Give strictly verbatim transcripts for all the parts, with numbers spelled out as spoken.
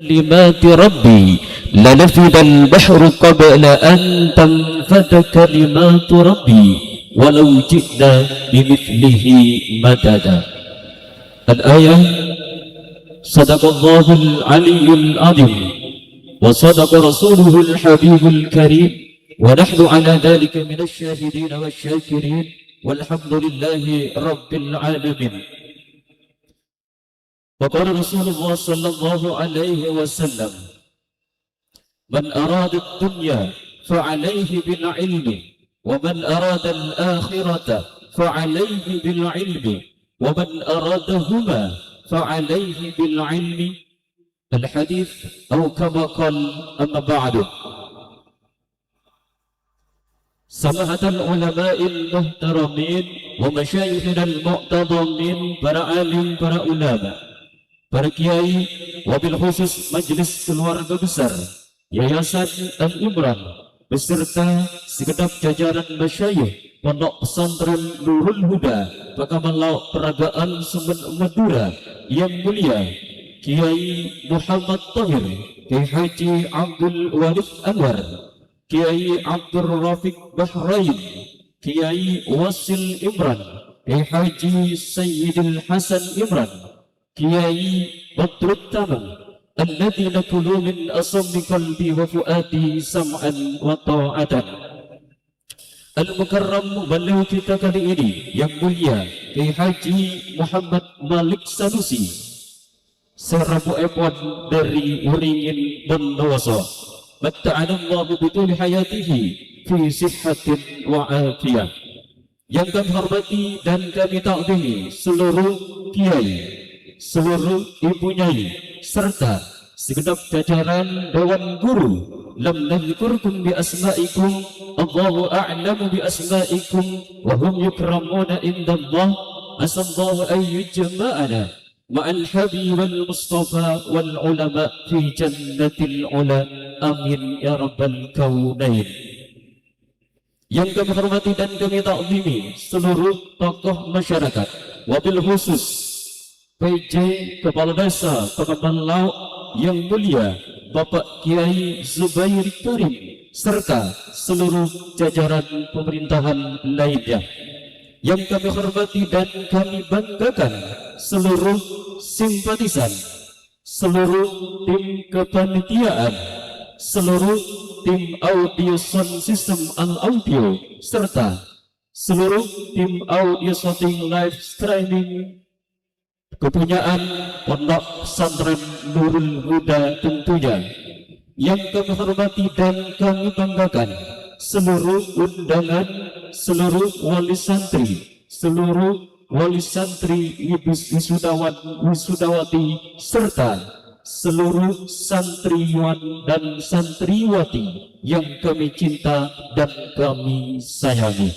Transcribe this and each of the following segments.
كلمات ربي لنفد البحر قبل أن تنفد كلمات ربي ولو جئنا بمثله مددا. الآية. صدق الله العلي العظيم وصدق رسوله الحبيب الكريم ونحن على ذلك من الشاهدين والشاكرين والحمد لله رب العالمين. وقال رسول الله صلى الله عليه وسلم: من أراد الدنيا فعليه بالعلم، ومن أراد الآخرة فعليه بالعلم، ومن أرادهما فعليه بالعلم. الحديث أو كما قال. أما بعد. Samahatan ulama'il muhtaramin wa masyayikhina al-mu'tazamin, para alim, para ulama, para kiai, wabil khusus majelis keluarga besar Yayasan Al-Imran beserta segenap jajaran masyayikh Pondok Pesantren Nurul Huda, Pakamala, Peraga'an, Sumenep, Madura, yang mulia Kiai Muhammad Tahir, Kiai Haji Abdul Walid Anwar, Kiai Abdul Rafiq Bahrain, Kiai Wasil Imran, Kiai Haji Sayyidil Hasan Imran, Kiai Badrut Tamam, alladzina kulu min asammi qalbi wa fuadi sam'an wa ta'atan. Al-Mukarram, beliau kita kali ini yang mulia Kiai Haji Muhammad Malik Sanusi, sè rabuèpon dhâri Waringin Bondowoso. Matta'anallahu bituli hayatihi fi sihhatin wa afiyah. Yang kami hormati dan kami ta'zimi seluruh kiai, seluruh ibu nyai, serta segenap jajaran dewan guru. Lam nadzkurkum bi asma'ikum, Allahu a'lamu bi asma'ikum, wa hum yukramuna indallah. Asallahu an yujma'ana ma'al habibil mustafa wal ulama fi jannatil ula. Amin ya rabbal kaunain. Yang kami hormati dan kami ta'zimi seluruh tokoh masyarakat, wabil khusus P J Kepala Desa Pengembang Laut yang mulia Bapak Kiai Zubair Karim, serta seluruh jajaran pemerintahan lainnya. Yang kami hormati dan kami banggakan seluruh simpatisan, seluruh tim kepanitiaan, seluruh tim audio sound system al audio, serta seluruh tim audio shooting live streaming kepunyaan Pondok Pesantren Nurul Huda tentunya. Yang kami hormati dan kami banggakan seluruh undangan, seluruh wali santri, seluruh wali santri, wis-, wisudawan, wisudawati, serta seluruh santriwan dan santriwati yang kami cinta dan kami sayangi.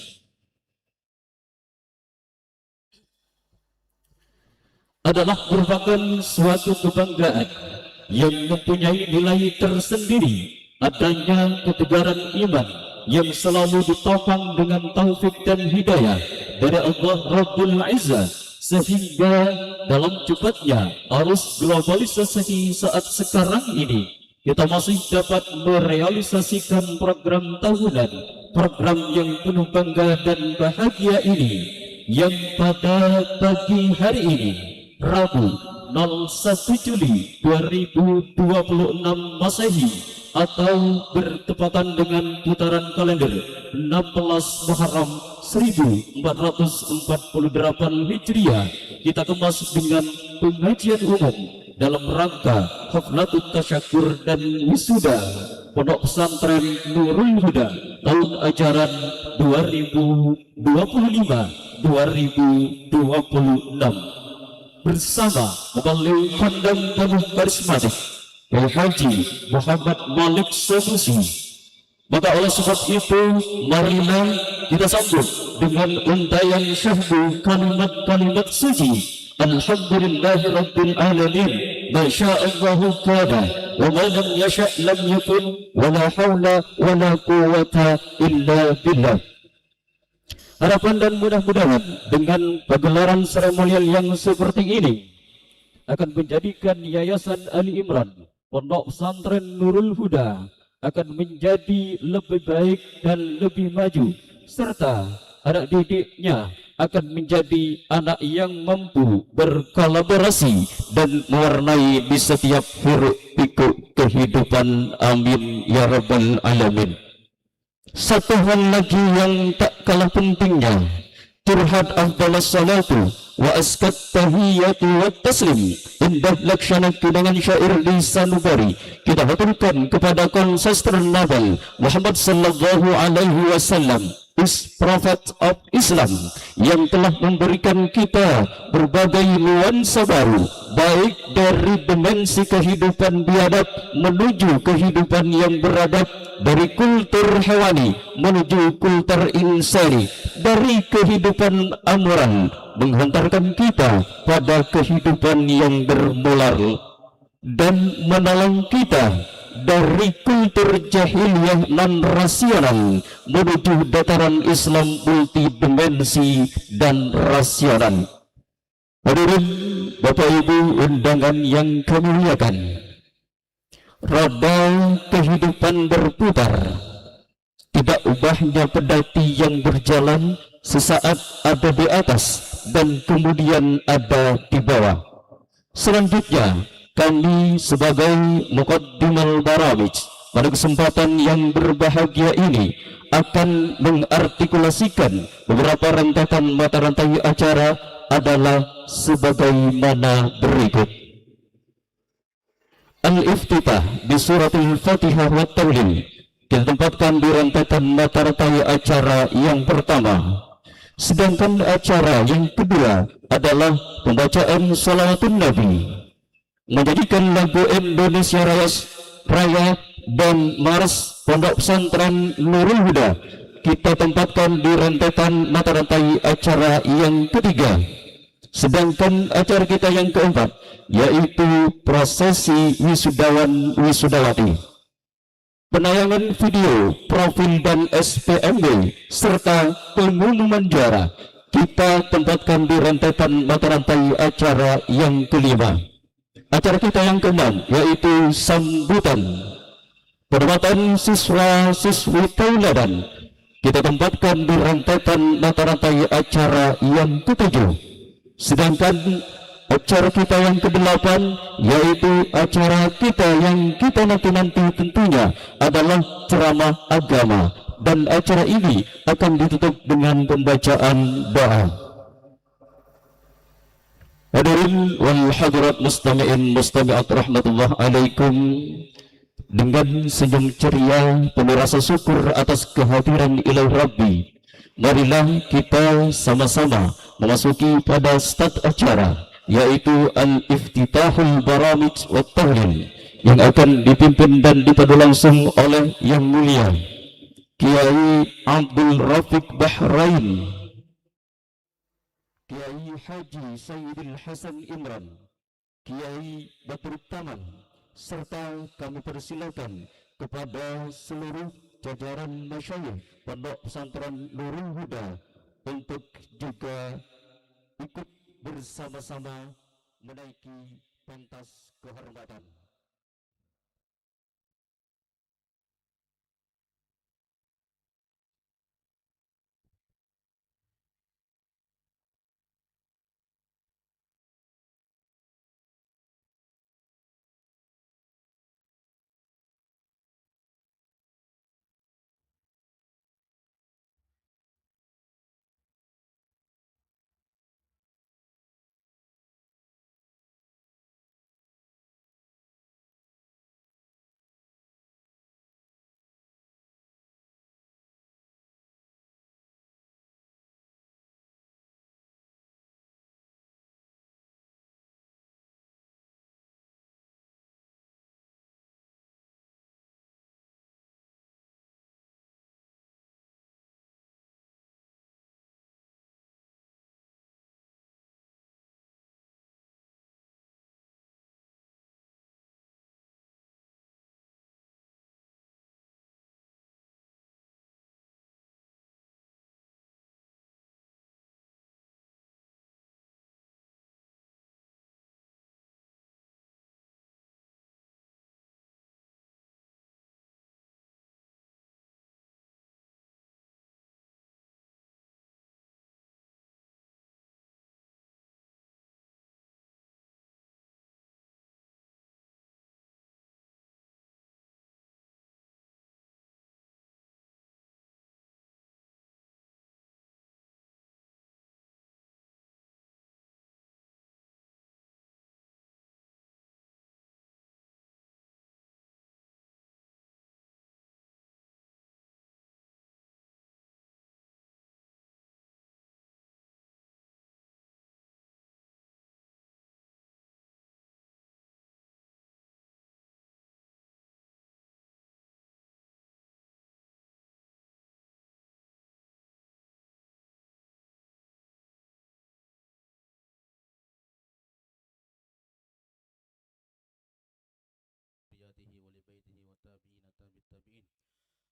Adalah merupakan suatu kebanggaan yang mempunyai nilai tersendiri, adanya ketegaran iman yang selalu ditopang dengan taufik dan hidayah dari Allah Rabbul Izzah, sehingga dalam cepatnya arus globalisasi saat sekarang ini, kita masih dapat merealisasikan program tahunan, program yang penuh bangga dan bahagia ini, yang pada pagi hari ini, Rabu, nol satu Juli dua ribu dua puluh enam Masehi, atau bertepatan dengan putaran kalender enam belas Muharram seribu empat ratus empat puluh delapan Hijriah, kita kemas dengan pengajian umum dalam rangka Haflatut Tasyakur dan Wisuda Pondok Pesantren Nurul Huda tahun ajaran dua ribu dua puluh lima dua ribu dua puluh enam, bersama beliau kondang penuh karismatik, Kiai Haji Muhammad Malik Sanusi. Maka oleh sebab itu, marilah kita sambut dengan untaian syahdu kalimat-kalimat suci Alhamdulillahirabbil alamin. Ma syaa Allahu kana, wa ma lam yasya' lam yakun, wa la haula wa la quwwata illa billah. Harapan dan mudah-mudahan dengan pagelaran seremonial yang seperti ini akan menjadikan Yayasan Ali Imran, Pondok Pesantren Nurul Huda, akan menjadi lebih baik dan lebih maju, serta anak didiknya akan menjadi anak yang mampu berkolaborasi dan mewarnai di setiap hiruk pikuk kehidupan. Amin ya rabbal alamin. Satu hal lagi yang tak kalah pentingnya, curhat afdalas salatu wa askat tahiyatu wa taslim, indah laksana kenangan syair di sanubari. Kita haturkan kepada Konsestor Nabi Muhammad sallallahu alaihi wasallam, is Prophet of Islam, yang telah memberikan kita berbagai nuansa baru, baik dari dimensi kehidupan biadab menuju kehidupan yang beradab, dari kultur hewani menuju kultur insani, dari kehidupan amoral menghantarkan kita pada kehidupan yang bermoral, dan menolong kita dari kultur jahiliyah non rasional menuju dataran Islam multidimensi dan rasional. Hadirin Bapak Ibu undangan yang kami muliakan, roda kehidupan berputar. Tidak ubahnya pedati yang berjalan, sesaat ada di atas dan kemudian ada di bawah. Selanjutnya, kami sebagai Muqaddimal Baramij pada kesempatan yang berbahagia ini akan mengartikulasikan beberapa rentetan mata rantai acara adalah sebagaimana berikut. Al-Iftitah bi Suratil Fatihah wa Tahlil. Kita tempatkan di rentetan mata rantai acara yang pertama. Sedangkan acara yang kedua adalah pembacaan Salawatun Nabi. Menyanyikan lagu Indonesia Raya, Raya dan Mars Pondok Pesantren Nurul Huda. Kita tempatkan di rentetan mata rantai acara yang ketiga. Sedangkan acara kita yang keempat, yaitu prosesi wisudawan wisudawati. Penayangan video, profil dan S P M B, serta pengumuman juara kita tempatkan di rentetan mata rantai acara yang kelima. Acara kita yang keenam, yaitu sambutan penempatan siswa-siswi tauladan, kita tempatkan di rentetan mata rantai acara yang ketujuh. Sedangkan acara kita yang kedelapan, yaitu acara kita yang kita nanti-nanti, tentunya adalah ceramah agama. Dan acara ini akan ditutup dengan pembacaan doa. Hadirin wal hadirat, mustami'in mustami'at rahmatullah alaikum. Dengan senyum ceria, penuh rasa syukur atas kehadiran Ilahi Rabbi, marilah kita sama-sama memasuki pada start acara, yaitu Al-Iftitahul Baramij wa Tahlil, yang akan dipimpin dan dipadu langsung oleh Yang Mulia Kiai Abdul Rafiq Bahrain, Kiai Haji Sayyidil Hasan Imran, Kiai Badrut Taman, serta kami persilakan kepada seluruh jajaran masyayikh Pondok Pesantren Nurul Huda untuk juga ikut bersama-sama menaiki pentas kehormatan. والتابعين تابع التابعين،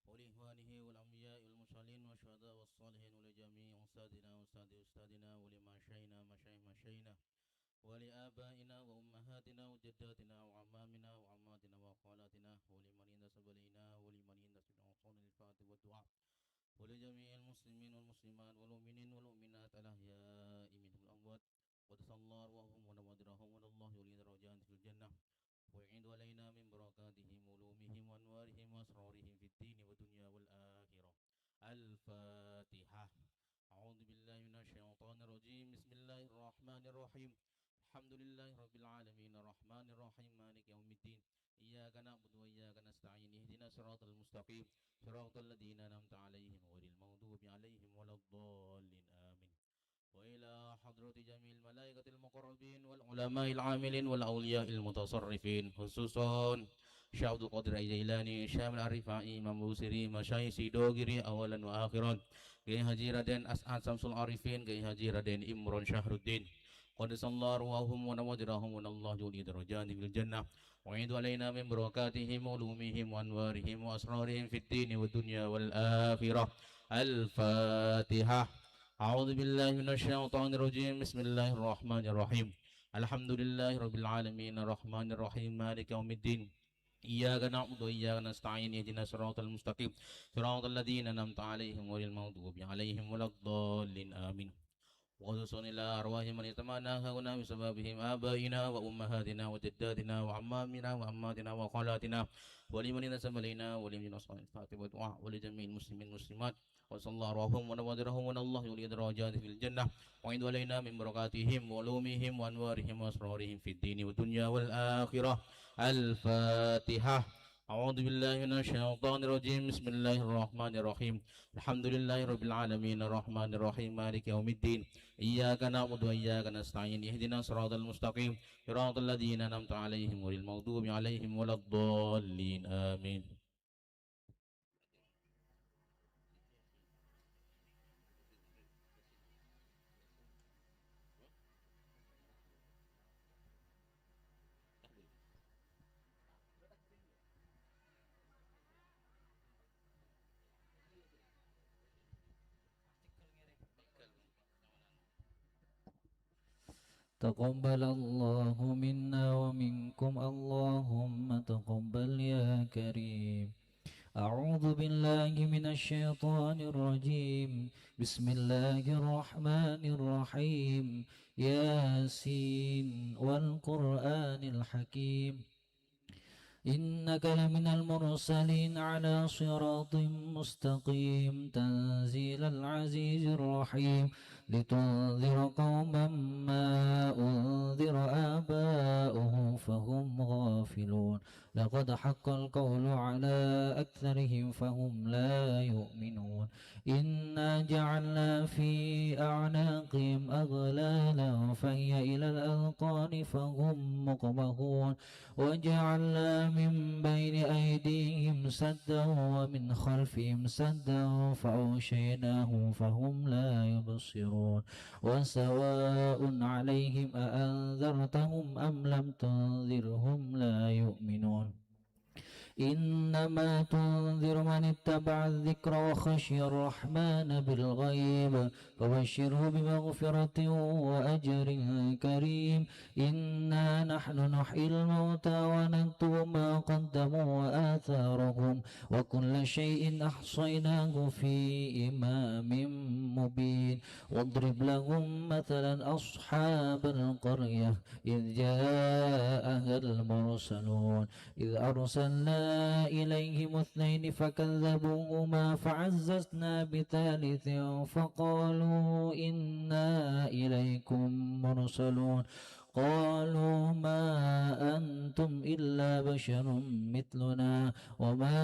ولإخوانه والأنبياء والمرسلين والشهداء والصالحين، ولجميع أستاذنا وأستاذ أستاذنا، ولمشايخنا مشايخ مشايخنا، ولآبائنا وأمهاتنا وجداتنا وعمامنا وعماتنا وخالاتنا، ولمن انتسب إلينا ولمن ينتسب إلى الأنصار الفاتحة والدعاء، ولجميع المسلمين والمسلمات والمؤمنين والمؤمنات الأحياء منهم والأموات، قدس الله أرواحهم ونوادرهم، ونال الله يولي درجات في الجنة، ويعيد علينا من بركاتهم وعلومهم وأنوارهم وأسرارهم في الدين والدنيا والآخرة. الفاتحة. أعوذ بالله من الشيطان الرجيم. بسم الله الرحمن الرحيم. الحمد لله رب العالمين، الرحمن الرحيم، مالك يوم الدين، إياك نعبد وإياك نستعين، اهدنا الصراط المستقيم، صراط الذين أنعمت عليهم غير المغضوب عليهم ولا الضالين. آمين. وإلى حضرة جميع الملائكة المقربين والعلماء العاملين والأولياء المتصرفين، خصوصا شيخ عبد القادر الجيلاني، شيخ الرفاعي، إمام بوصيري، مشايخ سيدوغيري أولا وآخرا، كي حاجي رادين أسعد شمس العارفين، كي حاجي رادين عمران شهر الدين، قدس الله أرواحهم ونوادرهم، ونال الله يولي درجاتهم في الجنة، ويعيد علينا من بركاتهم وعلومهم وأنوارهم وأسرارهم في الدين والدنيا والآخرة. الفاتحة. أعوذ بالله من الشيطان الرجيم. بسم الله الرحمن الرحيم. الحمد لله رب العالمين، الرحمن الرحيم، مالك يوم الدين، إياك نعبد وإياك نستعين، اهدنا الصراط المستقيم، صراط الذين أنعمت عليهم غير المغضوب عليهم ولا الضالين. آمين. وخصوصا إلى أرواح من اجتمعنا هنا بسببهم، آبائنا وأمهاتنا وجداتنا وعمامنا وعماتنا وخالاتنا، ولمن انتسب إلينا ولمن أصحاب الفاتحة والدعاء، ولجميع المسلمين والمسلمات، وصلى الله أرواحهم ونوادرهم، ونال الله يولي درجاتهم في الجنة، ويعيد علينا من بركاتهم وعلومهم وأنوارهم وأسرارهم في الدين والدنيا والآخرة. الفاتحة. أعوذ بالله من الشيطان الرجيم. بسم الله الرحمن الرحيم. الحمد لله رب العالمين، الرحمن الرحيم، مالك يوم الدين، إياك نعبد وإياك نستعين، اهدنا الصراط المستقيم، صراط الذين أنعمت عليهم غير المغضوب عليهم ولا الضالين. آمين. تقبل الله منا ومنكم، اللهم تقبل يا كريم. أعوذ بالله من الشيطان الرجيم. بسم الله الرحمن الرحيم. ياسين والقرآن الحكيم. إنك لمن المرسلين على صراط مستقيم. تنزيل العزيز الرحيم. لتنذر قوما ما أنذر آباؤهم فهم غافلون. لقد حق القول على أكثرهم فهم لا يؤمنون. إنا جعلنا في أعناقهم أغلالا فهي إلى الأذقان فهم مقمحون. وجعلنا من بين أيديهم سدا ومن خلفهم سدا فأغشيناهم فهم لا يبصرون. وسواء عليهم أأنذرتهم أم لم تنذرهم لا يؤمنون. إنما تنذر من اتبع الذكر وخشي الرحمن بالغيب فبشره بمغفرة وأجر كريم. إنا نحن نحيي الموتى ونكتب ما قدموا وآثارهم وكل شيء أحصيناه في إمام مبين. واضرب لهم مثلا أصحاب القرية إذ جاءها المرسلون. إذ أرسلنا إليهم اثنين فكذبوهما فعززنا بثالث فقالوا إنا إليكم مرسلون. قالوا ما أنتم إلا بشر مثلنا وما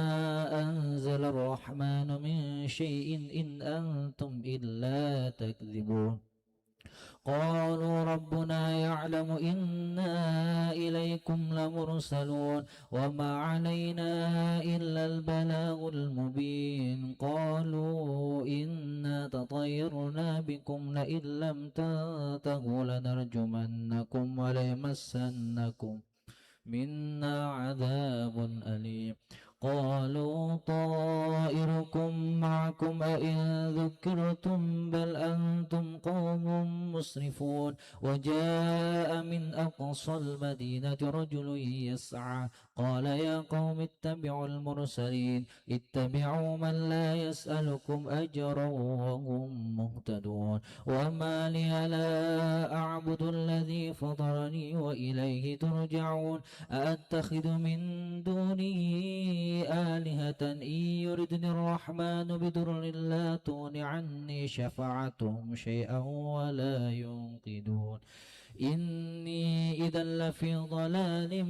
أنزل الرحمن من شيء إن أنتم إلا تكذبون. قالوا ربنا يعلم إنا إليكم لمرسلون وما علينا إلا البلاغ المبين. قالوا إنا تطيرنا بكم لئن لم تنتهوا لنرجمنكم وليمسنكم منا عذاب أليم. قالوا طائركم معكم أئن ذكرتم بل أنتم قوم مسرفون. وجاء من أقصى المدينة رجل يسعى قال يا قوم اتبعوا المرسلين اتبعوا من لا يسألكم أجرا وهم مهتدون. وما لي لا أعبد الذي فطرني وإليه ترجعون. أأتخذ من دونه آلهة إن يردني الرحمن بضر لا تغن عني شفاعتهم شيئا ولا ينقذون. إني إذا لفي ضلال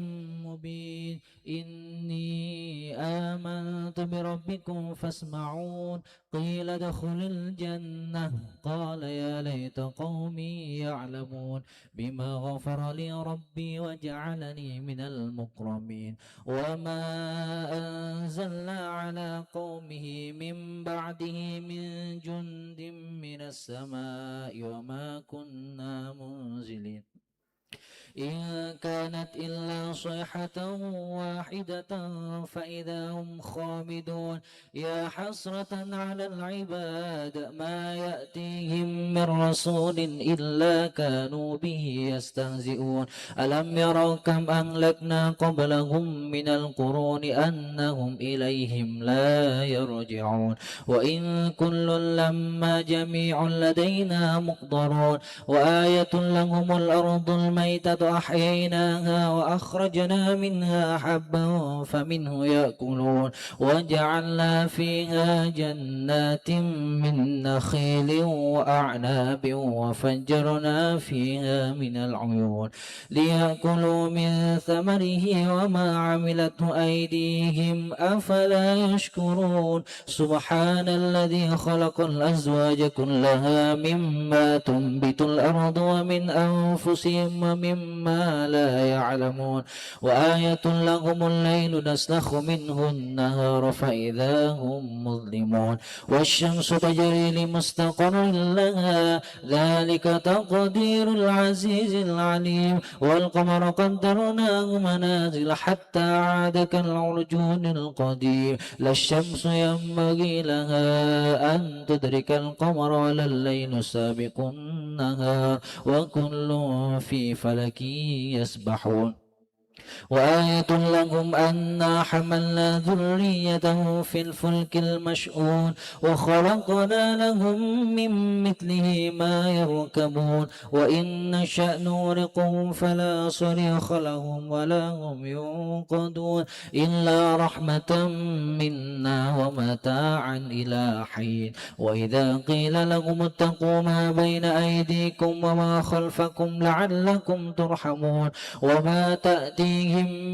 مبين. إني آمنت بربكم فاسمعون. قيل ادخل الجنة. قال يا ليت قومي يعلمون. بما غفر لي ربي وجعلني من المكرمين. وما أنزلنا على قومه من بعده من جند من السماء وما كنا منزلين. إن كانت إلا صيحة واحدة فإذا هم خامدون. يا حسرة على العباد ما يأتيهم من رسول إلا كانوا به يستهزئون. ألم يروا كم أهلكنا قبلهم من القرون أنهم إليهم لا يرجعون. وإن كل لما جميع لدينا محضرون. وآية لهم الأرض الميتة أحييناها وأخرجنا منها حبا فمنه يأكلون. وجعلنا فيها جنات من نخيل وأعناب وفجرنا فيها من العيون ليأكلوا من ثمره وما عملته أيديهم أفلا يشكرون. سبحان الذي خلق الأزواج كلها مما تنبت الأرض ومن أنفسهم ومما لا يعلمون. وآية لهم الليل نسلخ منه النهار فإذا هم مظلمون. والشمس تجري لمستقر لها ذلك تقدير العزيز العليم. والقمر قدرناه منازل حتى عاد كالعرجون القديم. لا الشمس ينبغي لها أن تدرك القمر ولا الليل سابق النهار وكل في فلك يسبحون. وآية لهم أنا حملنا ذريتهم في الفلك المشحون وخلقنا لهم من مثله ما يركبون وإن نشأ نغرقهم فلا صريخ لهم ولا هم ينقذون إلا رحمة منا ومتاعا إلى حين. وإذا قيل لهم اتقوا ما بين أيديكم وما خلفكم لعلكم ترحمون وما تأتيهم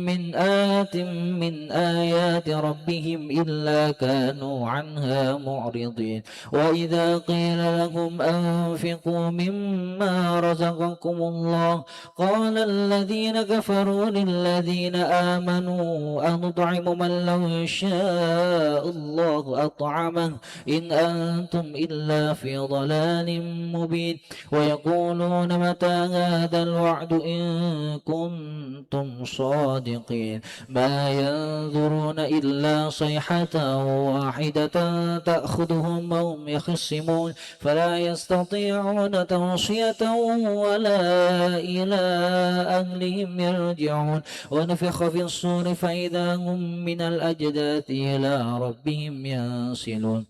من آية من آيات ربهم إلا كانوا عنها معرضين. وإذا قيل لهم أنفقوا مما رزقكم الله قال الذين كفروا للذين آمنوا أنطعم من لو يشاء الله أطعمه إن أنتم إلا في ضلال مبين. ويقولون متى هذا الوعد إن كنتم صادقين. ما ينظرون إلا صيحة واحدة تأخذهم وهم يخصمون فلا يستطيعون توصية ولا إلى أهلهم يرجعون. ونفخ في الصور فإذا هم من الأجداث إلى ربهم ينسلون.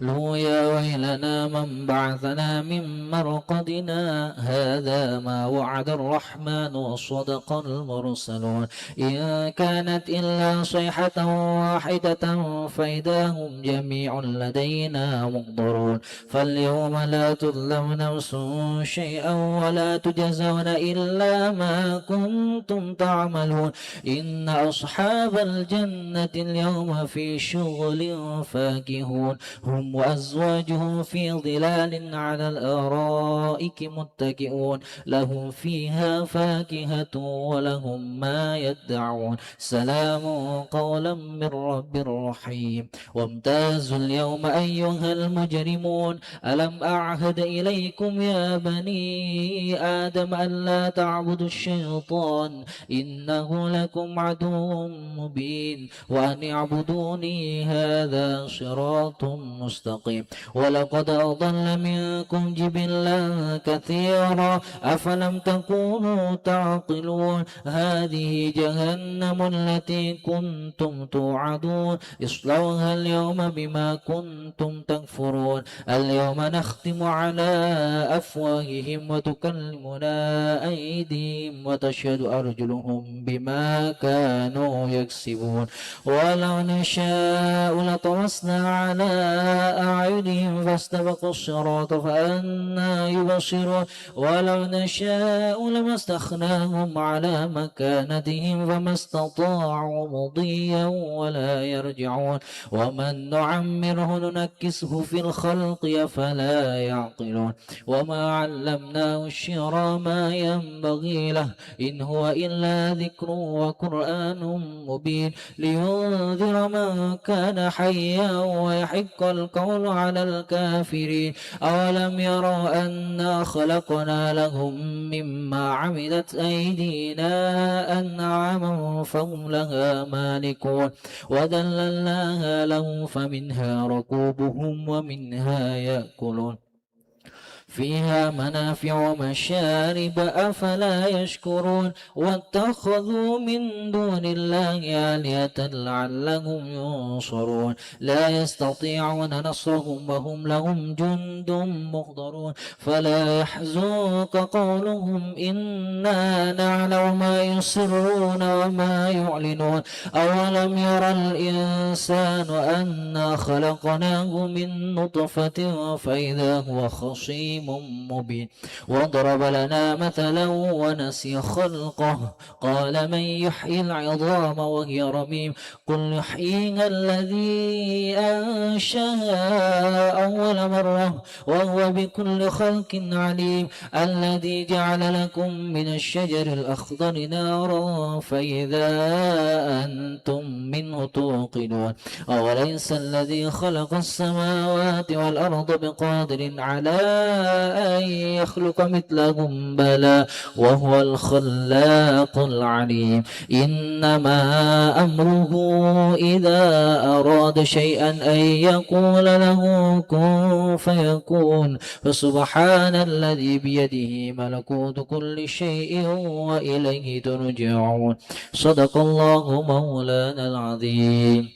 قالوا يا ويلنا من بعثنا من مرقدنا هذا ما وعد الرحمن وصدق المرسلون. إن كانت إلا صيحة واحدة فإذا هم جميع لدينا محضرون. فاليوم لا تظلم نفس شيئا ولا تجزون إلا ما كنتم تعملون. إن أصحاب الجنة اليوم في شغل فاكهون. هم وأزواجهم في ظلال على الأرائك متكئون، لهم فيها فاكهة ولهم ما يدعون، سلام قولا من رب رحيم. وامتازوا اليوم أيها المجرمون، ألم أعهد إليكم يا بني آدم ألا تعبدوا الشيطان، إنه لكم عدو مبين، وأن اعبدوني هذا صراط مستقيم. ولقد أضل منكم جبلا كثيرا، أفلم تكونوا تعقلون؟ هذه جهنم التي كنتم توعدون، اصلوها اليوم بما كنتم تكفرون. اليوم نختم على أفواههم وتكلمنا أيديهم وتشهد أرجلهم بما كانوا يكسبون. ولو نشاء لطمسنا على أعينهم فاستبقوا الصراط فأنى يبصرون. ولو نشاء لمسخناهم على مكانتهم فما استطاعوا مضيا ولا يرجعون. ومن نعمره ننكسه في الخلق أفلا يعقلون. وما علمناه الشعر ما ينبغي له، إن هو إلا ذكر وقرآن مبين، لينذر من كان حيا ويحق القول على الكافرين. أولم يروا أنا خلقنا لهم مما عملت أيدينا أنعاما فهم لها مالكون، وذللناها لهم فمنها ركوبهم ومنها يأكلون، فيها منافع ومشارب، أفلا يشكرون؟ واتخذوا من دون الله آلهة لعلهم ينصرون، لا يستطيعون نصرهم وهم لهم جند محضرون، فلا يحزنك قولهم، إنا نعلم ما يسرون وما يعلنون. أولم ير الإنسان أنا خلقناه من نطفة فإذا هو خصيم مبين. وضرب لنا مثلا ونسي خلقه، قال من يحيي العظام وهي رميم. قل يحييها الذي أنشأها أول مرة وهو بكل خلق عليم. الذي جعل لكم من الشجر الأخضر نارا فإذا أنتم منه توقدون. أوليس الذي خلق السماوات والأرض بقادر على أن يخلق مثلهم؟ بلى وهو الخلاق العليم. إنما أمره إذا أراد شيئا أن يقول له كن فيكون. فسبحان الذي بيده ملكوت كل شيء وإليه ترجعون. صدق الله مولانا العظيم.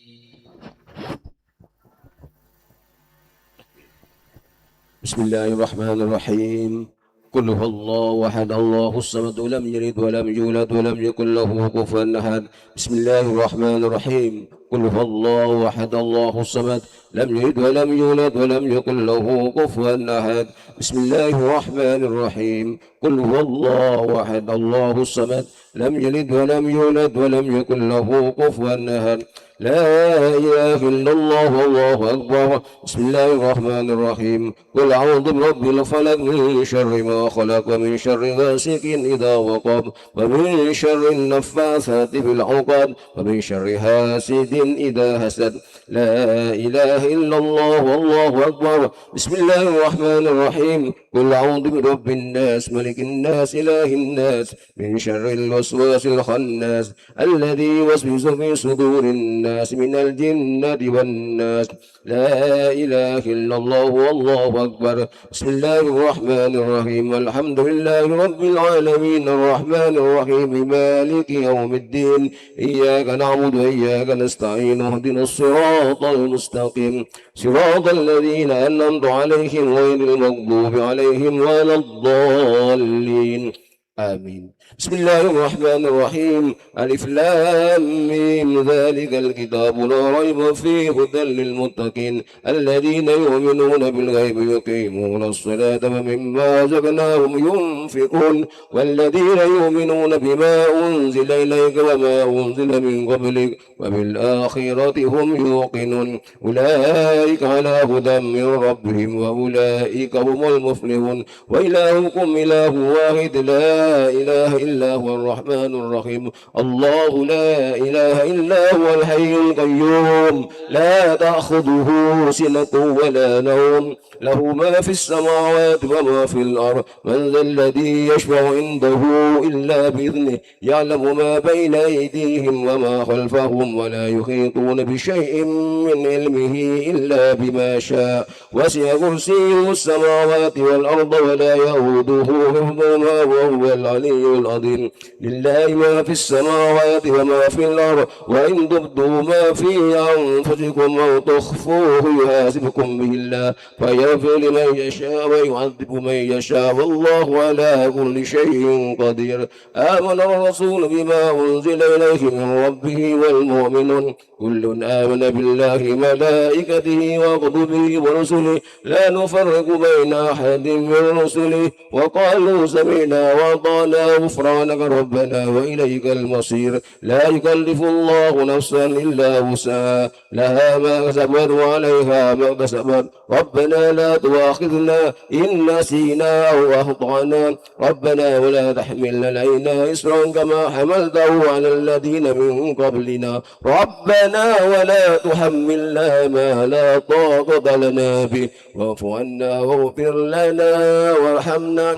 بسم الله الرحمن الرحيم. قل هو الله أحد، الله الصمد، لم يلد ولم يولد ولم يكن له كفوا أحد. بسم الله الرحمن الرحيم. قل هو الله أحد، الله الصمد، لم يلد ولم يولد ولم يكن له كفوا أحد. بسم الله الرحمن الرحيم. قل هو الله أحد، الله الصمد، لم يلد ولم يولد ولم يكن له كفوا أحد. لا إله إلا الله، الله أكبر. بسم الله الرحمن الرحيم. قل أعوذ برب الفلق، من شر ما خلق، ومن شر غاسق إذا وقب، ومن شر النفاثات في العقد، ومن شر حاسد إذا حسد. لا إله إلا الله، الله أكبر. بسم الله الرحمن الرحيم. قل أعوذ برب الناس، ملك الناس، إله الناس، من شر الوسواس الخناس، الذي يوسوس في صدور الناس، من الجنة والناس. لا إله إلا الله، والله أكبر. بسم الله الرحمن الرحيم. الحمد لله رب العالمين، الرحمن الرحيم، مالك يوم الدين، إياك نعبد وإياك نستعين، اهدنا الصراط المستقيم، صراط الذين أنعمت عليهم، غير المغضوب عليهم ولا الضالين. آمين. بسم الله الرحمن الرحيم. ألف لام ميم. ذلك الكتاب لا ريب فيه هدى للمتقين الذين يؤمنون بالغيب ويقيمون الصلاة ومما رزقناهم ينفقون والذين يؤمنون بما أنزل إليك وما أنزل من قبلك وبالآخرة هم يوقنون. أولئك على هدى من ربهم وأولئك هم المفلحون. وإلهكم إله واحد لا إله إلا هو الرحمن الرحيم. الله لا إله إلا هو الحي القيوم لا تأخذه سنة ولا نوم له ما في السماوات وما في الأرض من ذا الذي يشفع عنده إلا بإذنه يعلم ما بين أيديهم وما خلفهم ولا يحيطون بشيء من علمه إلا بما شاء وسع كرسيه السماوات والأرض ولا يؤوده حفظهما وهو العلي العظيم. لله ما في السماوات وما في الأرض وإن تبدوا ما في أنفسكم أو تخفوه يحاسبكم به الله فيغفر لمن يشاء ويعذب من يشاء والله على كل شيء قدير. آمن الرسول بما أنزل إليه من ربه والمؤمنون كل آمن بالله وملائكته وكتبه ورسله لا نفرق بين أحد من رسله وقالوا سمعنا وأطعنا غفرانك ربنا وإليك المصير. لا يكلف الله نفسا إلا وسعها لها ما كسبت وعليها ما اكتسبت ربنا لا تؤاخذنا إن نسينا أو أخطأنا ربنا ولا تحمل علينا إصرا كما حملته على الذين من قبلنا ربنا ولا تحملنا ما لا طاقة لنا به واعف عنا واغفر لنا وارحمنا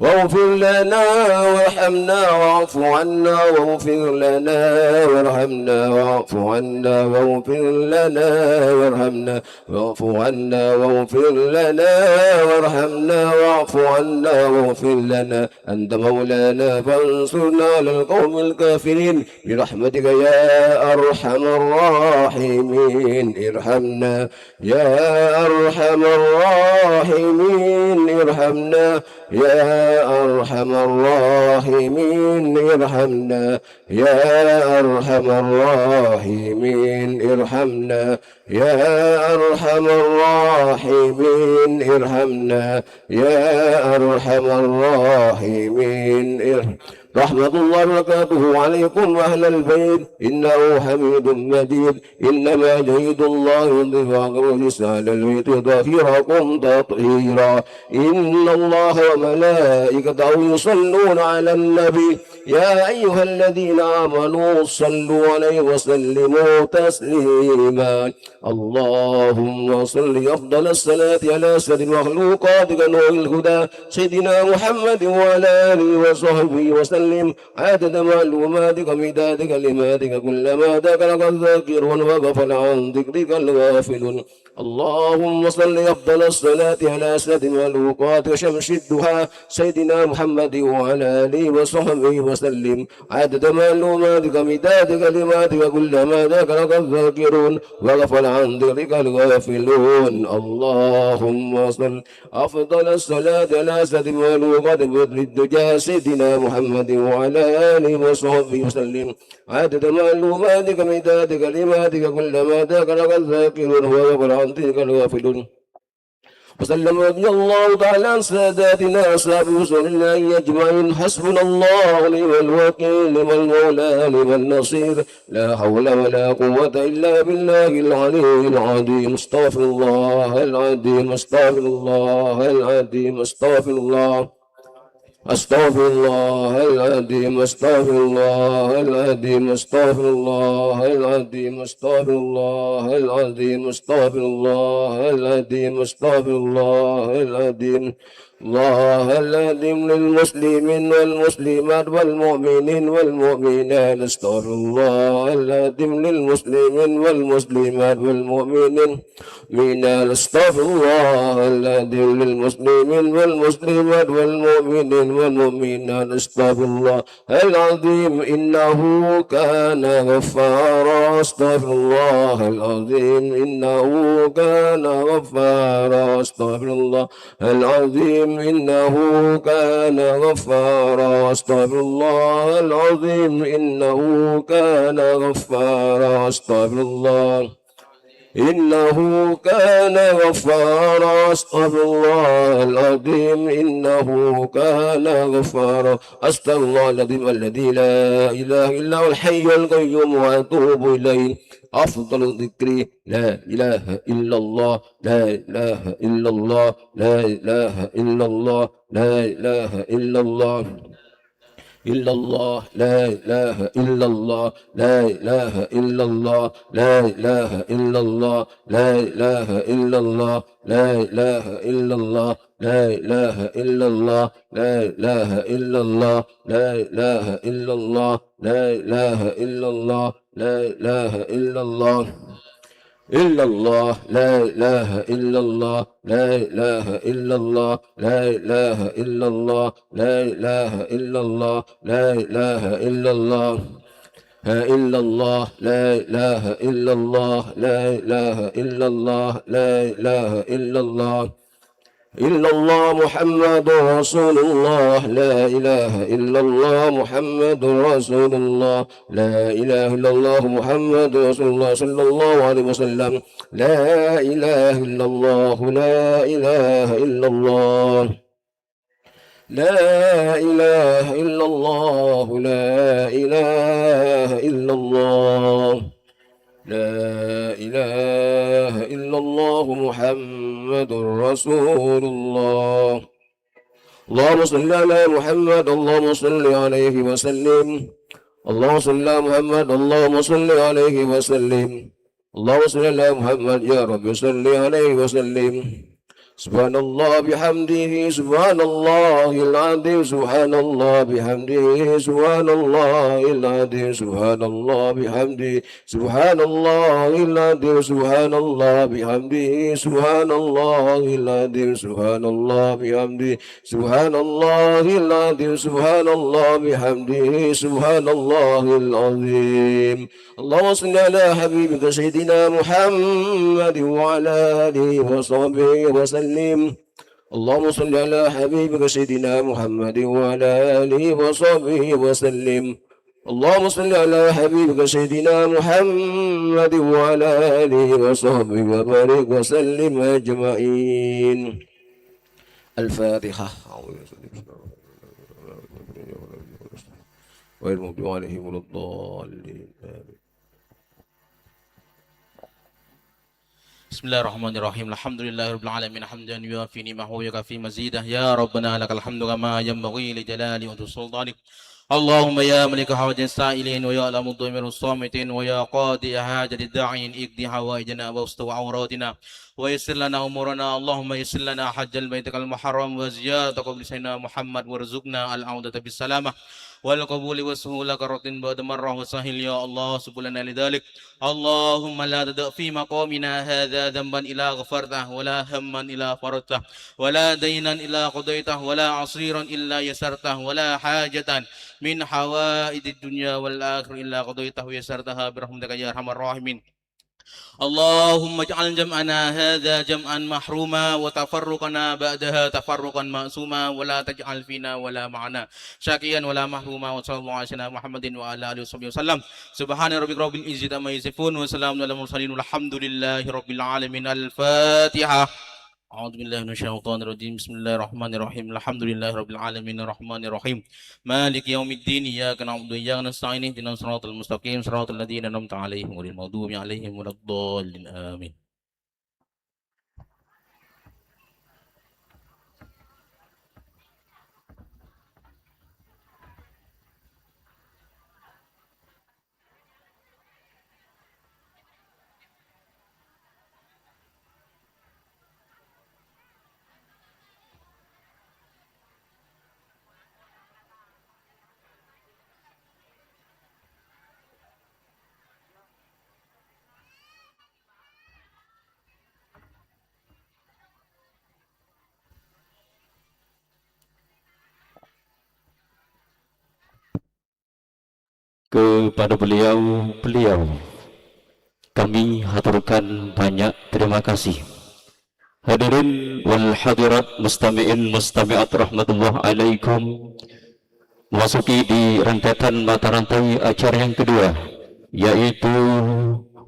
واغفر لنا وارحمنا واعف عنا واغفر لنا وارحمنا واعف عنا واغفر لنا وارحمنا واعف عنا واغفر لنا وارحمنا واعف عنا واغفر لنا أنت مولانا فانصرنا على القوم الكافرين برحمتك يا أرحم الراحمين ارحمنا يا أرحم الراحمين ارحمنا يا أرحم الراحمين ارحمنا يا أرحم الراحمين ارحمنا يا أرحم الراحمين ارحمنا يا أرحم الراحمين ارحمنا رحمة الله وبركاته عليكم أهل البيت إنه حميد مجيد إنما يريد الله ليذهب عنكم الرجس أهل البيت ويطهركم تطهيرا إن الله وملائكته يصلون على النبي يا أيها الذين آمنوا صلوا عليه وسلموا تسليما اللهم صل أفضل الصلاة على سيد مخلوقاتك نور الهدى سيدنا محمد وعلى آله وصحبه وسلم عدد معلوماتك ومداد كلماتك كلما ذكرك الذاكرون وغفل عن ذكرك الغافلون اللهم صل أفضل الصلاة على سيد مخلوقاتك شمس الضحى سيدنا محمد وعلى آله وصحبه وسلم عدد معلوماتك ومداد كلماتك كلما ذكرك الذاكرون وغفل عن ذكرك الغافلون اللهم صل أفضل الصلاة على سيد مخلوقاتك بدر الدجى سيدنا محمد وعلى آله وصحبه وسلم عدد معلوماتك ومداد كلماتك كلما ذكرك الذاكرون وغفل عن ذكرك الغافلون وسلم رضي الله تعالى عن ساداتنا أصحاب رسول الله أجمعين حسبنا الله ونعم الوكيل نعم المولى نعم النصير لا حول ولا قوة إلا بالله العلي العظيم استغفر الله العظيم استغفر الله العظيم استغفر الله أستغفر الله العظيم أستغفر الله العظيم أستغفر الله العظيم أستغفر الله العظيم أستغفر الله العظيم أستغفر الله العظيم الله العظيم للمسلمين والمسلمات والمؤمنين والمؤمنات أستغفر الله العظيم للمسلمين والمسلمات والمؤمنين مؤمنات أستغفر الله العظيم للمسلمين والمسلمات والمؤمنين والمؤمنات أستغفر الله العظيم إنه كان غفارا أستغفر الله العظيم إنه كان غفارا أستغفر الله العظيم إنه كان غفارا. أستغفر الله العظيم، إنه كان غفارا. أستغفر الله، إنه كان غفارا. أستغفر الله العظيم، إنه كان غفارا. أستغفر الله العظيم الذي لا إله إلا هو الحي القيوم وأتوب إليه. أفضل الذكر لا إله إلا الله، لا إله إلا الله، لا إله إلا الله، لا إله إلا الله. إلا الله، لا إله إلا الله، لا إله إلا الله، لا إله إلا الله، لا إله إلا الله، لا إله إلا الله، لا إله إلا الله، لا إله إلا الله، لا إله إلا الله، لا إله إلا الله، لا إله إلا الله. إلا الله، لا إله إلا الله، لا إله إلا الله، لا إله إلا الله، لا إله إلا الله، لا إله إلا الله. لا إله إلا الله، لا إله إلا الله، لا إله إلا الله، لا إله إلا الله. إلا الله محمد رسول الله، لا إله إلا الله محمد رسول الله، لا إله إلا الله محمد رسول الله صلى الله عليه وسلم، لا إله إلا الله، لا إله إلا الله، لا إله إلا الله، لا إله إلا الله. لا إله إلا الله محمد رسول الله. اللهم صل على محمد، اللهم صل عليه وسلم. اللهم صل على محمد، اللهم صل عليه وسلم. اللهم صل على محمد، يا رب صل عليه وسلم. سبحان الله بحمده، سبحان الله العظيم، سبحان الله بحمده، سبحان الله العظيم، سبحان الله بحمده، سبحان الله العظيم، سبحان الله بحمده، سبحان الله العظيم، سبحان الله بحمده، سبحان الله العظيم، سبحان الله بحمده، سبحان الله العظيم. اللهم صل على حبيبك سيدنا محمد وعلى آله وصحبه وسلم. اللهم صل على حبيبك سيدنا محمد وعلى آله وصحبه وسلم. اللهم صل على حبيبك سيدنا محمد وعلى آله وصحبه وبارك وسلم أجمعين. الفاتحة. غير المغضوب عليهم ولا الضالين. آمين. بسم الله الرحمن الرحيم. الحمد لله رب العالمين. حمدا يوافي نعمه ويكافئ مزيده. يا ربنا لك الحمد كما ينبغي لجلال وجهك وسلطانك. اللهم يا ملك حوائج السائلين ويا علام الضمير الصامتين ويا قاضي حاجة الداعين اقض حوائجنا واستر عوراتنا ويسر لنا أمورنا. اللهم يسر لنا حج بيتك المحرم وزيارة قبر سيدنا محمد وارزقنا العودة بالسلامة والقبول والسهولة كرة بعد مرة وسهل يا الله سبلنا لذلك. اللهم لا تدع في مقامنا هذا ذنبا إلا غفرته ولا هما إلا فرجته ولا دينا إلا قضيته ولا عسيرا إلا يسرته ولا حاجة من حوائج الدنيا والآخرة إلا قضيتها ويسرتها برحمتك يا أرحم الراحمين. اللهم اجعل جمعنا هذا جمعا مرحوما وتفرقنا بعدها تفرقا معصوما ولا تجعل فينا ولا معنا شقيا ولا محروما. وصلى الله على سيدنا محمد وعلى آله وصحبه وسلم. سبحان ربك رب العزة عما يصفون وسلام على المرسلين والحمد لله رب العالمين. الفاتحة. أعوذ بالله من الشيطان الرجيم. بسم الله الرحمن الرحيم. الحمد لله رب العالمين. الرحمن الرحيم. مالك يوم الدين. إياك نعبد وإياك نستعين. اهدنا الصراط المستقيم. صراط الذين أنعمت عليهم غير المغضوب عليهم ولا الضالين. آمين. Kepada beliau-beliau kami haturkan banyak terima kasih. Hadirin wal hadirat, mustami'in mustami'at rahmatullah alaikum. Memasuki di rentetan mata rantai acara yang kedua, yaitu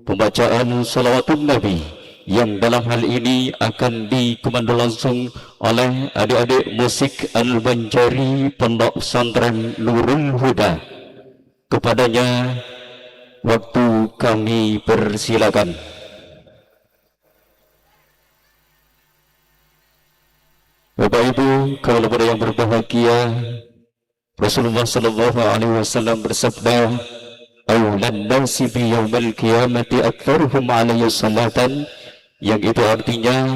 pembacaan salawatun Nabi, yang dalam hal ini akan dikomando langsung oleh adik-adik musik Al-Banjari Pondok Pesantren Nurul Huda. Kepadanya, waktu kami persilakan. Bapak Ibu, kaula pada yang berbahagia, Rasulullah sallallahu alaihi wasallam bersabda, "Aulan nasi bi yaumal qiyamati aktsaruhum alayya salatan," yang itu artinya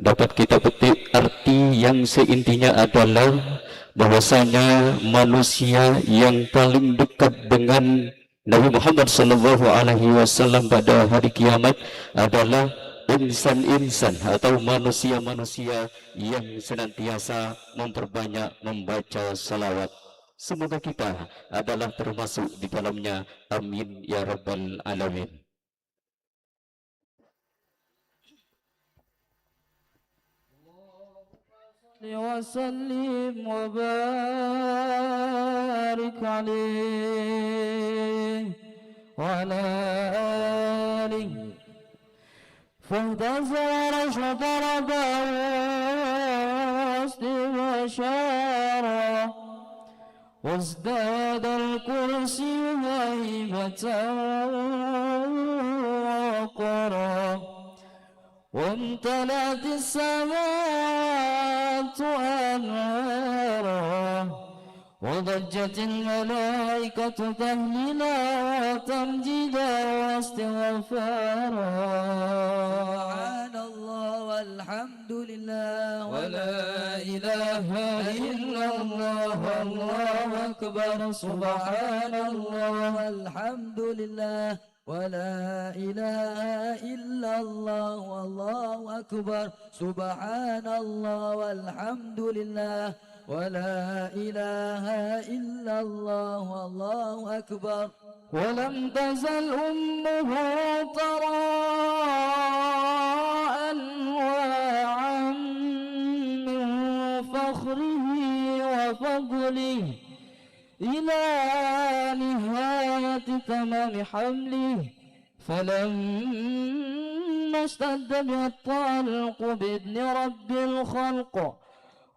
dapat kita petik arti yang seintinya adalah bahwasanya manusia yang paling dekat dengan Nabi Muhammad sallallahu alaihi wasallam pada hari kiamat adalah insan-insan atau manusia-manusia yang senantiasa memperbanyak membaca salawat. Semoga kita adalah termasuk di dalamnya. Amin ya rabbal alamin. وسلم وبارك عليه وعلى آله. فاهتز العرش طربا واستبشارا، وازداد الكرسي هيبة ووقارا، وامتلأت السماوات أنوارا، وضجت الملائكة تهليلا وتمجيدا واستغفارا. سبحان الله والحمد لله ولا إله إلا الله والله أكبر. سبحان الله والحمد لله ولا إله إلا الله والله أكبر. سبحان الله والحمد لله ولا إله إلا الله والله أكبر. ولم تزل أمه ترى أنواعا من فخره وفضله إلى نهاية تمام حمله، فلما اشتد بها الطلق بإذن رب الخلق،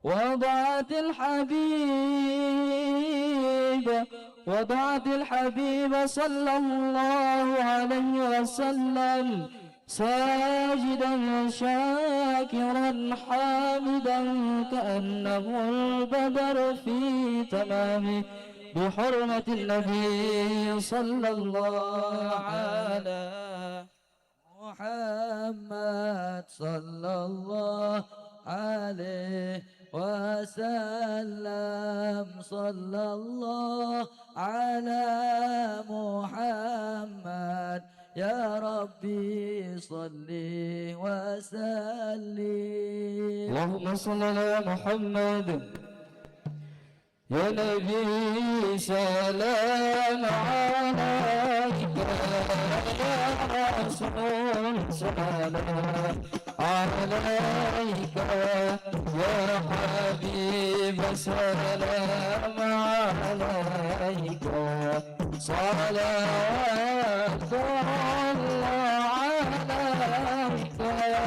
وضعت الحبيب، وضعت الحبيب صلى الله عليه وسلم ساجدا شاكرا حامدا كأنه البدر في تمامه بحرمة النبي صلى الله على محمد صلى الله عليه وسلم، صلى الله على محمد، يا ربي صل وسلم. اللهم صل على محمد. يا نبي سلام عليك، يا رسول سلام عليك، يا حبيب سلام عليك، صلوات الله عليك، يا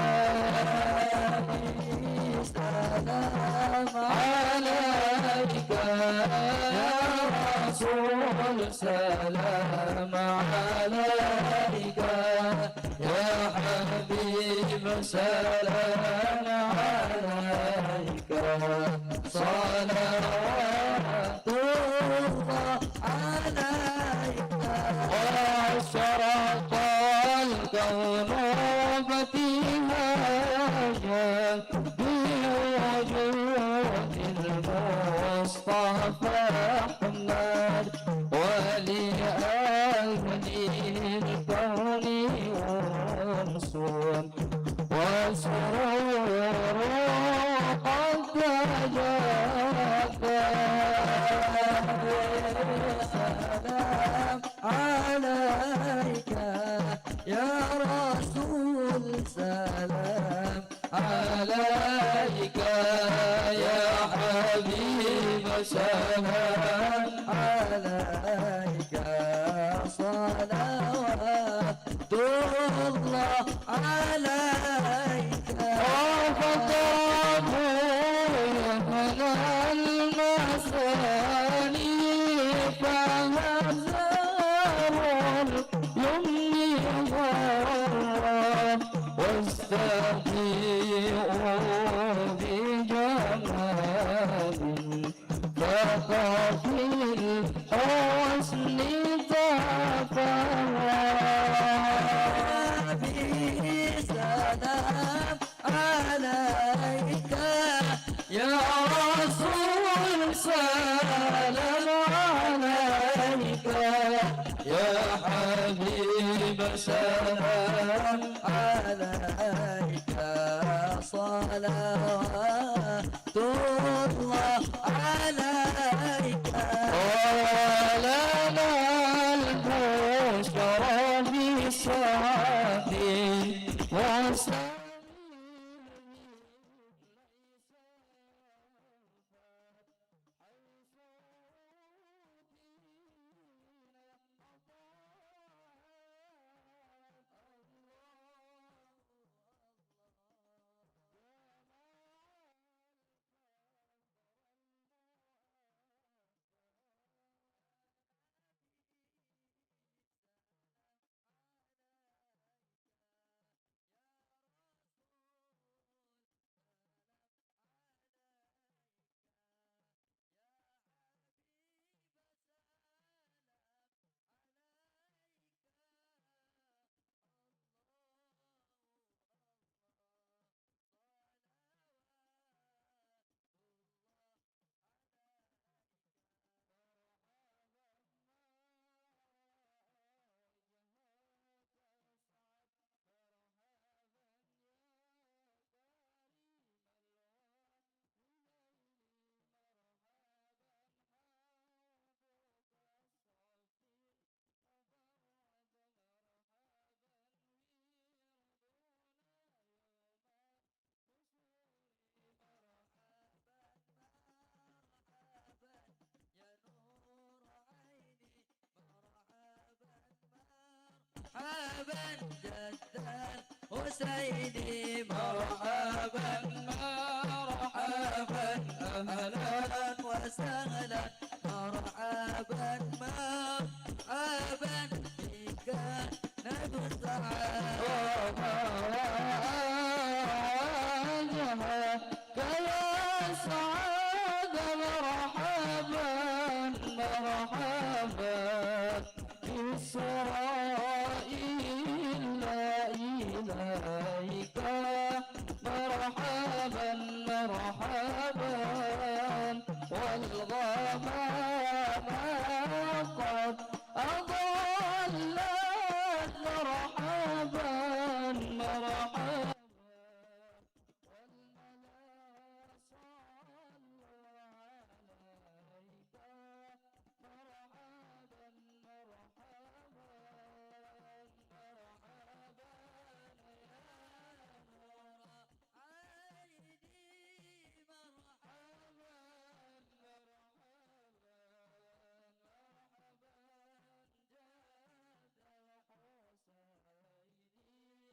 نبي سلام عليك، يا رسول سلام عليك، يا حبيب سلام عليك، صلوات الله عليك. وأشرق الكون بابتهاجا بوجود المصطفى أحمد، ولأهل الكون أنس وسرور قد تجدد. سلام عليك يا رسول، سلام عليك. وفترة يحلى المثاني فهزار اليمن غرا واستضيء بجمال فقط الحسن تفوى. به سلام عليك يا رسول، سلام عليك يا حبيب، سلام عليك، صلوات الله عليك. ولنا البشرى بسعد وسعد. مرحبا جدًا حسيني، مرحبا، مرحبا، أهلًا وسهلًا، مرحبا، مرحبا بك نبتعد. يا سعد، مرحبا، مرحبا. إسرائيل إليك، مرحبا، مرحبا، والغمام قد أظلت، مرحبا، مرحبا. والملا صلوا عليك، مرحبا، مرحبا، مرحبا يا نور عيني، مرحبا، مرحبا، مرحبا جد الحسين.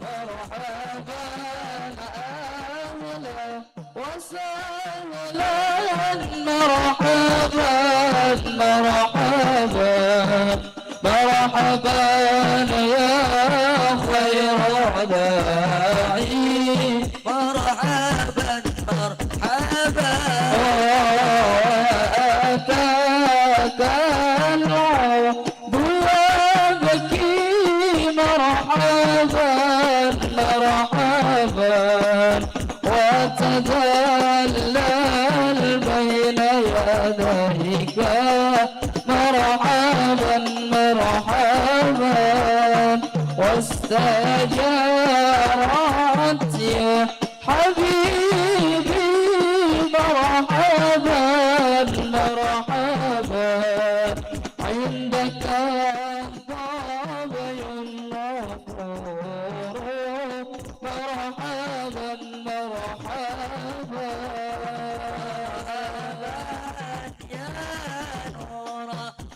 مرحبا، أهلا وسهلا، مرحبا، مرحبا، مرحبا يا خير داعي. مرحبا، مرحبا. أتاك العود يبكي، مرحبا، مرحبا، وتذلل بين يديك، مرحبا، مرحبا، واستجارت يا حبيبي، مرحبا، مرحبا، عندك الظبي النافور، مرحبا، مرحبا، مرحبا يا نور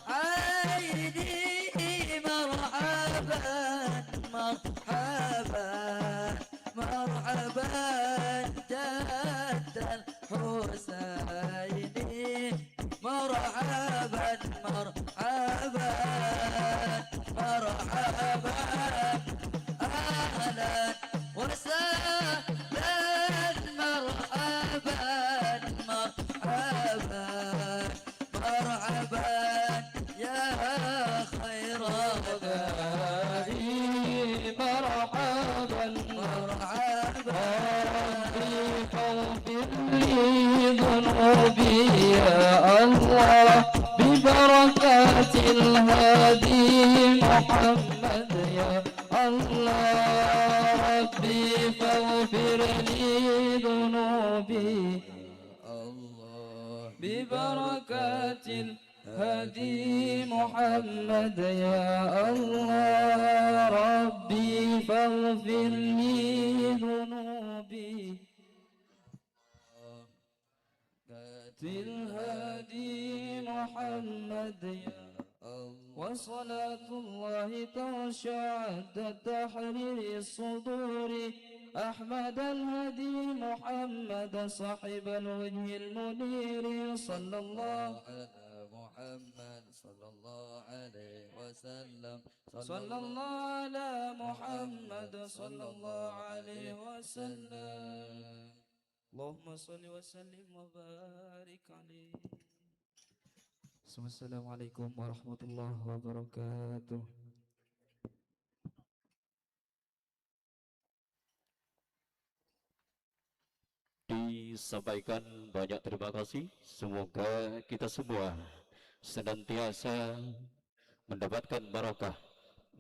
عيني، مرحبا، مرحبا، مرحبا، أهلا وسهلا، مرحبا، مرحبا، مرحبا، يا خير داعي، مرحبا، مرحبا. ربي فاغفر لي ذنوبي يا الله، ببركة الهادي محمد يا الله. ربي فاغفر لي ذنوبي الله، ببركة الهادي محمد يا الله. ربي فاغفر لي ذنوبي. الهادي محمد يا الله. وصلاة الله تغشى عند تحرير الصدور. أحمد الهادي محمد صاحب الوجه المنير. صلى الله على محمد، صلى الله عليه وسلم. صلى الله على محمد، صلى الله عليه وسلم. اللهم صل وسلم وبارك عليه. السلام عليكم ورحمة الله وبركاته. Disampaikan banyak terima kasih. Semoga kita semua senantiasa mendapatkan barakah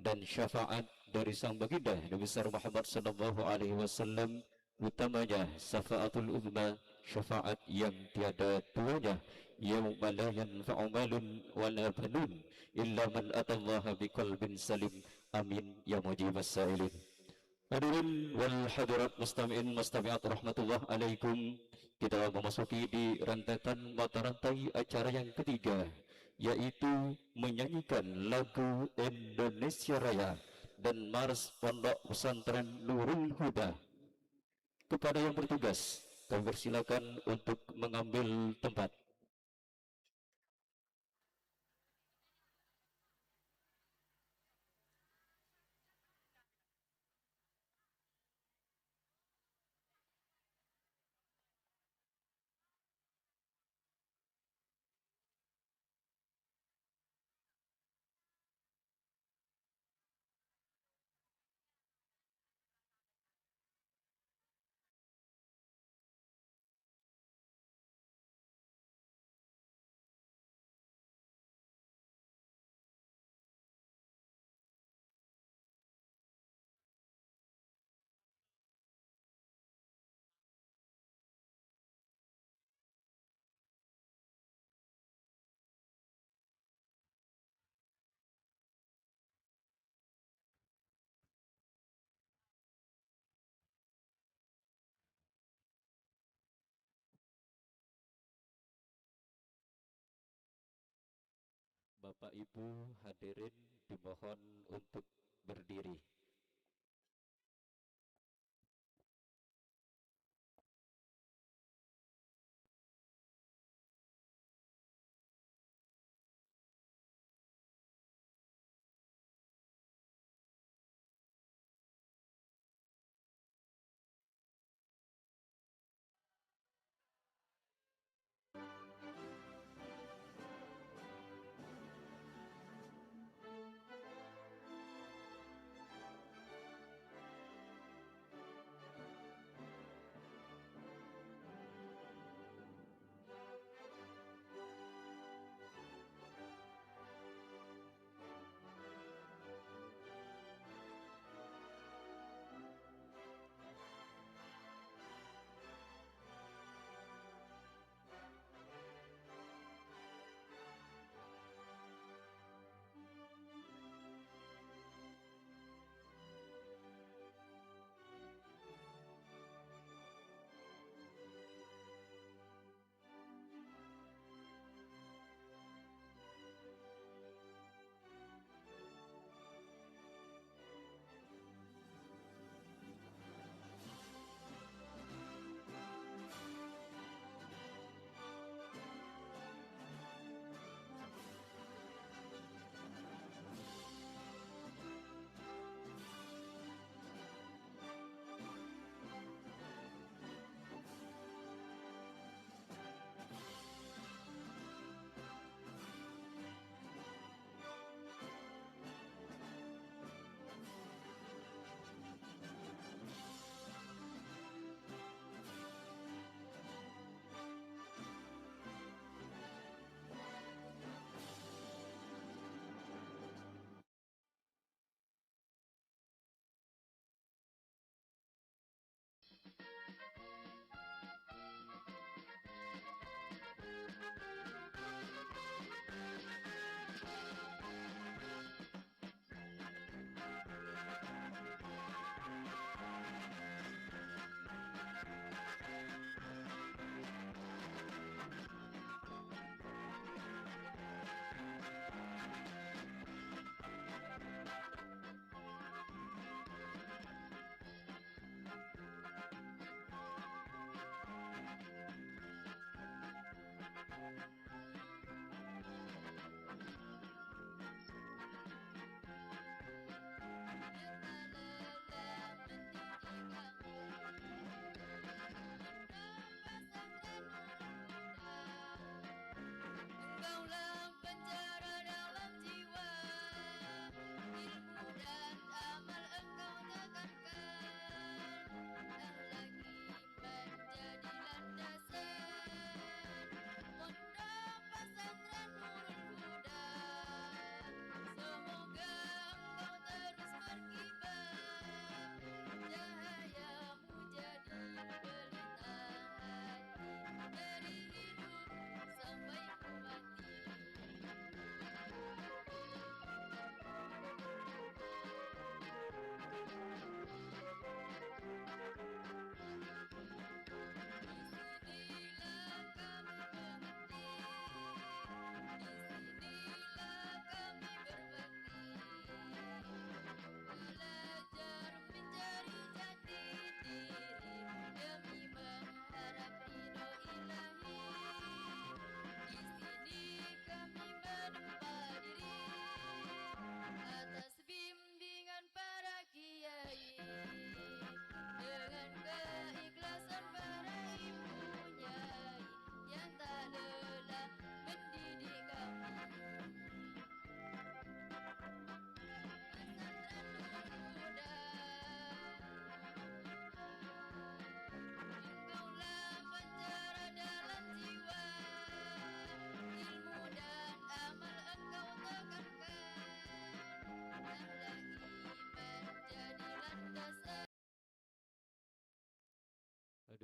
dan syafaat dari Sang Baginda Nabi besar Muhammad sallallahu alaihi wasallam, utamanya syafaatul uzma, syafaat yang tiada duanya, yauma la yanfa'u malun wala banun illa man atallaha biqalbin salim. Amin ya mujibas sa'ilin. Hadirin wal hadirat, mustami'in mustami'at rahmatullah alaikum. Kita memasuki di rentetan mata rantai acara yang ketiga, yaitu menyanyikan lagu Indonesia Raya dan Mars Pondok Pesantren Nurul Huda. Kepada yang bertugas, kami persilakan untuk mengambil tempat. Bapak Ibu hadirin dimohon untuk berdiri.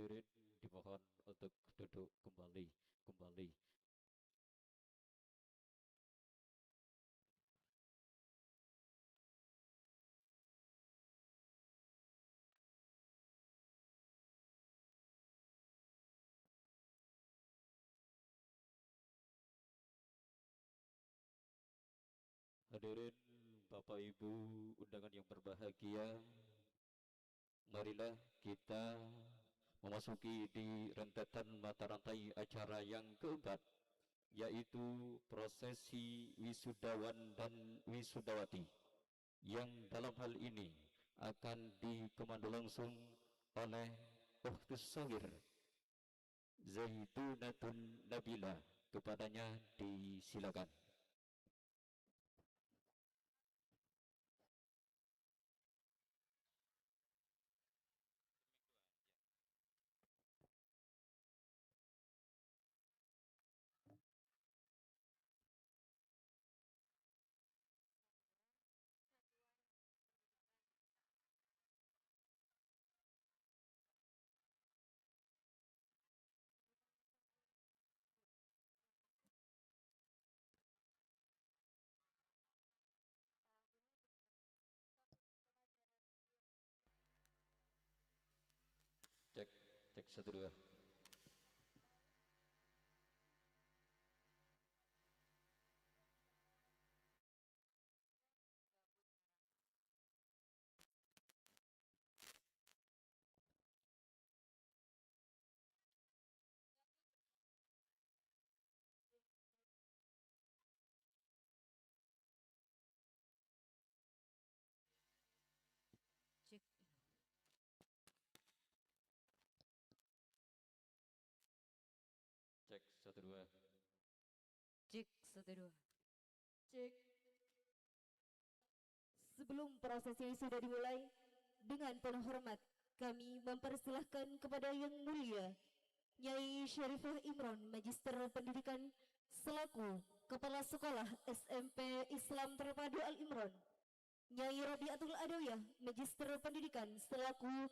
Hadirin dimohon untuk duduk kembali, kembali. Hadirin Bapak Ibu undangan yang berbahagia, marilah kita memasuki di rentetan mata rantai acara yang keempat, yaitu prosesi wisudawan dan wisudawati yang dalam hal ini akan dikomando langsung oleh Ukhtus Shogir Zaitunatun Nabila. Kepadanya disilakan. Cek, cek, satu, dua. Cek. Cek, satu, dua. Cek, satu, dua. Cek. Sebelum prosesi sudah dimulai, dengan penuh hormat, kami mempersilahkan kepada Yang Mulia Nyai Syarifah Imron, Magister Pendidikan, selaku Kepala Sekolah S M P Islam Terpadu Al Imron, Nyai Rabiatul Adawiyah, Magister Pendidikan, selaku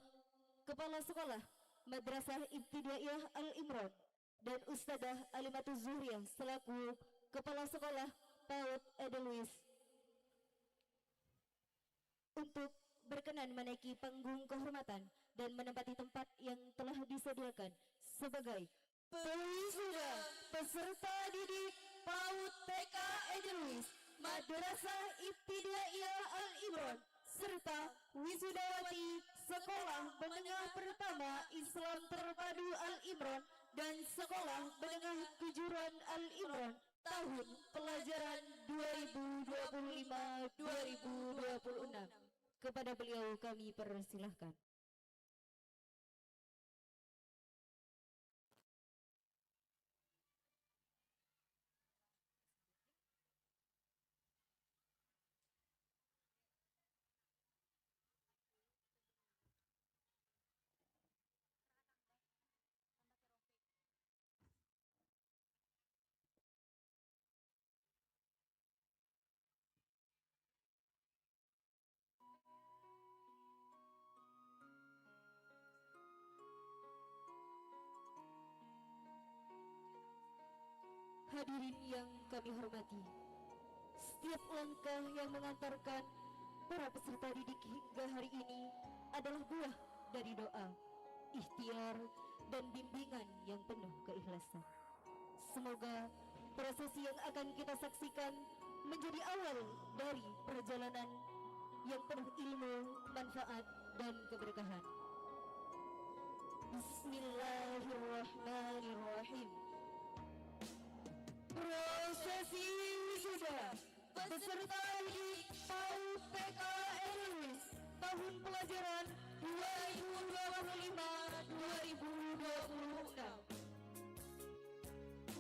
Kepala Sekolah Madrasah Ibtidaiyah Al Imron, dan Ustadzah Alimatuz Zuhriyah selaku Kepala Sekolah PAUD Edelweiss untuk berkenan menaiki panggung kehormatan dan menempati tempat yang telah disediakan sebagai pewisuda peserta didik PAUD T K Edelweiss Madrasah Ibtidaiyah Al Imron serta wisudawati Sekolah Menengah Pertama Islam Terpadu Al Imron dan Sekolah Menengah Kejuruan Al Imron tahun pelajaran dua ribu dua puluh lima dua ribu dua puluh enam. Kepada beliau kami persilahkan. Hadirin yang kami hormati, setiap langkah yang mengantarkan para peserta didik hingga hari ini adalah buah dari doa, ikhtiar, dan bimbingan yang penuh keikhlasan. Semoga prosesi yang akan kita saksikan menjadi awal dari perjalanan yang penuh ilmu, manfaat, dan keberkahan. Bismillahirrahmanirrahim. Prosesi wisuda peserta didik PAUD T K Edelweiss tahun pelajaran dua ribu dua puluh lima dua ribu dua puluh enam.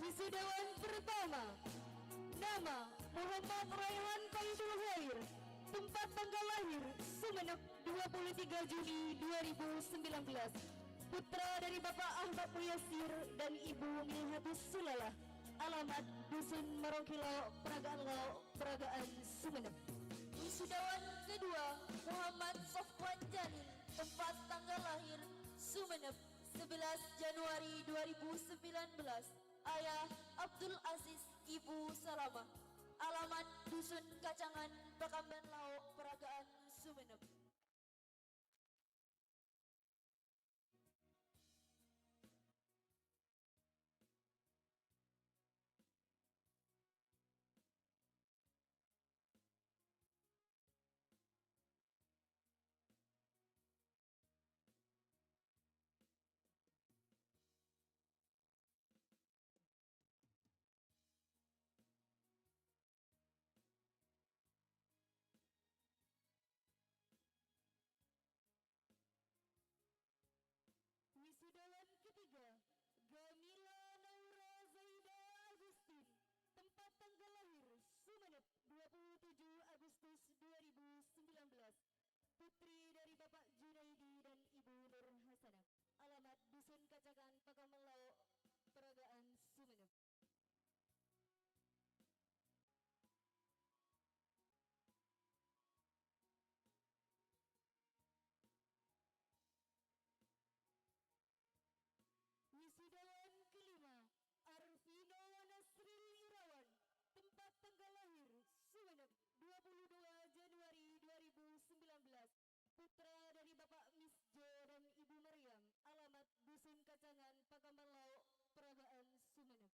Wisudawan pertama, nama Muhammad Raihan Faizul Khair, tempat tanggal lahir Sumenep, dua puluh tiga Juni dua ribu sembilan belas, putra dari Bapak Ahmad Muyasir dan Ibu Milhatus Sulalah, alamat Dusun Marongkilo, Peragaan Lao, Peragaan Sumenep. Wisudawan kedua, Muhammad Sofwan Jalil, tempat tanggal lahir Sumenep, Sebelas Januari dua ribu sembilan belas, Ayah Abdul Aziz, Ibu Salamah. Alamat Dusun Kacangan, Pakamban Lao', Paragaan, Sumenep. Wisudawan ketiga, Gamila Naura Zaida Agustin, tempat tanggal lahir, Sumenep, dua puluh tujuh Agustus dua ribu sembilan belas. Putri dari Bapak Junaidi dan Ibu Nur Hasanah. Alamat Dusun Kacangan, Pakamban Lao', Paragaan, Sumenep. Wisudawan kelima, Arvino Nasril Irawan, tempat tanggal lahir, Sumenep, dua puluh dua Januari dua ribu sembilan belas. Putra dari Bapak Misjo dan Ibu Maryam, alamat Dusun Kacangan, Pakamban Lao', Paragaan, Sumenep.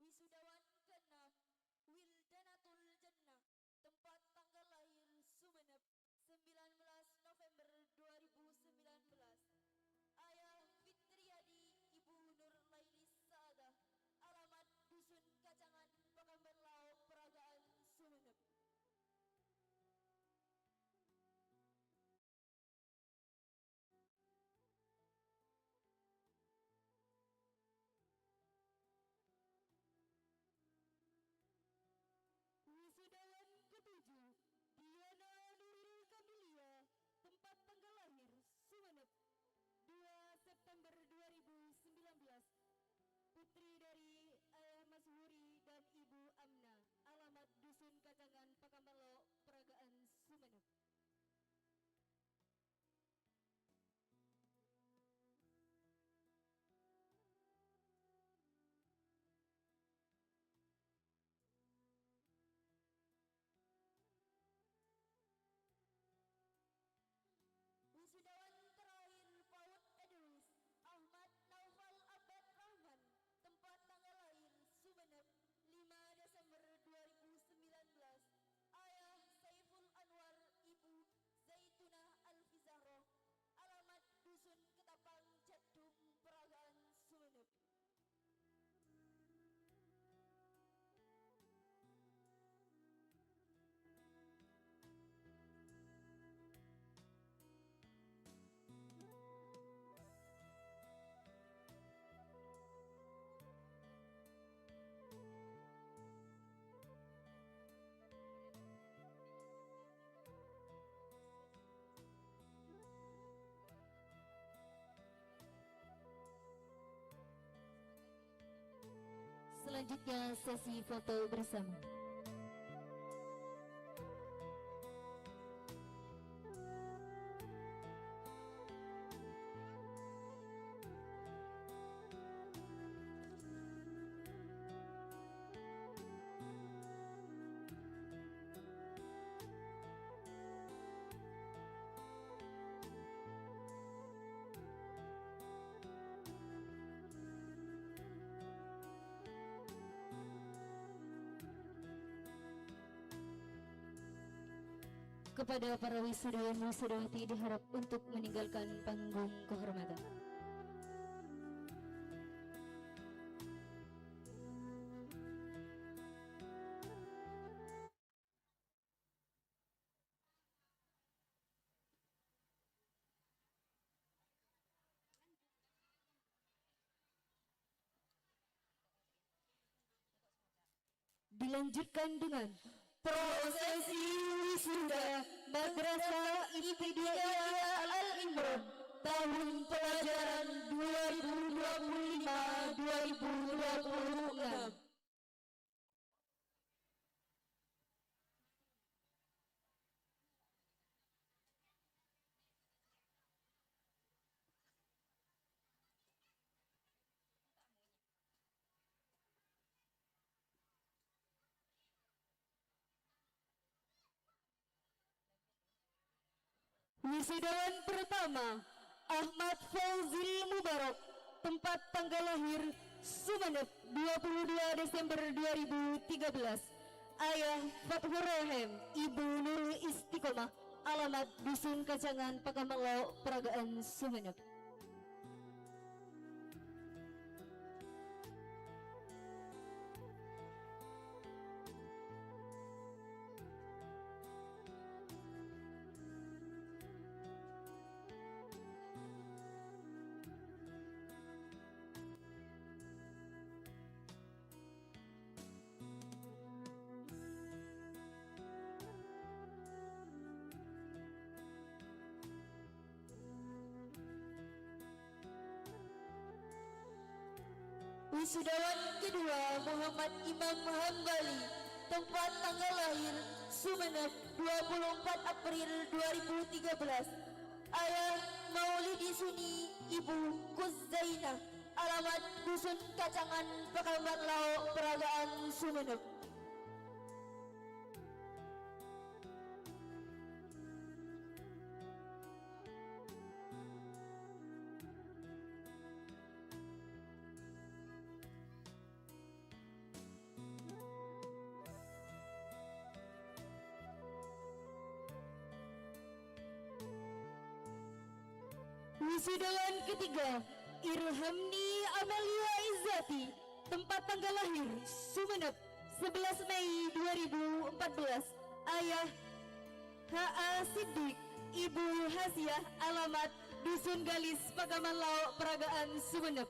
Wisudawan keenam, Wildanatul Jannah, tempat tanggal lahir, Sumenep, sembilan belas November dua ribu sembilan belas. Ayah Fitriyadi, Ibu Nurlainis Saadah, alamat Dusun Kacangan, Pakamban Lao', Paragaan, Sumenep. Wisudawan ketujuh, Diana Nurul Kamilia, tempat tanggal lahir, Sumenep, dua September dua ribu sembilan belas. Putri dari Ayah Mas Huri dan Ibu Amna, alamat Dusun Kacangan, Pakamban Lao', Paragaan, Sumenep. Wisudawan terakhir, Paud Edwis Ahmad Naufal Abad Rahman, tempat tanggal lahir, Sumenep, lima Desember dua ribu sembilan belas. Ayah Saiful Anwar, Ibu Zaitunah Alfi Zahroh, alamat Dusun Ketapang, Cedung, Paragaan, Sumenep. Selanjutnya, sesi foto bersama. Kepada para wisudawan wisudawati diharap untuk meninggalkan panggung kehormatan. Dilanjutkan dengan prosesi wisuda Madrasah Ibtidaiyah Al Imron tahun pelajaran dua ribu dua puluh lima dua ribu dua puluh enam. Wisudawan pertama, Ahmad Fauzil Mubarak, tempat tanggal lahir Sumenep, dua puluh dua Desember dua ribu tiga belas. Ayah Fathur Rahim, Ibu Nurul Istiqomah, alamat Dusun Kacangan, Pakamalo, Peragaan, Sumenep. Wisudawan kedua, Muhammad Imam Hambali, tempat tanggal lahir Sumenep, dua puluh empat April dua ribu tiga belas. Ayah Maulidi Suni, Ibu Kuzainah, alamat Dusun Kacangan, Pakamban Lao, Peragaan, Sumenep. Wisudawan ketiga, Irhamni Amalia Izzati, tempat tanggal lahir Sumenep, sebelas Mei dua ribu empat belas. Ayah H A Siddiq, Ibu Hasiah, alamat Dusun Galis, Pakamban Lao, Peragaan, Sumenep.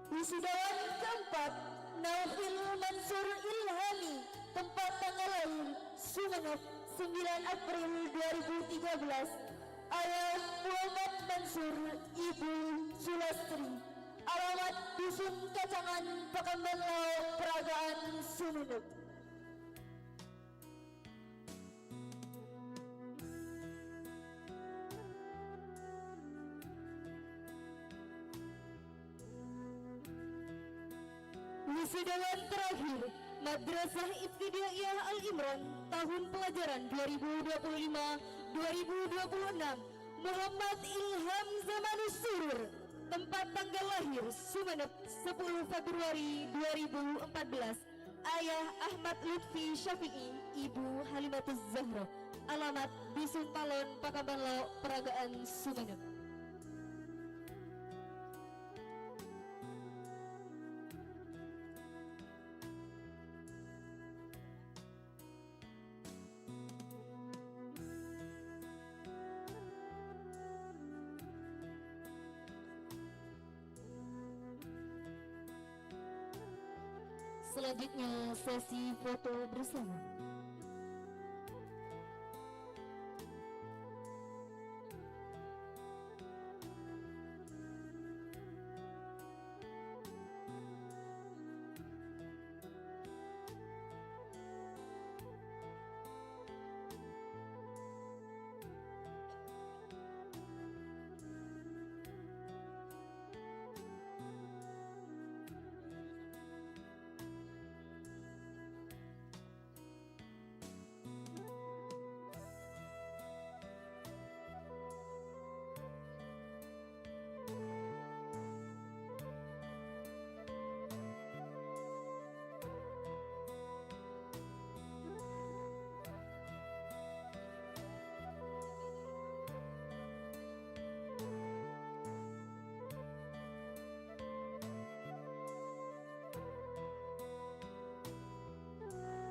Wisudawan keempat, Naufil Mansur Ilhami, tempat tanggal lahir Sumenep, sembilan April dua ribu tiga belas. Ayah Muhammad Mansur, Ibu Sulastri, alamat Dusun Kacangan, Pakamban Lao, Peragaan, Sumenep. Wisudawan terakhir, Madrasah Ibtidaiyah Al Imron, tahun pelajaran dua ribu dua puluh lima dua ribu dua puluh enam, Muhammad Ilham Zamanus Surur, tempat tanggal lahir Sumenep, sepuluh Februari dua ribu empat belas. Ayah Ahmad Lutfi Syafi'i, Ibu Halimatuz Zahra. Alamat Dusun Talon, Pakamban Lao, Peragaan, Sumenep. Selanjutnya, sesi foto bersama.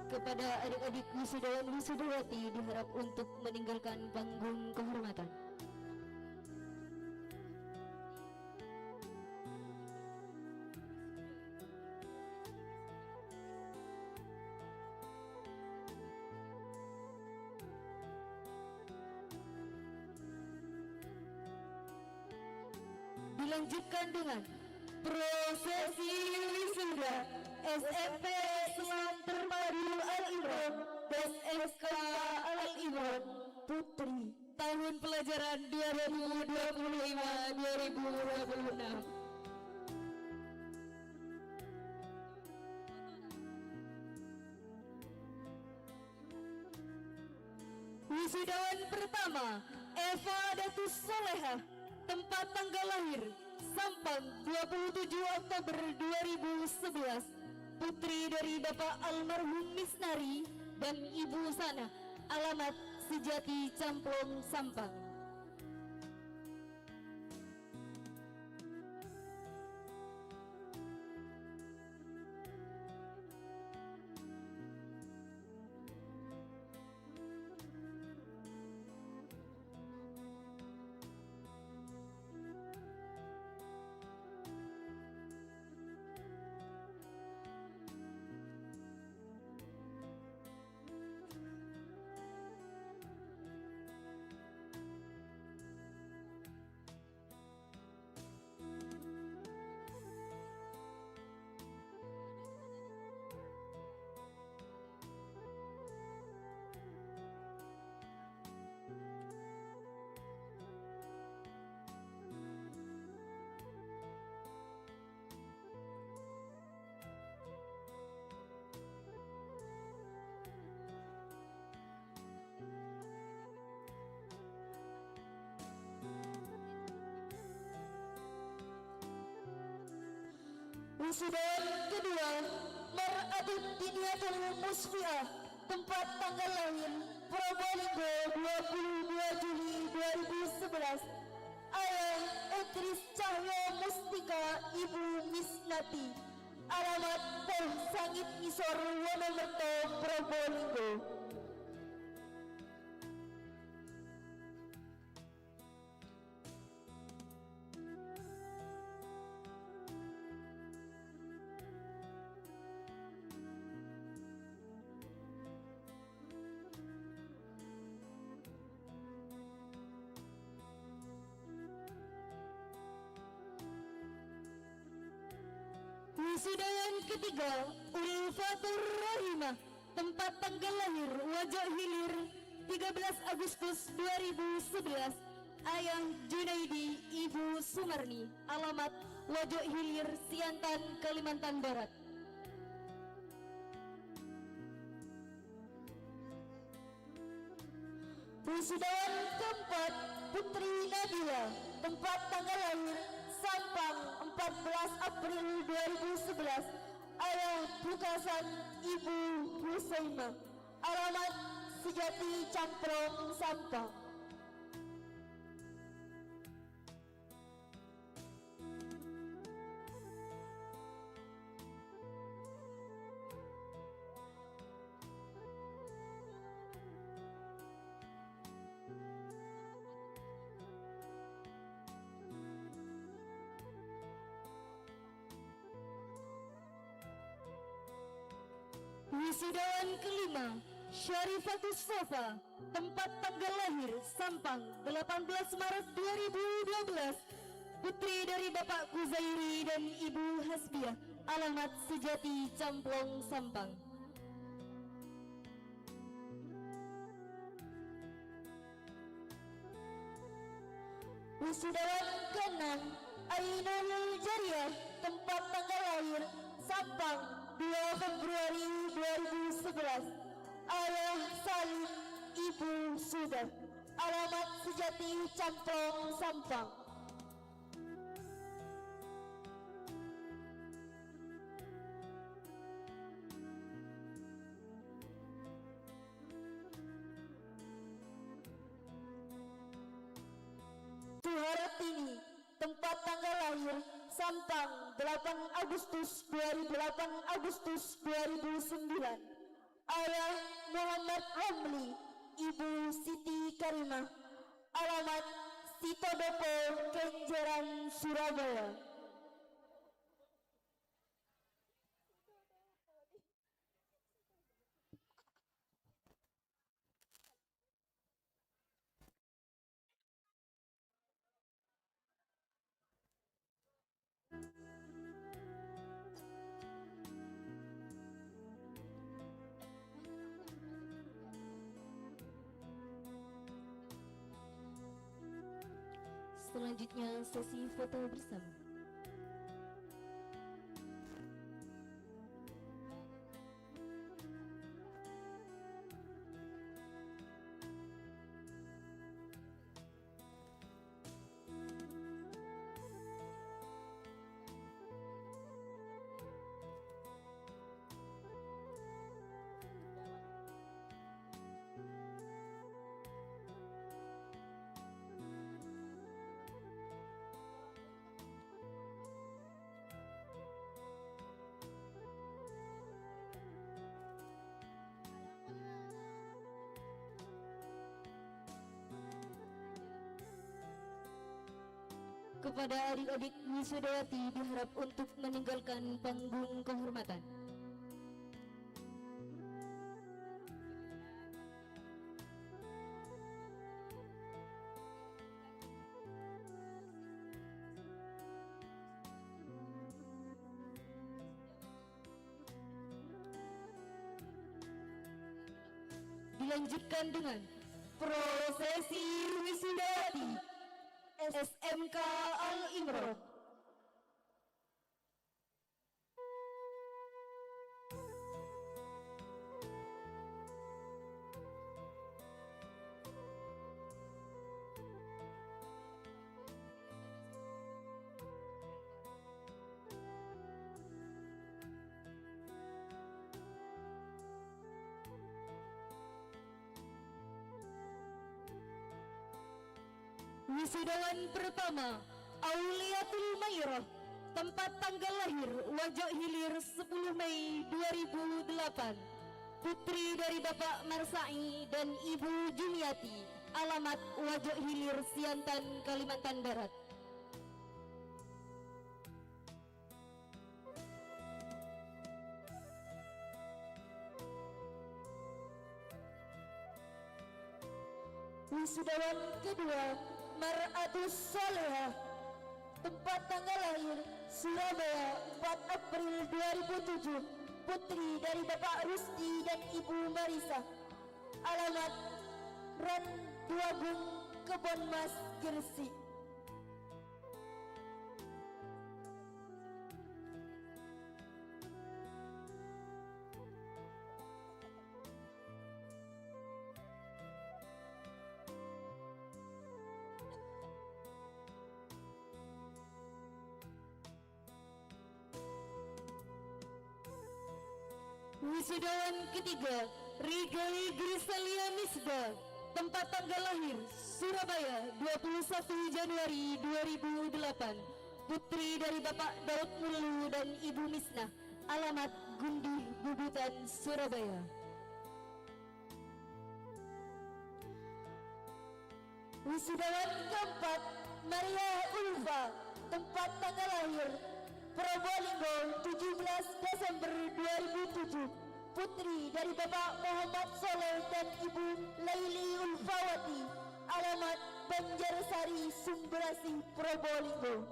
Kepada adik-adik wisudawan wisudawati diharap untuk meninggalkan panggung kehormatan. Dilanjutkan dengan prosesi wisuda S M P Islam Terpadu Al Imron dan S K Al Imron Putri tahun pelajaran dua ribu dua puluh lima dua ribu dua puluh enam. Wisudawan pertama, Eva Datus Solehah, tempat tanggal lahir, Sampang, dua puluh tujuh Oktober dua ribu sebelas, putri dari Bapak almarhum Misnari dan Ibu Sana, alamat Sejati Camplong, Sampang. Wisudawan kedua, Mar'atun Diniyatul Musfiah, tempat tanggal lahir, Probolinggo, dua puluh dua Juli dua ribu sebelas. Ayah Idris Cahyo Mustika, Ibu Misnati. Alamat Poh Sangit Ngisor, Wonomerto, Probolinggo. Wisudawan ketiga, Ulfatur Rahimah, tempat tanggal lahir, Wajak Hilir, tiga belas Agustus dua ribu sebelas, Ayah Junaidi, Ibu Sumarni, alamat Wajak Hilir, Siantan, Kalimantan Barat. Wisudawan keempat, Putri Nabila, tempat tanggal lahir, Sampang, empat belas April dua ribu sebelas, Ayah Bukasan, Ibu Husaimah, alamat Sejati Camprong, Sampang. Wisudawan kelima, Syarifatus Sofa, tempat tanggal lahir, Sampang, delapan belas Maret dua ribu dua belas, putri dari Bapak Kuzairi dan Ibu Hasbiah, alamat Sejati Camplong, Sampang. Wisudawan keenam, Ainul Jariyah, tempat tanggal lahir, Sampang, dua Februari dua ribu sebelas. Ayah Salim, Ibu Sudah. Alamat Sejati Camplong, Sampang. Suhartini, tempat tanggal lahir, Sampang, delapan Agustus dua ribu delapan, Agustus dua ribu sembilan. Ayah Muhammad Romli, Ibu Siti Karimah, alamat Sitodopo, Kenjeran, Surabaya. Selanjutnya, sesi foto bersama. Kepada adik-adik wisudawati diharap untuk meninggalkan panggung kehormatan. Dilanjutkan dengan prosesi wisudawati S M K Al Imron. Wisudawan pertama, Auliatul Mairah, tempat tanggal lahir, Wajo Hilir, sepuluh Mei dua ribu delapan. Putri dari Bapak Marsa'i dan Ibu Jumiati, alamat Wajo Hilir, Siantan, Kalimantan Barat. Wisudawan kedua, Mar'atus Salehah. Tempat tanggal lahir, Surabaya, empat April dua ribu tujuh. Putri dari Bapak Rusdi dan Ibu Marisa. Alamat, Ran Duagung, Kebon Mas, Gresik. Wisudawan ketiga, Rigali Grisalia Misda, tempat tanggal lahir, Surabaya, dua puluh satu Januari dua ribu delapan, putri dari Bapak Daud Mulu dan Ibu Misnah, alamat Gundih Bubutan, Surabaya. Wisudawan keempat, Maria Ulfa, tempat tanggal lahir, Probolinggo, tujuh belas Desember dua ribu tujuh, putri dari Bapak Muhammad Soleh dan Ibu Laili Ulfawati, alamat Banjarsari, Sumberasih, Probolinggo.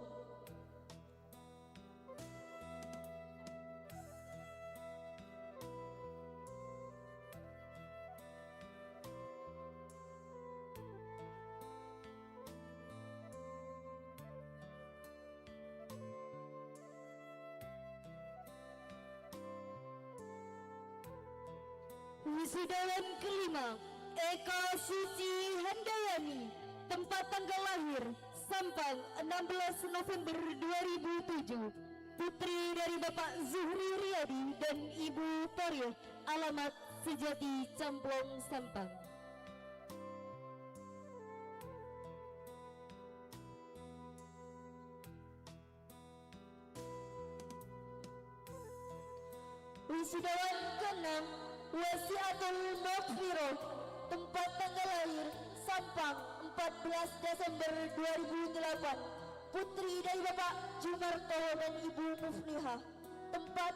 Wisudawan kelima, Eka Suci Handayani, tempat tanggal lahir, Sampang, enam belas November dua ribu tujuh, putri dari Bapak Zuhri Riyadi dan Ibu Toriyah, alamat Sejati Camplong, Sampang. Wisudawan keenam, Wasiatul Maghfirah, tempat tanggal lahir, Sampang, empat belas Desember dua ribu delapan, putri dari Bapak Jumarto dan Ibu Muflihah. Tempat,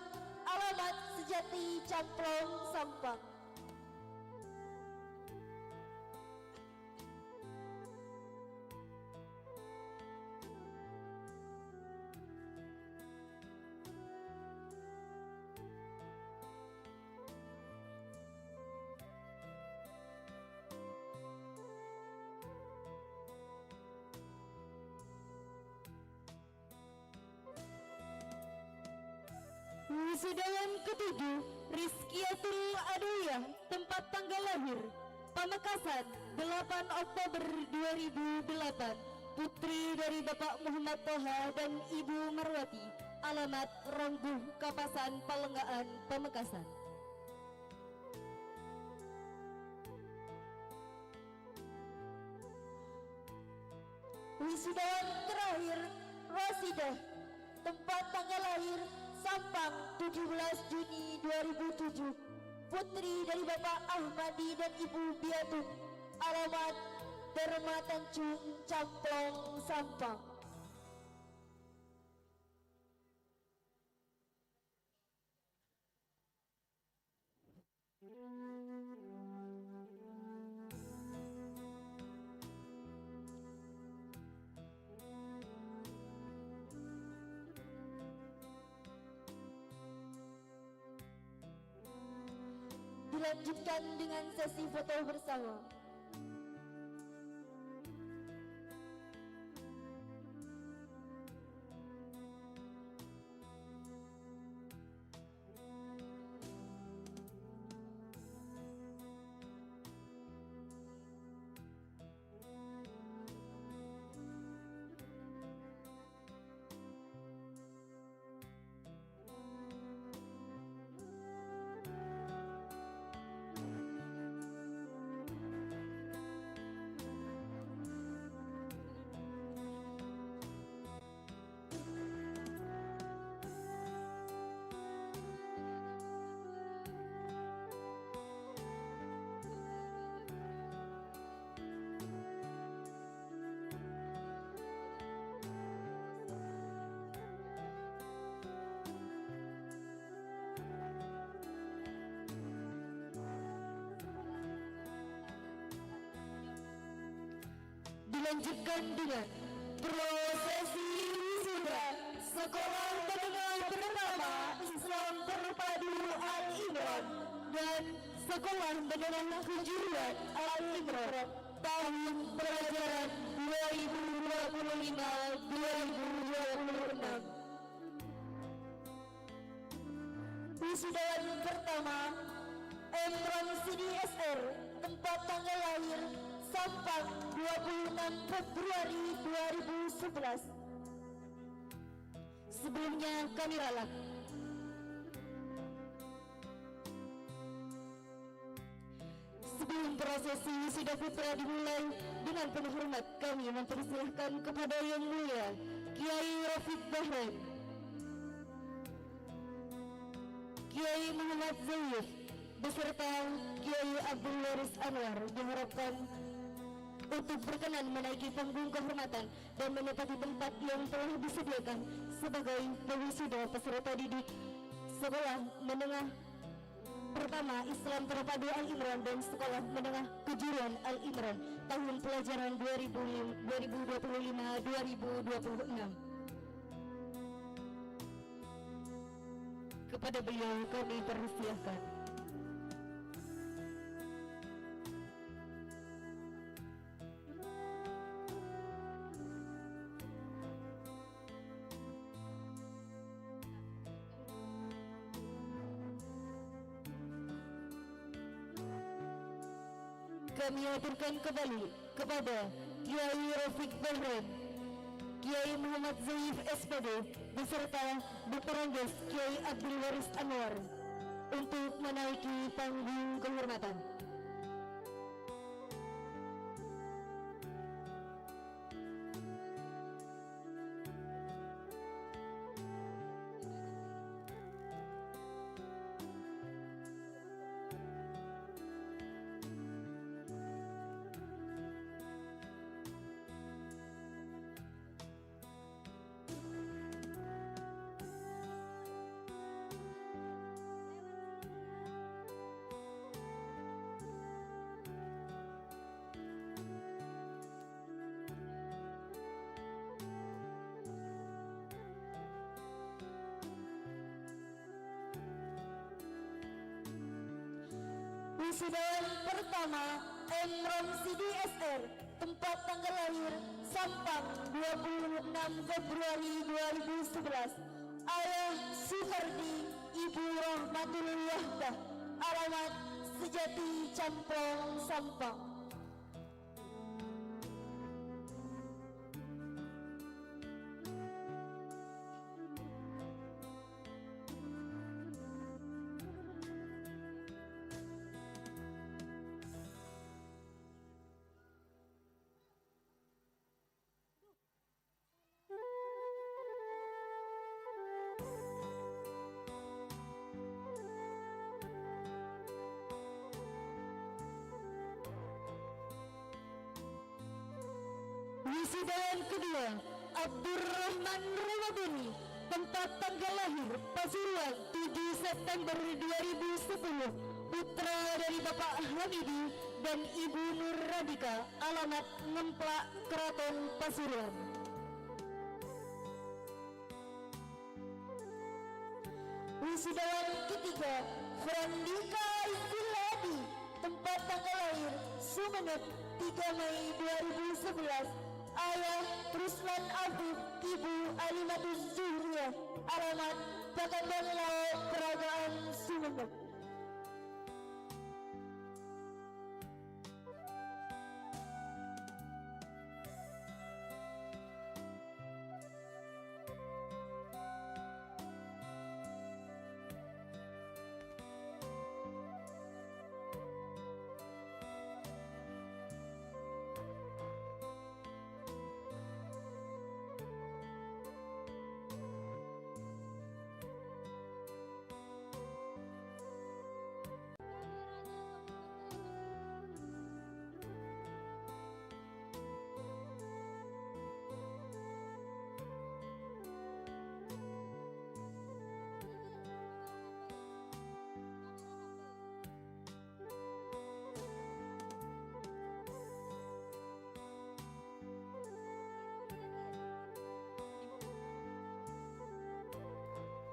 alamat, Sejati Camplong, Sampang. Wisudawan ketujuh, Rizkiatul Adawiyah, tempat tanggal lahir, Pamekasan, delapan Oktober dua ribu delapan, putri dari Bapak Muhammad Toha dan Ibu Marwati, alamat Rongguh, Kapasan, Palengga'an, Pamekasan. Wisudawan terakhir, Rosidah. Tempat tanggal lahir, Sampang, tujuh belas Juni dua ribu tujuh. Putri dari Bapak Ahmadi dan Ibu Biatun. Alamat, Dharma Tanjung, Camplong, Sampang. Dilanjutkan dengan sesi foto bersama. Dilanjutkan dengan prosesi wisuda sekolah menengah pertama Islam Terpadu Al Imran dan sekolah menengah kejuruan Al Imran tahun pelajaran dua ribu dua puluh lima dua ribu dua puluh enam. Wisudawan pertama, Emron Sidi S R, tempat tanggal lahir, Sampang, dua puluh enam Februari dua ribu sebelas. Sebelumnya kami ralak. Sebelum prosesi wisuda putra dimulai, dengan penuh hormat kami mempersilahkan kepada Yang Mulia Kiai Rafiq Bahrain, Kiai Muhammad Zaif, beserta Kiai Abdul Waris Anwar diharapkan untuk berkenan menaiki panggung kehormatan dan menempati tempat yang telah disediakan sebagai pewisuda peserta didik sekolah menengah pertama Islam Terpadu Al Imran dan Sekolah Menengah Kejuruan Al Imran tahun pelajaran dua ribu, dua ribu dua puluh lima dua ribu dua puluh enam. Kepada beliau kami persilahkan. Kami aturkan kembali kepada Kiai Rafiq Bahrain, Kiai Muhammad Zaif S P D, beserta Doktor Andes Kiai Abdul Waris Anwar untuk menaiki panggung kehormatan. Wisudawan pertama, M Romsidi S R, tempat tanggal lahir, Sampang, dua puluh enam Februari dua ribu sebelas. Ayah Suhardi, Ibu Rahmatul Wahdah, alamat Sejati Camplong, Sampang. Wisudawan kedua, Abdurrahman Ramadhani, tempat tanggal lahir, Pasuruan, tujuh September dua ribu sepuluh, putra dari Bapak Hamidi dan Ibu Nur Radika, alamat Ngemplak, Keraton Pasuruan. Wisudawan ketiga, Frandika Zulhadi, tempat tanggal lahir, Sumenep, tiga Mei dua ribu sebelas. Ayah Ruslan Afif, Ibu Alimatuz Zuhriyah, alamat Pakanban Lao, Peragaan, Sumenep.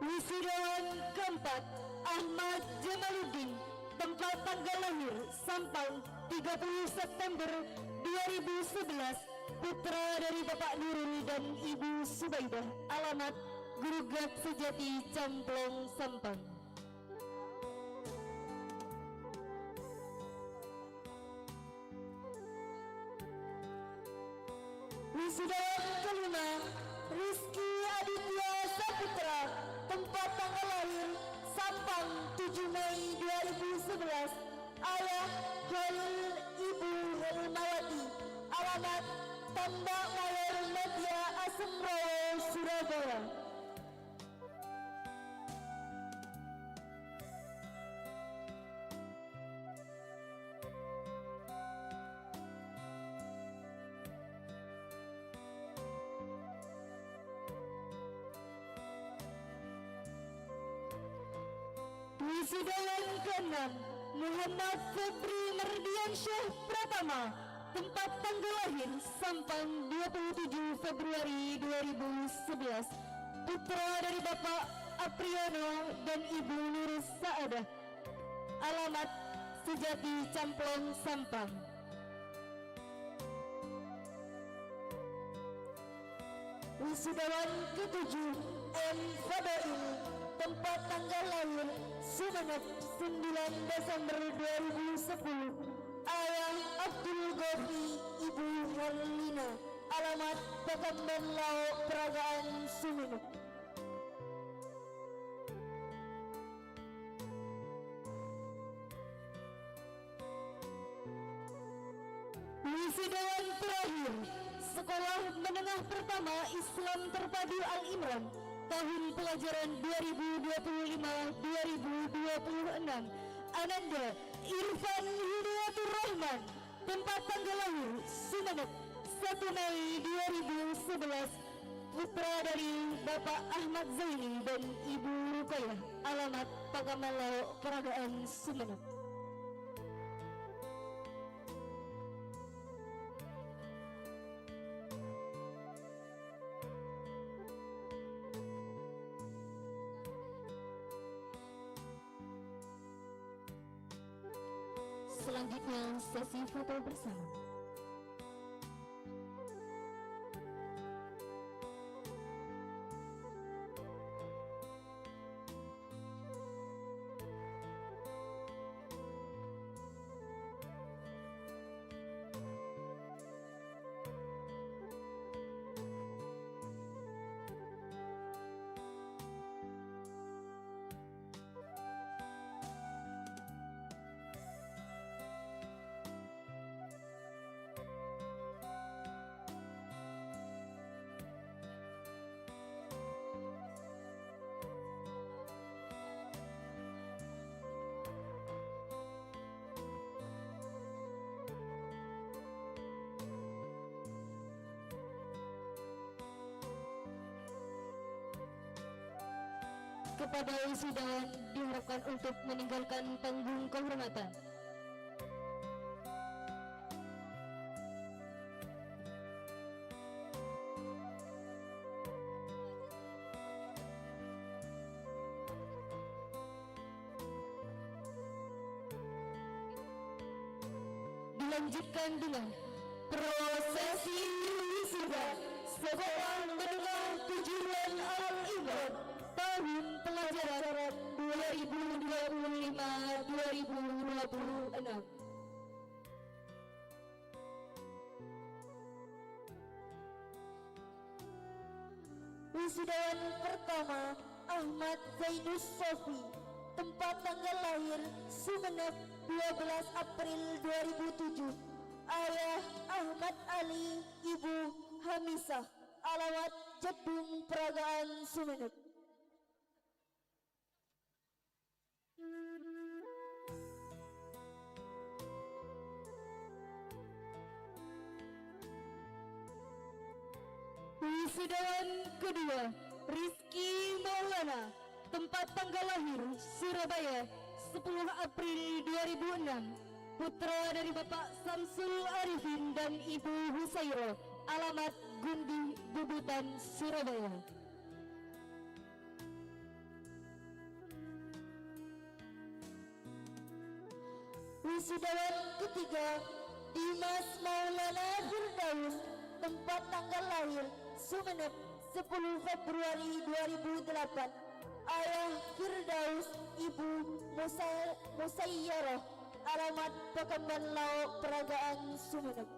Wisudawan keempat, Ahmad Jamaluddin, tempat tanggal lahir, Sampang, tiga puluh September dua ribu sebelas, putra dari Bapak Nurul dan Ibu Subaidah, alamat Grugat Sejati, Camplong, Sampang. Wisudawan kelima, Rizky Aditya Saputra, tempat tanggal lahir, Sampang, tujuh Mei dua ribu sebelas, ayah Khalil, Ibu Hermawati, alamat Tambak Mayor Media Asem Rowo, Surabaya. Wisudawan keenam, Muhammad Febri Merdiansyah Pratama, tempat tanggal lahir, Sampang, dua puluh tujuh Februari dua ribu sebelas, putra dari Bapak Apriyono dan Ibu Nurus Saadah, alamat Sejati, Camplong, Sampang. Wisudawan ketujuh, M Fadail, tempat tanggal lahir, Sumenep, sembilan Desember dua ribu sepuluh, ayah Abdul Ghafi, Ibu Herlina, alamat Pakanban Lao, Peragaan, Sumenep. Wisudawan terakhir, Sekolah Menengah Pertama Islam Terpadu Al Imran, tahun pelajaran dua ribu dua puluh lima dua ribu dua puluh enam, Ananda Irfan Hidayatur Rahman, tempat tanggal lahir, Sumenep, satu Mei dua ribu sebelas, putra dari Bapak Ahmad Zaini dan Ibu Rukayah, alamat Pakanban Lao, Peragaan, Sumenep. Selanjutnya, sesi foto bersama. Kepada wisudawan diharapkan untuk meninggalkan panggung kehormatan. Dilanjutkan dengan prosesi wisuda Sekolah Menengah Kejuruan Al-Imran tahun pelajaran dua ribu dua puluh lima dua ribu dua puluh enam. Wisudawan pertama, Ahmad Zainus Sofi, tempat tanggal lahir Sumenep, dua belas April dua ribu tujuh. Ayah Ahmad Ali, Ibu Hamisah, alamat Jedung Peragaan, Sumenep. Wisudawan kedua, Rizky Maulana, tempat tanggal lahir Surabaya, sepuluh April dua ribu enam, putra dari Bapak Samsul Arifin dan Ibu Husairo, alamat Gundi, Bubutan, Surabaya. Wisudawan ketiga, Dimas Maulana Firdaus, tempat tanggal lahir Sumenep, sepuluh Februari dua ribu delapan. Ayah Firdaus, Ibu Musa-, Musayyarah, alamat Pakamban Lao, Peragaan, Sumenep.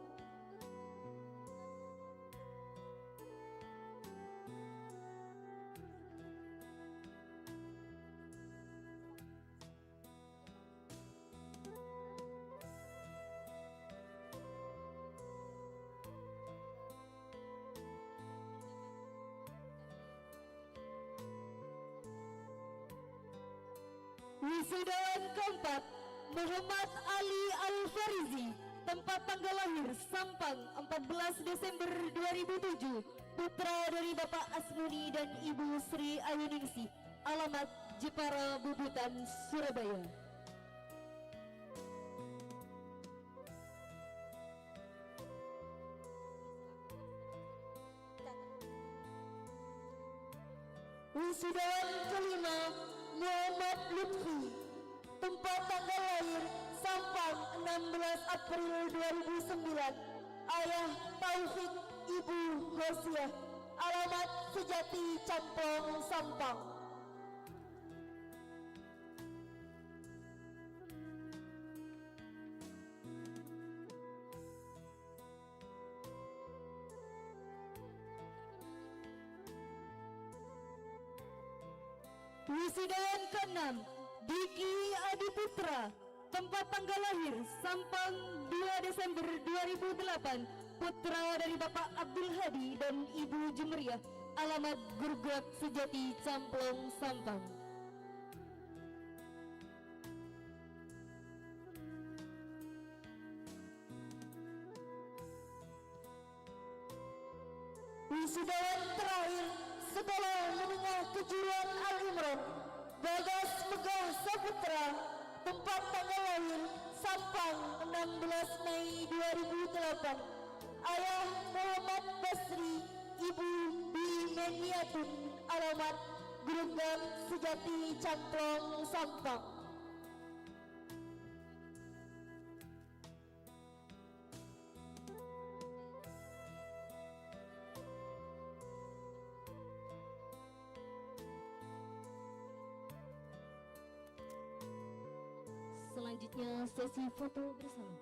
Wisudawan keempat, Muhammad Ali Al-Farizi, tempat tanggal lahir Sampang, empat belas Desember dua ribu tujuh, putra dari Bapak Asmuni dan Ibu Sri Ayuningsih, alamat Jepara, Bubutan, Surabaya. Wisudawan kelima, Muhammad Lutfi. Tempat tanggal lahir, Sampang, enam belas April dua ribu sembilan. Ayah Taufik, Ibu Hosiah. Alamat Sejati Camplong, Sampang. Wisudawan keenam, Diki Adiputra, tempat tanggal lahir, Sampang, dua Desember dua ribu delapan, putra dari Bapak Abdul Hadi dan Ibu Jumriah, alamat Gurgrak Sejati Camplong, Sampang. Wisudawan terakhir, Sekolah Menengah Kejuruan Al Imran, Bagas Megah Saputra, tempat tanggal lahir, Sampang, enam belas Mei dua ribu delapan. Ayah Muhammad Basri, Ibu Bimeniatun, alamat Gerunggang Sejati Camplong, Sampang. Selanjutnya sesi foto bersama.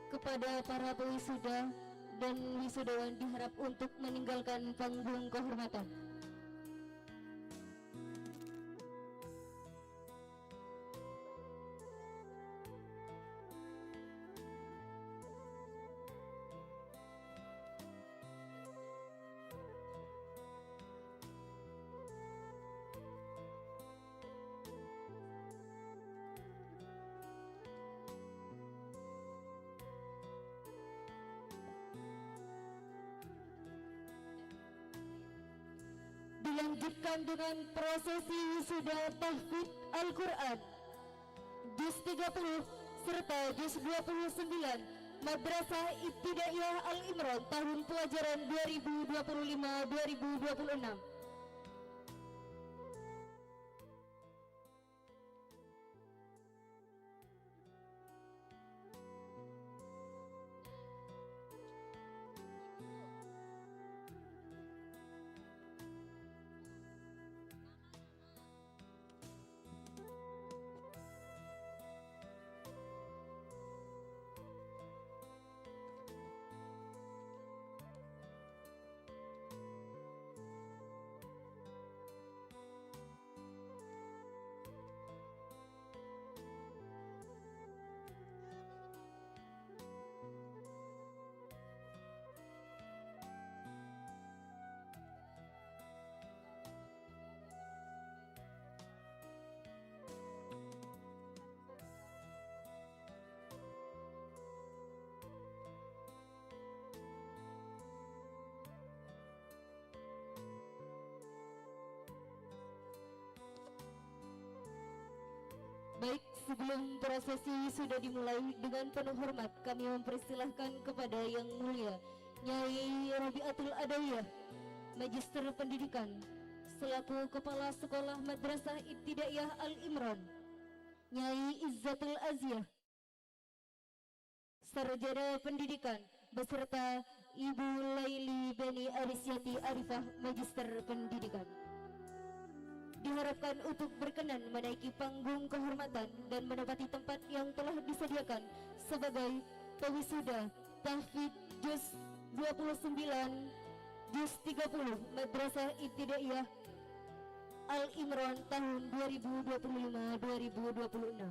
Kepada para pewisuda dan wisudawan diharap untuk meninggalkan panggung kehormatan. Dilanjutkan dengan prosesi wisuda tahfidz Al-Quran, juz tiga puluh serta juz dua puluh sembilan, Madrasah Ibtidaiyah Al-Imran, tahun pelajaran dua ribu dua puluh lima dua ribu dua puluh enam. Baik, sebelum prosesi sudah dimulai, dengan penuh hormat kami mempersilahkan kepada Yang Mulia Nyai Robiatul Adawiyah, Magister Pendidikan, selaku Kepala Sekolah Madrasah Ibtidaiyah Al Imran, Nyai Izzatul Aziyah, Sarjana Pendidikan, beserta Ibu Laili Beni Arisyati Arifah, Magister Pendidikan. Diharapkan untuk berkenan menaiki panggung kehormatan dan menempati tempat yang telah disediakan sebagai pewisuda tahfidz juz dua puluh sembilan, juz tiga puluh, Madrasah Ibtidaiyah Al Imran tahun dua ribu dua puluh lima dua ribu dua puluh enam.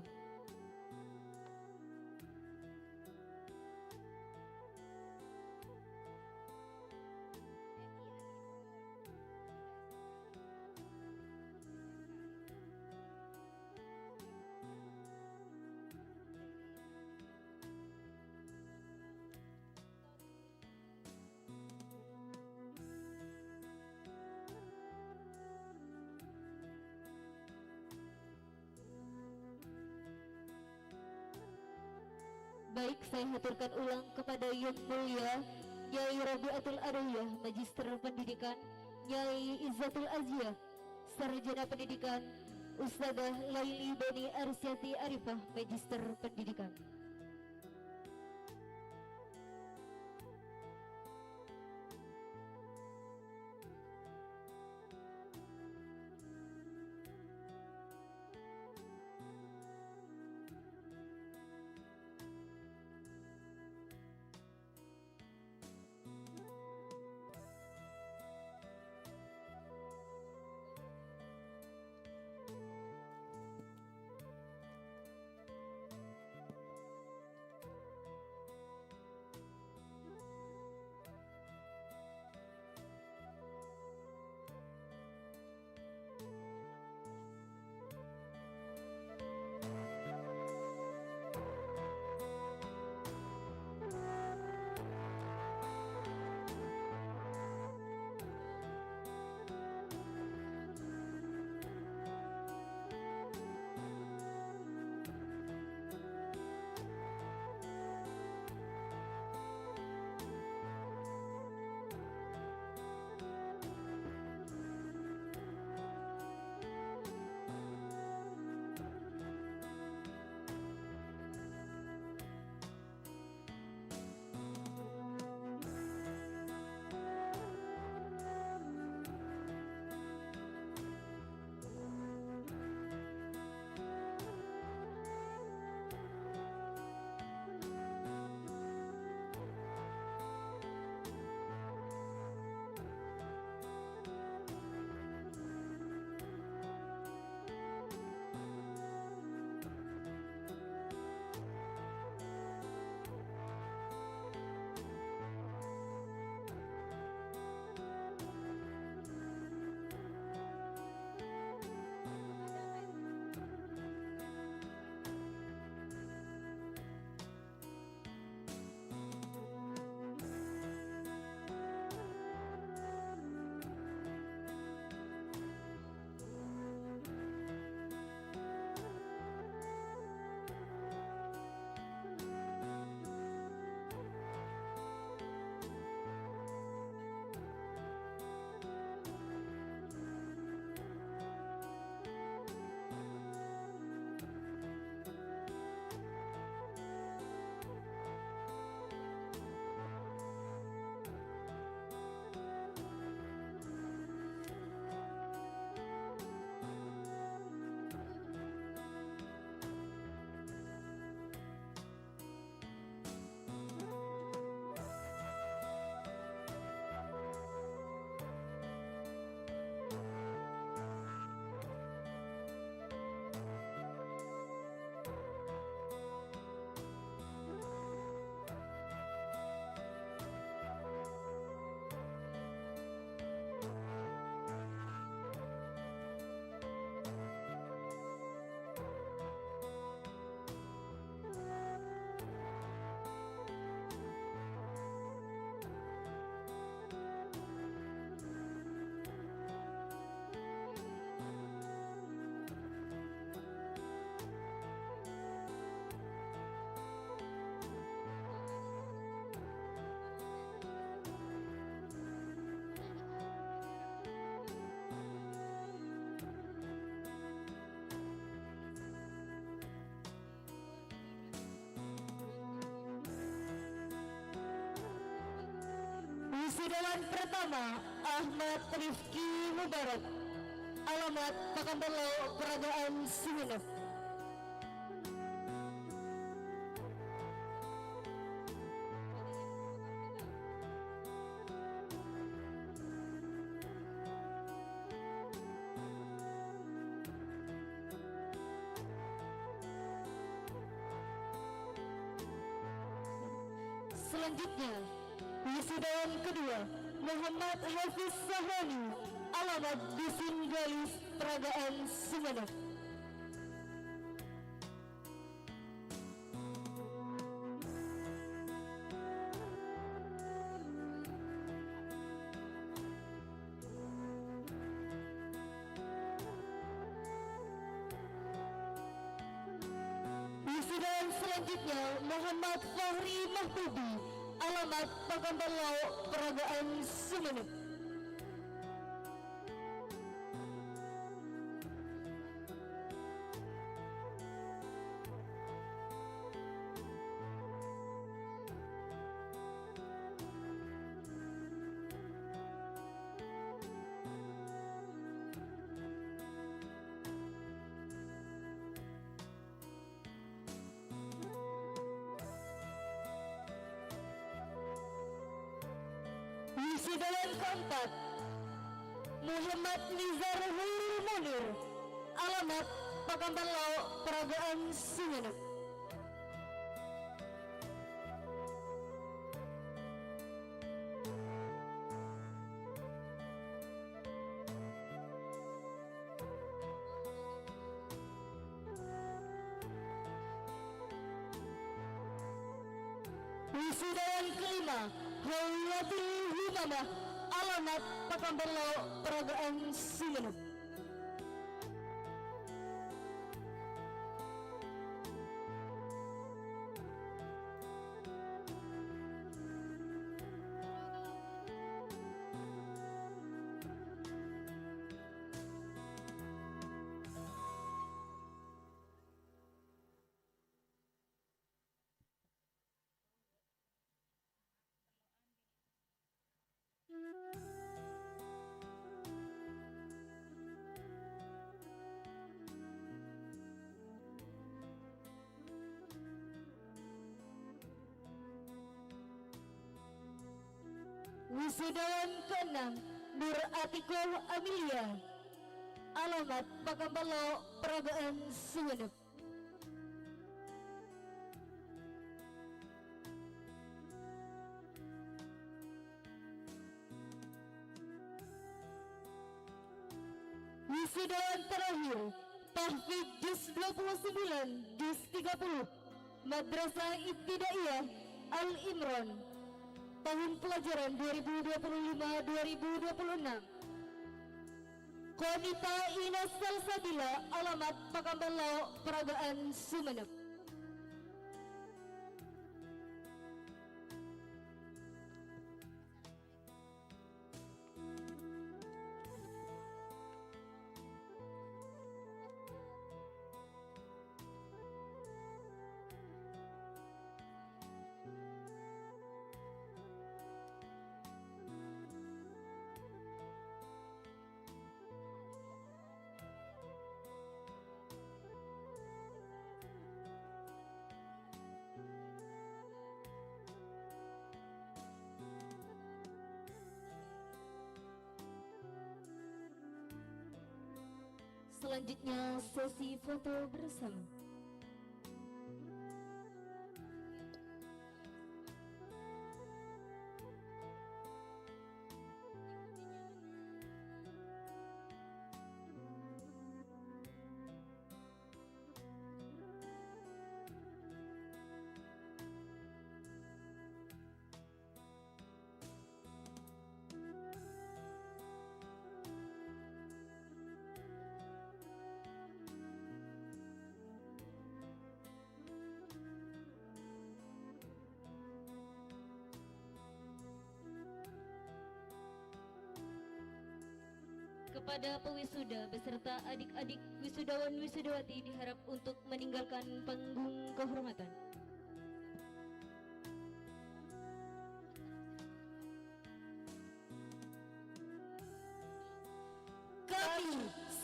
Baik, saya haturkan ulang kepada Yang Mulia Nyai Robiatul Adawiyah, Magister Pendidikan, Nyai Izzatul Aziyah, Sarjana Pendidikan, Ustadzah Laili Beni Arsyati Arifah, Magister Pendidikan. Wisudawan pertama, Ahmad Rifki Mubarak, alamat Pakanbâlâo, Paraghâ'ân Sumenep. Selanjutnya, wisudawan kedua, Muhammad Hafiz Sahroni, alamat Dusun Galis, Paraghâ'ân Sumenep. Wisudawan selanjutnya, Muhammad Fahri Mahbubi, alamat Pakanbâlâo, Paraghâ'ân Sumenep. Wisudawan keempat, Muhammad Nizar Hurul Munir, alamat Pakanbâlâo, Paraghâ'ân Sumenep. Wisudawan kelima, Haulatul Humamah, alamat Pakanbâlâo, Paraghâ'ân Sumenep. Wisudawan keenam, Nur Atikoh Amelia, alamat Pakanbâlâo, Paraghâ'ân Sumenep. Wisudawan terakhir, tahfidz juz dua puluh sembilan, juz tiga puluh, Madrasah Ibtidaiyah Al Imran, tahun pelajaran dua ribu dua puluh lima dua ribu dua puluh enam. Qanita Ina Salsabila, alamat Pakanbâlâo, Paraghâ'ân Sumenep. Selanjutnya, sesi foto bersama. Kepada pewisuda beserta adik-adik wisudawan wisudawati diharap untuk meninggalkan panggung kehormatan.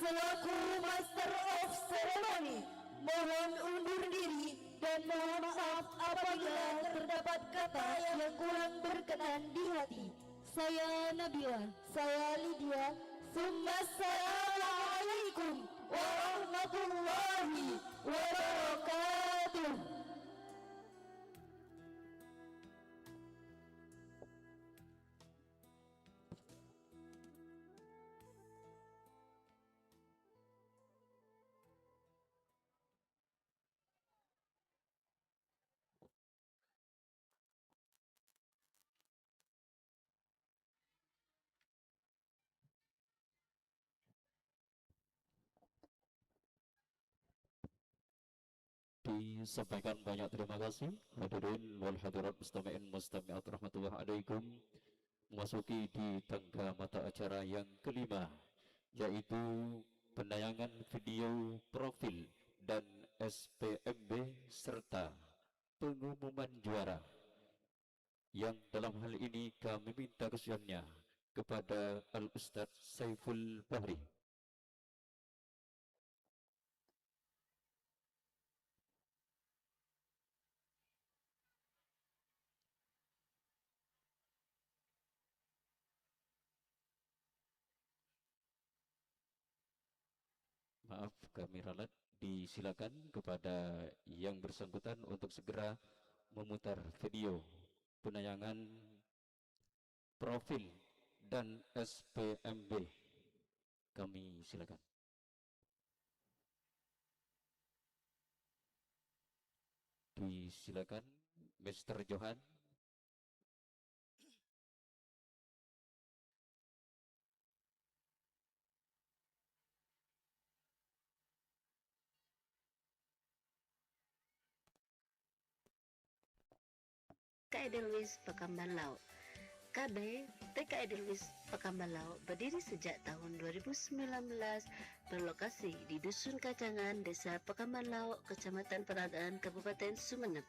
Selaku Master of Ceremony, mohon undur diri dan mohon maaf apabila terdapat kata yang kurang berkenan di hati. Saya Nabila. Saya Lydia. Summa assalamualaikum warahmatullahi wabarakatuh. Disampaikan banyak terima kasih, hadirin wal hadirat, mustami'in mustami'at rahmatullah alaikum. Memasuki di tangga mata acara yang kelima, yaitu penayangan video profil dan S P M B serta pengumuman juara, yang dalam hal ini kami minta khususnya kepada Al Ustadz Saiful Bahri. Maaf, kami ralat. Disilakan kepada yang bersangkutan untuk segera memutar video penayangan profil dan S P M B. Kami silakan. Disilakan, Mister Johan. K Edelweiss Pekanbaru. K B T K Edelweiss Pekanbaru berdiri sejak tahun dua ribu sembilan belas, berlokasi di Dusun Kacangan, Desa Pekanbaru, Kecamatan Peradaan, Kabupaten Sumenep.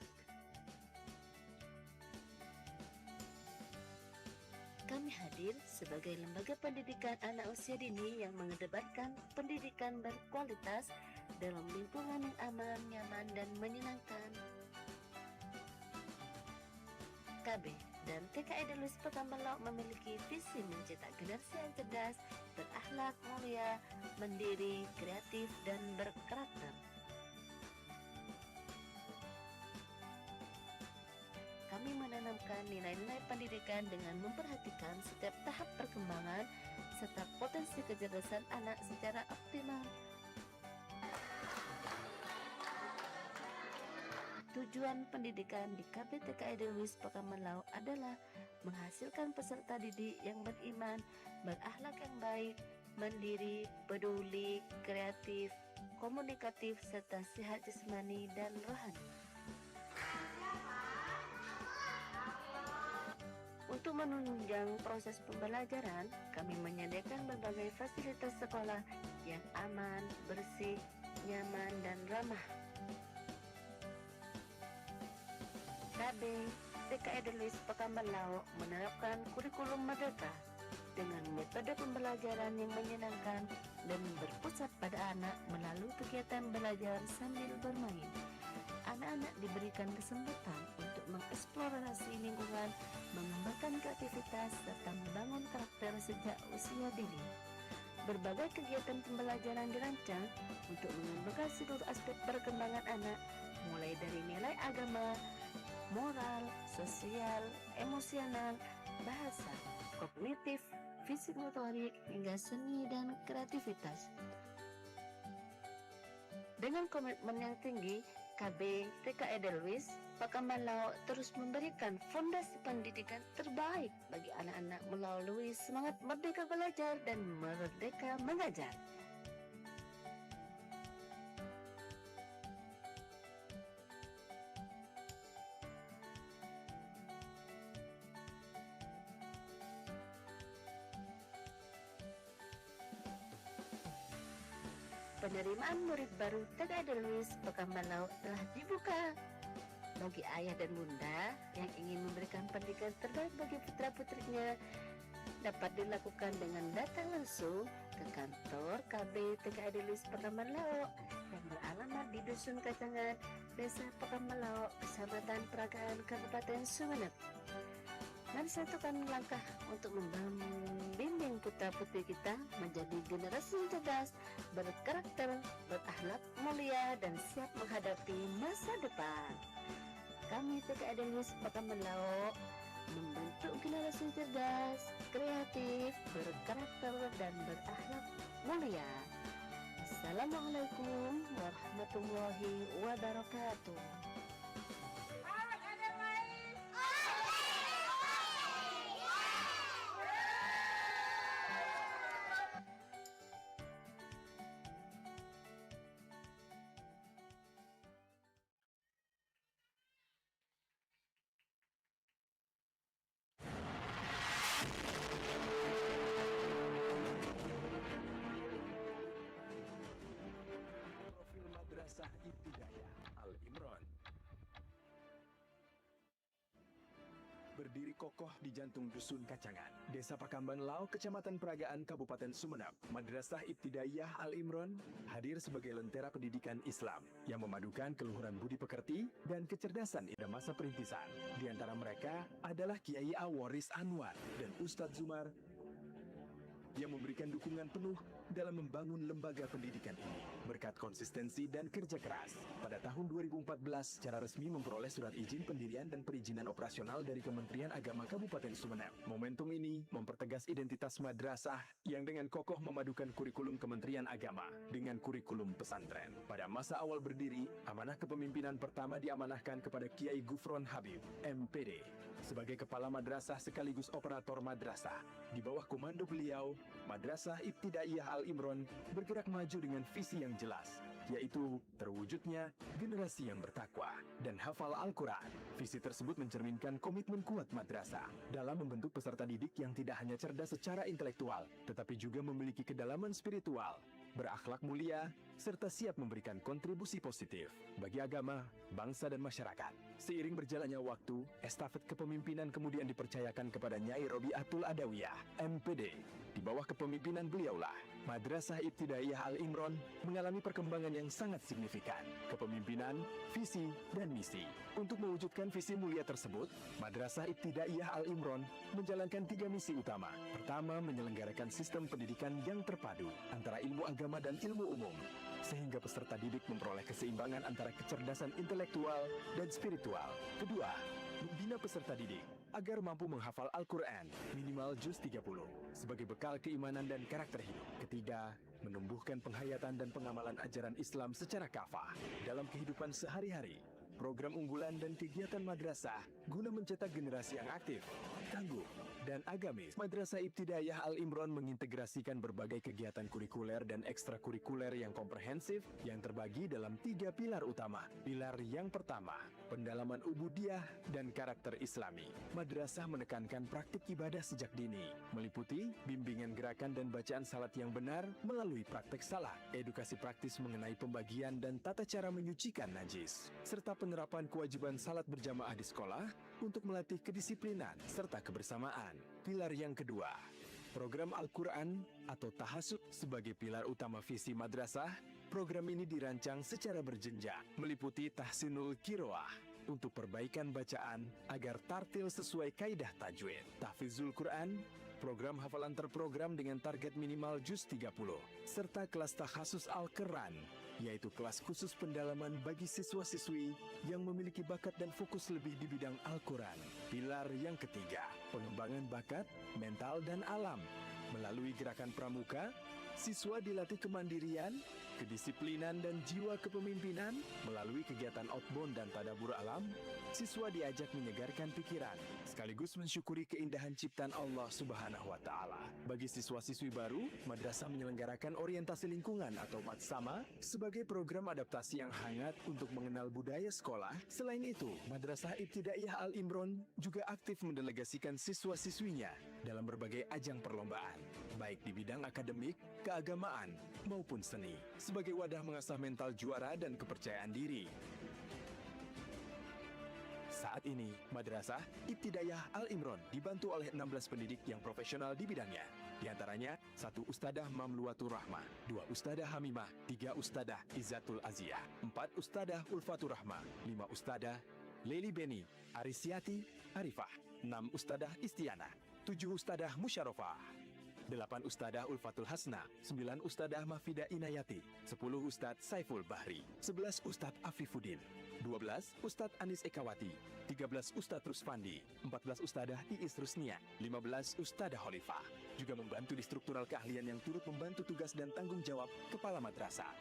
Kami hadir sebagai lembaga pendidikan anak usia dini yang mengedepankan pendidikan berkualitas dalam lingkungan yang aman, nyaman, dan menyenangkan. K B dan T K Edelweiss Pekanbaru memiliki visi mencetak generasi yang cerdas, berakhlak mulia, mandiri, kreatif, dan berkarakter. Kami menanamkan nilai-nilai pendidikan dengan memperhatikan setiap tahap perkembangan serta potensi kecerdasan anak secara optimal. Tujuan pendidikan di K B T K Edelweiss Pekanbaru adalah menghasilkan peserta didik yang beriman, berakhlak yang baik, mandiri, peduli, kreatif, komunikatif, serta sehat jasmani dan rohani. Untuk menunjang proses pembelajaran, kami menyediakan berbagai fasilitas sekolah yang aman, bersih, nyaman, dan ramah. K B T K Edelweiss Pekanbaru menerapkan kurikulum merdeka dengan metode pembelajaran yang menyenangkan dan berpusat pada anak melalui kegiatan belajar sambil bermain. Anak-anak diberikan kesempatan untuk mengeksplorasi lingkungan, mengembangkan kreativitas, serta membangun karakter sejak usia dini. Berbagai kegiatan pembelajaran dirancang untuk mengembangkan seluruh aspek perkembangan anak, mulai dari nilai agama, moral, sosial, emosional, bahasa, kognitif, fisik motorik, hingga seni dan kreativitas. Dengan komitmen yang tinggi, K B T K Edelweiss Pekanbaru terus memberikan fondasi pendidikan terbaik bagi anak-anak melalui semangat merdeka belajar dan merdeka mengajar. Penerimaan murid baru T K Edelweiss Pekanbaru telah dibuka. Bagi ayah dan bunda yang ingin memberikan pendidikan terbaik bagi putra-putrinya, dapat dilakukan dengan datang langsung ke kantor K B T K A Idealis Pakamban Lao yang beralamat di Dusun Kacangan, Desa Pakamban Lao, Kecamatan Peragaan, Kabupaten Sumenep. Mari satukan langkah untuk membimbing putra-putri kita menjadi generasi yang cerdas, berkarakter, berakhlak mulia, dan siap menghadapi masa depan. Kami T K A Idealis Pakamban Lao membentuk generasi cerdas, kreatif, berkarakter, dan berakhlak mulia. Assalamualaikum warahmatullahi wabarakatuh. Profil Madrasah Ibtidaiyah Al Imron. Berdiri kokoh di jantung Dusun Kacangan, Desa Pakamban Lao, Kecamatan Peragaan, Kabupaten Sumenep, Madrasah Ibtidaiyah Al Imron hadir sebagai lentera pendidikan Islam yang memadukan keluhuran budi pekerti dan kecerdasan pada masa perintisan. Di antara mereka adalah Kiai Awaris Anwar dan Ustadz Zumar yang memberikan dukungan penuh dalam membangun lembaga pendidikan ini. Berkat konsistensi dan kerja keras, pada tahun dua ribu empat belas secara resmi memperoleh surat izin pendirian dan perizinan operasional dari Kementerian Agama Kabupaten Sumenep. Momentum ini mempertegas identitas madrasah yang dengan kokoh memadukan kurikulum Kementerian Agama dengan kurikulum pesantren. Pada masa awal berdiri, amanah kepemimpinan pertama diamanahkan kepada Kiai Gufron Habib, M P D, sebagai kepala madrasah sekaligus operator madrasah. Di bawah komando beliau, Madrasah Ibtidaiyah Al Imron bergerak maju dengan visi yang jelas, yaitu terwujudnya generasi yang bertakwa dan hafal Al-Quran. Visi tersebut mencerminkan komitmen kuat madrasah dalam membentuk peserta didik yang tidak hanya cerdas secara intelektual, tetapi juga memiliki kedalaman spiritual, berakhlak mulia, serta siap memberikan kontribusi positif bagi agama, bangsa, dan masyarakat. Seiring berjalannya waktu, estafet kepemimpinan kemudian dipercayakan kepada Nyai Robiatul Adawiyah, M P D. Di bawah kepemimpinan beliaulah, Madrasah Ibtidaiyah Al Imron mengalami perkembangan yang sangat signifikan. Kepemimpinan, visi, dan misi. Untuk mewujudkan visi mulia tersebut, Madrasah Ibtidaiyah Al Imron menjalankan tiga misi utama. Pertama, menyelenggarakan sistem pendidikan yang terpadu antara ilmu agama dan ilmu umum, sehingga peserta didik memperoleh keseimbangan antara kecerdasan intelektual dan spiritual. Kedua, membina peserta didik agar mampu menghafal Al-Quran minimal juz tiga puluh sebagai bekal keimanan dan karakter hidup. Ketiga, menumbuhkan penghayatan dan pengamalan ajaran Islam secara kafah dalam kehidupan sehari-hari. Program unggulan dan kegiatan madrasah guna mencetak generasi yang aktif, tangguh, dan agamis. Madrasah Ibtidaiyah Al Imron mengintegrasikan berbagai kegiatan kurikuler dan ekstrakurikuler yang komprehensif yang terbagi dalam tiga pilar utama. Pilar yang pertama, pendalaman ubudiyah dan karakter Islami. Madrasah menekankan praktik ibadah sejak dini, meliputi bimbingan gerakan dan bacaan salat yang benar melalui praktek salat, edukasi praktis mengenai pembagian dan tata cara menyucikan najis, serta penerapan kewajiban salat berjamaah di sekolah untuk melatih kedisiplinan serta kebersamaan. Pilar yang kedua, program Al-Quran atau tahasud sebagai pilar utama visi madrasah. Program ini dirancang secara berjenjang, meliputi tahsinul qiraah untuk perbaikan bacaan agar tartil sesuai kaidah tajwid, tahfizul Quran, program hafalan terprogram dengan target minimal juz tiga puluh, serta kelas takhasus Al-Quran, yaitu kelas khusus pendalaman bagi siswa-siswi yang memiliki bakat dan fokus lebih di bidang Al-Quran. Pilar yang ketiga, pengembangan bakat, mental, dan alam. Melalui gerakan pramuka, siswa dilatih kemandirian, kedisiplinan, dan jiwa kepemimpinan. Melalui kegiatan outbound dan tadabbur alam, siswa diajak menyegarkan pikiran sekaligus mensyukuri keindahan ciptaan Allah Subhanahu wa Ta'ala. Bagi siswa-siswi baru, madrasah menyelenggarakan orientasi lingkungan atau madsama sebagai program adaptasi yang hangat untuk mengenal budaya sekolah. Selain itu, Madrasah Ibtidaiyah Al Imron juga aktif mendelegasikan siswa-siswinya dalam berbagai ajang perlombaan, baik di bidang akademik, keagamaan, maupun seni, sebagai wadah mengasah mental juara dan kepercayaan diri. Saat ini, Madrasah Ibtidaiyah Al Imron dibantu oleh enam belas pendidik yang profesional di bidangnya. Di antaranya, satu Ustadzah Mamluatur Rahmah, dua Ustadzah Hamimah, tiga Ustadzah Izzatul Aziyah, empat Ustadzah Ulfatur Rahmah, lima Ustadzah Leli Beni, Arisyati, Arifah, enam Ustadzah Istiana, tujuh Ustadzah Musyarofah, delapan Ustadzah Ulfatul Hasna, sembilan Ustadzah Mahfida Inayati, sepuluh Ustadz Saiful Bahri, sebelas Ustadz Afifuddin, dua belas Ustadz Anis Ekawati, tiga belas Ustadz Rusfandi, empat belas Ustadzah Iis Rusnia, lima belas Ustadzah Khalifah. Juga membantu di struktural keahlian yang turut membantu tugas dan tanggung jawab kepala madrasah.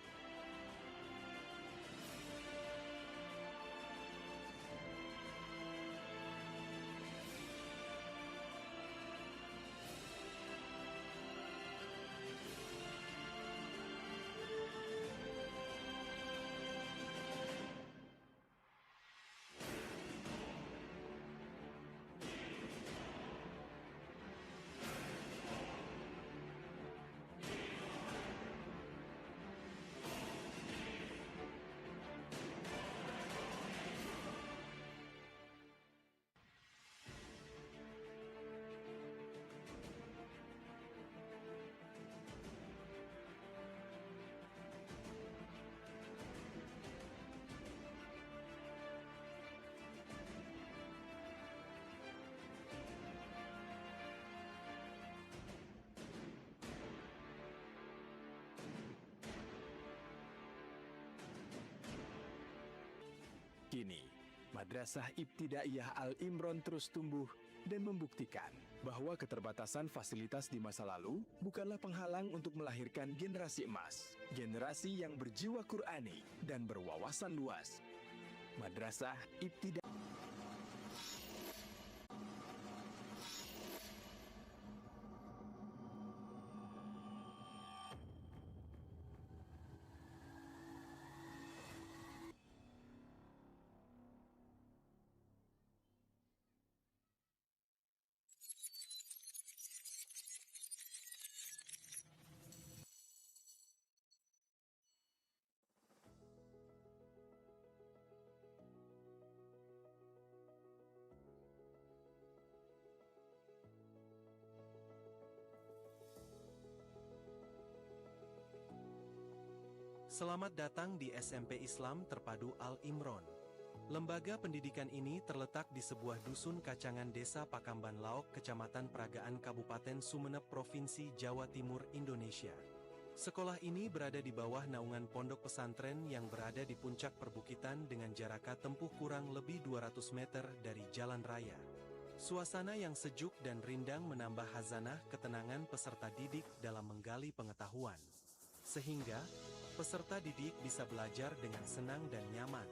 Kini, Madrasah Ibtidaiyah Al Imron terus tumbuh dan membuktikan bahwa keterbatasan fasilitas di masa lalu bukanlah penghalang untuk melahirkan generasi emas, generasi yang berjiwa Qur'ani dan berwawasan luas. Madrasah Ibtida Selamat datang di S M P Islam Terpadu Al Imron. Lembaga pendidikan ini terletak di sebuah dusun kacangan Desa Pakamban Laok, Kecamatan Pragaan, Kabupaten Sumenep, Provinsi Jawa Timur, Indonesia. Sekolah ini berada di bawah naungan pondok pesantren yang berada di puncak perbukitan dengan jaraknya tempuh kurang lebih dua ratus meter dari jalan raya. Suasana yang sejuk dan rindang menambah khazanah ketenangan peserta didik dalam menggali pengetahuan. Sehingga, peserta didik bisa belajar dengan senang dan nyaman.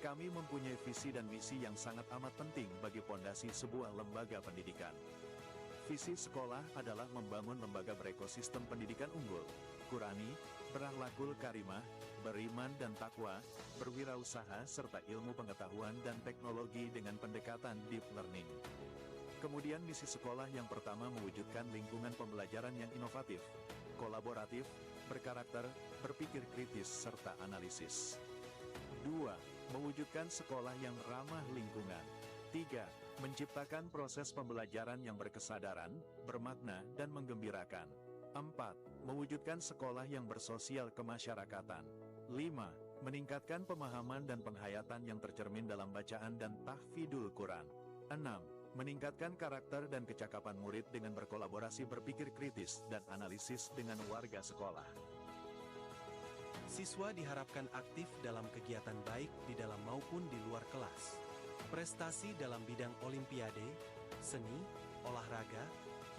Kami mempunyai visi dan misi yang sangat amat penting bagi pondasi sebuah lembaga pendidikan. Visi sekolah adalah membangun lembaga berekosistem pendidikan unggul, Qurani, berakhlakul karimah, beriman dan takwa, berwirausaha, serta ilmu pengetahuan dan teknologi dengan pendekatan deep learning. Kemudian misi sekolah yang pertama mewujudkan lingkungan pembelajaran yang inovatif, kolaboratif, berkarakter, berpikir kritis, serta analisis. Dua, mewujudkan sekolah yang ramah lingkungan. Tiga, menciptakan proses pembelajaran yang berkesadaran, bermakna, dan menggembirakan. Empat, mewujudkan sekolah yang bersosial kemasyarakatan. Lima, meningkatkan pemahaman dan penghayatan yang tercermin dalam bacaan dan tahfidul Quran. Enam, meningkatkan karakter dan kecakapan murid dengan berkolaborasi, berpikir kritis, dan analisis dengan warga sekolah. Siswa diharapkan aktif dalam kegiatan baik di dalam maupun di luar kelas. Prestasi dalam bidang olimpiade, seni, olahraga,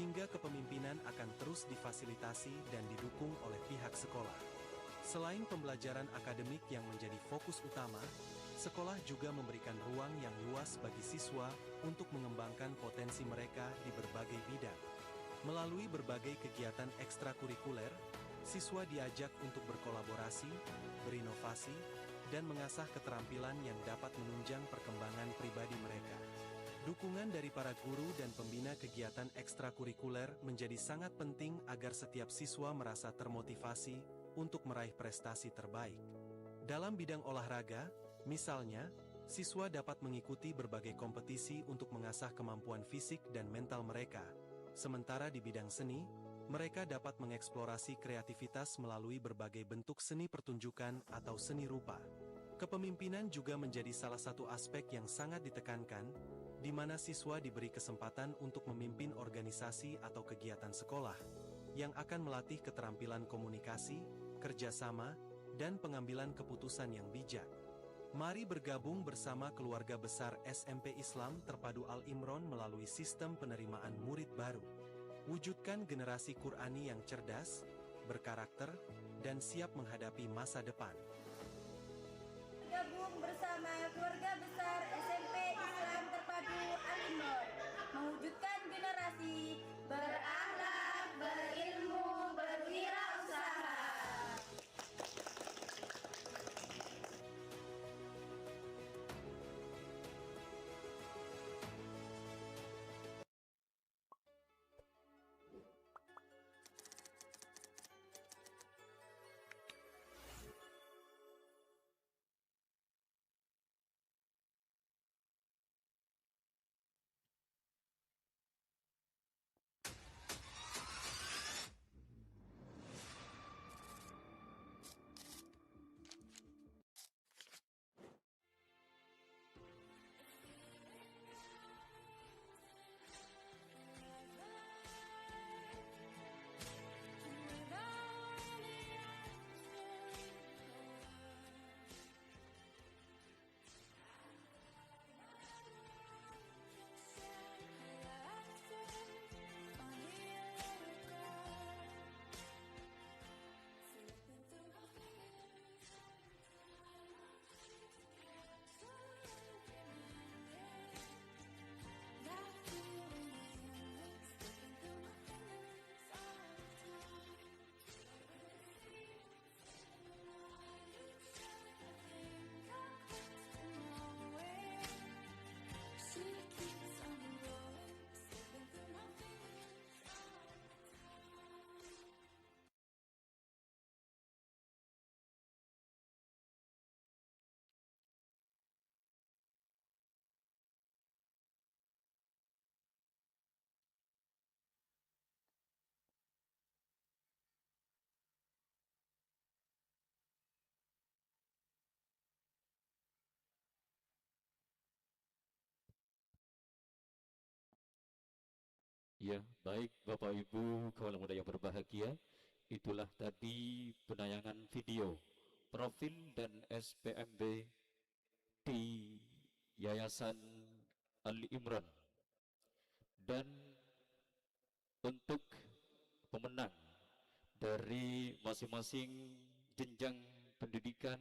hingga kepemimpinan akan terus difasilitasi dan didukung oleh pihak sekolah. Selain pembelajaran akademik yang menjadi fokus utama, sekolah juga memberikan ruang yang luas bagi siswa untuk mengembangkan potensi mereka di berbagai bidang. Melalui berbagai kegiatan ekstrakurikuler, siswa diajak untuk berkolaborasi, berinovasi, dan mengasah keterampilan yang dapat menunjang perkembangan pribadi mereka. Dukungan dari para guru dan pembina kegiatan ekstrakurikuler menjadi sangat penting agar setiap siswa merasa termotivasi untuk meraih prestasi terbaik. Dalam bidang olahraga, Misalnya, siswa dapat mengikuti berbagai kompetisi untuk mengasah kemampuan fisik dan mental mereka, sementara di bidang seni, mereka dapat mengeksplorasi kreativitas melalui berbagai bentuk seni pertunjukan atau seni rupa. Kepemimpinan juga menjadi salah satu aspek yang sangat ditekankan, di mana siswa diberi kesempatan untuk memimpin organisasi atau kegiatan sekolah, yang akan melatih keterampilan komunikasi, kerjasama, dan pengambilan keputusan yang bijak. Mari bergabung bersama keluarga besar S M P Islam Terpadu Al Imron melalui sistem penerimaan murid baru. Wujudkan generasi Qurani yang cerdas, berkarakter, dan siap menghadapi masa depan. Bergabung bersama keluarga besar S M P Islam Terpadu Al Imron, mewujudkan generasi berakhlak, berilmu, berwirausaha. Ya, baik Bapak Ibu, kaula muda yang berbahagia, itulah tadi penayangan video profil dan S P M B di Yayasan Al Imron. Dan untuk pemenang dari masing-masing jenjang pendidikan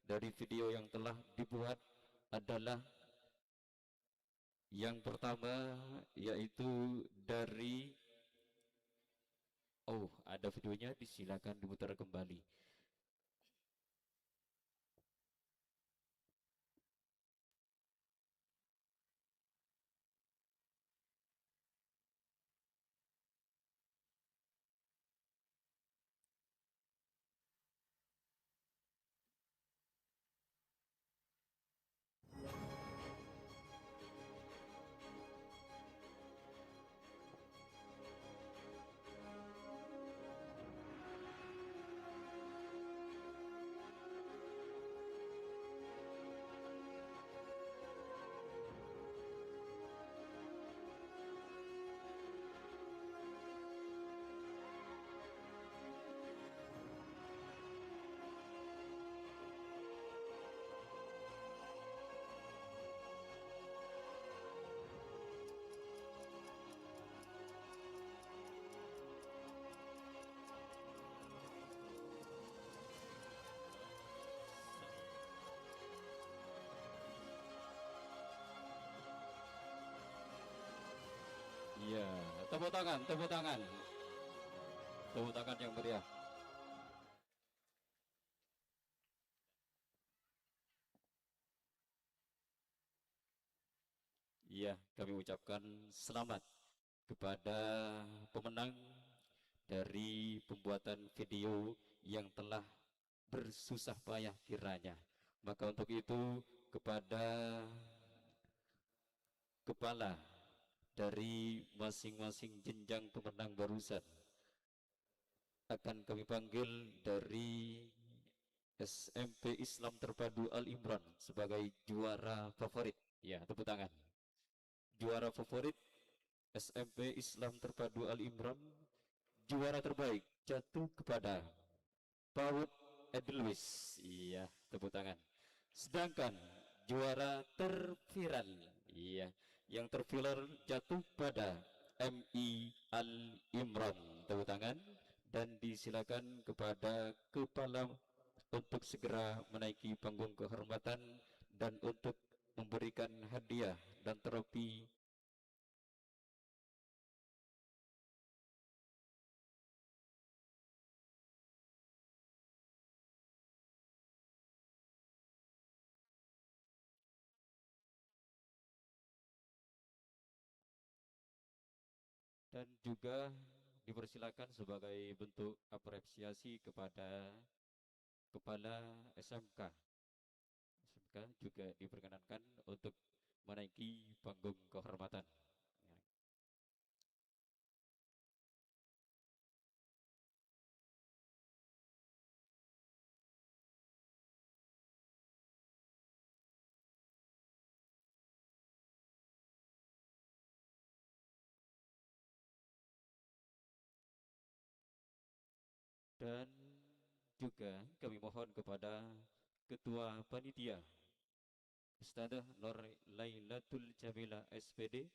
dari video yang telah dibuat adalah yang pertama, yaitu dari, oh, ada videonya, disilakan diputar kembali. Iya, tepuk tangan, tepuk tangan. Tepuk tangan yang meriah. Iya, kami ucapkan selamat kepada pemenang dari pembuatan video yang telah bersusah payah kiranya. Maka untuk itu, kepada kepala dari masing-masing jenjang pemenang barusan, akan kami panggil dari S M P Islam Terpadu Al Imran sebagai juara favorit. Ya, tepuk tangan. Juara favorit S M P Islam Terpadu Al Imran, juara terbaik jatuh kepada Paud Edelweiss. Iya, tepuk tangan. Sedangkan juara terviral, iya, yang terviral jatuh pada M I Al Imran. Tepuk tangan. Dan disilakan kepada kepala untuk segera menaiki panggung kehormatan dan untuk memberikan hadiah dan trofi. Dan juga dipersilakan sebagai bentuk apresiasi kepada Kepala S M K. S M K juga diperkenankan untuk menaiki panggung kehormatan. Ya. Dan juga kami mohon kepada Ketua Panitia, Ustadzah Nur Lailatul Jamila, S P D,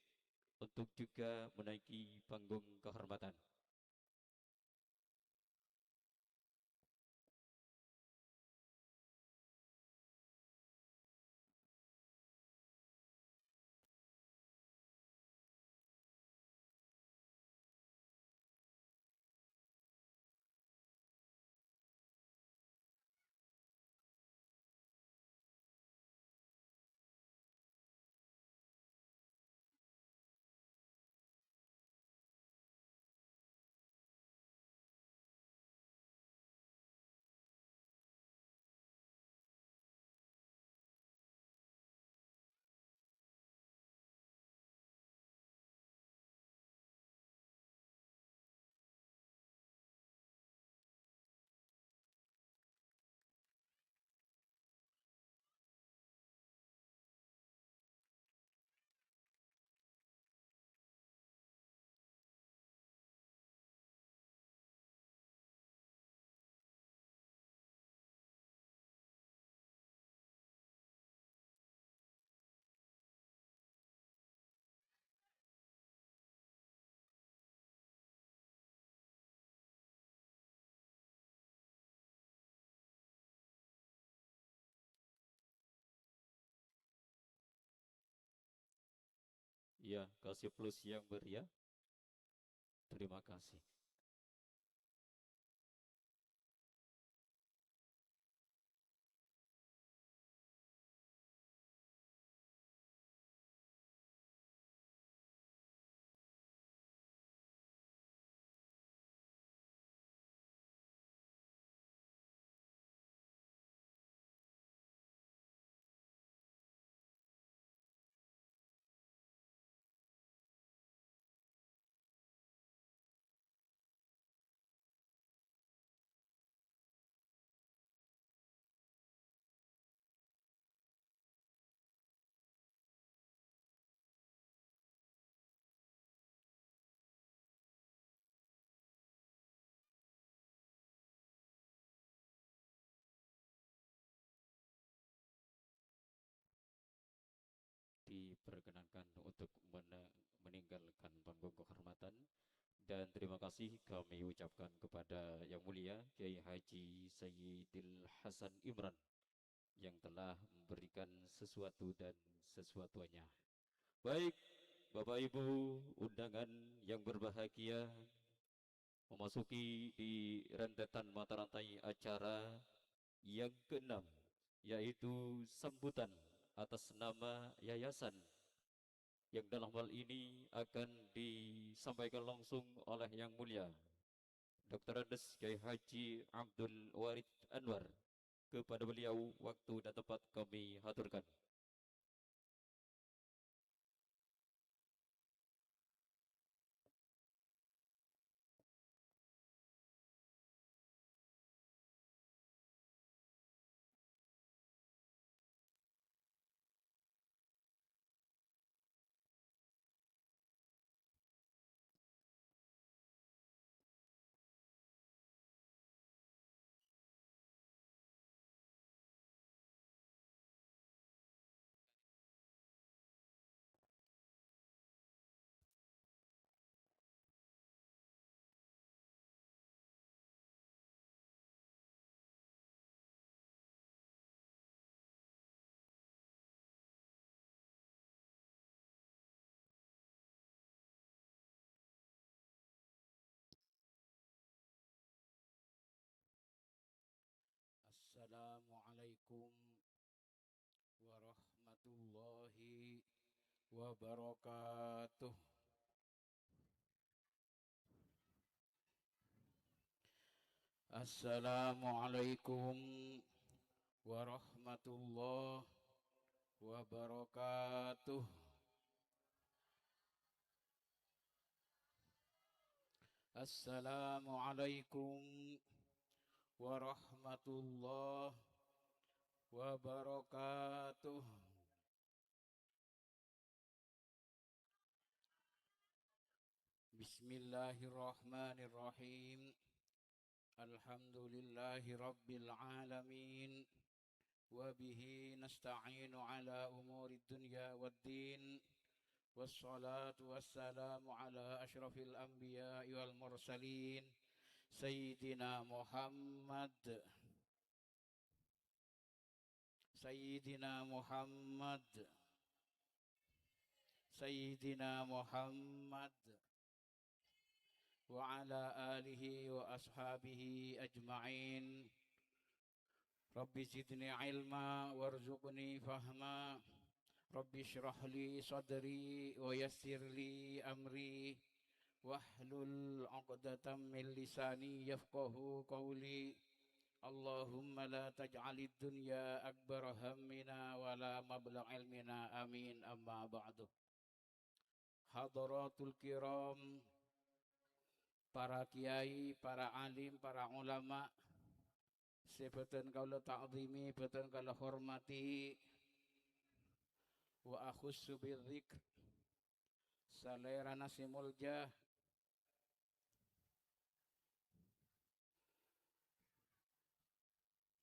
untuk juga menaiki panggung kehormatan. Iya, kasih plus yang meriah. Terima kasih. Diperkenankan untuk mene-, meninggalkan panggung kehormatan, dan terima kasih kami ucapkan kepada Yang Mulia Kiai Haji Sayyidil Hasan Imran yang telah memberikan sesuatu dan sesuatunya. Baik, Bapak Ibu undangan yang berbahagia, memasuki di rentetan mata rantai acara yang keenam, yaitu sambutan atas nama yayasan, yang dalam hal ini akan disampaikan langsung oleh Yang Mulia Doktor Andes Kiai Haji Abdul Warid Anwar. kepada beliau waktu dan tempat kami haturkan. Assalamualaikum warahmatullahi wabarakatuh. Assalamualaikum warahmatullahi wabarakatuh. Assalamualaikum warahmatullahi wabarakatuh. Bismillahirrahmanirrahim. Alhamdulillahi rabbil alamin. Wa bihi nasta'inu ala umurid dunya wad din. Wassalatu wassalamu ala asyrafil anbiya'i wal mursalin, Sayyidina Muhammad. Sayyidina Muhammad. Sayyidina Muhammad. Wa ala alihi wa ashabihi ajma'in. Rabbi zidni ilma warzuqni fahma. Rabbi shrah li sadri wa yassir li amri. Wahlul uqdatam min lisani yafqahu qawli. Allahumma la taj'alid dunya akbara hammina wa la mablagha ilmina. Amin. Amma ba'du. Hadratul kiram, para kiai, para alim, para ulama, sè bhâdhân kaulâ ta'zimi, bhâdhân kaulâ hormati, wa akhussu bidzikr, salèrana sè molja,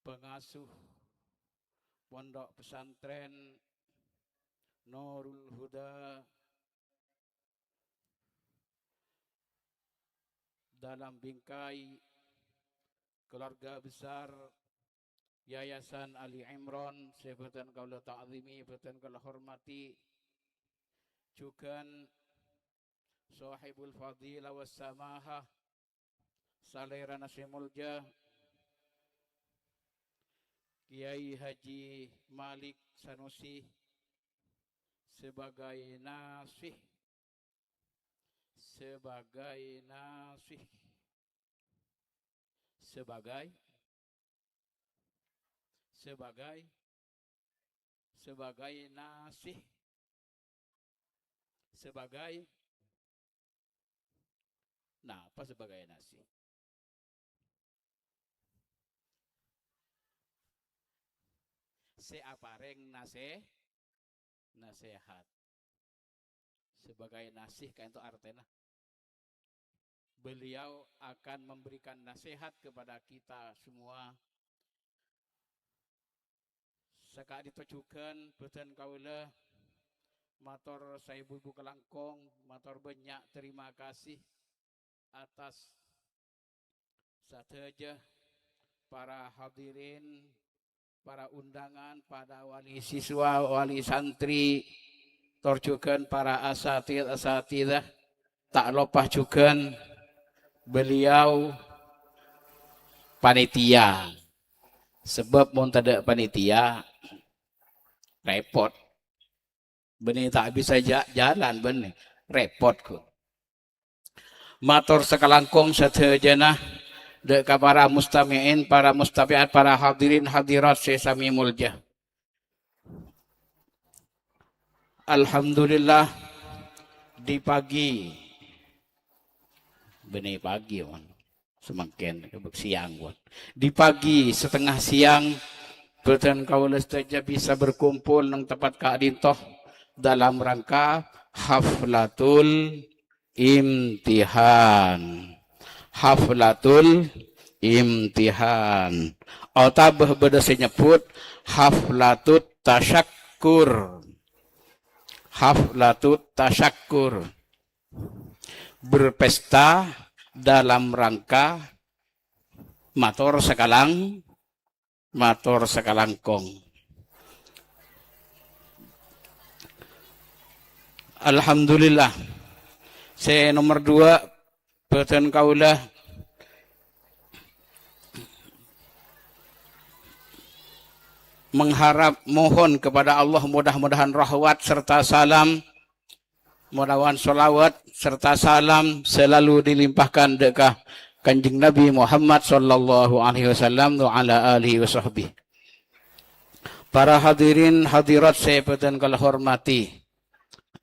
pangasuh Pondok Pesantren Nurul Huda, dalam bingkai keluarga besar Yayasan Ali Imran, sè bhâdhân kaulâ ta'zimi, bhâdhân kaulâ hormati, jhughân Sohibul Fadilah was Samahah, salèrana sè molja, Kiai Haji Malik Sanusi, sebagai nasih, sebagai nasih, sebagai, sebagai, sebagai nasih, sebagai, napa sebagai nasih? Sè aparèng nasè-, nasèhat. Sebagai nasih ka'dinto artèna. Beliau akan memberikan nasihat kepada kita semua. Saka'dinto jhughân bhâdhân kaulâ mator saèbu-èbu kalangkong, mator bânnya' terima kasih atas sadhâjâ para hadirin, para undangan, para wali siswa, wali santri, tor jhughân para asatidz-asatidzah, ta' loppa jhughân beliau panitia. Sabâb mon tadâ' panitia, rèpot. Bânnè ta' bisa ja-, jalan, bânnè. Rèpot, ghu. Mator sakalangkong sadhâjâna, Dâ' ka para mustami'in, para mustami'at, para hadirin hadirat sè samè molja. Alhamdulillah, di pagi, bânnè pagi, mon. Samangkèn, siang, mon. Di pagi, setengah siang, bhâdhân kaulâ sadhâjâ bisa berkumpul neng tempat ka'dinto dalam rangka haflatul imtihan. Haflatul imtihan. Otabâ bâdâ sè nyebbhut haflatut tasyakkur. Haflatut tasyakkur. Berpesta dalam rangka mator sakalang-, mator sakalangkong. Alhamdulillah. Sè nomer dua, bhâdhân kaulâ mengharap, mohon kepada Allah, mudah-mudahan rahwat serta salam, mudah-mudahan sholawat serta salam selalu dilimpahkan dâ' ka Kanjeng Nabi Muhammad sallallahu alaihi wasallam wa ala alihi wa sahbihi. Para hadirin hadirat sè bhâdhân kaulâ hormati,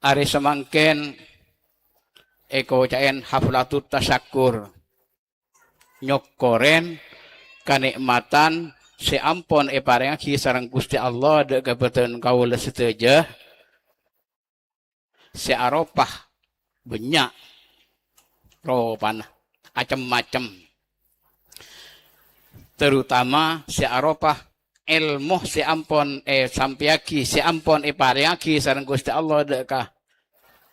arè samangkèn èkoca'è haflatut tasyakkur. Nyokkorè kanè'matan sè ampon èparèngaghi sareng Ghustè Allah dâ' ka bhâdhân kaulâ sadhâjâ. Sè aropa bânnya' ropana, acem-macem. Terutama sè aropa èlmo sè ampon èsampèyaghi, sè ampon èparèngaghi sareng Ghustè Allah dâ' ka,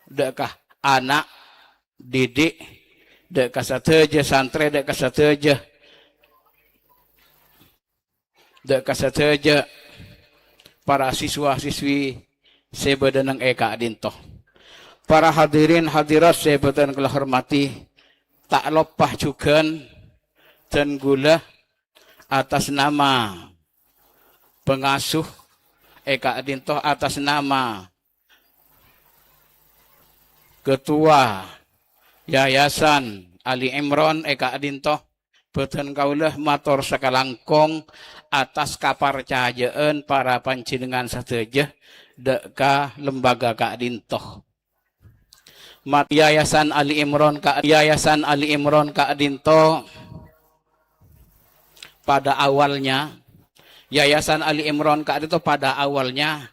dâ' ka ana' didik, dâ' ka sadhâjâ santrè, dâ' ka sadhâjâ, dâ' ka sadhâjâ para siswa-siswi sè bâdâ neng è ka'dinto. Para hadirin hadirat sè bhâdhân kaulâ hormati, ta' loppa jhughân dân kaulâ atas nama pengasuh è ka'dinto, atas nama Ketua Yayasan Ali Imron è ka'dinto, bhâdhân kaulâ mator sakalangkong atas kaparcajâ'ân para panjhennengngan sadhâjâ dâ' ka lembaga ka'dinto. Mat-, Yayasan Ali Imron ka-, Yayasan Ali Imron ka'dinto pada awalnya, Yayasan Ali Imron ka'dinto pada awalnya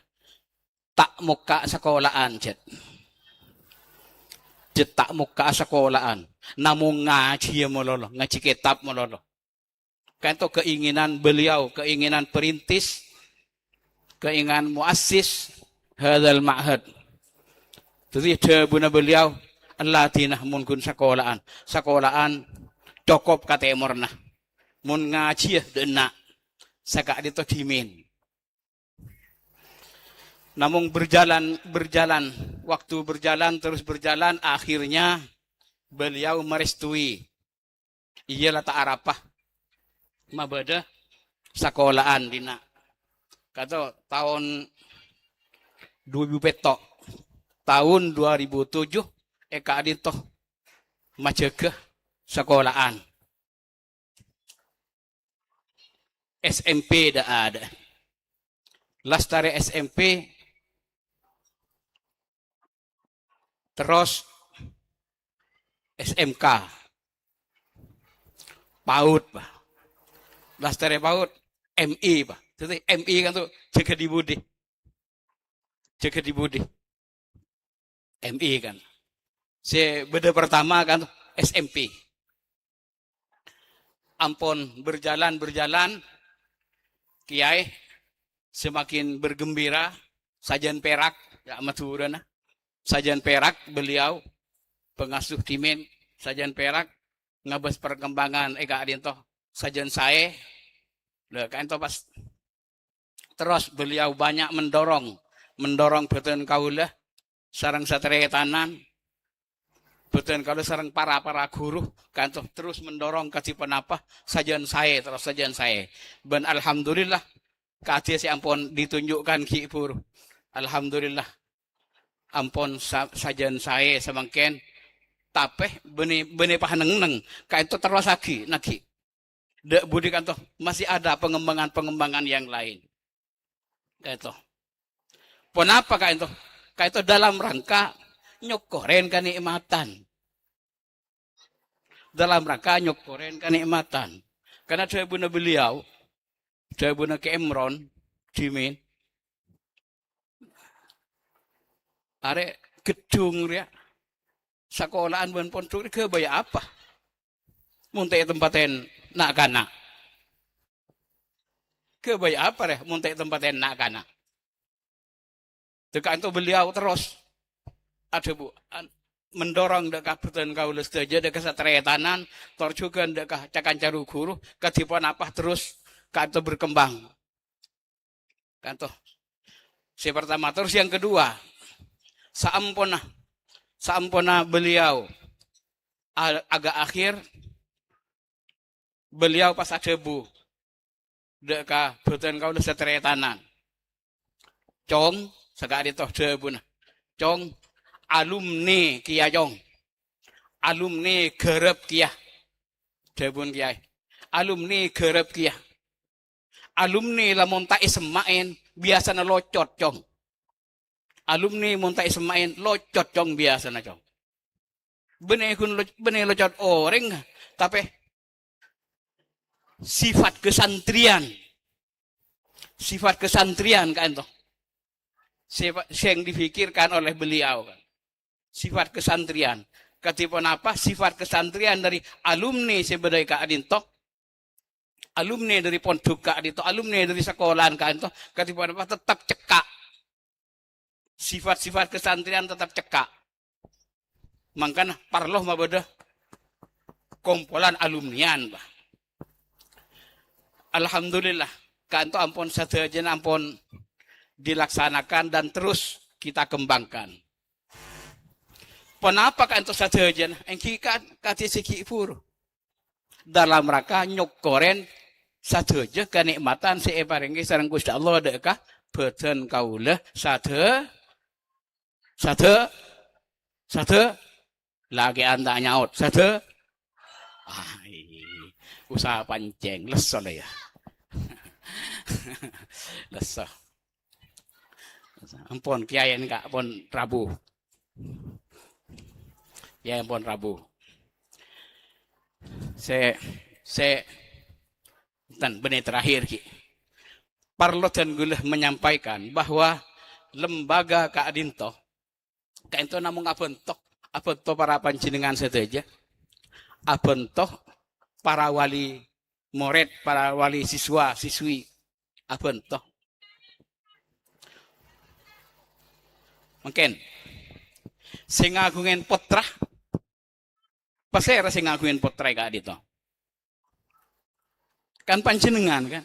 ta' mokka' sakola'an, Jhât. Jhât ta' mokka' sakola'an. Namong ngajhiyâ malolo, ngajhi kètab malolo. Ka'dinto keinginan beliau, keinginan perintis, keinginan muassis hadzal ma'had. Dhâddhi dhâbuna beliau, "Ella dinah mon ghun sakola'an. Sakola'an cokop ka tèmorra. Mon ngajhiyâ dâ' enna', saka'dinto dhimèn." Namong berjalan, berjalan, waktu berjalan, terus berjalan, akhirnya beliau merestui. Iyâ la ta' arapa mabâdâ sakola'an dinna'. Ka'dinto taon dua ribu petto', taon dua ribu tujuh è ka'dinto majâgâ sakola'an. S M P dâ'-adâ'. Lastarè S M P, terros S M K. PAUD, Pak. Lastarè PAUD, M I, Pak. Dhâddhi M I ka'dinto jâgâ di budi. Jâgâ di budi. M I kan. Sè bâdâ pertama kan S M P. Ampon berjalan, berjalan, Kiai semakin bergembira, sajân pèrak, ya, Madhurâna. Sajân pèrak beliau, pengasuh dhimèn, sajân pèrak ngabâs perkembangan è ka'dinto, sajân saè. Lah, ka'dinto pas Terros beliau banyak mendorong, mendorong bhâdhân kaulâ sareng sataretanan, bhâdhân kaulâ sareng para-para ghuru, ka'dinto terros mendorong kadhi ponapa, sajân saè, terros sajân saè. Bân alhamdulillah, kadhi sè ampon ditunjukkan ghi' bhuru. Alhamdulillah, ampon sa-, sajân saè samangkèn. Tapè bânnè, bânnè panenneng, ka'dinto terrosaghi, naghi. Dâ' budi kanto masih ada pengembangan-pengembangan yang lain. Kaènto. Ponapa kaènto? Kaènto dalam rangka nyokoren kanè'matan. Dalam rangka nyokoren kanè'matan. Karena dhâbuna beliau, dhâbuna Kè Imron, dhimèn, arè' ghedhung rèya, sakola'an bân pondhuk rèya ghâbâyâ apa? Mon ta' ètempaten na'-kana'. Ghâbâyâ apa rè mon ta' ètempaten na'-kana'? Dâ' kaènto beliau terros adhâbu, an-, mendorong dâ' ka bhâdhân kaulâ sadhâjâ, dâ' ka sataretanan, tor jhughân dâ' ka ca-kanca ru-ghuru, kadhi ponapa terros kaènto berkembang. Kaènto. Sè pertama. Terros yang kedua, saamponna, saamponna beliau a-, agak akhir, beliau pas adhâbu dâ' ka bhâdhân kaulâ sataretanan. "Cong," saka'dinto dhâbuna, "Cong, alumni kèya, Cong. Alumni ghârâp kèya." Dhâbuna kèyaè, "Alumni ghârâp kèya. Alumni lamon ta' èsemma'è, biyasana locot, Cong. Alumni mon ta' èsemma'è, locot, Cong, biyasana, Cong." Bânnè ghun lo-, bânnè locot orèng, tapè sifat kesantrian. Sifat kesantrian kaènto. Sifat sè yang dipikirkan oleh beliau kan. Sifat kesantrian. Kadhi ponapa sifat kesantrian dâri alumni sè bâdâ è ka'dinto? Alumni dâri pondhuk ka'dinto, alumni dâri sakolaan ka'dinto, kadhi ponapa tetep cekka'. Sifat-sifat kesantrian tetep cekka'. Mangkana parlo mabâdâ kompolan alumnian, bah. Alhamdulillah, ka'dinto ampon sadhâjâna ampon dilaksanakan dan terus kita kembangkan. Ponapa ka'dinto sadhâjâna? Èngghi kan kadhi sè ghi' bhuru. Dalam rangka nyokorè sadhâjâ kanè'matan sè èparèngè sareng Ghustè Allah dâ' ka bhâdhân kaulâ sadhâ-, sadhâ-, sadhâ-, lakè'an ta' nyaot, sadhâ-, ai, usaha pancèng, lesso la, yâ. Lesso. Ampon, kèyaè nèka pon rabu. Kèyaè pon rabu. Sè, sè, tan, bânnè terakhir, ghi. Parlo dân kaulâ menyampaikan bahwa lembaga ka'dinto, ka'dinto namong abhânto, abhânto para panjhennengngan sadhâjâ, abhânto para wali morèd, para wali siswa, siswi, abhânto. Mangkèn, sè ngaghungè pottra, pasèra sè ngaghungè pottra è ka'dinto? Kan panjhennengngan, kan?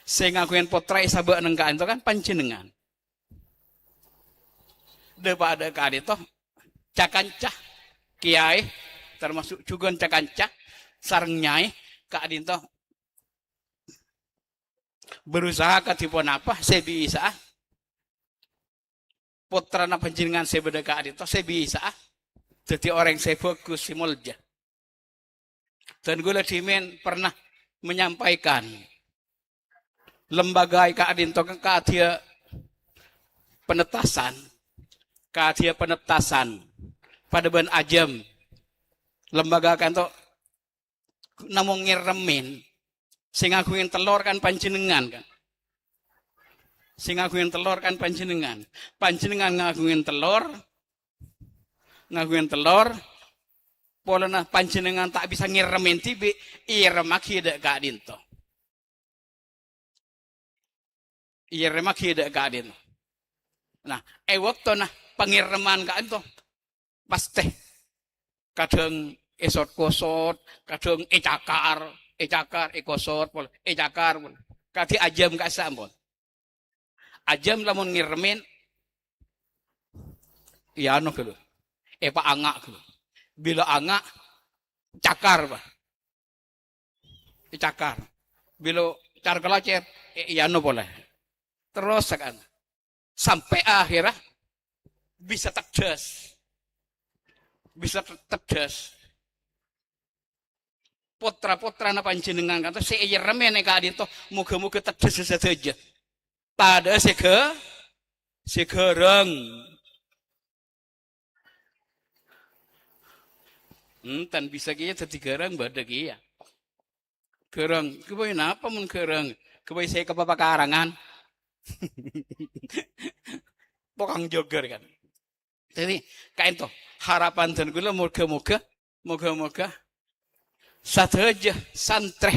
Sè ngaghungè pottra è sabâ' neng ka'dinto kan panjhennengngan. Dâ-, pa-, dâ' ka'dinto, ca-kanca, kèyaè, termasuk jhughân ca-kanca, sareng nyaè, ka'dinto berusaha kadhi ponapa sè bisa'a pottrana panjhennengngan sè bâdâ ka'dinto sè bisa'a dhâddhi orèng sè bhâghus, sè molja. Dan kaulâ dhimèn pernah menyampaikan, lembaga è ka'dinto kan kadhiyâ penetasan, kadhiyâ penetasan padâ bân ajâm. Lembaga ka'dinto namong ngèrèmè. Sè ngaghungè tellor kan panjhennengngan, kan? Sè ngaghungè tellor kan panjhennengngan. Panjhennengngan ngaghungè tellor, ngaghungè tellor, polana panjhennengngan ta' bisa ngèrèmè dhibi', èrèmmaghi dâ' ka'dinto. Èrèmmaghi dâ' ka'dinto. Nah, è bâktona pangèrèman ka'dinto, pastè kadhâng èsot-kosot, kadhâng ècakar, ècakar, èkosot, pol-, ècakar, pol-, kadhi ajâm ka'issa' ampon. Ajâm lamon ngèrèmè, èyano ghâllu, èpaanga' ghâllu. Bilâ anga', cakar, Pak. Ècakar. Bilâ car-kalacèr, è-, èyano polè. Terros sakan. Sampè' akhèrra bisa tedhâs. Bisa te-, tedhâs. potra-potrana panjhennengngan kantos sè èèrèmè nèng ka'dinto, moghâ-moghâ teddhâsa sadhâjâ. Padâ'â sè ghâ-, sè ghârâng. Enten bisa kèya dhâddhi ghârâng, bâdâ kèya. Ghârâng, ghâbây napa mon ghârâng? Ghâbây sè kapapakarangan. Tokang jogger kan. Dhâddhi, ka'dinto, harapan dân kaulâ moghâ-moghâ, moghâ-moghâ sadhâjâ santrè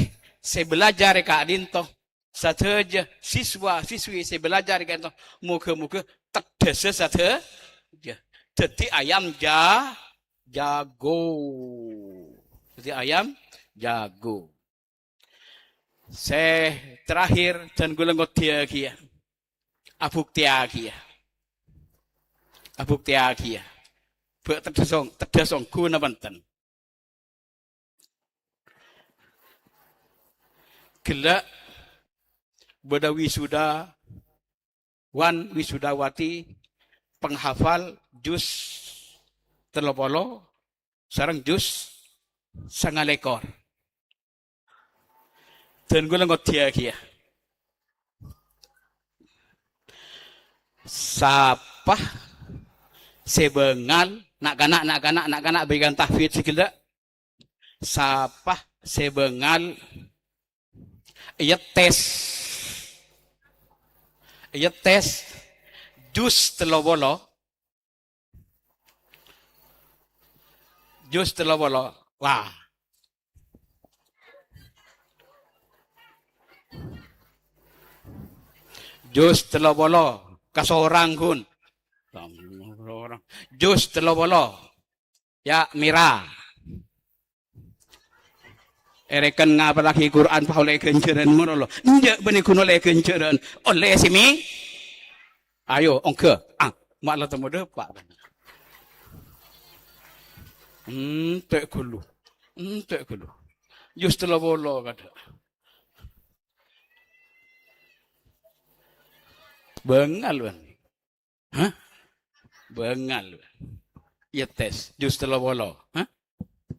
sè bâlâjâr è ka'dinto, sadhâjâ siswa-siswi sè bâlâjâr è ka'dinto, moghâ-moghâ teddhâsa sadhâjâ. Dhâddhi ayam ja-, jâgâ. Dhâddhi ayam jâgâ. Sè terakhir, dân kaulâ ngoddhiyâghiyâ. Abuktèyâghiyâ. Abuktèyâghiyâ. Bâ' teddhâ song-, teddhâ songghu napa enten. Ghellâ' bâdâ wisudawan wisudawati penghafal juz tello polo sareng juz sangalèkor. Dân kaulâ ngoddhiyâghiyâ. Sapa sè bângal, na'-kana', na'-kana', na'-kana' bâgiyân tahfidz sè ghellâ'? Sapa sè bângal èyetès, èyetès juz tello polo, juz tello polo. Wah. Juz tello polo. Kasorang, ghun. Juz tello polo. Ya, mèra. Èrèken ngapallaghi Qur'an pas ollè ghânjhârân mon lo. Enjâ' bânnè ghun ollè ghânjhârân. Ollè sè mè-, Ayo, ongghâ. Ah, ma' la temmo dâpa'. Entek ghâllu. Entek ghâllu. Jus tello polo kadhâ'. Bângal, bân. Hah? Bângal. Iyâ, tes. Jus tello polo. Hah?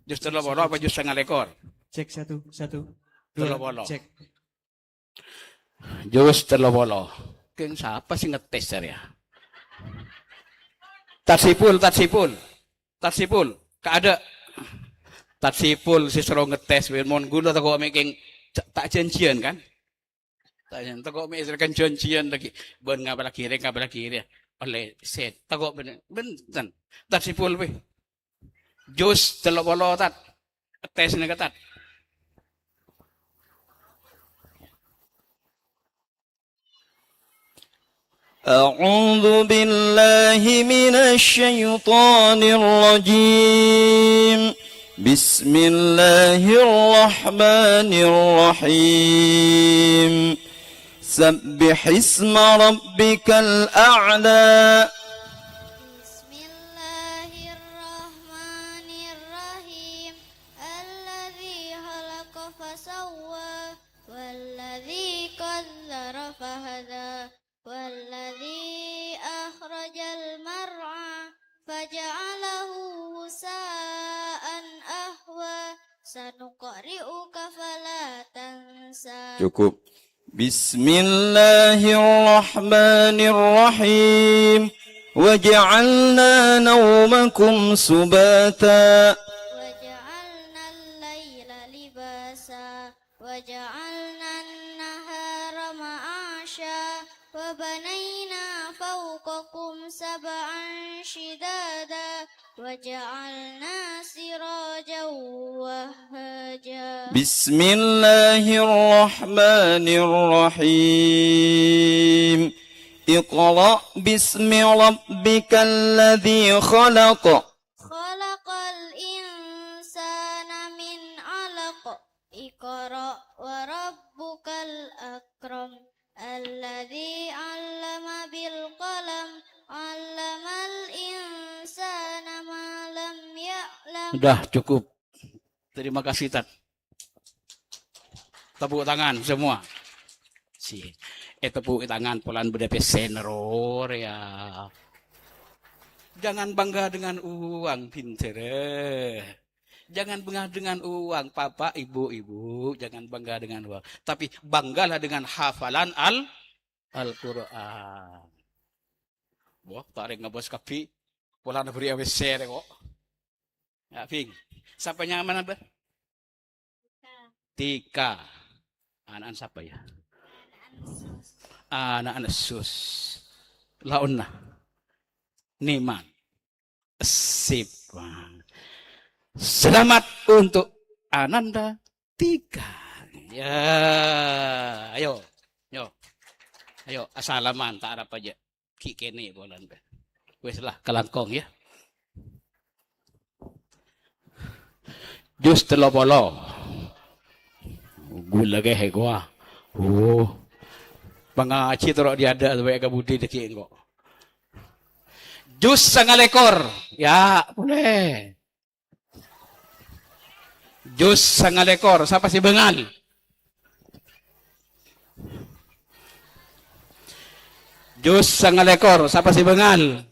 Jus tello polo apa jus sanga lèkor? Cek satu, satu, dua, Tello polo. Cek. Jus tello polo. Kèng sapa sè ngetes arèya? Tad Sipul, Tad Sipul. Tad Sipul. Kaadâ'. Tad Sipul sè soro ngetes, mon ghulâ tako' mè' kèng ta', ta' janjian, kan? Ta' jan-, tako' mè' sèrèkan janjian lagi. Bân ngapallaghi rè, ngapallaghi rè. Ollè set. Tako' bân-, bhunten. Tad Sipul, wè. Jus tello polo, Tad. Tes nèka, Tad. أعوذ بالله من الشيطان الرجيم. بسم الله الرحمن الرحيم. سبح اسم ربك الأعلى. بسم الله الرحمن الرحيم. الذي خلق فسوى، والذي قدر فهدى، والذي أخرج المرعى، فجعله غثاء أحوى، سنقرئك فلا تنسى. Cukup. بسم الله الرحمن الرحيم. وجعلنا نومكم سباتا. وجعلنا الليل لباسا. وجعلنا النهار معاشا. وبنينا فوقكم سبعا شدادا. وجعلنا سراجا وهاجا. بسم الله الرحمن الرحيم. اقرأ باسم ربك الذي خلق. خلق الإنسان من علق. اقرأ وربك الأكرم. الذي علم بالقلم. علم الإنسان ما لم يعلم. Sudah, cukup. Terima kasih, Tad. Tepuk tangan semua. Si, eh, tepuk tangan polana bâdâ pèssèna rowa, ya. Jangan bangga dengan uang, bhindhârâ. Jangan bangga dengan uang, Bapak, Ibu, Ibu, jangan bangga dengan uang. Tapi banggalah dengan hafalan Al-, Al-Qur'an. Wah, ta' rèng ngabâs kabbhi. Polana bâri' A W C rè kok. Ya, Bing. Sapa nyamana, Bâ? Tika. Ana'na sapa, ya? Ana'na Sus. Laonna. Niman. Sip. Selamat untuk Ananda Tika. Ya, ayo. Yo. Ayo, asalaman, ta' arapa jâ'. Ghi' kènè' polana. Wis lah, kalangkong, ya. Juz tello polo. Ghulâ kèhè kowa. Oh. Pangajhi terro diadâ' bâi ka budi dâggi' engko'. Juz sangalèkor. Ya, boleh. Juz sangalèkor. Sapa sè bângal? Juz sangalèkor. Sapa sè bângal?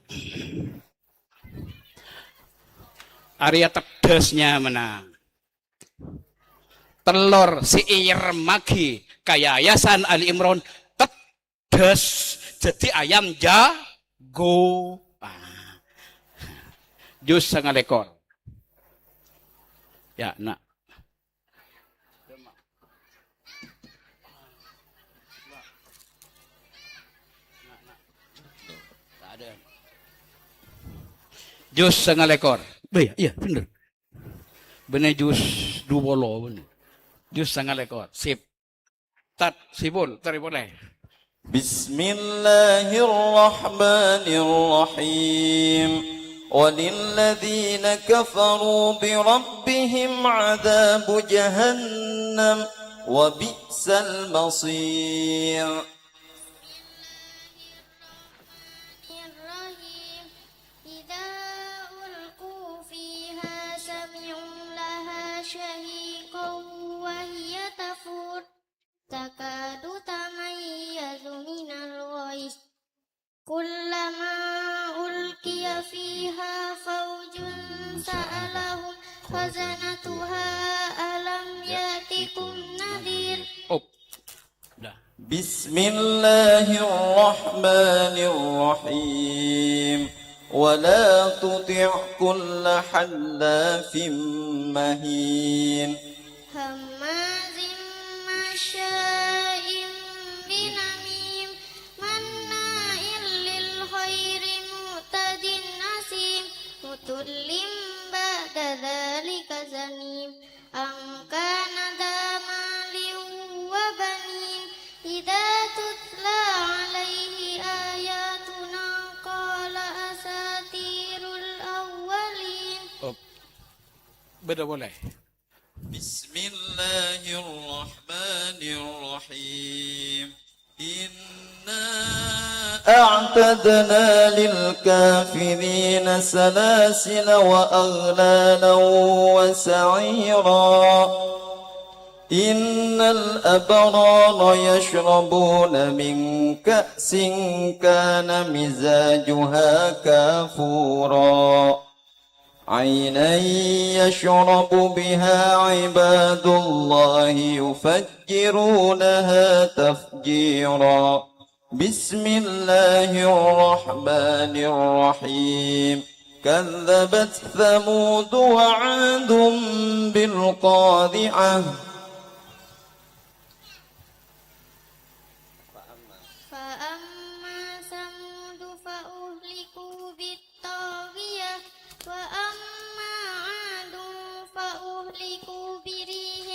Arèya teddhâs nyamana. Tellor sè èèremmaghi ka Yayasan Ali Imron teddhâs dhâddhi ayam jago. Ah. Juz sangalèkor. Ya, Na'. Juz sangalèkor. Bâ, iyâ, iyâ, bhender. Bânnè juz du polo, bhender. Juz sangalèkor. Sip. Tat, Sipul, terri polè. بسم الله الرحمن الرحيم. وللذين كفروا بربهم عذاب جهنم وبئس المصير. الرحيم. إذا ألقوا فيها سمعوا لها شهيقا وهي تفور تكاد تميز من الغيظ كلما ألقي فيها فوج سألهم خزنتها ألم يأتكم نذير. Up. Dah. بسم الله الرحمن الرحيم. ولا تطع كل حلاف مهين. هماز مشاء بنميم. مناع للخير معتد أثيم. عتل بعد ذلك زنيم. أن كان ذا مال وبنين. إذا تتلى عليه آياتنا قال أساطير الأولين. Up. Bâdâ polè. بسم الله الرحمن الرحيم. إنا أعتدنا للكافرين سلاسل وأغلالا وسعيرا. إن الأبرار يشربون من كأس كان مزاجها كافورا. عينا يشرب بها عباد الله يفجرونها تفجيرا. بسم الله الرحمن الرحيم. كذبت ثمود وعاد بالقارعة. فأما ثمود فأهلكوا بالطاغية. وأما عاد فأهلكوا بريح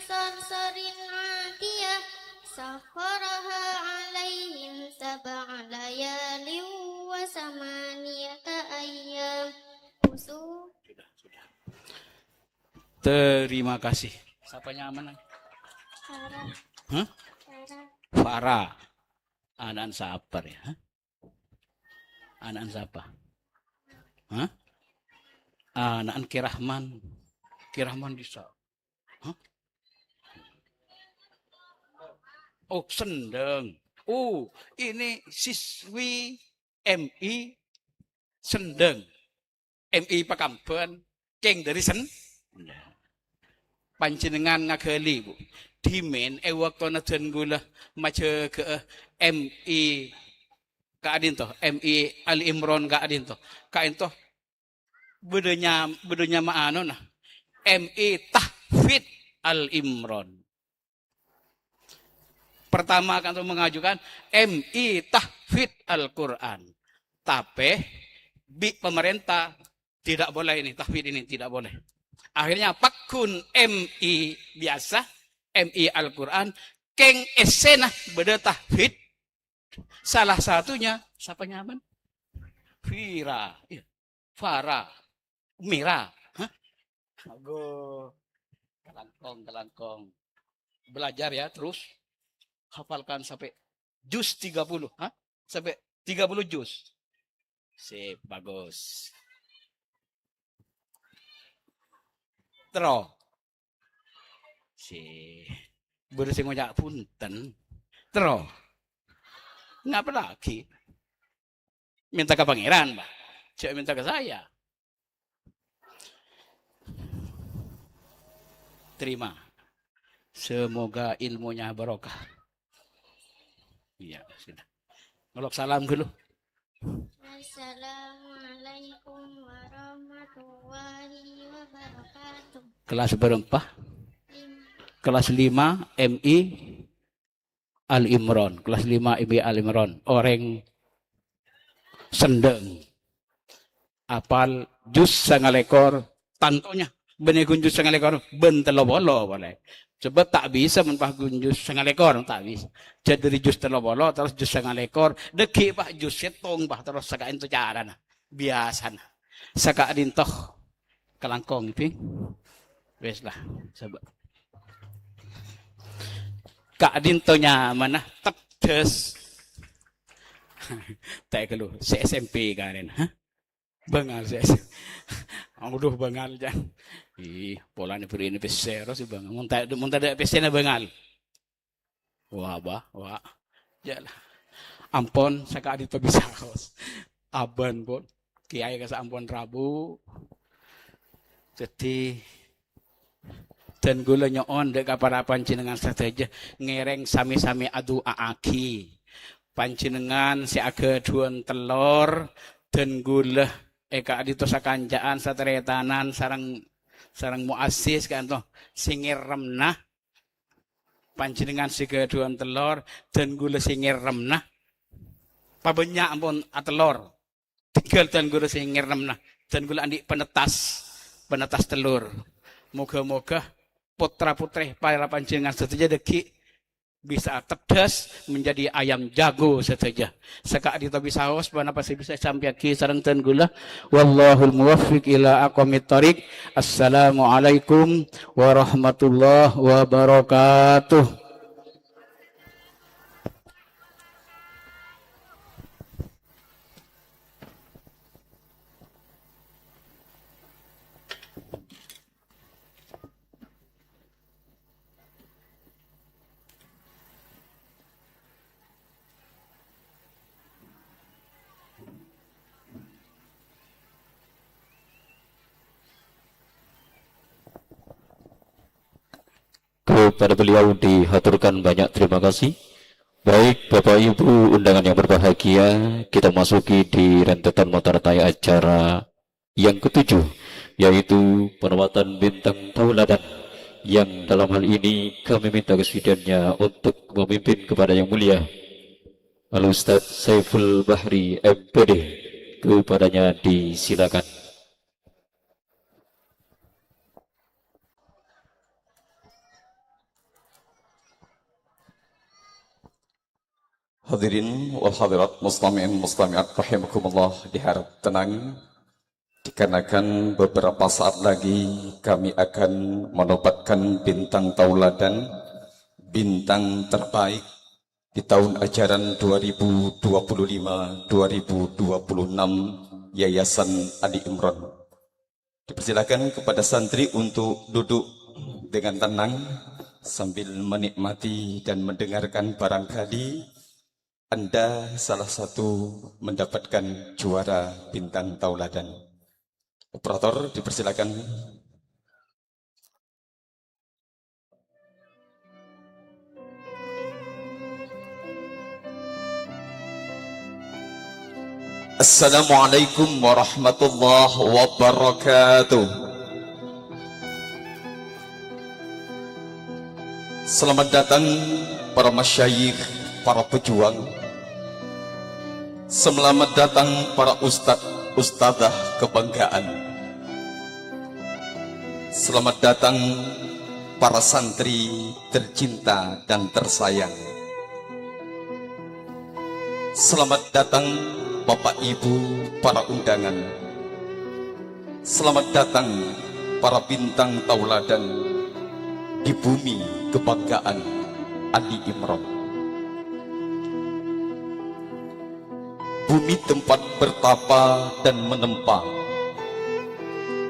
صرصر عاتية. سخرها عليهم سبع ليال وثمانية أيام حسوما. Sudah, sudah. Terima kasih. Sapa nyamana? Farah. Hah? Farah. Farah. Ana'na sapa rèya? Hah? Ana'na sapa? Hah? Ana'na Ki Rahman. Ki Rahman bisa. Hah? Oh, Sendeng. Oh, ini siswi M I Sendeng. M I Pekamban, kèng dâri Sen-, Panjhennengngan ngaghâli, Bu. Dhimèn è bâktona dân kaulâ majâgâ'â M I ka'dinto, M I Ali Imran ka'dinto. Ka'dinto bâdâ nya-, bâdâ nyama anona, M I Tahfidz Ali Imran. Pertama kan tuh mengajukan M I Tahfidz Al-Quran. Tapè bi' pemerintah tidak boleh ini, tahfidz ini tidak boleh. Akhirnya pagghun M I biasa, M I Al-Quran, kèng èssèna bâdâ tahfidz. Salah satunya, sapa nyamana? Vira. Iya. Farah, Mira. Hah? Ago. Kalangkong, kalangkong. Belajar ya, terus hafalkan sampai juz tiga puluh. Hah? Sampai tiga puluh juz. Sip, bagus. Terus. Si, buru sing ngoca' punten. Terus. Ngapa lagi? Minta ke pangeran, Pak. Jangan minta ke saya. Terima. Semoga ilmunya barokah. Iya, sudah. Ngelok salam dulu. Assalamualaikum warahmatullahi wabarakatuh. Kelas berapa? Lima. Kelas lima M I Al Imran. Kelas lima M I Al Imran. Orèng Sendheng. Apal juz sangalèkor, tantonya. Bânnè ghun juz sangalèkor, bân tello polo polè. Sebab ta' bisa mon pas ghun juz sangalèkor, ta' bisa. Jhâ' dâri juz tello polo, terros juz sangalèkor, dâgghi' pas juz sèttong, pas terros saka'dinto carana. Biasana. Saka'dinto kalangkong, Bing. Wes lah, coba. Ka'dinto nyamana tedhâs. Ta' ghâllu, sè S M P karèn, ha? Bângal sè S M P. Aduh, bângal, Jang. Ih, polana bâri'na pèssè, terros bângal. Mon ta', mon tadâ' pèssèna bângal. Wah, bah, wah. Ya lah. Ampon, saka'dinto bisa kos. Abân, pon. Kiai kasa ampon rabu. Dhâddhi, dân kaulâ nyo'on dâ' ka para panjhennengngan sadhâjâ ngèrèng sami-sami adu'a'aghi. Panjhennengngan sè aghâdhuwân tellor, dân kaulâ è ka'dinto sakanca'an, sataretanan, sareng, sareng muassis ka'dinto sè ngèrèmna. Panjhennengngan sè ghâdhuwân tellor, dân kaulâ sè ngèrèmna. Pabânnya' ampon atellor. Tinggal dân kaulâ sè ngèrèmna. Dân kaulâ andi' penettas, penettas tellor. Moga-moga potra-potrè para panjhennengngan sadhâjâ dâgghi' bisa tedhâs menjadi ayam jago sadhâjâ. Saka'dinto bisa kos, ponapa sè bisa èsampèyaghi sareng dân kaulâ. Wallahul muwaffiq ila aqwamit thoriq. Assalamualaikum warahmatullahi wabarakatuh. Kepada beliau dihaturkan banyak terima kasih. Baik, Bapak Ibu undangan yang berbahagia, kita masuki di rentetan mata rantai acara yang ketujuh, yaitu penempatan bintang tauladan, yang dalam hal ini kami minta kesuciannya untuk memimpin kepada yang mulia Al-Ustadz Saiful Bahri, M P D. Kepadanya disilakan. Hadirin wal hadirat, mustami'in mustami'at rahimakumullah, diharap tenang, dikarenakan beberapa saat lagi kami akan menobatkan bintang tauladan, bintang terbaik di tahun ajaran dua ribu dua puluh lima dua ribu dua puluh enam Yayasan Ali Imran. Dipersilakan kepada santri untuk duduk dengan tenang sambil menikmati dan mendengarkan, barangkali Anda salah satu mendapatkan juara bintang tauladan. Operator, dipersilakan. Assalamualaikum warahmatullahi wabarakatuh. Selamat datang para masyayikh, para pejuang. Selamat datang para ustadz, ustadzah kebanggaan. Selamat datang para santri tercinta dan tersayang. Selamat datang Bapak Ibu para undangan. Selamat datang para bintang tauladan di bumi kebanggaan Ali Imron. Bumi tempat bertapa dan menempa.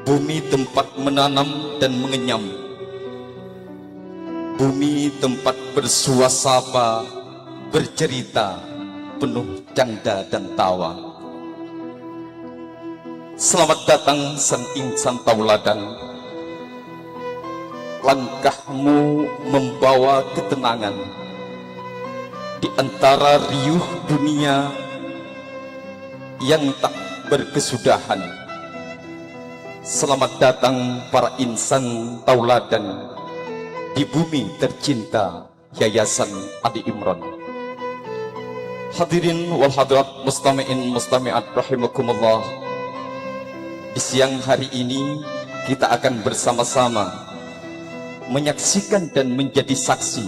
Bumi tempat menanam dan mengenyam. Bumi tempat bersuasaba, bercerita, penuh canda dan tawa. Selamat datang san insan tauladan. Langkahmu membawa ketenangan di antara riuh dunia yang tak berkesudahan. Selamat datang para insan tauladan di bumi tercinta Yayasan Ali Imron. Hadirin wal hadirat, mustami'in mustami'at rahimakumullah. Di siang hari ini kita akan bersama-sama menyaksikan dan menjadi saksi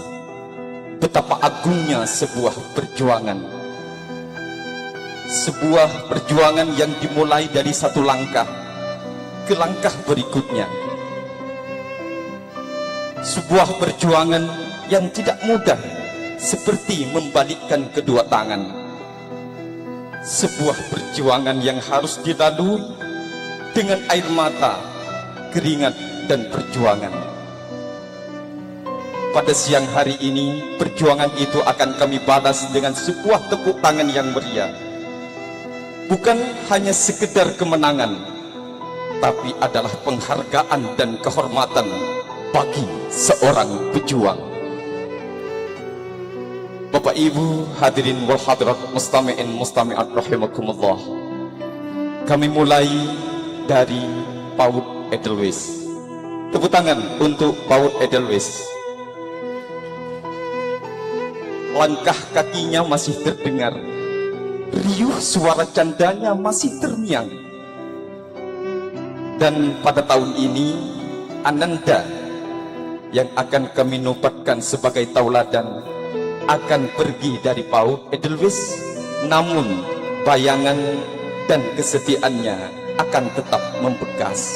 betapa agungnya sebuah perjuangan. Sebuah perjuangan yang dimulai dari satu langkah ke langkah berikutnya. Sebuah perjuangan yang tidak mudah, seperti membalikkan kedua tangan. Sebuah perjuangan yang harus dilalui dengan air mata, keringat, dan perjuangan. Pada siang hari ini, perjuangan itu akan kami balas dengan sebuah tepuk tangan yang meriah. Bukan hanya sekedar kemenangan, tapi adalah penghargaan dan kehormatan bagi seorang pejuang. Bapak Ibu hadirin wal hadirat, mustami'in mustami'at rahimakumullah. Kami mulai dari PAUD Edelweiss. Tepuk tangan untuk PAUD Edelweiss. Langkah kakinya masih terdengar, riuh suara candanya masih terngiang. Dan pada tahun ini, Ananda yang akan kami nobatkan sebagai tauladan akan pergi dari PAUD Edelweiss, namun bayangan dan kesetiaannya akan tetap membekas.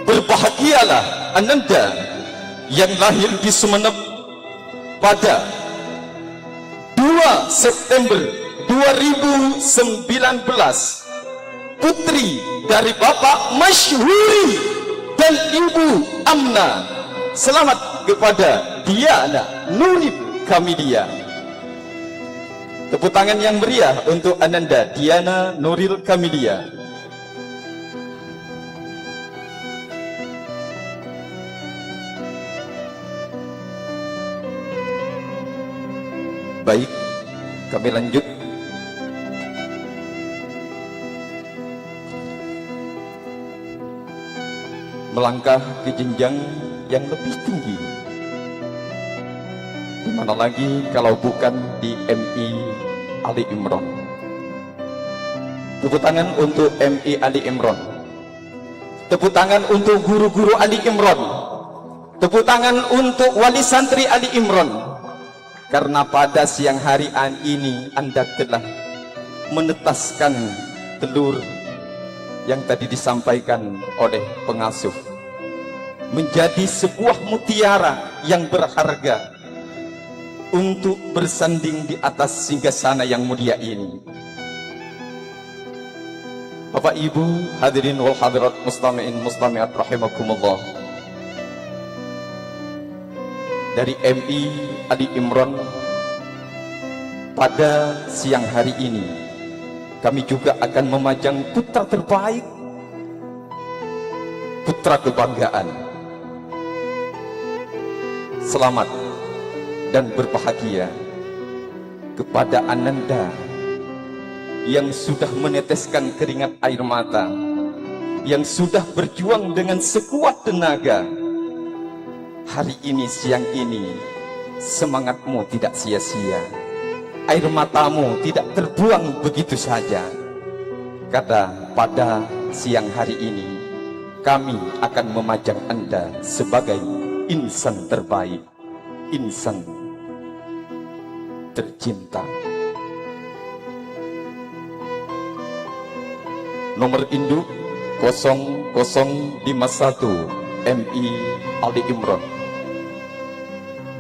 Berbahagialah Ananda yang lahir di Sumenep pada dua September dua ribu sembilan belas, putri dari Bapak Masyhuri dan Ibu Amna. Selamat kepada Diana Nuril Kamilia. Tepuk tangan yang meriah untuk Ananda Diana Nuril Kamilia. Baik, kami lanjut. Melangkah ke jenjang yang lebih tinggi. Di mana lagi kalau bukan di M I Ali Imron. Tepuk tangan untuk M I Ali Imron. Tepuk tangan untuk guru-guru Ali Imron. Tepuk tangan untuk wali santri Ali Imron. Karena pada siang hari an-, ini Anda telah menetaskan telur yang tadi disampaikan oleh pengasuh menjadi sebuah mutiara yang berharga untuk bersanding di atas singgasana yang mulia ini. Bapak Ibu hadirin wal hadirat, mustami'in mustami'at rahimakumullah. Dari M I Ali Imron, pada siang hari ini kami juga akan memajang putra terbaik, putra kebanggaan. Selamat dan berbahagia kepada Ananda yang sudah meneteskan keringat air mata, yang sudah berjuang dengan sekuat tenaga. Hari ini, siang ini, semangatmu tidak sia-sia. Air matamu tidak terbuang begitu saja. Karena pada siang hari ini, kami akan memajang Anda sebagai insan terbaik, insan tercinta. Nomor induk kosong kosong lima satu, M I Ali Imron.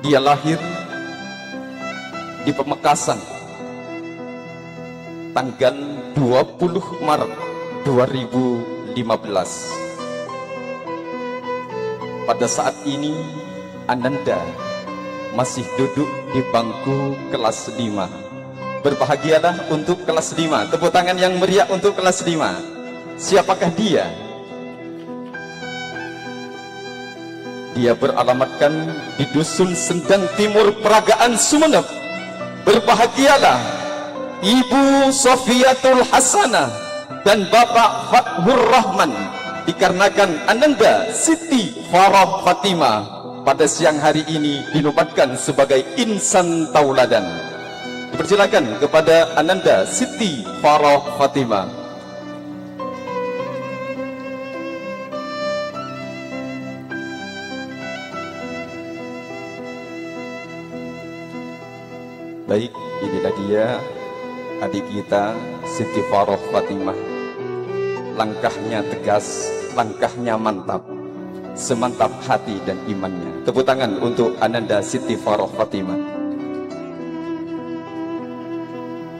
Dia lahir di Pamekasan, tanggal dua puluh Maret dua ribu lima belas. Pada saat ini, Ananda masih duduk di bangku kelas lima. Berbahagialah untuk kelas lima. Tepuk tangan yang meriah untuk kelas lima. Siapakah dia? Dia beralamatkan di Dusun Sendang Timur, Peragaan, Sumenep. Berbahagialah Ibu Sofiatul Hasanah dan Bapak Fathur Rahman, dikarenakan Ananda Siti Farah Fatimah pada siang hari ini dinobatkan sebagai insan tauladan. Dipersilakan kepada Ananda Siti Farah Fatimah. Baik, inilah dia adik kita, Siti Farah Fatimah. Langkahnya tegas, langkahnya mantap, semantap hati dan imannya. Tepuk tangan untuk Ananda Siti Farah Fatimah.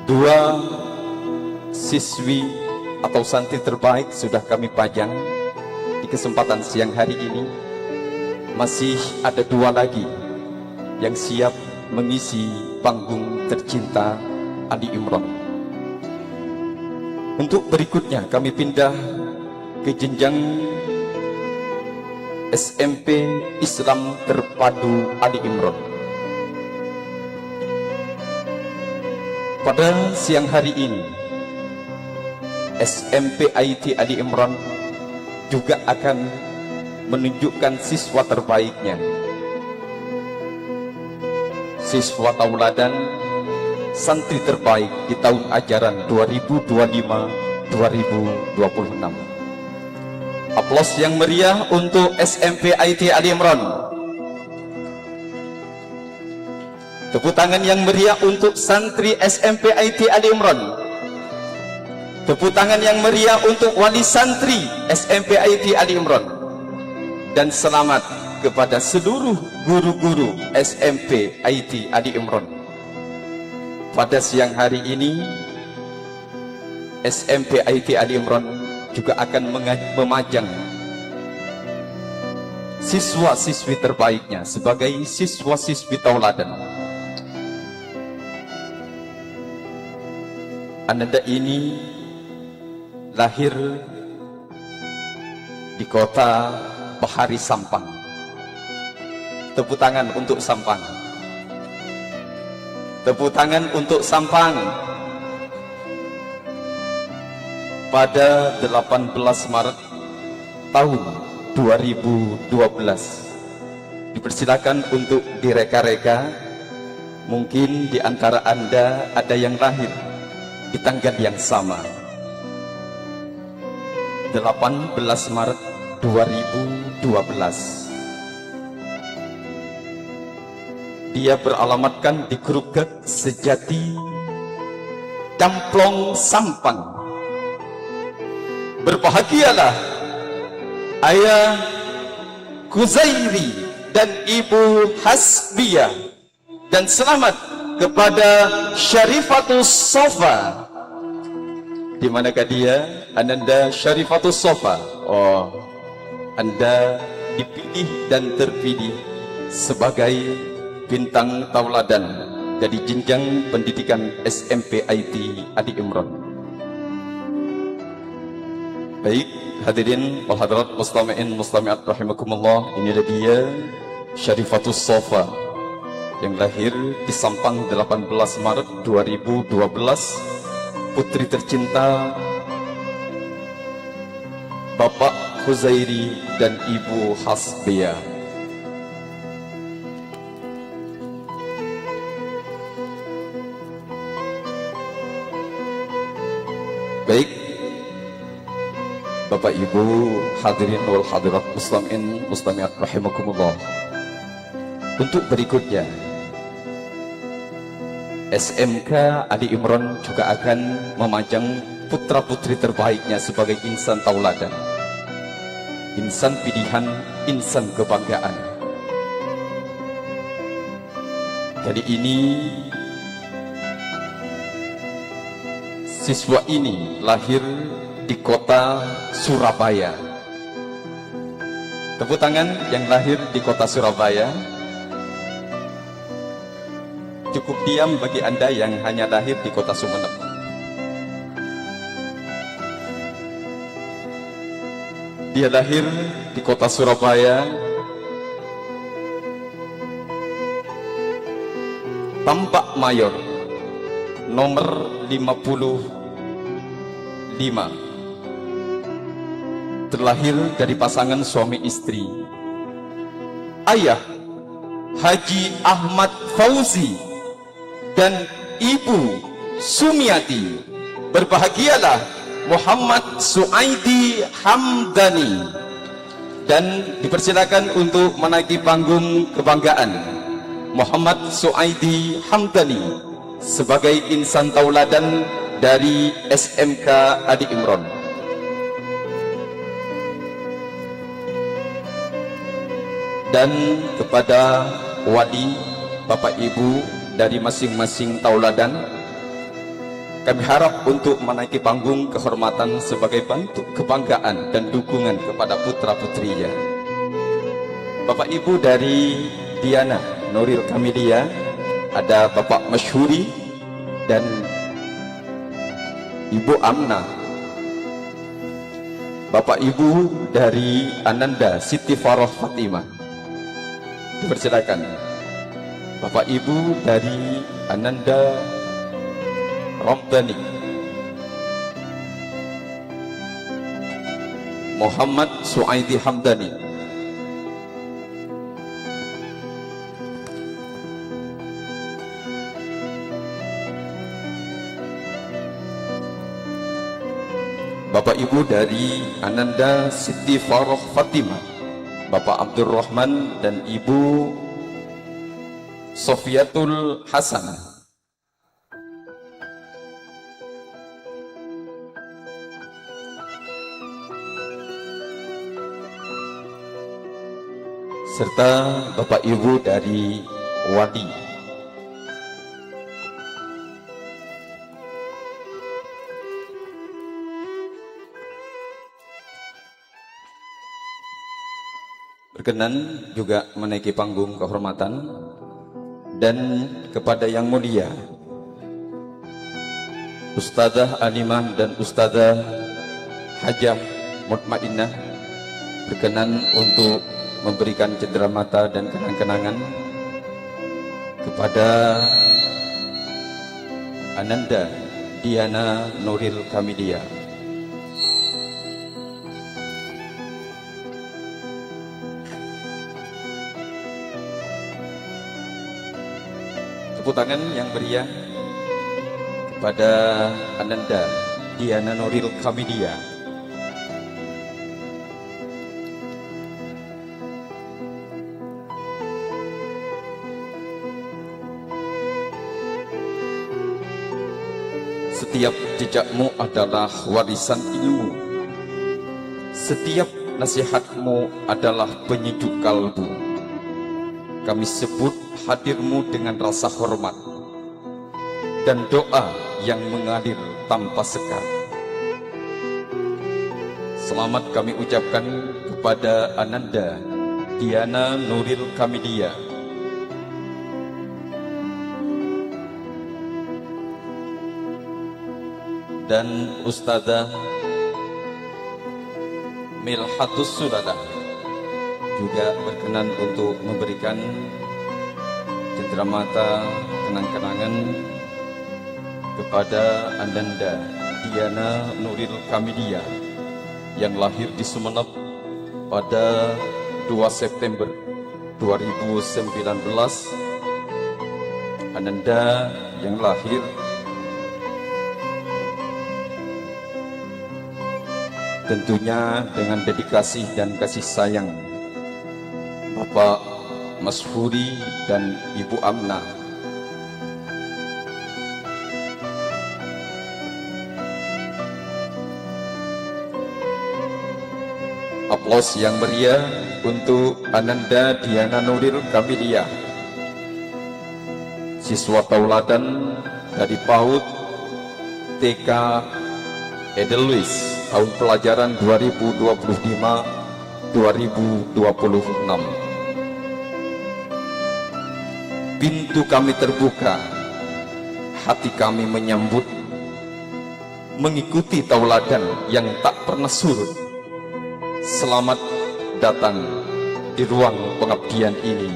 Dua siswi atau santri terbaik sudah kami pajang di kesempatan siang hari ini. Masih ada dua lagi yang siap mengisi panggung tercinta Ali Imron. Untuk berikutnya, kami pindah ke jenjang S M P Islam Terpadu Ali Imron. Pada siang hari ini, S M P I T Ali Imron juga akan menunjukkan siswa terbaiknya. Siswa tauladan, santri terbaik di tahun ajaran dua ribu dua lima dua ribu dua puluh enam. Aplaus yang meriah untuk S M P I T Ali Imron. Tepuk tangan yang meriah untuk santri S M P I T Ali Imron. Tepuk tangan yang meriah untuk wali santri S M P I T Ali Imron. Dan selamat kepada seluruh guru-guru S M P I T Ali Imron. Pada siang hari ini, S M P I T Ali Imron juga akan menga-, memajang siswa-siswi terbaiknya sebagai siswa-siswi tauladan. Ananda ini lahir di kota Bahari Sampang. Tepuk tangan untuk Sampang. Tepuk tangan untuk Sampang. Pada delapan belas Maret tahun dua ribu dua belas. Dipersilakan untuk direka-reka. Mungkin di antara Anda ada yang lahir di tanggal yang sama. Delapan belas Maret dua ribu dua belas. Dia beralamatkan di Grugak Sejati, Camplong, Sampang. Berbahagialah Ayah Kuzairi dan Ibu Hasbiyah. Dan selamat kepada Syarifatus Sofa. Di manakah dia, Ananda Syarifatus Sofa? Oh, Anda dipilih dan terpilih sebagai bintang tauladan dari jenjang pendidikan S M P I T Ali Imron. Baik, hadirin wal hadirat, mustami'in mustami'at rahimakumullah, inilah dia Syarifatus Sofa yang lahir di Sampang delapan belas Maret dua ribu dua belas, putri tercinta, Bapak Huzairi dan Ibu Hasbia. Baik, Bapak Ibu hadirin wal hadirat, mustami'in mustami'at rahimakumullah. Untuk berikutnya, S M K Ali Imran juga akan memajang putra-putri terbaiknya sebagai insan tauladan, insan pilihan, insan kebanggaan. Kali ini, siswa ini lahir di kota Surabaya. Tepuk tangan yang lahir di kota Surabaya. Cukup diam bagi Anda yang hanya lahir di kota Sumenep. Dia lahir di kota Surabaya, Tambak Mayor, nomor lima puluh lima. Terlahir dari pasangan suami istri. Ayah, Haji Ahmad Fauzi, dan Ibu Sumiati. Berbahagialah Muhammad Suaidi Hamdani. Dan dipersilakan untuk menaiki panggung kebanggaan, Muhammad Suaidi Hamdani sebagai insan tauladan dari S M K Ali Imran. Dan kepada wali, Bapak Ibu dari masing-masing tauladan, kami harap untuk menaiki panggung kehormatan sebagai bentuk kebanggaan dan dukungan kepada putra-putrinya. Bapak Ibu dari Diana Nuril Kamilia, ada Bapak Masyhuri dan Ibu Amna. Bapak Ibu dari Ananda Siti Faroh Fatimah. Dipersilakan. Bapak Ibu dari Ananda Romdani. Muhammad Suaidi Hamdani. Bapak Ibu dari Ananda Siti Faroh Fatimah, Bapak Abdurrahman dan Ibu Sofiatul Hasanah. Serta Bapak Ibu dari wali. Berkenan juga menaiki panggung kehormatan, dan kepada Yang Mulia Ustadzah Alimah dan Ustadzah Hajah Mutmainnah berkenan untuk memberikan cendera mata dan kenang-kenangan kepada Ananda Diana Nuril Kamilia. Tepuk tangan yang meriah kepada Ananda Diana Nuril Kamilia. Setiap jejakmu adalah warisan ilmu. Setiap nasihatmu adalah penyejuk kalbu. Kami sebut hadirmu dengan rasa hormat dan doa yang mengalir tanpa sekat. Selamat kami ucapkan kepada Ananda Diana Nuril Kamilia dan Ustadzah Milhatus Sulada juga berkenan untuk memberikan cendera mata kenang-kenangan Kepada Ananda Diana Nuril Kamilia yang lahir di Sumenep pada dua September dua ribu sembilan belas, Ananda yang lahir tentunya dengan dedikasi dan kasih sayang Bapak Mas Huri dan Ibu Amna. Aplaus yang meriah untuk Ananda Diana Nuril Kamilia, siswa tauladan dari PAUD T K Edelweiss tahun pelajaran dua ribu dua puluh lima dua ribu dua puluh enam. Pintu kami terbuka, hati kami menyambut, mengikuti tauladan yang tak pernah surut. Selamat datang di ruang pengabdian ini,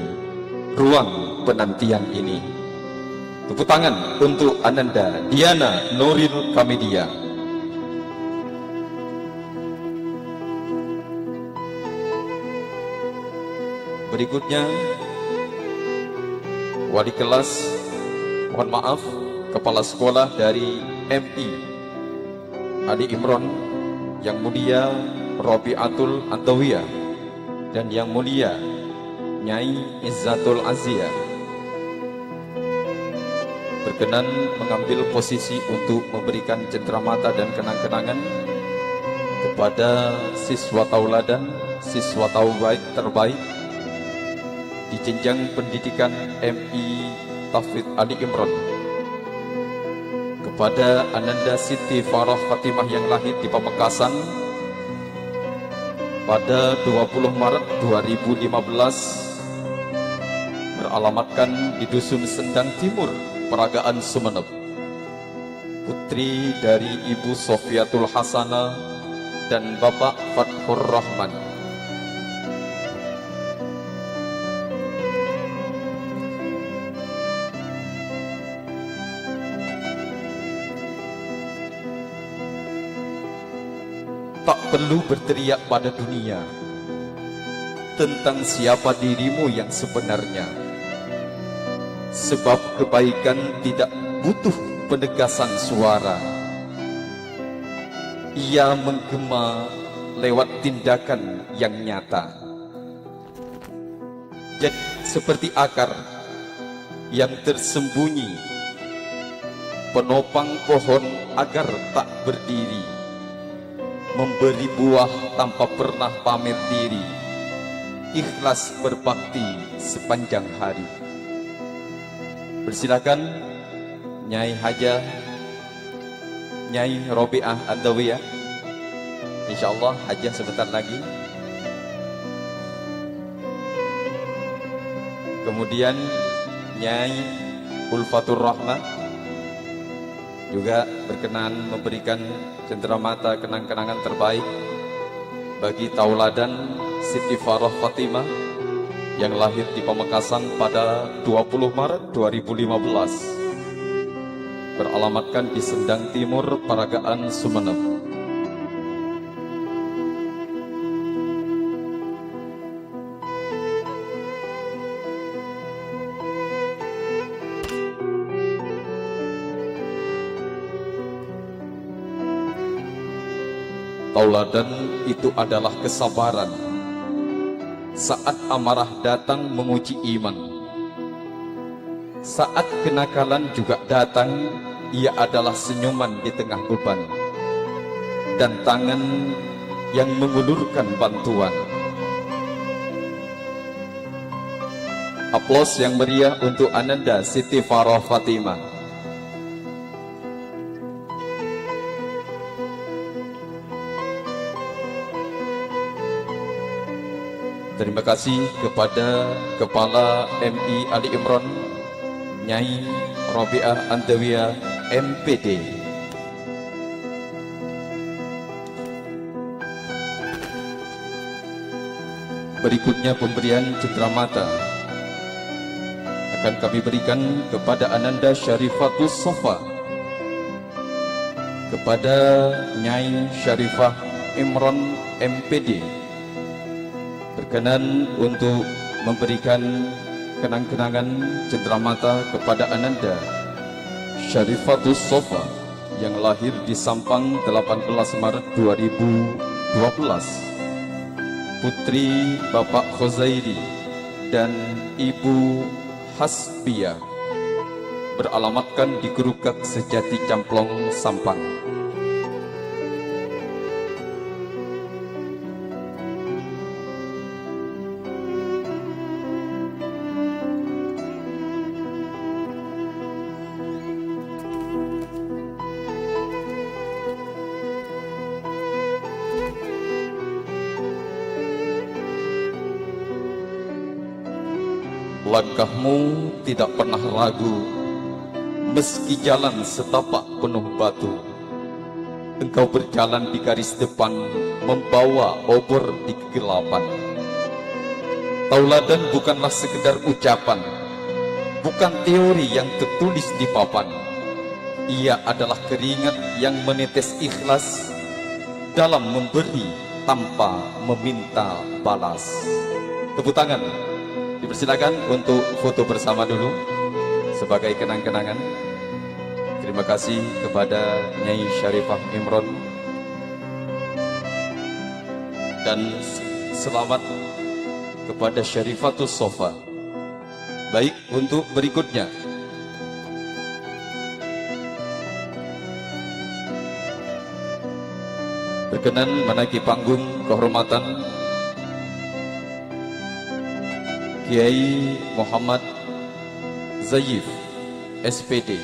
ruang penantian ini. Tepuk tangan untuk Ananda Diana Nuril Kamidia. Berikutnya, wali kelas, mohon maaf, kepala sekolah dari M I Ali Imron, Yang Mulia Robiatul Adawiyah, dan Yang Mulia Nyai Izzatul Azia, berkenan mengambil posisi untuk memberikan cenderamata dan kenang-kenangan kepada siswa tauladan, siswa taubaik terbaik di jenjang pendidikan M I Tahfidz Ali Imron. Kepada Ananda Siti Farah Fatimah yang lahir di Pamekasan pada dua puluh Maret dua ribu lima belas, beralamatkan di Dusun Sendang Timur, Peragaan, Sumenep. Putri dari Ibu Sofiatul Hasanah dan Bapak Fathur Rahman. Tak perlu berteriak pada dunia tentang siapa dirimu yang sebenarnya. Sebab kebaikan tidak butuh penegasan suara. Ia menggema lewat tindakan yang nyata. Jad-, seperti akar yang tersembunyi, penopang pohon agar tak berdiri, memberi buah tanpa pernah pamer diri, ikhlas berbakti sepanjang hari. Persilakan, Nyai Hajah, Nyai Robiah Adawiyah. Insyaallah, Hajah sebentar lagi. Kemudian, Nyai Ulfatur Rahmah juga berkenan memberikan cenderamata kenang-kenangan terbaik bagi tauladan Siti Farah Fatimah yang lahir di Pamekasan pada dua puluh Maret dua ribu lima belas, beralamatkan di Sendang Timur, Paragaan, Sumenep. Tauladan itu adalah kesabaran. Saat amarah datang menguji iman. Saat kenakalan juga datang, ia adalah senyuman di tengah beban. Dan tangan yang mengulurkan bantuan. Aplaus yang meriah untuk Ananda Siti Farah Fatimah. Terima kasih kepada Kepala M I Ali Imron, Nyai Robiah Andawiyah, M P D. Berikutnya pemberian cenderamata akan kami berikan kepada Ananda Syarifatus Safa Kepada Nyai Syarifah Imron, M P D, berkenan untuk memberikan kenang-kenangan cendera mata kepada Ananda Syarifatus Sofa yang lahir di Sampang delapan belas Maret dua ribu dua belas, putri Bapak Khuzairi dan Ibu Hasbia, beralamatkan di Gerugak Sejati Camplong, Sampang. Langkahmu tidak pernah ragu, meski jalan setapak penuh batu. Engkau berjalan di garis depan, membawa obor di kegelapan. Tauladan bukanlah sekedar ucapan, bukan teori yang tertulis di papan. Ia adalah keringat yang menetes ikhlas dalam memberi tanpa meminta balas. Tepuk tangan. Dipersilakan untuk foto bersama dulu sebagai kenang-kenangan. Terima kasih kepada Nyai Syarifah Imron dan s-, selamat kepada Syarifatus Sofa. Baik, untuk berikutnya. Berkenan menaiki panggung kehormatan Kiai Muhammad Zayif, S P D,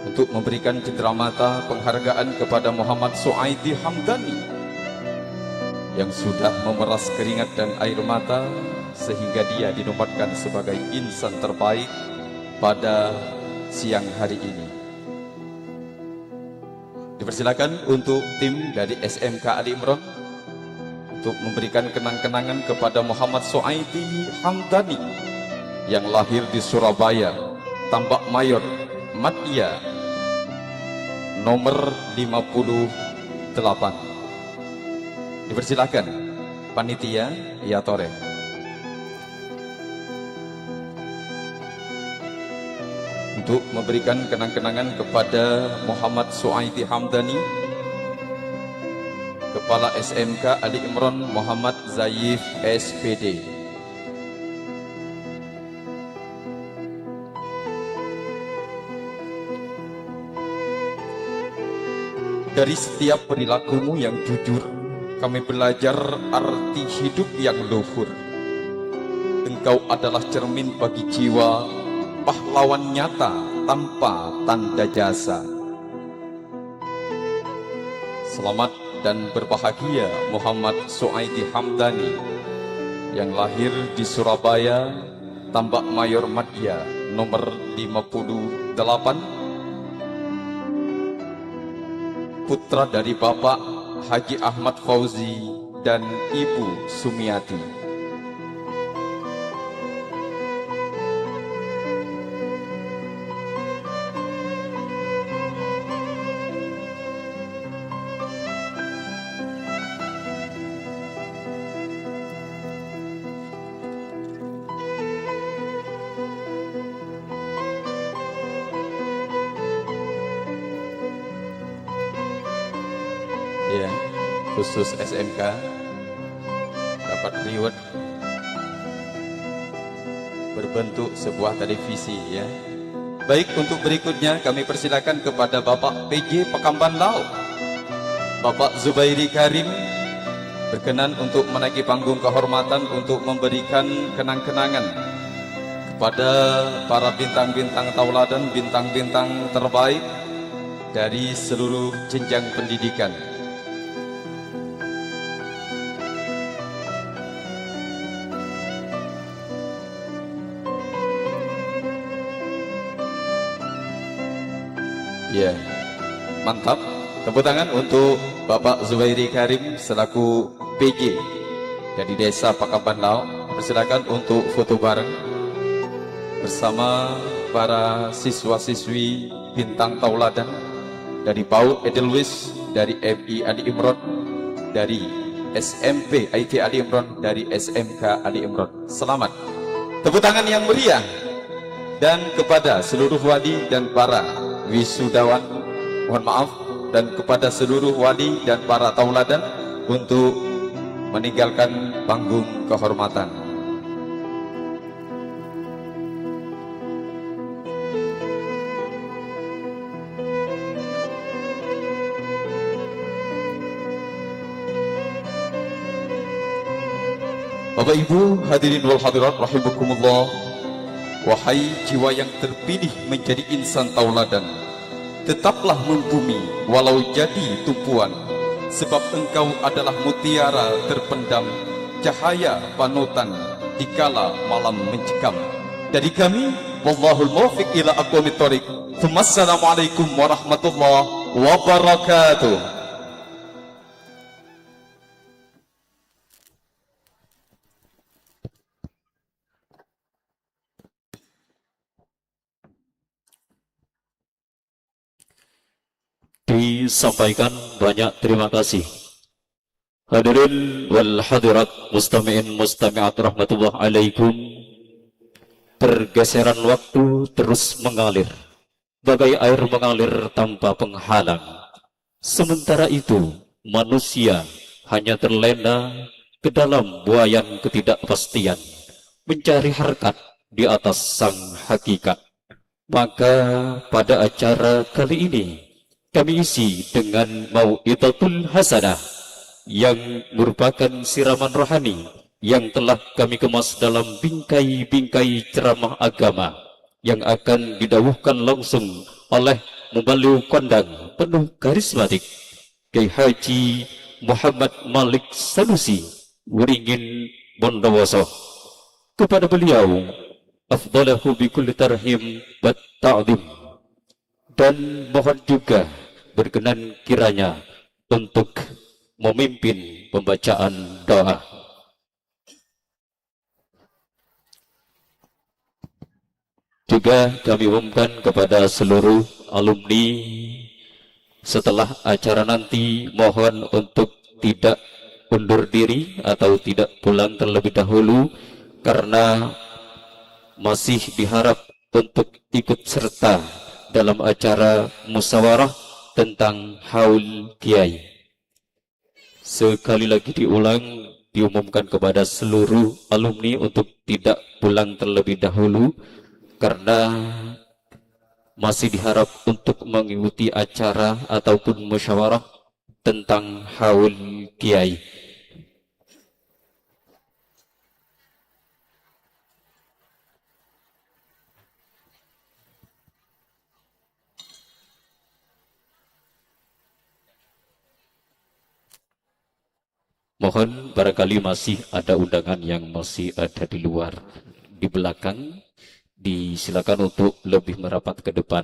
untuk memberikan cendera mata penghargaan kepada Muhammad Suaidi Hamdani yang sudah memeras keringat dan air mata sehingga dia dinobatkan sebagai insan terbaik pada siang hari ini. Dipersilakan untuk tim dari S M K Ali Imron untuk memberikan kenang-kenangan kepada Muhammad Suaidi Hamdani yang lahir di Surabaya, Tambak Mayor, Madya, nomor lima puluh delapan. Dipersilakan, panitia, Yatore. Untuk memberikan kenang-kenangan kepada Muhammad Suaidi Hamdani, Kepala S M K Ali Imron Muhammad Zayif, S P D. Dari setiap perilakumu yang jujur, kami belajar arti hidup yang luhur. Engkau adalah cermin bagi jiwa, pahlawan nyata tanpa tanda jasa. Selamat dan berbahagia Muhammad Suaidi Hamdani yang lahir di Surabaya, Tambak Mayor Madya nomor lima puluh delapan, putra dari Bapak Haji Ahmad Fauzi dan Ibu Sumiati. Ya, khusus S M K dapat reward berbentuk sebuah televisi, ya. Baik, untuk berikutnya kami persilakan kepada Bapak P J Pekamban Lao. Bapak Zubairi Karim berkenan untuk menaiki panggung kehormatan untuk memberikan kenang-kenangan kepada para bintang-bintang tauladan, bintang-bintang terbaik dari seluruh jenjang pendidikan. Ya, mantap. Tepuk tangan untuk Bapak Zubairi Karim selaku P J dari Desa Pakamban Lao. Persilakan untuk foto bareng bersama para siswa-siswi bintang tauladan. dari PAUD Edelweiss, dari M I Ali Imron, dari S M P I T Ali Imron, dari S M K Ali Imron. Selamat. Tepuk tangan yang meriah. Dan kepada seluruh wali dan para wisudawan, mohon maaf, dan kepada seluruh wali dan para tauladan untuk meninggalkan panggung kehormatan. Bapak Ibu hadirin wal hadirat rahimakumullah, wahai jiwa yang terpilih menjadi insan tauladan, tetaplah membumi walau jadi tumpuan, sebab engkau adalah mutiara terpendam, cahaya panutan di kala malam mencekam. Dari kami, wallahul muwaffiq ila aqwamit thoriq. Tsummassalamualaikum warahmatullahi wabarakatuh. Disampaikan banyak terima kasih. Hadirin wal hadirat, mustami'in mustami'at rahmatullah alaikum. Pergeseran waktu terus mengalir, bagai air mengalir tanpa penghalang. Sementara itu, manusia hanya terlena ke dalam buayan ketidakpastian, mencari harkat di atas sang hakikat. Maka pada acara kali ini, kami isi dengan mau'izatul hasanah yang merupakan siraman rohani yang telah kami kemas dalam bingkai-bingkai ceramah agama yang akan didawuhkan langsung oleh Muballigh Kondang penuh karismatik, Kiai Haji Muhammad Malik Sanusi, Waringin Bondowoso. Kepada beliau, afdalahu bi kulli tarhim wa ta'zim. Dan mohon juga berkenan kiranya untuk memimpin pembacaan doa. Juga kami umumkan kepada seluruh alumni, setelah acara nanti mohon untuk tidak undur diri atau tidak pulang terlebih dahulu, karena masih diharap untuk ikut serta dalam acara musyawarah tentang haul kiai. Sekali lagi diulang, diumumkan kepada seluruh alumni untuk tidak pulang terlebih dahulu, karena masih diharap untuk mengikuti acara ataupun musyawarah tentang haul kiai. Mohon, barangkali masih ada undangan yang masih ada di luar, di belakang. Disilakan untuk lebih merapat ke depan.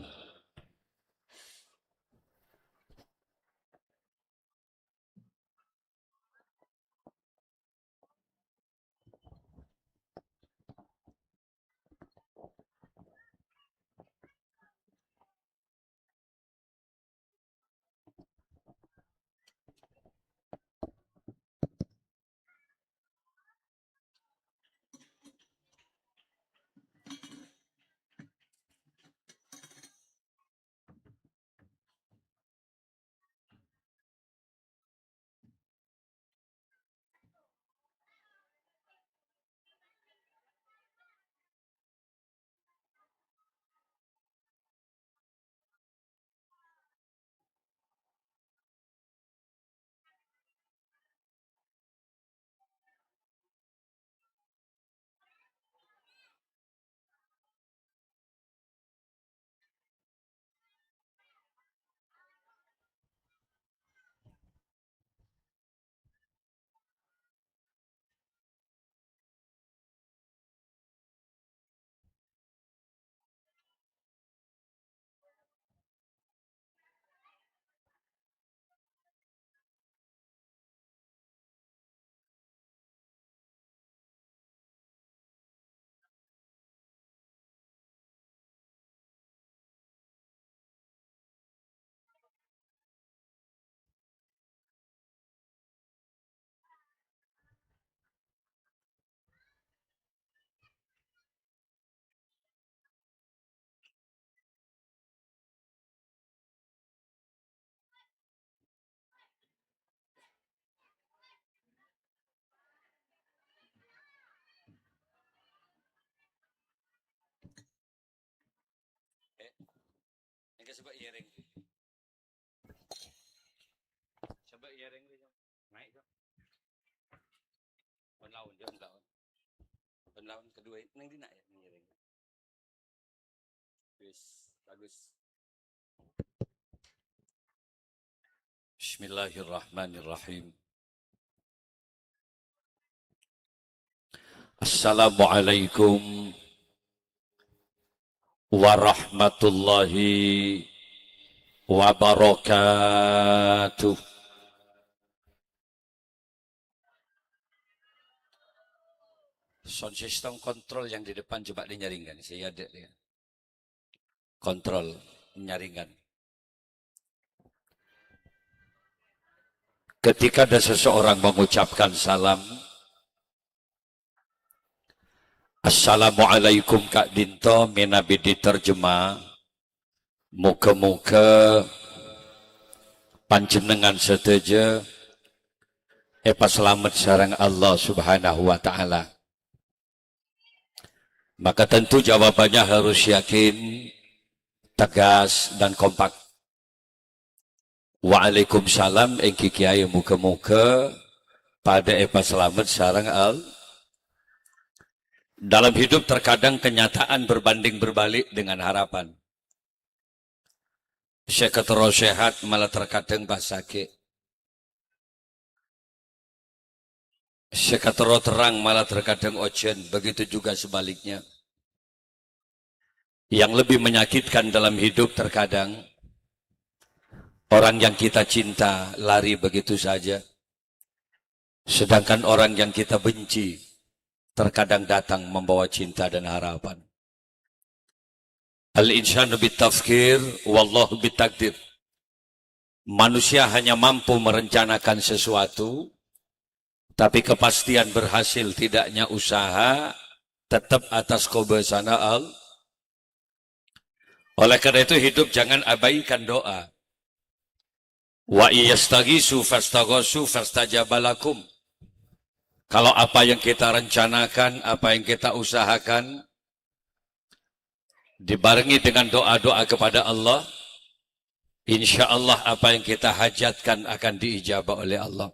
Coba iring. Coba iring. Naik, Cok. Pon lawan, Cok, pon lawan. Pon lawan kedua ini, neng dina ya, neng iring. Wis, bagus. Bismillahirrahmanirrahim. Assalamualaikum warahmatullahi wabarakatuh. Sound system kontrol yang di depan coba dinyaringkan. Saya ada dia. Kontrol nyaringan. Ketika ada seseorang mengucapkan salam, "Assalamualaikum," ka'dinto mènabi diterjemah, "Moga-moga panjhennengngan sadhâjâ èpasalamet sareng Allah Subhanahu wa Ta'ala." Maka tentu jawabannya harus yakin, tegas, dan kompak. "Waalaikumsalam, èngghi Kèyaè, moga-moga padâ èpasalamet sareng Al-" Dalam hidup terkadang kenyataan berbanding berbalik dengan harapan. Sè katerro sehat malah terkadang pas sakè'. Sè katerro terrang malah terkadang ojhân, begitu juga sebaliknya. Yang lebih menyakitkan dalam hidup terkadang, orang yang kita cinta lari begitu saja. Sedangkan orang yang kita benci terkadang datang membawa cinta dan harapan. "Al-insanu bitafkir, wallahu bitakdir." Manusia hanya mampu merencanakan sesuatu, tapi kepastian berhasil tidaknya usaha tetap atas kobâsana Allah. Oleh karena itu, hidup jangan abaikan doa. "Wa iyastaghisu fastaghasu fastajaba lakum." Kalau apa yang kita rencanakan, apa yang kita usahakan, dibarengi dengan doa-doa kepada Allah, insya Allah apa yang kita hajatkan akan diijabah oleh Allah.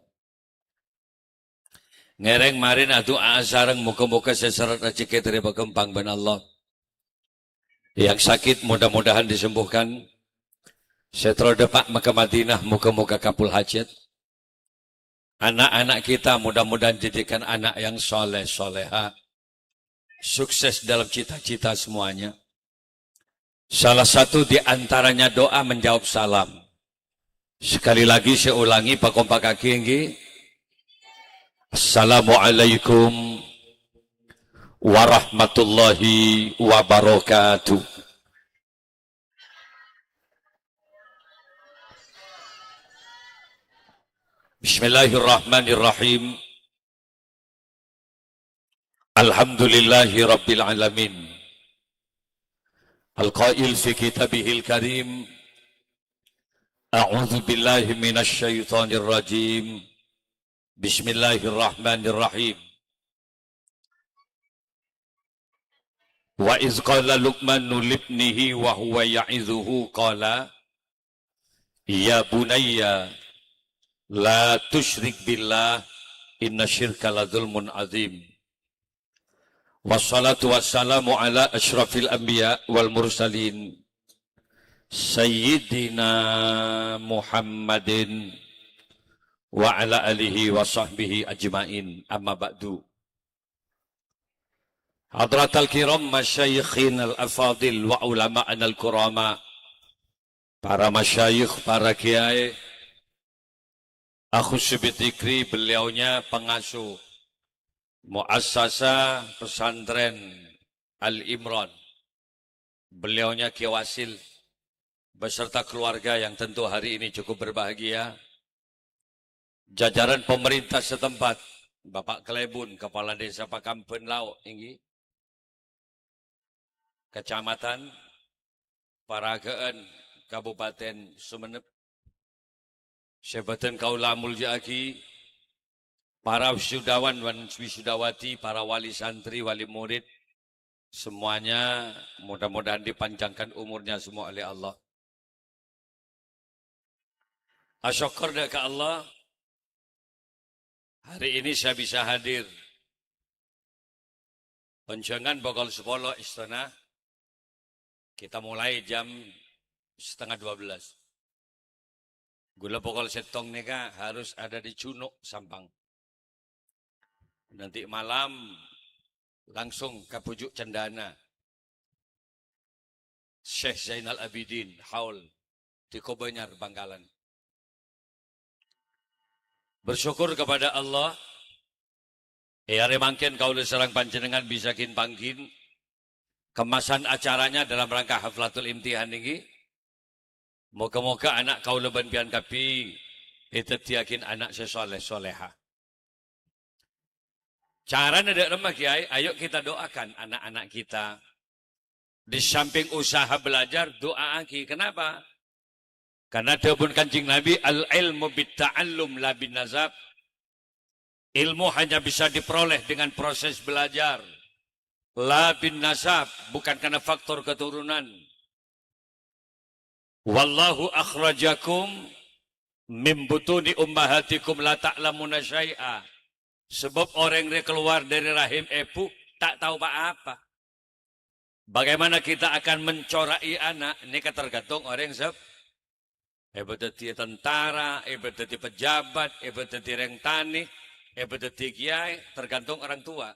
Ngèrèng marèn adu'a sareng, moga-moga sè sèrrèt rejhekkè ètarèma ghâmpang bân Allah. Yang sakit mudah-mudahan disembuhkan. Sè terro dâpa' ka Madinah, moga-moga kabul hajat. Anak-anak kita mudah-mudahan jadikan anak yang soleh, soleha. Sukses dalam cita-cita semuanya. Salah satu di antaranya doa menjawab salam. Sekali lagi saya ulangi, pakompakaghi, èngghi. Assalamualaikum warahmatullahi wabarakatuh. Bismillahirrahmanirrahim. Alhamdulillahi rabbil alamin. Al-qail fi kitabihil karim, "A'udzu billahi minasy syaithanir rajim. Bismillahirrahmanirrahim." "Wa iz qala Luqmanu libnihi wa huwa ya'izuhu qala, ya bunayya, la tusyrik billah, inna syirka la zulmun azim." Wassalatu wassalamu ala asyrafil anbiya wal mursalin, Sayyidina Muhammadin wa ala alihi wa sahbihi ajma'in. Amma ba'du. Hadratal kiram, masyayikhinal afadil wa ulama'anal kurama. Para masyayikh, para kiai, akhussu bidzikri, beliaunya pengasuh Muassasa Pesantren Al Imran. Beliaunya Kiai Wasil beserta keluarga yang tentu hari ini cukup berbahagia. Jajaran pemerintah setempat, Bapak Klebun, Kepala Desa Pakamban Lao', èngghi. Kecamatan Paraga'an, Kabupaten Sumenep. Sè bâdhân kaulâ molja'aghi, para wisudawan wan wisudawati, para wali santri, wali murid, semuanya mudah-mudahan dipanjangkan umurnya semua oleh Allah. Asokkor dâ' ka Allah, hari ini saya bisa hadir. Onjhângan pokol sapolo èstona, kita mulai jam setengah dua belas. Ghulâ pokol sèttong nèka harus ada di Junuk Sampang. Nanti malam langsung ka Pucuk Cendana. Syekh Zainal Abidin Haul di Kobanyar, Bangkalan. Bersyukur kepada Allah, è arè mangkèn kaulâ sareng panjhennengngan bisa ghin-pangghin kemasan acaranya dalam rangka Haflatul Imtihan nèka. Moga-moga ana' kaulâ bân panjhennengngan kabbhi èdhâddhiyâghin ana' sè soleh-soleha. Carana dâ' remma, Kiai, ayo kita doakan anak-anak kita. Di samping usaha belajar, doaaghi. Kenapa? Karena dhâbuna Kanjeng Nabi, "Al-ilmu bit-ta'allum la bin-nasab." Ilmu hanya bisa diperoleh dengan proses belajar. La bin-nasab, bukan karena faktor keturunan. "Wallahu akhrajakum min butuni ummahatikum la ta'lamuna syai'a." Sebab orèng rè kalowar dâri rahim èbhu ta' tao pa-apa. Bagaimana kita akan mencorai anak, nèka tergantung orèng sè èbâdhâddhi tentara, èbâdhâddhi pejabat, èbâdhâddhi rèng tanè, èbâdhâddhi kiai, tergantung orang tua.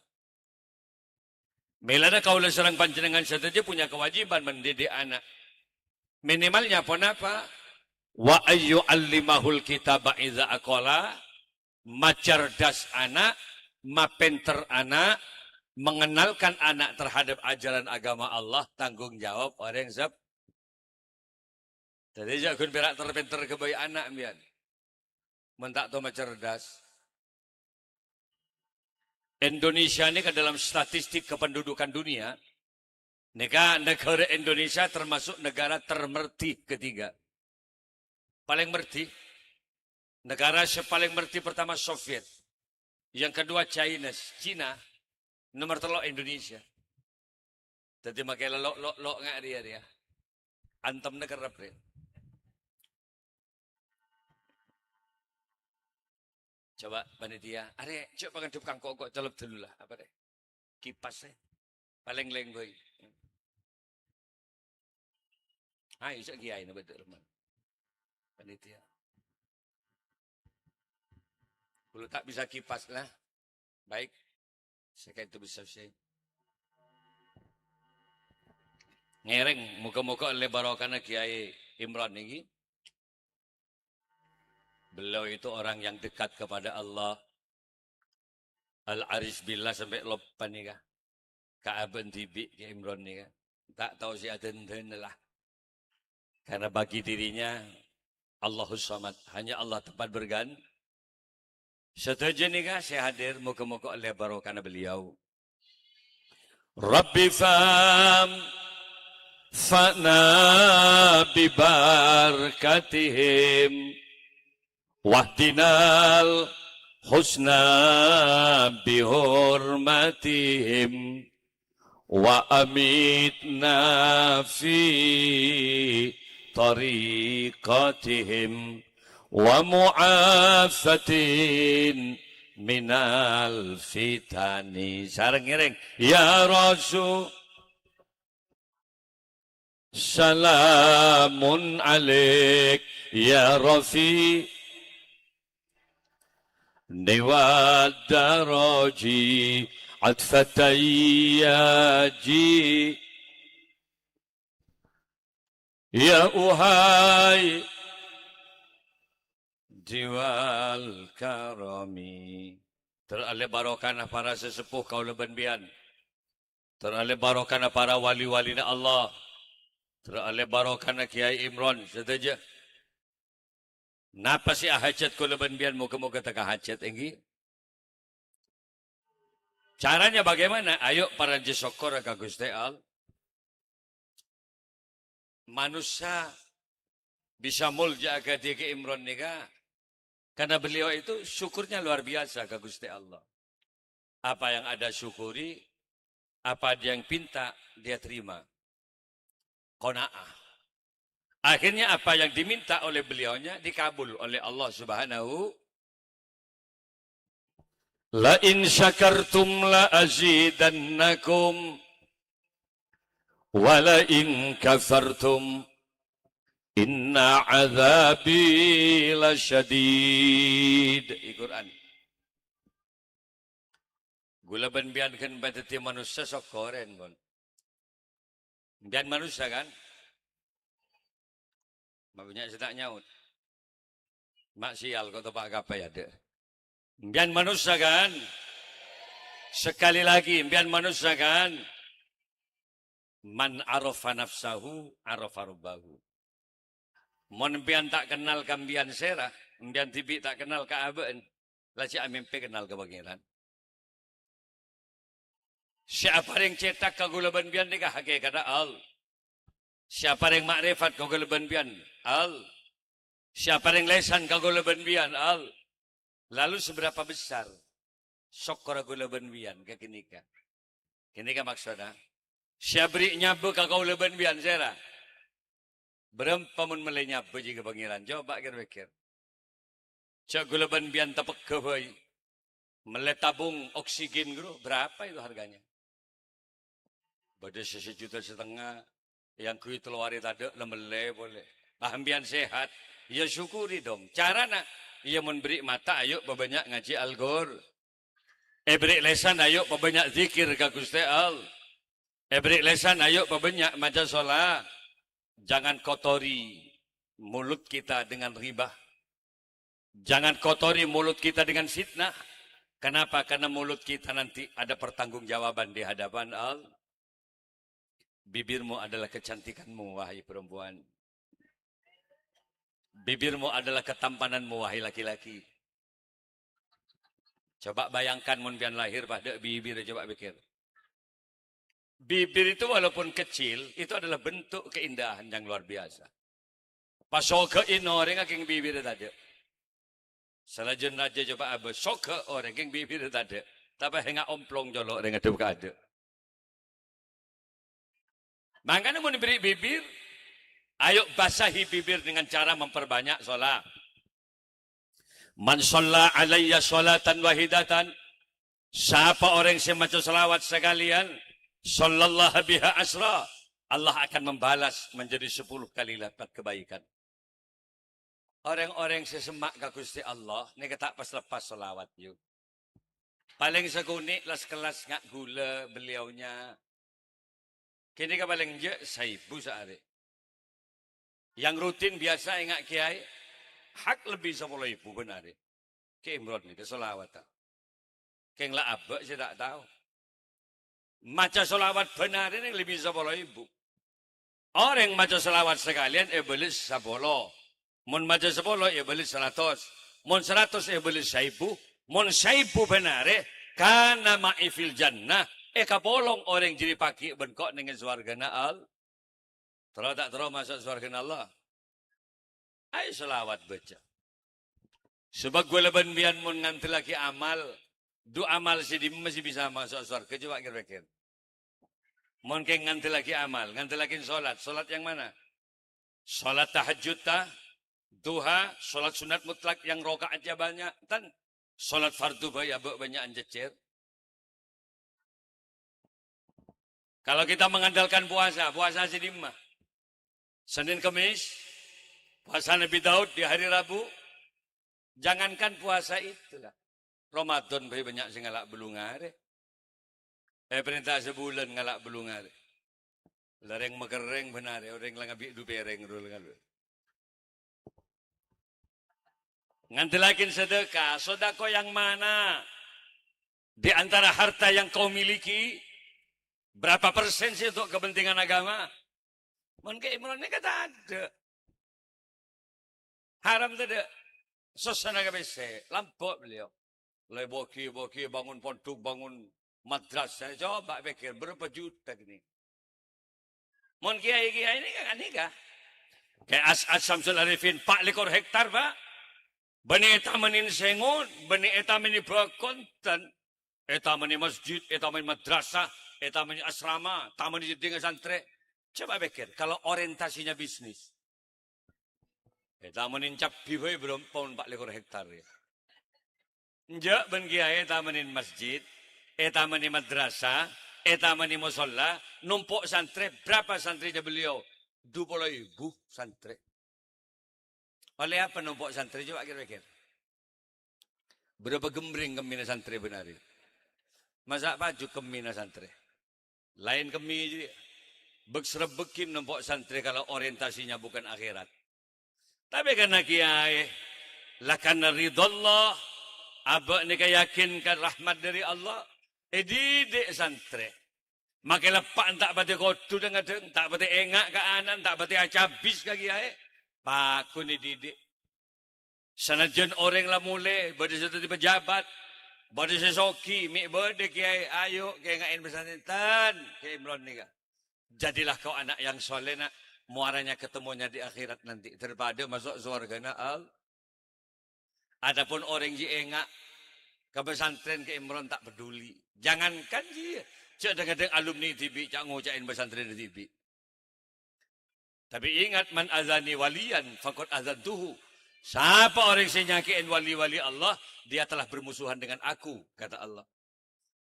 Mèlana kaulâ sareng panjhennengngan sadhâjâ punya kewajiban mendidik anak. Minimalnya ponapa? "Wa ayyu'allimahul kitaba idza aqala," macerdas anak, mapènter anak, mengenalkan anak terhadap ajaran agama Allah, tanggung jawab orèng sè Dhâddhi, jhâ' ghun pèra' ter-pènter ghâbây ana' mbiyan. Mon ta' tao macerdas. Indonesia ini kan dalam statistik kependudukan dunia, nèka negara Indonesia termasuk negara termerdi ketiga. Palèng merdi. Negara sè palèng merdi pertama Soviet. Yang kedua Chinese, Cina. Nomor tello' Indonesia. Dhâddhi makè lo'-lo'-lo' nga' rèya, rèya. Antemna kerrep, rè. Coba panitia, arè, jhâ' pangandhâp kangko' kok colep dulu lah, apa, rè? Kipas, rè. Palèng lèngghuy. Ayo, cè' kiyaè napa dâ' remma. Panitia. Kalau tak bisa kipas lah. Baik. Saya itu bisa sih. Ngèrèng, moga-moga oleh barokahna Kiai Imron niki. Beliau itu orang yang dekat kepada Allah. Al-Aris Billah sampè' loppa nèka. Ka abâ'na dhibi' Kè Imron nèka. Ta' tao sè adhândhâna lah. Karena bagi dirinya Allahus Samad, hanya Allah tempat bergan-, Sadhâjâ nèka sè hadir, moga-moga ollè barokana beliau. Rabbi fam fa'na bi barakatihim, wahdinal husna bi hurmatihim, wa amitna fi tariqatihim, wa mu'afatin minal fitani. Sareng ngèrèng, ya Rasul. Salamun alaik, ya Rafi. Niwad daraji, atfatayyaji. Ya uhai, diwal karami. Terros ollè barokana para sesepuh kaulâ bân biyan. Terros ollè barokana para wali-walina Allah. Terros ollè barokana Kiai Imron sadhâjâ. Napa sè ahajhât kaulâ bân biyan, moga-moga tèka hajhât, ènggi. Caranya bagaimana? Ayo parajâ sokkor ka Ghustè Allah. Manossa bisa molja akadhi Kè Imron nèka, karena beliau itu syukurnya luar biasa ka Ghustè Allah. Apa yang ada syukuri, apa yang pinta dia terima. Qanaah. Akhirnya apa yang diminta oleh beliaunya dikabul oleh Allah Subhanahu. "La in syakartum la azidannakum, wa la in kafartum inna adzabi lasyadid." Di Quran. Ghulâ bân panjhennengan ghân padâddhi manossa sokkorè, pon. Panjhennengan manossa, kan? Ma' bânnya' sè ta' nyaot. Ma' sial, ko' topa' kabbhi adâ'. Panjhennengan manossa, kan? Sekali lagi, panjhennengan manossa, kan? "Man arafa nafsahu, arafa rabbahu." Mon panjhennengan ta' kennal ka panjhennengan sèra, panjhennengan dhibi' ta' kennal ka abâ'na, la jhâ' amèmpè kennal ka Pangèran. Sè aparèng cèthak ka ghulâ bân panjhennengan nèka hakèkatta Allah. Sè aparèng ma'rifat ka ghulâ bân panjhennengan Allah. Sè aparèng lèsan ka ghulâ bân panjhennengan Allah. Lalu seberapa besar sokkorra ghulâ bân panjhennengan ka ghânèka? Ghânèka maksodda. Sè aberri' nyabâ ka kaulâ bân panjhennengan sèra. Bârâmpa mon mellè nyabâ jiyâ ka Pangèran? Coba kèr-pèkkèr. Jhâ' ghulâ bân panjhennengan tapegghâ bhâi. Mellè tabung oksigen ghâru, berapa itu harganya? Bâdâ sè sajuta satengnga, èangghuy tello arè tadâ' la mellè polè. Ah, panjhennengan sehat, ya syukuri dong. Carana, ya mon berri' mata, ayo pabânnya' ngajhi Al-Qur-, èberri' lèsan, ayo pabânnya' dzikir ka Ghustè Allah. Èberri' lèsan, ayo pabânnya' maca sholat. Jangan kotori mulut kita dengan ghibah. Jangan kotori mulut kita dengan fitnah. Kenapa? Karena mulut kita nanti ada pertanggungjawaban di hadapan Allah. Bibirmu adalah kecantikanmu, wahai perempuan. Bibirmu adalah ketampananmu, wahai laki-laki. Coba bayangkan, mon panjhennengan lahir padâ bibir, coba pikir. Bibir itu walaupun kecil, itu adalah bentuk keindahan yang luar biasa. Pasoghâ'â orèng kèng bibir tadâ'. Salajân rajâ coba abâ, soghâ orèng kèng bibir tadâ'. Tapè hènga' omplong colo' rèng adâ' ka adâ'. Mangkana mon èberri' bibir, ayo basahi bibir dengan cara memperbanyak sholat. "Man shalla alayya sholatan wahidatan," sapa orèng sè maca shalawat sakalèyan, "shallallaha biha asyra," Allah akan membalas menjadi sepuluh kali lipat kebaikan. Orèng-orèng sè semma' ka Ghustè Allah nèka ta' pas-lepas shalawat, yu. Palèng sakonè' las-kellas nga' ghulâ beliaunya. Ghânèka palèng jhâ' saèbu saarè. Yang rutin biyasa ènga' kèyaè, hak lebbi sapolo èbu bân arè. Kè Imron nèka shalawatta. Kèng la abâ' sè ta' tao. Maca shalawat bân arè nèng lebbi sapolo èbu. Orèng maca shalawat sakalèyan èbâles sapolo. Mon maca sapolo èbâles saratos. Mon saratos èbâles saèbu. Mon saèbu bân arè, kana ma'i fil jannah. Èkapolong orèng jârèya paghi' bân ko' nèng sowargana Al-, Terro ta' terro maso' sowargana Allah? Ayo shalawat bâca. Sabâb ghulâ bân panjhennengan mon ngandellaghi amal, du amal sè dimma sè bisa maso' sowarga, coba kèr-pèkkèr. Mon kèng ngandellaghi amal, ngandellaghi sholat, sholat yang mana? Sholat tahajjud ta? Duha, sholat sunat mutlak yang rakaatnya banyak, tan? Sholat fardu bhâi abâ' bânnya'an cèccèr. Kalau kita mengandalkan puasa, puasa sè dimma? Senin Kemis, puasa Nabi Daud di hari Rabu. Jangankan puasa itulah. Ramadan bhâi bânnya' sè ngala' bâllung arè. Èparènta sabulân ngala' bâllung arè. La rèng makerrèng bân arè, orèng la ngabi' du pèrèng ro la ngalu. Ngandellaghi sedekah, sedekah yang mana? Di antara harta yang kau miliki, berapa persen sih untuk kepentingan agama? Mon kè Imron nèka tadâ'. Haram tadâ'. Sossana ka pèssè, lambâ' beliau. La èbâgi-bâgi bangun pondhuk, bangun madrasah. Coba pèkkèr, berapa juta gini? Mon kèyaè-kèyaè nèka kan nèka. Kè As'ad Syamsul Arifin, pa' lèkor hektar, Pak. Bânnè ètamanè sèngon, bânnè ètamanè bâkon, tan ètamanè masjid, ètamanè madrasah, ètamanè asrama, tamanè jeddhingnga santrè. Coba pèkkèr, kalau orientasinya bisnis. Ètamonè cabbhi bhâi, bro, pon pa' lèkor hektar, ya. Enjâ' bân kiyaè ètamonè masjid, ètamonè madrasah, ètamonè mosolla, nompo' santrè, berapa santrinya beliau? Dua puluh ribu santrè. Ollè apa nompo' santrè, coba kèr-pèkkèr. Berapa gembreng kemmèna santrè bân arè? Masa' paju kemmèna santrè? Laèn kemmè jârèya. Bâk-srebbhâghi nompo' santrè kalau orientasinya bukan akhirat. Tapè karna kiyaè, la karna ridho Allah, abâ' nèka yakin ka rahmat dhâri Allah, èdidik santrè. Make leppa'an ta' patè kodhu dhâng-ngadhâng, ta' patè enga' ka ana'na, ta' patè acabis ka kiyaè, paghun èdidik. Sanajjân orèng la molè, bâdâ sè dhâddhi pejabat, bâdâ sè soghi, mè' bâdâ kiyaè, ayo, kènga'è pesan enten, Kè Imron nèka. Jadilah kau anak yang soleh, nak. Muaranya ketemunya di akhirat nanti. Daripada masuk sowargana Allah. Adapun orèng jiyâ enga' ka pesantren, Kè Imron ta' peduli. Jangankan jiyâ, jâ' dhâng-ngadhâng alumni dhibi' ca' ngoca'è pesantren dhibi'. Tapi ingat, "Man azani waliyan faqad azantuhu." Sapa orèng sè nyakè'è wali-wali Allah, dia telah bermusuhan dengan Aku, kata Allah.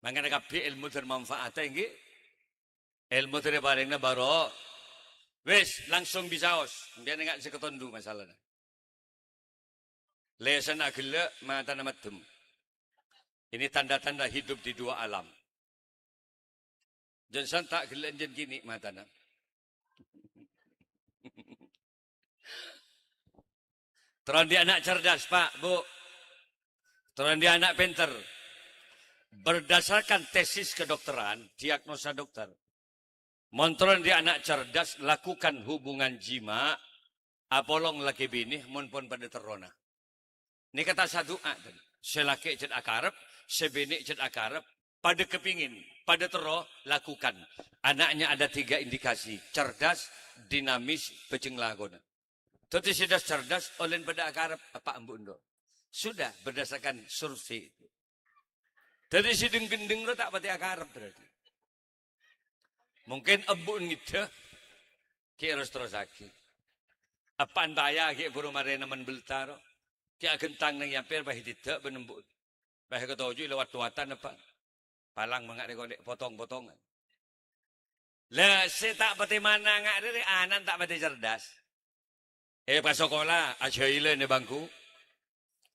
Mangkana kabbhi èlmo dhâr manfaat, ènggi? Èlmo dhâr parèngna baro. Wis, langsung bisaos. Sampèyan enga' sè katondu masalana. Lèsanna aghellâ', matana maddem. Ini tanda-tanda hidup di dua alam. Jân santa' ghellâ' jân kènè' matana. Terro andi' ana' cerdas, Pak, Bu. Terro andi' ana' pènter. Berdasarkan tesis kedokteran, diagnosa dokter. Mon terro andi' ana' cerdas, lakukan hubungan jima', apolong lakè binè, mon pon padâ terrona. Nèka ta' sadu'a, ten. Sè lakè' cè' akarep, sè binè' cè' akarep, padâ kepingin, padâ terro, lakukan. Anaknya ada tiga indikasi, cerdas, dinamis, bhâjheng lakona. Dhâddhi sè das-cerdas, ollèna padâ akarep, apa embu' endo'. Sudah, berdasarkan survei. Dhâddhi sè dhâng-ghendhâng ro ta' patè akarep berarti. Mungkin embu' ngèdhâ, ghi' ros-terrossaghi. Eppa'en taya ghi' buru marè nemmen belta ro. Ghi' aghentang neng yampèr, bâ' èdidhâ' bân embu'. Bâ' èkatoju' lewat tuwatan eppa'. Palang manga' rè kolè' potong-potongan. La, sè ta' patè mana nga' rè, rè ana'na ta' patè cerdas. È pasakola, ajhâilân è bangku.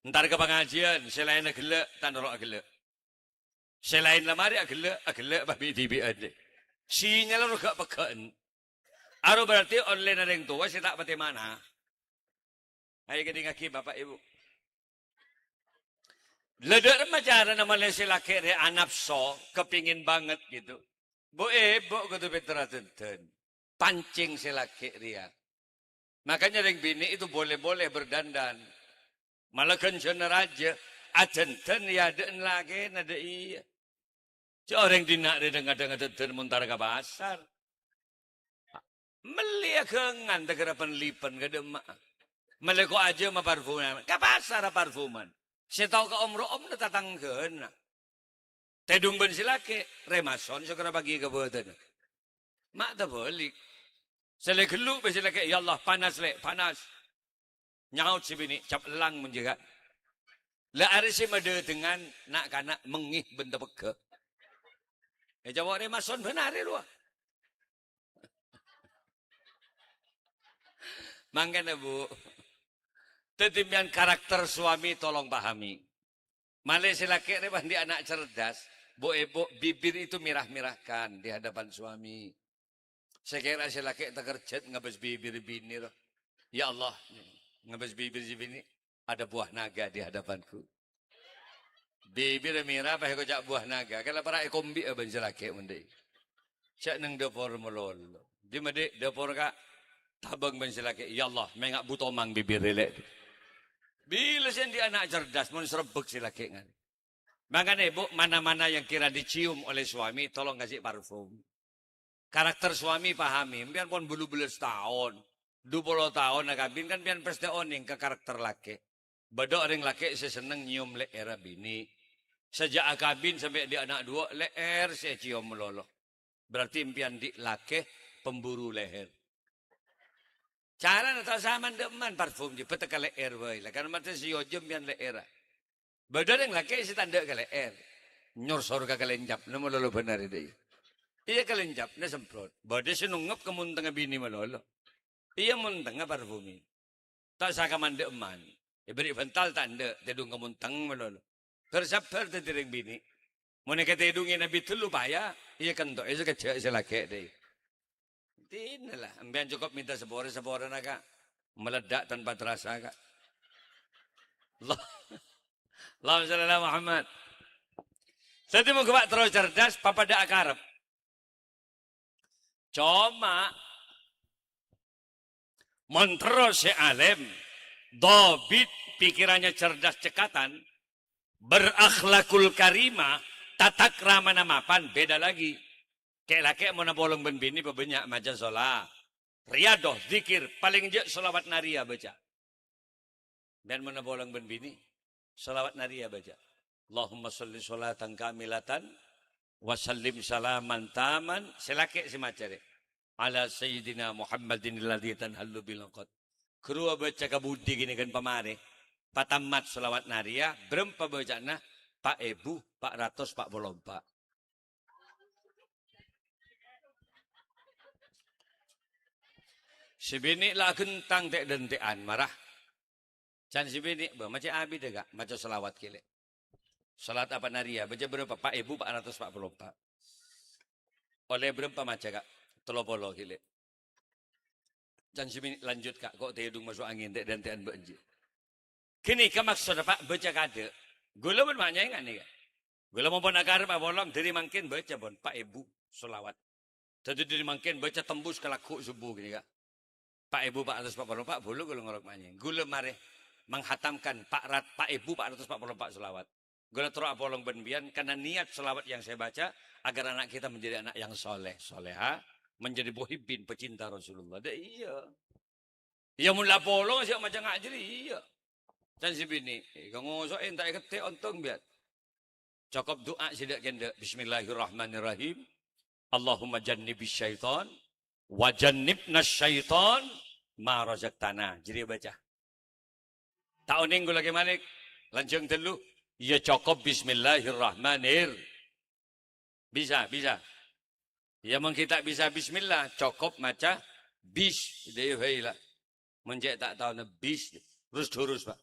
Entar ka pangajiân, sè laènna ghellâ', ta' noro' aghellâ'. Sè laèn la marè aghellâ', aghellâ' bâ' bi'-dhibi'ân. Sinyalla rowa ghâ'-pegghâ'ân. Aro berarti ollèna rèng towa sè ta' patè mana. Ayo kèdingngaghi, Bapak Ibu. La dâ' remma carana malè sè lakè' rè anapso, kepingin banget gitu. Bu, èbhu kodhu pènter adhândhân. Pancèng sè lakè' rèya. Makanya rèng binè' itu boleh-boleh berdandan. Mala ghânjhârânna rajâ, adhândhân è adâ'na lakèna, dâ' iyâ. Jhâ' orèng dinna' rè dhâng-ngadhâng adhândhân mon entar ka pasar. Mellè aghângan, ta' kèra pen-lipen ka dâ' emma'a. Mellè ko' ajâm aparfuman, ka pasar aparfuman. Sè tao ka om-ro'omna tatangghâna. Tèdung bân sè lakè', rèmason sokra paghi ka bâdânna. Ma' tabâlik. Sè lè ghellu' bân sè lakè', "Ya Allah, panas, Lè', panas." Nyaot sè binè', "Cap ellang mon jâgâ." La arè sè madhâtengan, na'-kana' mengngè bân tapegghâ'. È cowok rèmason bân arè rowa. Mangkana, Bu, dhâddhi sampèyan karakter suami tolong pahami. Malè sè lakè' rè bâ' andi' ana' cerdas, Bu, Èbhu, bibir itu mirah-mirahkan di hadapan suami. Sakèra sè lakè' takerjhât ngabâs bibir binè, ro. "Ya Allah, ngabâs bibir sè binè, ada buah naga di hadapanku." Bibir mèra pas èkoca' buah naga, kala para' èkombi'â bân sè lakè' mon dâ' iyâ. Cè' neng dâpor malolo. "Dimma, Dhi', dâpor, Ka'?" Tabâng bân sè lakè', "Ya Allah, mènga' bu tomang bibirrè, Lè'." Bilâ sè andi' ana' cerdas, mon srebbhek sè lakè' ngarè. Mangkana, Bu, mana-mana yang kira dicium oleh suami, tolong kasih parfum. Karakter suami pahami, sampèyan pon bâllu bellâs taon, dupolo taon akabin, kan sampèyan pastè onèng ka karakter lakè'. Bâdâ orèng lakè' sè senneng nyèyom lè'èrra binè'. Sajâk akabin sampè' andi' ana' duwâ', lè'èr sè ècèyom malolo. Berarti sampèyan dhi' lakè' pemburu leher. Carana ta' osa mandhâ' emman parfum, jhâ' bâtèk ka lè'èr bhâi. La kan mate sè èojhâm bân lè'èrra. Bâdâ rèng lakè' sè ta' andhâ' ka lè'èr. Nyorsor ka kalèncap, nèmo lolo bân arè dâ' iyâ. Iyâ kalèncapna semprot. Bâdâ sè nongngep ka montengnga binè malolo. Iyâ montengnga parfumè. Ta' osa ka mandhâ' emman. Èberri' bântal ta' andhâ', tèdung ka monteng malolo. Bhâr-sabbhâr dhâddhi rèng binè'. Mon èkatèdungè nabbhi tello paya, iyâ kento'è sakejjhâ' sè lakè' dâ' iyâ. Dinala, empèyan cokop mènta sapora-saporana, Ka'. Meledak tanpa terasa, Ka'. Allah. Allahumma shalli ala Muhammad. Dhâddhi moghâ, Pak, terro cerdas, papadâ akarep. Coma, mon terro sè alèm, dhobit, pikirannya cerdas cekatan, berakhlakul karimah, tata kramana mapan, beda lagi. Kè'-lakè' mon apolong bân binè pabânnya' maca sola-, riyadhah, dzikir, palèng jhâ' sholawat nariyah bâca. Bân mon apolong bân binè, sholawat nariyah bâca. Allahumma sholli sholatan kamilatan wa sallim salaman taman. Sè lakè' sè maca rè. Ala sayyidina Muhammadin alladzi tanhallu bil 'uqad. Ghuru abâca ka budi ghânèka pamarè. Patammat sholawat nariyah, bârâmpa bâca'anna? Pa' èbu pa' ratos pa' polo empa'. Sè binè' la aghentang tè'-dântè'an, mara. Can sè binè', bâ, maca abidhâ, Ka', maca sholawat kèlè. Sholawat apa nariyah, bâca bârâmpa? Pa' èbu pa' ratos pa' polo empa'. Ollè bârâmpa maca, Ka'? Tello polo kèlè. Can sè binè' lanjut, Ka', ko' tèdung maso' angèn tè'-dântè'an bâ'na jiyâ. Ghânèka maksodda, Pak, bâca kaadâ'. Ghulâ pon ma' nyèngana, Ka'. Ghulâ mon pon akarep apolong, dâri mangkèn bâca pon pa' èbu sholawat. Dhâddhi dâri mangkèn bâca tembus ka lagghu' subuh ghânèka. Pa' èbu pa' ratos pa' polo empa', bhuru ghulâ ngorok ma' nyèng. Ghulâ marè menghatamkan pa' rat-, pa' èbu pa' ratos pa' polo empa' sholawat. Ghulâ terro apolong bân biyân karena niat sholawat yang saya baca agar anak kita menjadi anak yang soleh, soleha, menjadi muhibbin, pecinta Rasulullah. Dâ' iyâ. Iyâ, mon la apolong sè maca nga' jârèya, iyâ. Can sè binè', "È, ka ngoso'è, enta' èkètè' ontong, biyân." Cokop du'a sè dâ'-kèndâ', "Bismillahirrahmanirrahim. Allahumma jannibis syaitan, wa jannibnas syaitan, ma razaqtana." Jârèya bâca. Ta' onèng ghulâ Kè Malik, lanjhâng tello. Iyâ, cokop, "Bismillahirrahmanir-," Bisa, bisa. Iyâ, mon ghi' ta' bisa bismillah, cokop maca bis, dâ' iyâ bhâi la. Mon cè' ta' taona bis, rus-durus, Pak.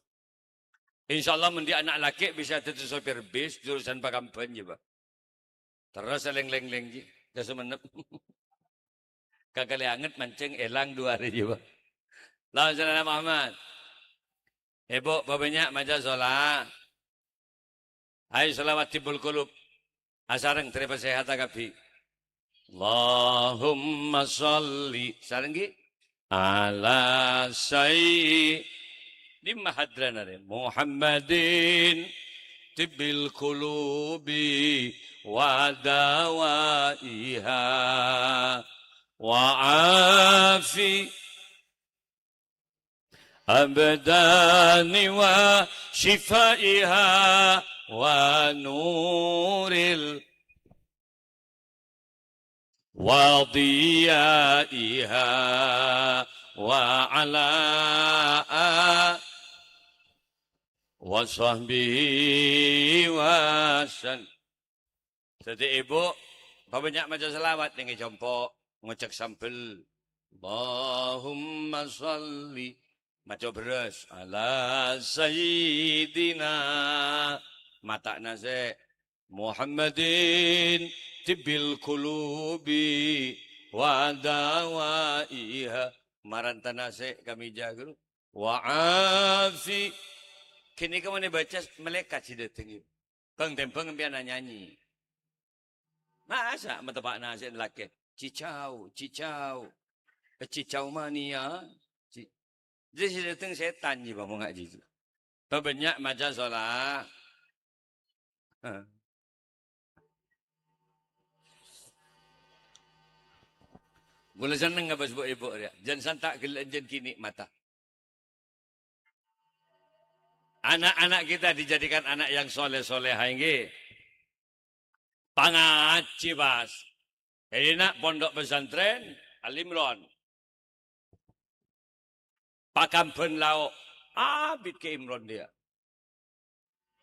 Insyaallah, mon dâ' ana' lakè' bisa dhâddhi sopir bis, jurusan Pakamban, yâ, Pak. Terros lèng-lèng, lèng, jiyâ, ka Sumenep. Ka Kali Anget mancèng èlang dua arè, yâ, Pak. Allahumma shalli ala Muhammad. Èbhu, pabânnya' maca sholawat. Ayo, sholawat tibbul qulub. Asareng, tarèma sèhata kabbhi. Allahumma sholli. Sareng, ghi? Ala sayyi-, dimma hadrana rè? Muhammadin tibbil qulubi wa dawaiha wa afi abdani wa syifaiha wa nuril wa diyaiha wa ala a-, wa sahbihi wa sal-. Dhâddhi, Èbhu, pabânnya' maca shalawat, nèng è compo', ngocèk sambel. Allahumma shalli, maca bherrâs, ala sayyidina, mata'na sè, Muhammadin tibbil qulubi wa dawaiha, maranta nasè' ka mèja ghuru. Wa afi. Ghânèka mon èbâca malaèkat sè dâteng. Bâng-tèmbâng empèyan anyanyi. Masa' mateppa' nasè' lakè'? Cicau, cicau. Eh, cicau mania. Ci-, jâ' sè dâteng sètan jiyâ, Pak, mon nga' jiyâ. Pabânnya' maca sholawat. Hah. Ghulâ senneng ngabâs bu-, èbhu rèya. Jân santa' ghellâ' jân kènè' mata. Anak-anak kita dijadikan anak yang soleh-soleha, ènggi. Pangajhi, pas. È dinna' pondok pesantren Al Imron. Pakambân lao', abit Kè Imron dhiyâ.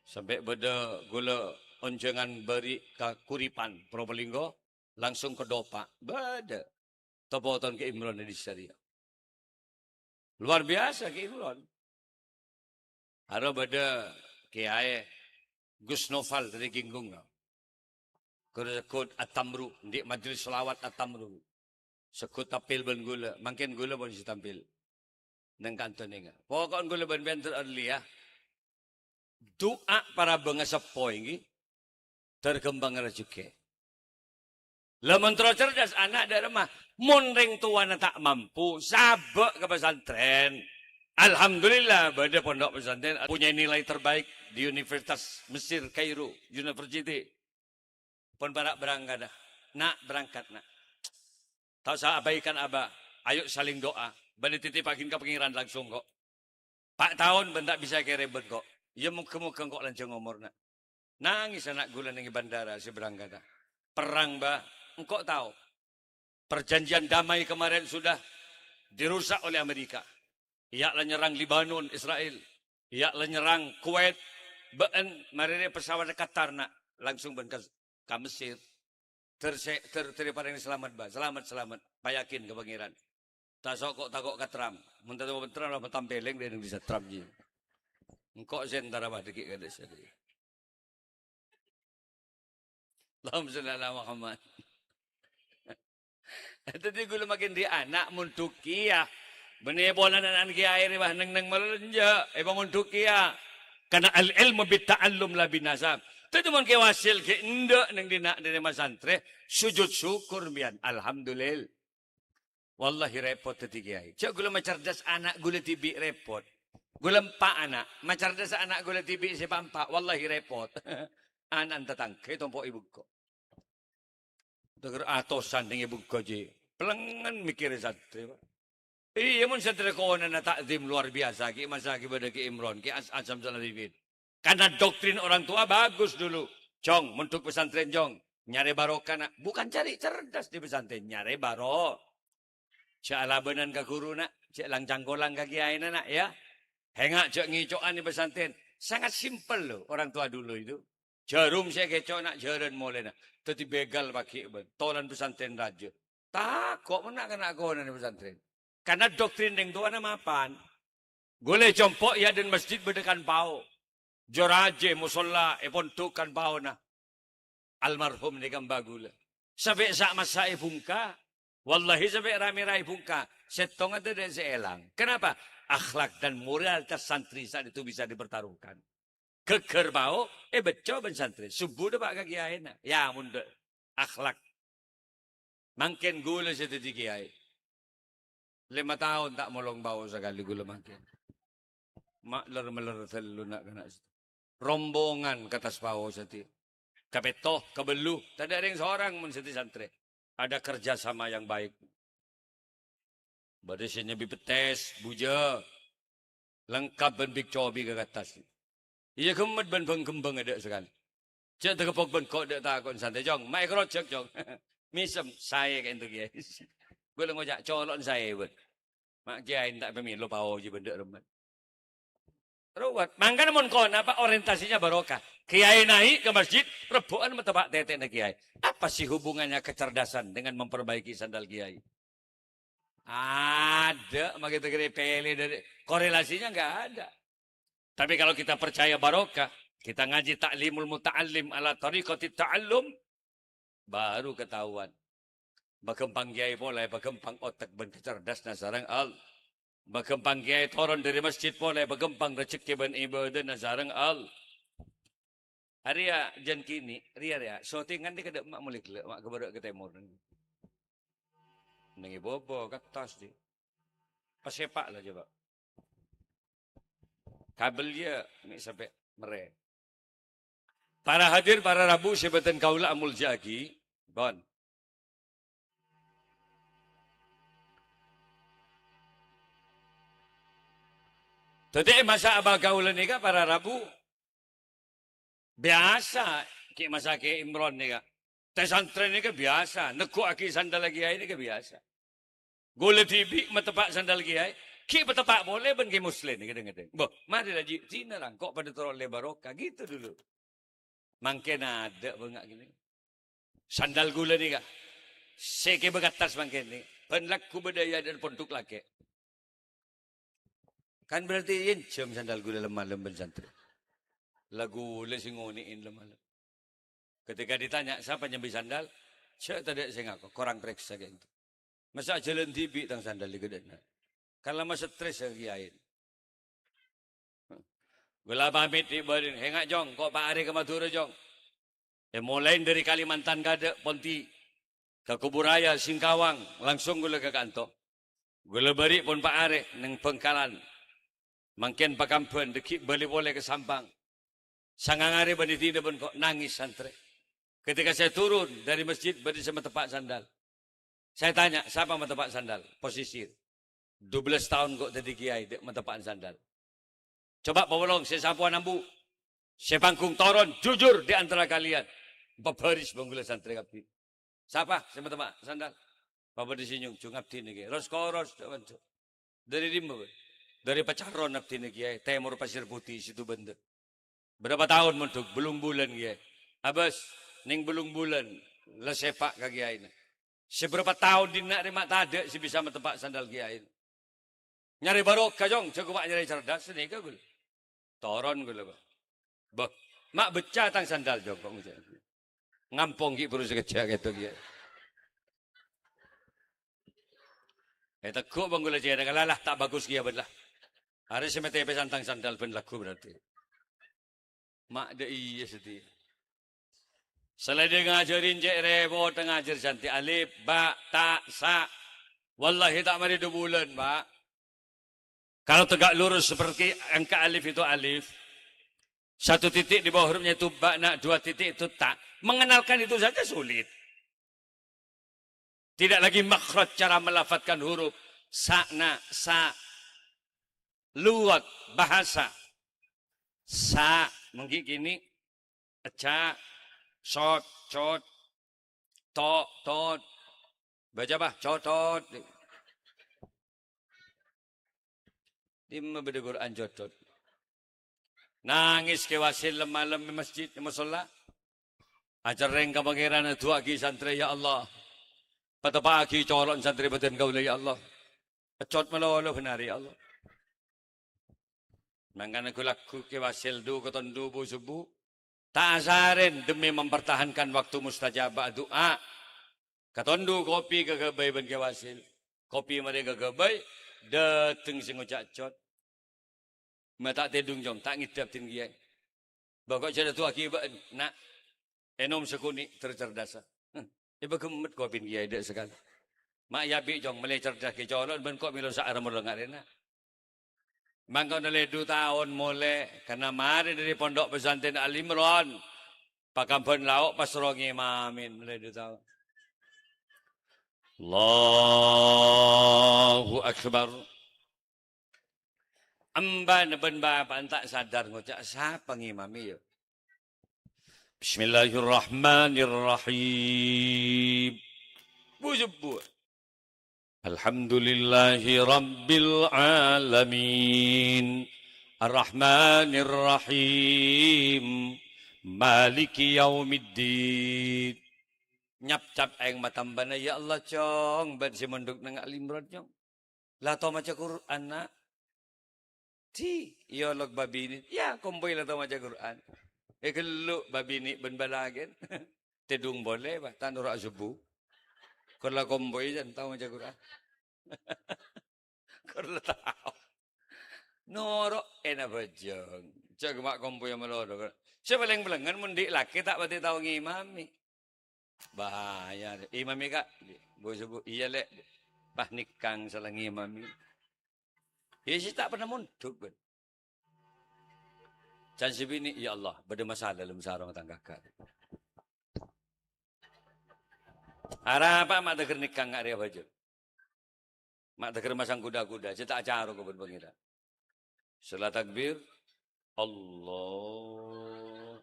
Sampè' bâdâ ghulâ onjhângan bâri' ka Kuripan, Probolinggo, langsung ka Dopa'. Bâdâ. Topoton Kè Imron è dhisa rèya. Luar biasa Kè Imron. Arè bâdâ Kèyaè Gus Noval dâri Ginggung. Ghuru segghut At-Tamru, andi' majelis sholawat At-Tamru. Segghut tampil bân ghulâ, mangkèn ghulâ pon sè tampil. Neng kanto nènga. Poko'en ghulâ bân pènter early, ya. Du'a para bângaseppo ènggi, dâr ghâmpang rajhekkè. Lah, mon terro cerdas, ana' dâ' remma. Mon rèng towana ta' mampu, sabâ' ka pesantren. Alhamdulillah, bâdâ pondok pesantren punya nilai terbaik di Universitas Mesir Kairo University. Pon para' berangkat, ah. Na', berangkat, na'. Ta' osa abaikan Aba. Ayo saling doa. Bânnè titipaghin ka Pangèran langsung, ko'. Pa' taon bân ta' bisa èkèrèm bân, ko'. Iyâ, moghâ-moghâ engko' lanjhâng omorra. Nangès ana' ghulâ neng è bandara sè berangkat. Perrang, Ba. Engko' tao. Perjanjian damai kemarin sudah dirusak oleh Amerika. Iyâ la nyerrang Lebanon, Israel. Iyâ la nyerrang Kuwait. Bâ'en marèrè pesawat Qatar, na', langsung bân ka, ka Mesir. Ter-, ter-, ter-, parèng salamet, Ba. Salamet, salamet. Payakin ka Pangèran. Ta' so-, ko', tako' ka Trump. Mon tako' ka Trump, la matampèlèng dâ' neng bisa Trump, jiyâ. Engko' sè entara padâ ghi' kadâ' sè. Allahumma sholli ala Muhammad. Dhâddhi ghulâ makin di ana' mondhuk kèya. Bânnè polana ana' kèyaè rèya neng-neng malolo enjâ', èpamondhuk kèya. Karena al-ilmu bit-ta'allum la bin-nasab. Dhâddhi mon kèyaè hasil ghi' endâ' neng dinna' dâri masantrè, sujud syukur mbiyan. Alhamdulillah. Wallahi repot dhâddhi kèyaè. Jhâ' ghulâ macerdas ana' ghulâ dhibi' repot. Ghulâ empa' ana', macerdas ana' ghulâ dhibi' sè pa'-empa', wallahi repot. Ana'na tatangghâ ètompo'è bengko. Dhâgghâr atosan neng è bengko jiyâ. Pellengngen mèkkèrè santrè, Pa'. Iyâ, mon santrè konana ta'zim luar biasa, Kè Masaghi bâdâ Kè Imron, Kè As-, Asam Salabibin. Karena doktrin orang tua bagus dulu. Jong, mondhuk pesantren, Jong. Nyarè barokana. Bukan cari cerdas di pesantren, nyarè baro-, Jhâ' alabânan ka ghuruna, jhâ' lang-cangkolang ka kèyaèna, na', ya. Hènga' jhâ' ngèco'an è pesantren. Sangat simpel, loh, orang tua dulu itu. Jhârum sè èkèco', na', jhârân molèna. Dhâddhi bhâghâl paghi' bân. Tolan pesantren rajâ. Tako' mon na'-kana' konana è pesantren. Karena doktrin rèng towana mapan. Ghulâ è compo' è adâ'na masjid bâdâ kan pao. Jhâ' rajâ mosolla èpondhuk kan paona. Almarhum nèka emba ghulâ. Sampè' sa'-massa' èbungka. Wallahi sampè' ra-mèra èbungka. Sèttonga tadâ' sè èlang. Kenapa? Akhlak dan moralitas santri saat itu bisa dipertaruhkan. Ghâgghâr pao, èbâcco bân santrè. Subuh dâpa' ka kèyaèna. Ya, mondhuk. Akhlak. Mangkèn ghulâ sè dhâddhi kèyaè. Lèma taon ta' molong pao sakalè ghulâ mangkèn. Ma' lèr-mellèr tello na'-kana' sè-, rombongan ka attas pao satèya. Kapètto, kabellu, tadâ' rèng sorang mon satèya santrè. Ada kerjasama yang baik. Bâdâ sè nyambi pettès, bujâ. Lengkap bân big cobi ka attas. Iyâ, ghemmet bân bâng-kembâng adâ' sakalè. Jhâ' tagebbhok bân ko' dâ' tako'en santai, Jong. Ma' èkarojhâk, Jong. Mèsem, saè ka'ènto kèyaè. Ghulâ ngoca', colo'en saè, bân. Ma' kèyaè ta' pamèlo pao jiyâ bân dâ' remma. Ruwet. Mangkana mon ko', napa orientasinya barokah? Kèyaè naik ke masjid, rebbhu'ân mateppa' tètèna kèyaè. Apa sih hubungannya kecerdasan dengan memperbaiki sandal kèyaè? Adâ', ma' kita kira pele dari, korelasinya nggak ada. Tapi kalau kita percaya barokah, kita ngaji ta'limul muta'allim ala tariqati ta'allum, baru ketahuan. Bâghâmpang kèyaè polè, bâghâmpang otek bân kacerdasna sareng Al-, bâghâmpang kèyaè toron dâri masjid polè, bâghâmpang rejhekkè bân ibâdâna sareng Al-, Arèya jân kènè', rèya, rèya, sotingan dhi' kadâ' ma' molè ghellâ', ma' ghâbârâ' ka tèmor. Neng è bâbâ, ka attas dhi'. Pasèpa' la, coba. Kabel iyâ, mè' sampè' merrè. Para hadir, para rabu sè bhâdhân kaulâ amoljâ'aghi, pon. Dhâddhi, è masa abâ' kaulâ nèka, para rabu, biyasa, Kè Masaghi Imron nèka. Tè santrè nèka biyasa, neggu'aghi sandal kèyaè nèka biyasa. Ghulâ dhibi' mateppa' sandal kèyaè, Ghi' pateppa' polè bân Kè Muslèh nèka, dhâng-ngèdhâng. Bo, marè la jhi'-jhi'na rangko' padâ terro ollè barokah, gitu dulu. Mangkèn adâ' bânga' ghânèka. Sandal ghulâ nèka, sè èkèbâ ka attas mangkèn nèka, bân lagghu bâdâ è adâ'na pondhuk lakè'. Kan berarti ènjhâm sandal ghulâ lem-malem bân santrè. La ghulâ sè ngonè'è lem-malem. Ketika ditanya, "Sapa nyambi sandal?" "Jhâ' tadâ' sè ngako, korang parèksa ka'dinto." "Masa' ajhâlân dhibi' tang sandal è ghâdhâna? Kan la masettres ka kèyaè." Ghulâ pamèt dhibi' bâreng, "Enga', Jong, ko' pa' arè ka Madhurâ, Jong." Èmolaè dhâri Kalimantan kadâ', Ponti, ka Kuburaya, Singkawang, langsung ghulâ ka kanto. Ghulâ bâri' pon pa' arè neng Bhângkalan. Mangkèn Pakambân, dhâggi' bâli polè ka Sampang. Sangang arè bânnè dinah bân ko' nangès santrè. Ketika saya turun dari masjid, bâdâ sè mateppa' sandal. Saya tanya, "Sapa mateppa' sandal?" Pesisir. "Dua belas taon ko' dhâddhi kèyaè, dâ' mateppa'an sandal." "Coba pawolong sè sapowan ambu. Sè panggung toron, jujur di antara kalian." Pabhâris bân ghulâ santrè kabbhi. "Sapa sè mateppa' sandal?" Pabâdâ sè nyonjhung, "Abdhina kèyaè." "Ros-koros, ca'na." "Dâri dimma, Bân?" "Dâri Pacaron abdhina kèyaè, tèmor Pasir Putih, Situbondo." "Bârâmpa taon mondhuk?" "Bâllung bulân, kèyaè." "Abâs, neng bâllung bulân la sèpa' ka kèyaèna. Sè bârâmpa taon dinna' rèya ma' tadâ' sè bisa mateppa' sandal kèyaèna." "Nyarè barokah, Jong, jhâ' ko' pa' nyarè cerdas, sanèka ghulâ." Toron ghulâ, Bâ. "Bâh, ma' bâcca tang sandal, Jong, ko' ngoca'na." Ngampong ghi' buru sakejjhâ' kèto, kèyaè. Ètegghu' bân ghulâ cèrèng, "Lah, lah, ta' bhâghus kèya, Bân, lah. Arè sè mateppa' sandal, sandal bân lagghu berarti." Ma' dâ' iyâ satèya. Salaèn ngajhâri cè' rèpot ngajhâr santrè alif, ba, ta, sa. Wallahi ta' marè dua bulan, Pak. Kalau tegak lurus seperti angka alif itu alif, satu titik di bawah hurufnya itu ba, na, dua titik itu ta. Mengenalkan itu saja sulit. Tidak lagi makhraj, cara melafadzkan huruf. Sa, na, sa. Luwat, bahasa. Sa, mungkin gini. Eca, sot, cot. To, tot. Baca, Bah, cotot. Dimma bâdâ Qur'an cotot. Nangès Kè Wasil lem-malem è masjid, è mosolla. Acerrèng ka Pangèran, adu'aaghi santrè, "Ya Allah, pateppa'aghi colo'na santrè bâdân kaulâ, ya Allah. Eccot malolo bhender, ya Allah." Mangkana ghu-lagghu Kè Wasil du-katondu bu-subu. Ta' asarèn demi mempertahankan waktu mustajabah du'a. Katondu kopi kaghâbây bân Kè Wasil. Kopi marè kaghâbây, dâteng sè ngoca' eccot. Ma' ta' tèdung, Jong, ta' ngèdhâp dhin kèyaè. Bâ, ko' jhâ' adu'aaghi bâ'na, na'. Ènom sakonè' ter-, cerdassa. Heh, èpaghemmet kopina kèyaè dâ' sakalè. Ma' èyabi', Jong, malè cerdas ghi' colo'na bân ko' mèlo sa'arè mollo nga' rèna. Mangkana lè du taon molè, karna marè dâri Pondok Pesantren Al Imron. Pakambân lao' pas ro ngimamè lè du taon. Allahu Akbar. Embana bân bapa'na ta' sadar ngoca', "Sapa ngimamè, ya?" Bismillahirrahmanirrahim. Bu-, bu-, Alhamdulillahi Rabbil Alamin. Arrahmanirrahim. Maliki Yaumiddin. Nyapcap aèng matambâna, "Ya Allah, Cong, bâ'na sè mondhuk neng Al Imron, Cong. La tao maca Qur'an, na'." Di, èolok bâbinè', "Ya, kompoy la tao maca Qur'an." Èghellu' bâbinè' bân bâlâkèn. Tèdung polè, Bah, ta' noro' asubbu. Kor la kompoy jân tao maca Qur'an. Kor la tao. Noro'è na bhâjâng. Jhâ' ghemma' kompoy malolo. Sè palèng-palèngan mon dhi' lakè ta' patè tao ngimamè. Bahaya, rè. "Imamè, Ka'." "Bu-, subu." "Iyâ, Lè'." "Pas nèkang sala ngimamè." Iyâ, sè ta' pernah mondhuk, bân. Can sè binè', "Ya Allah, bâdâ masalah lem sarong tang kakak." "Arapa ma' dâgghâr nèkang nga' rèya bhâjâng?" Ma' dâgghâr masang kuda-kuda, jhâ' ta' acarok bân Pangèran. Sella takbir, Allah.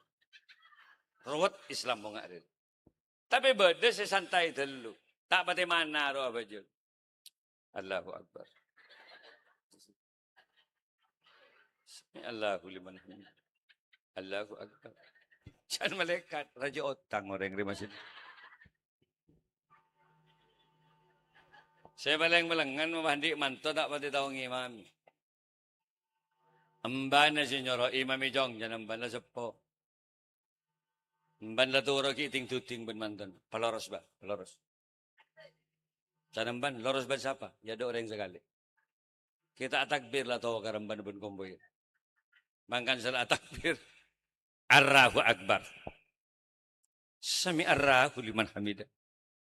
Rowet Islam mo nga' rèya. Tapè bâdâ sè santai ghâllu. Ta' patè mana rowa bhâjâng. Allahu Akbar. Allahu liman hamidah. Allahu akbar. Can malaèkat, raja otang orèng rè masjid. Sè palèng mellengngan mabandi' manto ta' patè tao ngimami. Embana sè nyoro imami, Cong, can embana seppo. Emban la toro' ghi' ding-duding bân manton. Paloros, Bâ, paloros. Can emban, loros bân sapa? Ya, dhu orèng sakalè. Kita atakbir la tokar emban bân kompoyya. Mangkana sala atakbir. Allahu Akbar. Sami Allahu liman hamidah.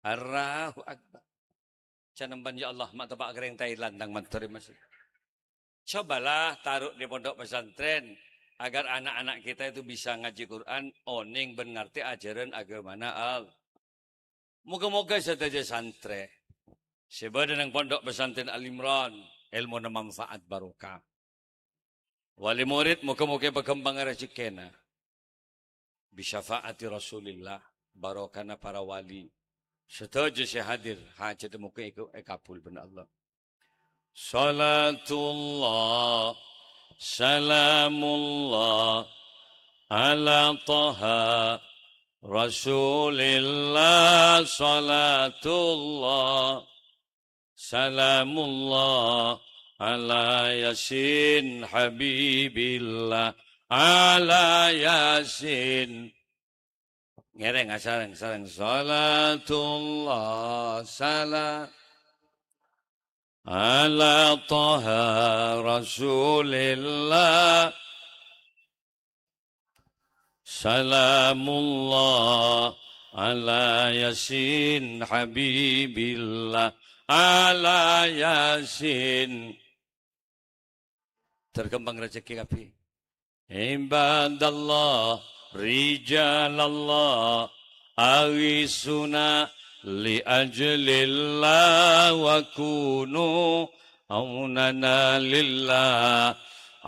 Allahu Akbar. Can emban, "Ya Allah, ma' teppa' kerrèng Thailand tang mandhâr, Mas." Cobalah taruh di pondok pesantren agar anak-anak kita itu bisa ngaji Quran, onèng bân ngartè ajaran agamana Allah. Moga-moga sadhâjâ santrè sè bâdâ neng Pondok Pesantren Al Imran, èlmona manfaat barokah. Wali murid moga-moga èpaghâmpang rejhekkèna. Bi syafaati Rasulillah, barokana para wali. Sadhâjâ sè hadir, hajhâddhâ moga èka-, èkabul bân Allah. Salatullah, salamullah, ala Taha Rasulillah, salatullah, salamullah, ala Yasin Habibillah, ala Yasin. Ngèrèng, asareng-sareng. Salatullah, salam ala Taha Rasulillah. Salamullah ala Yasin Habibillah. Ala Yasin. Terkembang rejeki kabbhi. Ibadallah, rijalallah, awisuna li ajlillah wa kunu aunana lillah.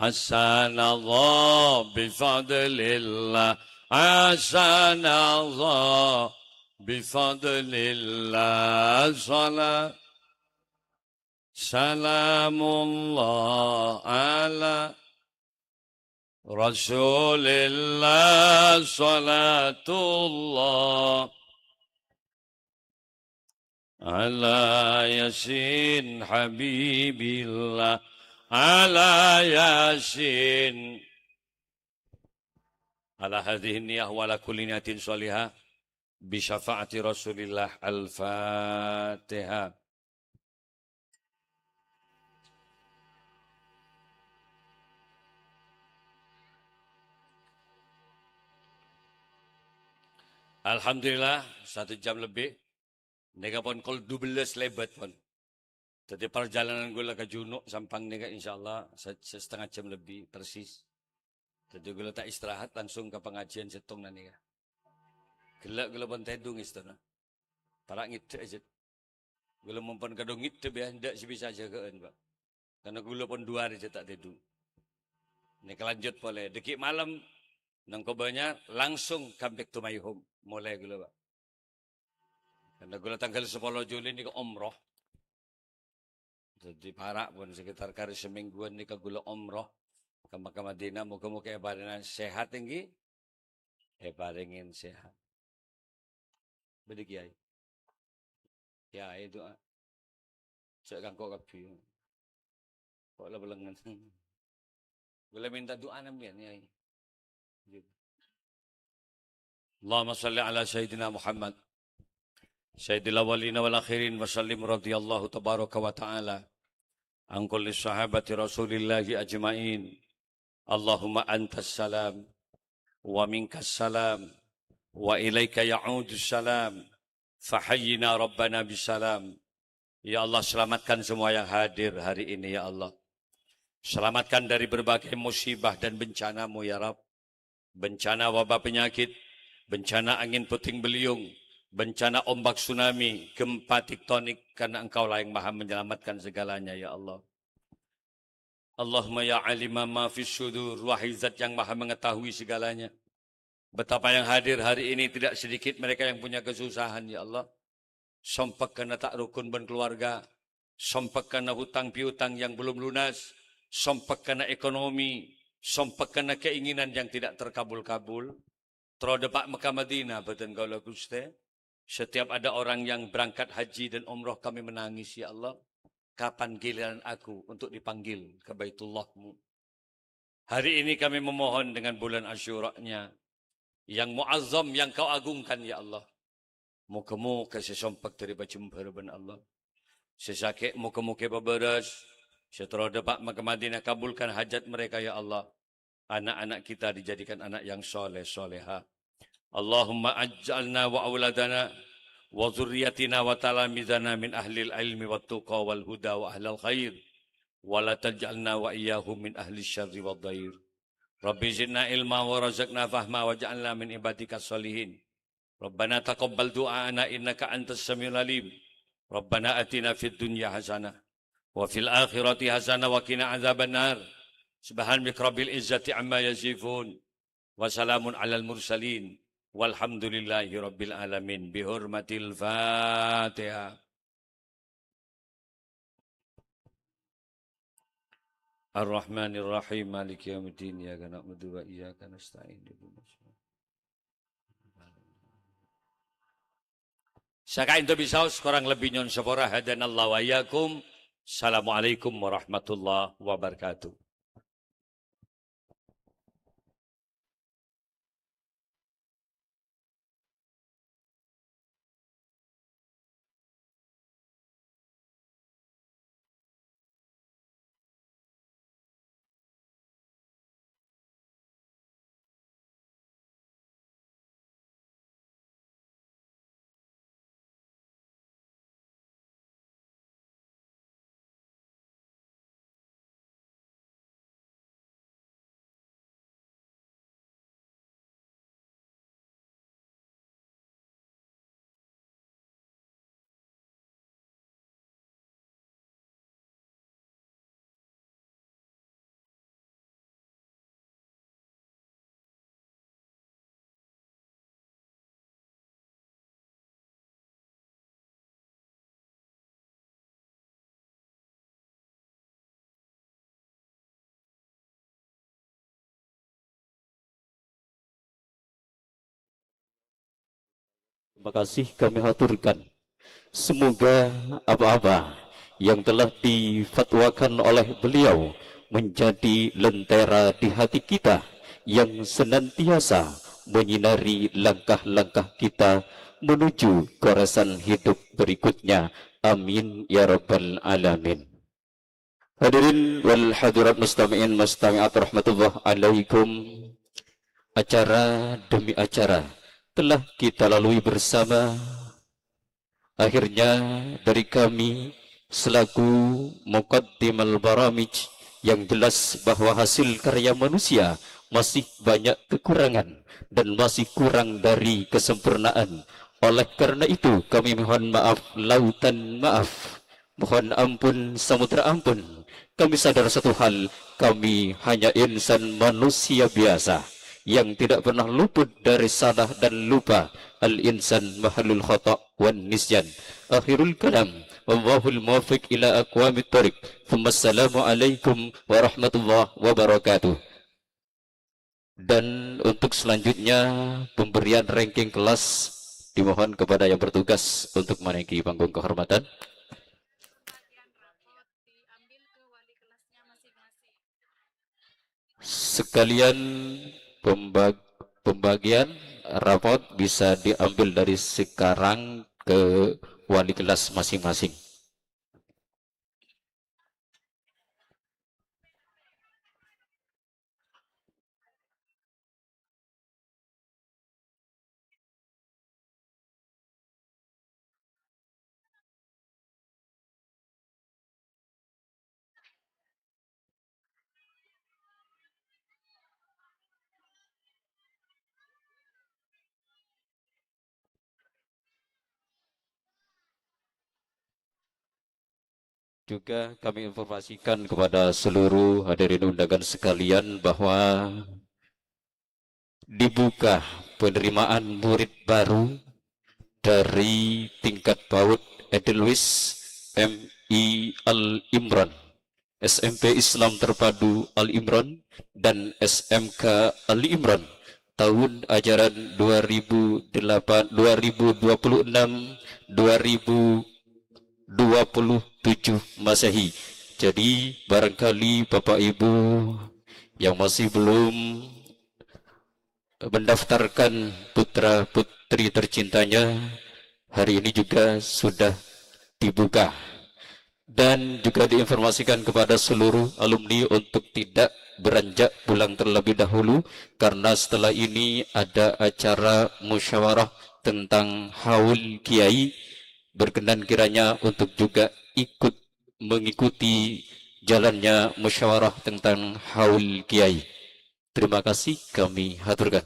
Asanallah bi fadlillah, asanallah bi fadlillah. Salat Salamullah ala Rasulillah, salatullah ala Yasin Habibillah, ala Yasin. Ala hadhihi niyah wa ala kulli niyatin shalihah bi syafaati Rasulillah. Al-Fatihah. Alhamdulillah, satu jam lebih. Nèka pon kol dubellâs lèbât pon. Dhâddhi parjhâlânan ghulâ ka Junuk Sampang nèka insyaallah sa-, sa-, setengah jam lebih persis. Dhâddhi ghulâ ta' istirahat, langsung ka pangajiân sèttong nèka. Ghellâ' ghulâ pon tèdung èstona. Para' ngèdhâ' jhât. Ghulâ mon pon kadhung ngèdhâ' bhâi, endâ' sè bisa jâgâ'ân, Pak. Karna ghulâ pon dua arè jhât ta' tèdung. Nèka lanjut polè. Dâgghi' malem, neng Kobânya, langsung come back to my home. Molè ghulâ, Pak. Karna ghulâ tangghâl sapolo Juli nèka umroh. Dhâddhi para' pon sekitar karè samèngguwân nèka ghulâ umroh ka Makkah Madinah. Moga-moga èparèngè sehat ènggi. Èparèngè sehat. Bâdâ Kèyaè. Kèyaè du'a. Jhâ' kangko' kabbhi. Kok la pelengngen. Ghulâ mènta du'ana sampèyan, Kèyaè. Allahumma shalli ala Sayyidina Muhammad, Sayyidil awwalina wal akhirin, wa sallim radhiyallahu tabaraka wa ta'ala an kulli sahabati Rasulillahi ajma'in. Allahumma antas salam, wa minkas salam, wa ilaika ya'udus salam. Fahayyina Rabbana bisalam. Ya Allah, selamatkan semua yang hadir hari ini, ya Allah. Selamatkan dari berbagai musibah dan bencana-Mu, ya Rabb. Bencana wabah penyakit, bencana angin puting beliung, bencana ombak tsunami, gempa tektonik, karena Engkaulah yang Maha Menyelamatkan segalanya, ya Allah. Allahumma ya alima ma fis sudur, wahai Zat yang Maha Mengetahui segalanya. Betapa yang hadir hari ini tidak sedikit mereka yang punya kesusahan, ya Allah. Sompek karena ta' rokon bân keluarga, sompek karena hutang piutang yang belum lunas, sompek karena ekonomi, sompekkanna keinginan yang tidak terkabul-kabul. Terro dâpa' ka Madinah bhâdhân kaulâ, Ghustè. Setiap ada orang yang berangkat haji dan umroh, kami menangis, "Ya Allah, kapan giliran aku untuk dipanggil ke Baitullah-Mu?" Hari ini kami memohon dengan bulan Asyuranya yang muazzam, yang Kau agungkan, ya Allah. Moga-moga sè sompek dâri pajembhâr bân Allah. Sè sakè' moga-moga èpabârâs. Sè terro dâpa' ka Madinah, kabulkan hajat mereka, ya Allah. Anak-anak kita dijadikan anak yang soleh, soleha. Allahumma aj'alna wa auladana wa dzurriyyatina wa talamidana min ahlil ilmi wat tuqa wal huda wa ahlal khair. Wa la taj'alna wa iyyahum min ahli syarri wad dhair. Rabbi zidna ilma wa razaqna fahma waj'alna min ibadika sholihin. Rabbana taqabbal du'aana innaka antas samiul alim. Rabbana atina fid dunya hasanah wa fil akhirati hasanah wa qina adzabannar. Subhana rabbika rabbil izzati amma yasifun. Wa salamun alal mursalin. Walhamdulillahi rabbil alamin. Bihurmatil Fatihah. Ar-Rahmanir Rahim, Maliki Yaumiddin, Iyyaka na'budu wa iyyaka nasta'in. Sakaènto bisaos, korang lebbi nyo'on sapora. Hadanallahu wa iyyakum. Assalamualaikum warahmatullahi wabarakatuh. Terima kasih kami haturkan. Semoga apa-apa yang telah difatwakan oleh beliau menjadi lentera di hati kita yang senantiasa menyinari langkah-langkah kita menuju goresan hidup berikutnya. Amin ya rabbal alamin. Hadirin wal hadirat, mustami'in mustami'at rahmatullah alaikum. Acara demi acara telah kita lalui bersama. Akhirnya, dari kami selaku muqaddimal baramij, yang jelas bahwa hasil karya manusia masih banyak kekurangan dan masih kurang dari kesempurnaan. Oleh karena itu, kami mohon maaf lautan maaf. Mohon ampun samudra ampun. Kami sadar satu hal, kami hanya insan manusia biasa yang tidak pernah luput dari salah dan lupa. Al-insan mahallul khata' wan nisyan. Akhirul kalam. Wallahul muwaffiq ila aqwamit thoriq. Tsumma assalamualaikum warahmatullahi wabarakatuh. Dan untuk selanjutnya, pemberian ranking kelas, dimohon kepada yang bertugas untuk menaiki panggung kehormatan. Sekalian pembag-, pembagian rapot bisa diambil dari sekarang ke wali kelas masing-masing. Juga kami informasikan kepada seluruh hadirin undangan sekalian bahwa dibuka penerimaan murid baru dari tingkat PAUD Edelweiss M I Al Imran. S M P Islam Terpadu Al Imran, dan S M K Al Imran tahun ajaran dua ribu delapan, dua ribu dua puluh enam, dua ribu dua puluh tujuh Masehi. Jadi, barangkali Bapak Ibu yang masih belum mendaftarkan putra-putri tercintanya, hari ini juga sudah dibuka. Dan juga diinformasikan kepada seluruh alumni untuk tidak beranjak pulang terlebih dahulu, karena setelah ini ada acara musyawarah tentang haul kiai. Berkenan kiranya untuk juga ikut mengikuti jalannya musyawarah tentang haul kiai. Terima kasih kami haturkan.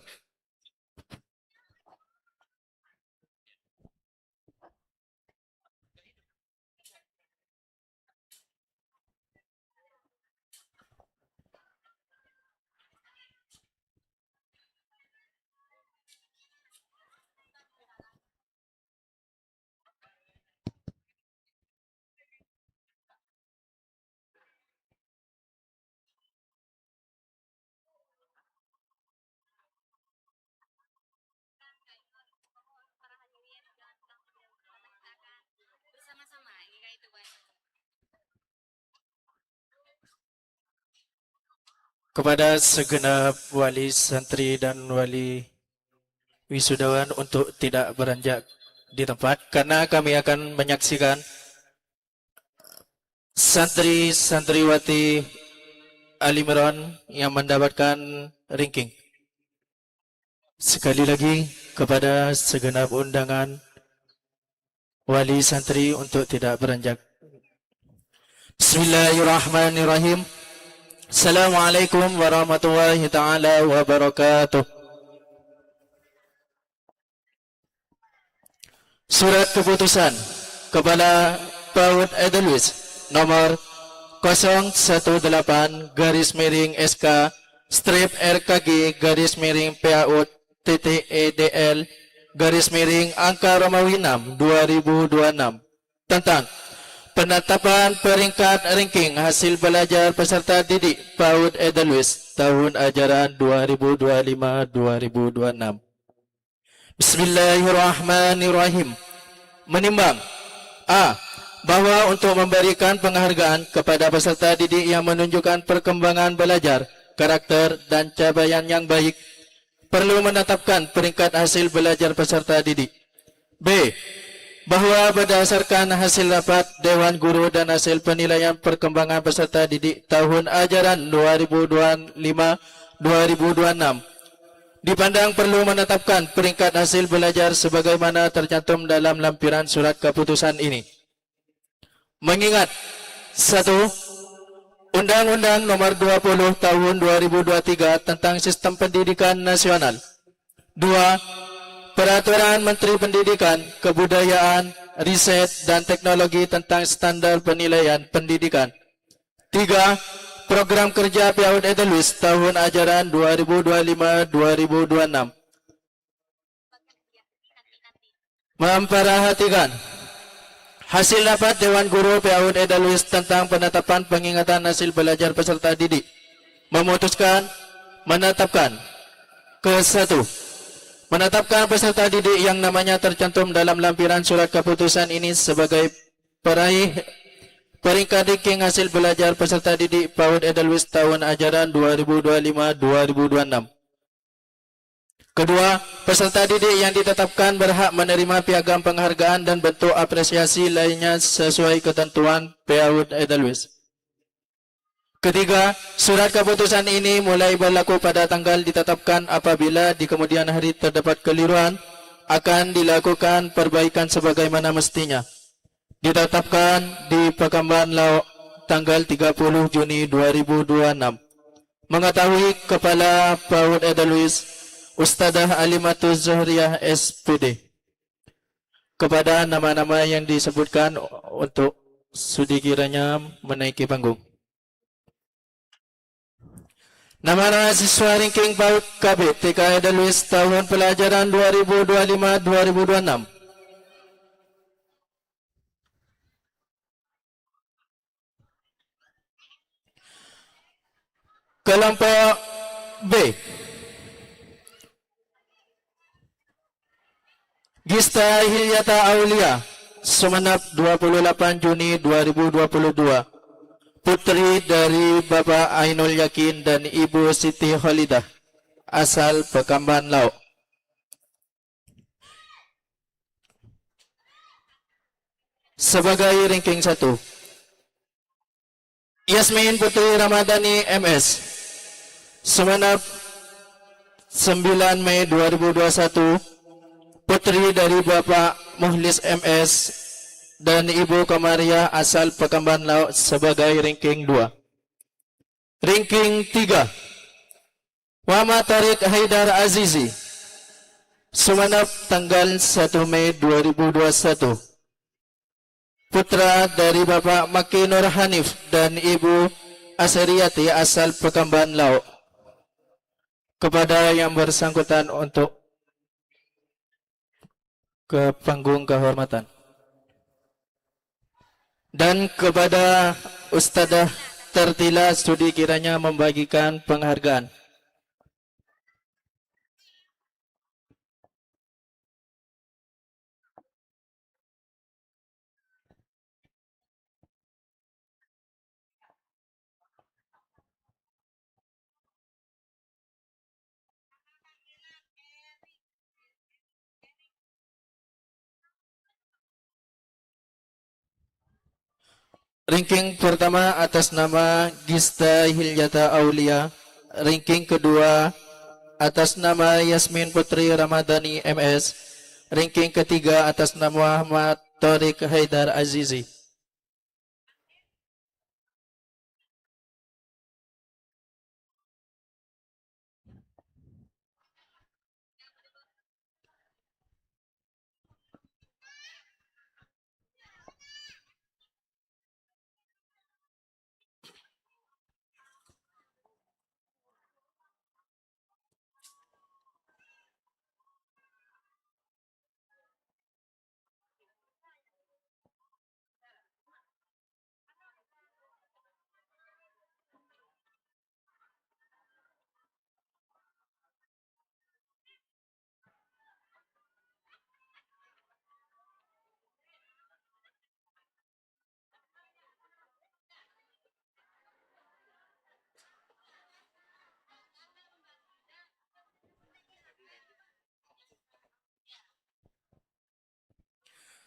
Kepada segenap wali santri dan wali wisudawan untuk tidak beranjak di tempat, karena kami akan menyaksikan santri-santriwati Al Imran yang mendapatkan ranking. Sekali lagi, kepada segenap undangan wali santri untuk tidak beranjak. Bismillahirrahmanirrahim. Assalamualaikum warahmatullahi taala wabarakatuh. Surat keputusan Kepala PAUD Edelweiss nomor kosong satu delapan garis miring S K strip R K G garis miring PAUD titik E D L garis miring angka Romawi enam dua ribu dua puluh enam tentang penetapan peringkat ranking hasil belajar peserta didik PAUD Edelweiss tahun ajaran dua ribu dua puluh lima dua ribu dua puluh enam. Bismillahirrahmanirrahim. Menimbang, A, bahwa untuk memberikan penghargaan kepada peserta didik yang menunjukkan perkembangan belajar, karakter, dan capaian yang baik, perlu menetapkan peringkat hasil belajar peserta didik. B, bahwa berdasarkan hasil rapat Dewan Guru dan hasil penilaian perkembangan peserta didik tahun ajaran dua ribu dua puluh lima dua ribu dua puluh enam, dipandang perlu menetapkan peringkat hasil belajar sebagaimana tercantum dalam lampiran surat keputusan ini. Mengingat, satu, Undang-Undang Nomor dua puluh Tahun dua ribu dua puluh tiga tentang Sistem Pendidikan Nasional. Dua, Peraturan Menteri Pendidikan, Kebudayaan, Riset, dan Teknologi tentang Standar Penilaian Pendidikan. Tiga, Program Kerja PAUD Edelweiss tahun ajaran dua ribu dua puluh lima dua ribu dua puluh enam. Memperhatikan hasil rapat Dewan Guru PAUD Edelweiss tentang penetapan pengingatan hasil belajar peserta didik. Memutuskan, menetapkan. Ke satu, menetapkan peserta didik yang namanya tercantum dalam lampiran surat keputusan ini sebagai peraih peringkat ranking hasil belajar peserta didik PAUD Edelweiss tahun ajaran dua ribu dua puluh lima dua ribu dua puluh enam. Kedua, peserta didik yang ditetapkan berhak menerima piagam penghargaan dan bentuk apresiasi lainnya sesuai ketentuan PAUD Edelweiss. Ketiga, surat keputusan ini mulai berlaku pada tanggal ditetapkan. Apabila di kemudian hari terdapat keliruan, akan dilakukan perbaikan sebagaimana mestinya. Ditetapkan di Pekanbaru Lao tanggal tiga puluh Juni dua ribu dua puluh enam. Mengetahui Kepala PAUD Edelweiss, Ustadzah Alimatuz Zohriyah, S P D. Kepada nama-nama yang disebutkan untuk sudi kiranya menaiki panggung. Nama-nama siswa ranking PAUD K B T K Edelweiss tahun pelajaran dua ribu dua puluh lima dua ribu dua puluh enam. Kelompok B. Gista Hilyata Aulia, sumanep dua puluh delapan Juni dua ribu dua puluh dua. Putri dari Bapak Ainul Yakin dan Ibu Siti Khalidah, asal Pekamban Lauk. Sebagai ranking satu. Yasmin Putri Ramadhani M S, sumanep sembilan Mei dua ribu dua puluh satu, putri dari Bapak Muhlis M S dan Ibu Komariah, asal Pekamban Lauk, sebagai ranking dua. Ranking tiga, Muhammad Tariq Haidar Azizi, sumanep tanggal satu Mei dua ribu dua puluh satu. Putra dari Bapak Maki Nur Hanif dan Ibu Asriyati, asal Pekamban Lauk. Kepada yang bersangkutan untuk ke panggung kehormatan. Dan kepada Ustadzah Tertila, sudi kiranya membagikan penghargaan. Ranking pertama atas nama Gista Hilyata Aulia. Ranking kedua atas nama Yasmin Putri Ramadhani M S. Ranking ketiga atas nama Muhammad Tariq Haidar Azizi.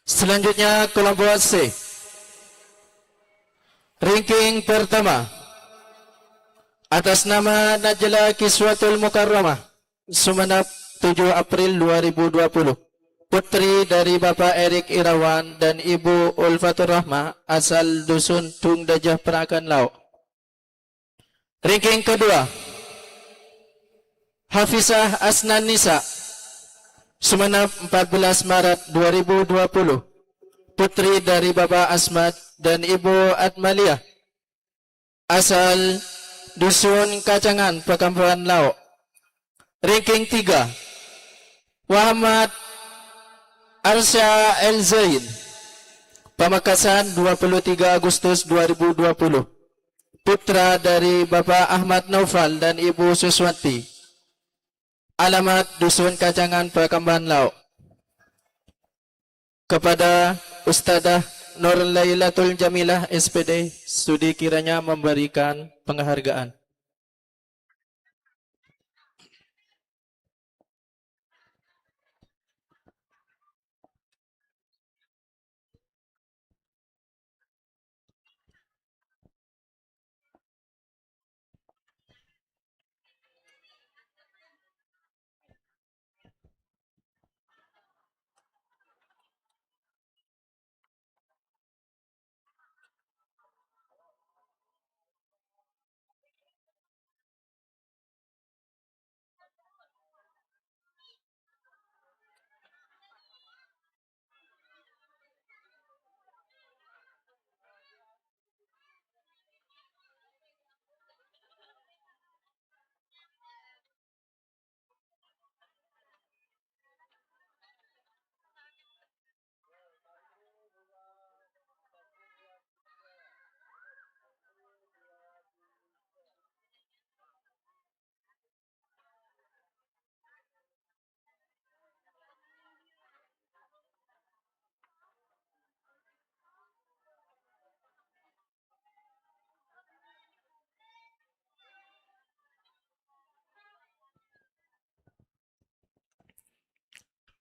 Selanjutnya, kelompok C. Ranking pertama, atas nama Najla Kiswatul Mukarramah, sumanep tujuh April dua ribu dua puluh. Putri dari Bapak Erik Irawan dan Ibu Ulfatur Rahma, asal Dusun Dung Dajah, Perakan Lauk. Ranking kedua, Hafizah Asnan Nisa, sumanep empat belas Maret dua ribu dua puluh. Putri dari Bapak Asmat dan Ibu Atmalia, asal Dusun Kacangan, Pekamban Lauk. Ranking tiga, Muhammad Arsya El Zain, Pamekasan, dua puluh tiga Agustus dua ribu dua puluh. Putra dari Bapak Ahmad Naufal dan Ibu Suswanti. Alamat Dusun Kacangan, Pekamban Lauk. Kepada Ustadzah Nur Lailatul Jamilah, S P D, sudi kiranya memberikan penghargaan.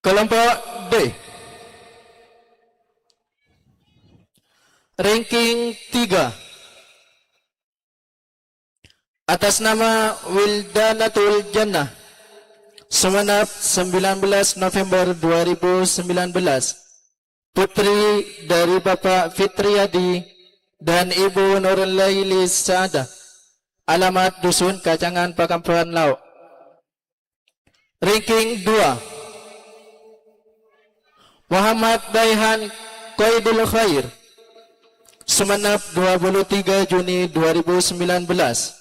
Kelompok D. Ranking tiga. Atas nama Wildanatul Jannah. Sumenep, sembilan belas November dua ribu sembilan belas. Putri dari Bapak Fitriyadi dan Ibu Nurlaili Sa'adah. Alamat Dusun Kacangan, Pakamban Laok. Ranking dua. Muhammad Daihan Qaidul Khair. Sumenep, dua puluh tiga Juni dua ribu sembilan belas.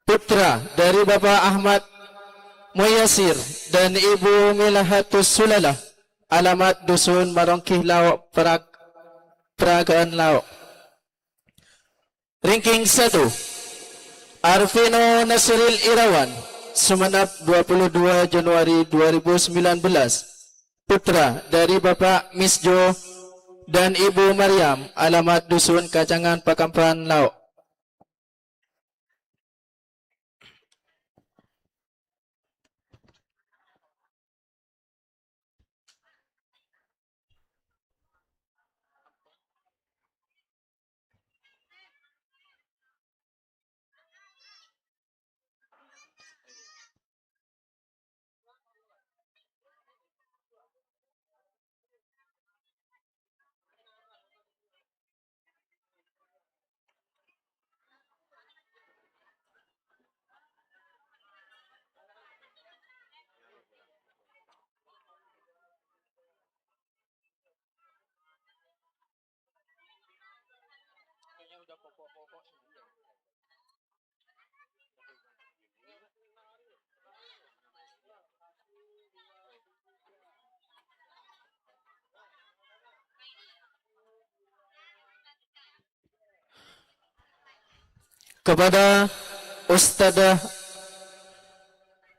Putra dari Bapak Ahmad Muyasir dan Ibu Milahatus Sulalah. Alamat Dusun Maronggi Laok, Perak, Peragaan Laok. Ranking satu, Arvino Nasril Irawan, Sumenep, dua puluh dua Januari dua ribu sembilan belas. Putra dari Bapak Misjo dan Ibu Maryam, alamat Dusun Kacangan, Pakamban Laok. Kepada Ustadzah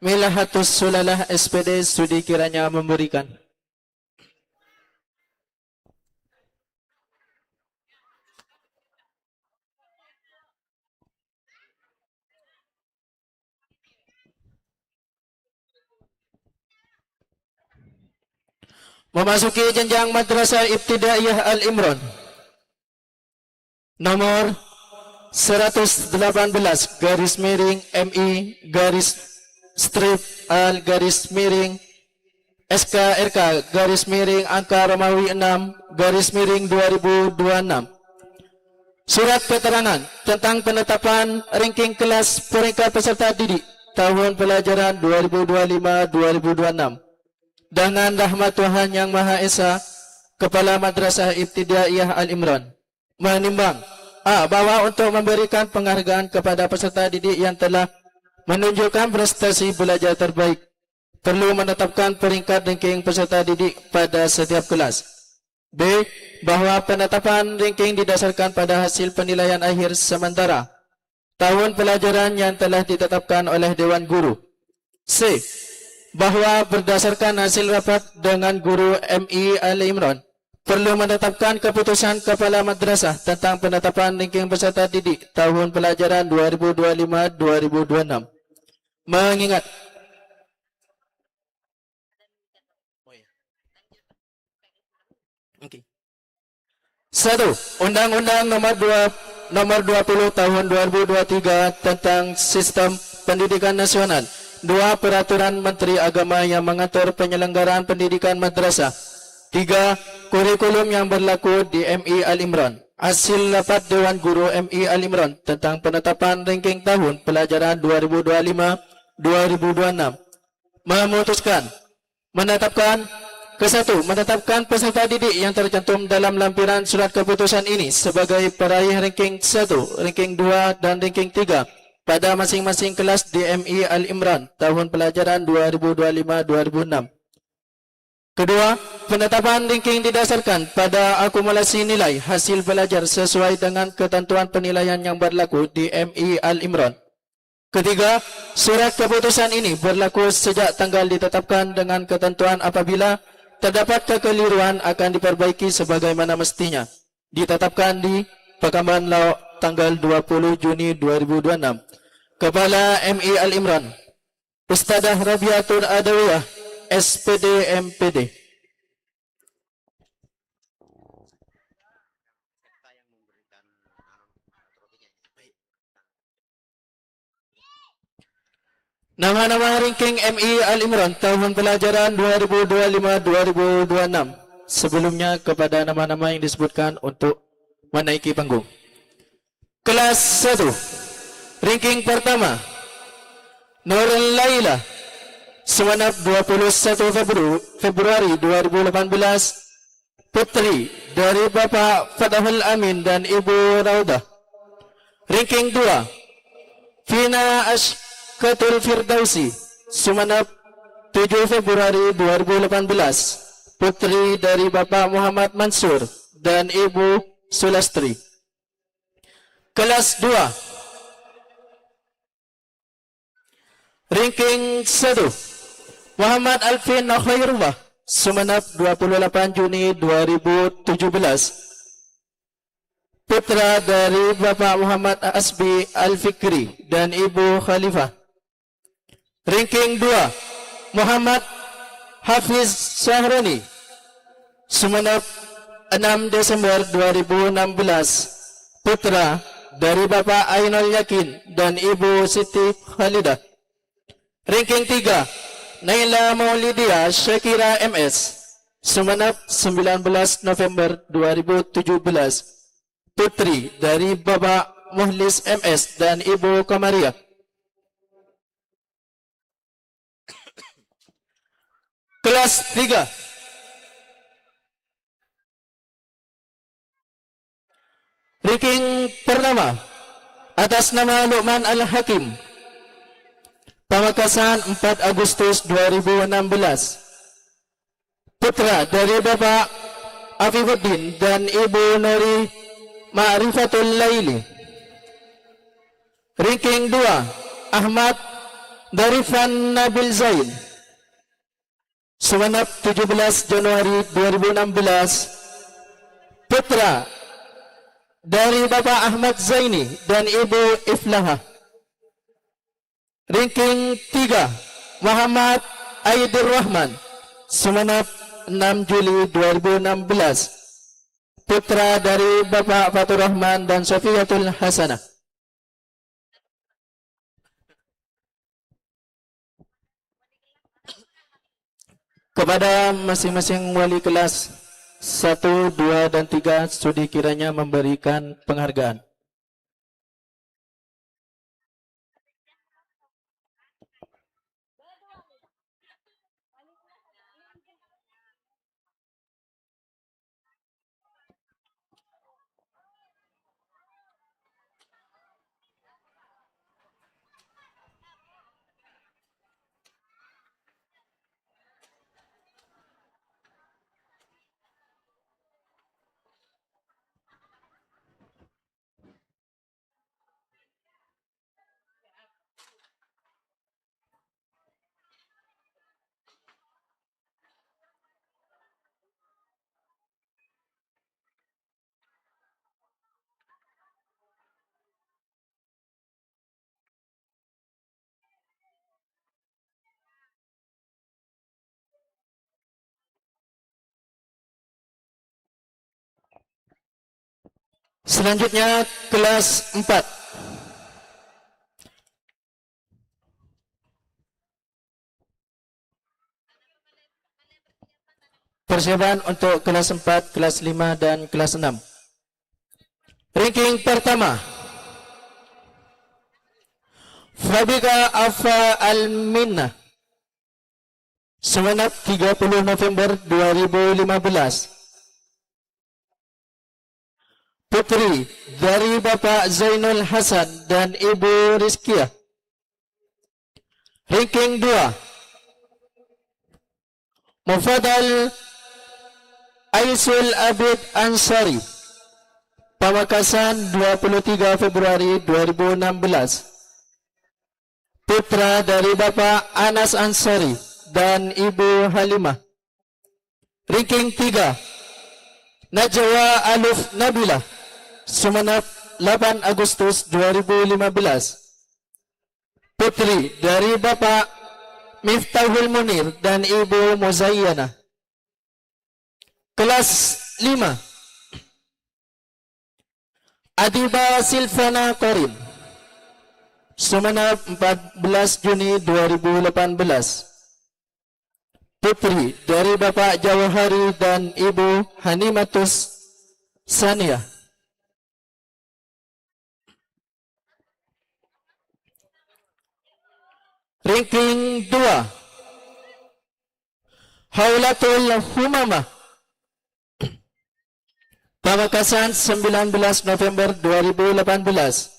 Milahatus Sulalah, S P D, sudi kiranya memberikan. Memasuki jenjang Madrasah Ibtidaiyah Al Imron. Nomor seratus delapan belas garis miring M I garis strip Al garis miring S K R K garis miring angka Romawi enam garis miring dua ribu dua enam. Surat keterangan tentang penetapan ranking kelas peringkat peserta didik tahun pelajaran dua ribu dua lima dua ribu dua enam. Dengan rahmat Tuhan Yang Maha Esa, Kepala Madrasah Ibtidaiyah Al Imron menimbang, A, bahwa untuk memberikan penghargaan kepada peserta didik yang telah menunjukkan prestasi belajar terbaik, perlu menetapkan peringkat ranking peserta didik pada setiap kelas. B, bahwa penetapan ranking didasarkan pada hasil penilaian akhir sementara tahun pelajaran yang telah ditetapkan oleh Dewan Guru. C, bahwa berdasarkan hasil rapat dengan guru M I Al Imron, perlu menetapkan keputusan kepala madrasah tentang penetapan ranking peserta didik tahun pelajaran dua ribu dua lima dua ribu dua enam. Mengingat, Oke. Satu, Undang-Undang Nomor dua, Nomor dua puluh Tahun dua ribu dua tiga tentang Sistem Pendidikan Nasional. Dua, Peraturan Menteri Agama yang mengatur penyelenggaraan pendidikan madrasah. Tiga, kurikulum yang berlaku di M I Al Imron. Hasil rapat Dewan Guru M I Al Imron tentang penetapan ranking tahun pelajaran dua ribu dua lima dua ribu dua enam memutuskan, menetapkan, kesatu, menetapkan peserta didik yang tercantum dalam lampiran surat keputusan ini sebagai peraih ranking satu, ranking dua, dan ranking tiga pada masing-masing kelas di M I Al Imran tahun pelajaran dua ribu dua lima dua ribu enam. Kedua, penetapan ranking didasarkan pada akumulasi nilai hasil belajar sesuai dengan ketentuan penilaian yang berlaku di M I Al Imran. Ketiga, surat keputusan ini berlaku sejak tanggal ditetapkan dengan ketentuan apabila terdapat kekeliruan akan diperbaiki sebagaimana mestinya. Ditetapkan di Pakamban Laok tanggal dua puluh Juni dua ribu dua enam. Kepala M I Al Imran, Ustadzah Rabiatul Adawiyah, S P D M P D. Nama-nama ranking M I Al Imran tahun pelajaran dua ribu dua lima dua ribu dua enam. Sebelumnya, kepada nama-nama yang disebutkan untuk menaiki panggung. Kelas satu. Ranking pertama, Nurul Laila, sumanap dua puluh satu Febru-, Februari dua ribu delapan belas, putri dari Bapak Fatahul Amin dan Ibu Raudah. Ranking dua, Vina Ashkatul Firdausi, sumanap tujuh Februari dua ribu delapan belas, putri dari Bapak Muhammad Mansur dan Ibu Sulastri. Kelas dua. Ranking satu, Muhammad Alvin Khairullah, sumanap dua puluh delapan Juni dua ribu tujuh belas. Putra dari Bapak Muhammad Asbi Al-Fikri dan Ibu Khalifah. Ranking dua, Muhammad Hafiz Syahroni, sumanap enam Desember dua ribu enam belas, putra dari Bapak Ainul Yakin dan Ibu Siti Khalidah. Ranking tiga, Naila Maulidia Syakira M S, sumanap sembilan belas November dua ribu tujuh belas, putri dari Bapak Muhlis M S dan Ibu Komariah. Kelas tiga. Ranking pertama, atas nama Lukman Al-Hakim. Pamekasan empat Agustus dua ribu enam belas. Putra dari Bapak Afifuddin dan Ibu Nuri Ma'rifatul Laili. Ranking dua, Ahmad Darifan Nabil Zain. Sumanap tujuh belas Januari dua ribu enam belas, putra dari Bapak Ahmad Zaini dan Ibu Iflaha. Ranking tiga, Muhammad Aidur Rahman, sumanap enam Juli dua ribu enam belas, putra dari Bapak Fatur Rahman dan Sofiatul Hasanah. Kepada masing-masing wali kelas satu, dua, dan tiga, studi kiranya memberikan penghargaan. Selanjutnya, kelas empat. Persiapan untuk kelas empat, kelas lima, dan kelas enam. Ranking pertama, Fabika Afa Almina, sumanap tiga puluh November dua ribu lima belas. Putri dari Bapak Zainul Hasan dan Ibu Rizkiyah. Ranking dua, Mufadal Aisul Abid Ansari, Pamekasan, dua puluh tiga Februari dua ribu enam belas. Putra dari Bapak Anas Ansari dan Ibu Halimah. Ranking tiga, Najwa Aluf Nabila, Sumenep, delapan Agustus dua ribu lima belas. Putri dari Bapak Miftahul Munir dan Ibu Muzayyana. Kelas lima. Adiba Silvana Korin. Sumenep, empat belas Juni dua ribu delapan belas. Putri dari Bapak Jawahari dan Ibu Hanimatus Sania. Ranking dua. Haulatul Humamah. Pamekasan, sembilan belas November dua ribu delapan belas.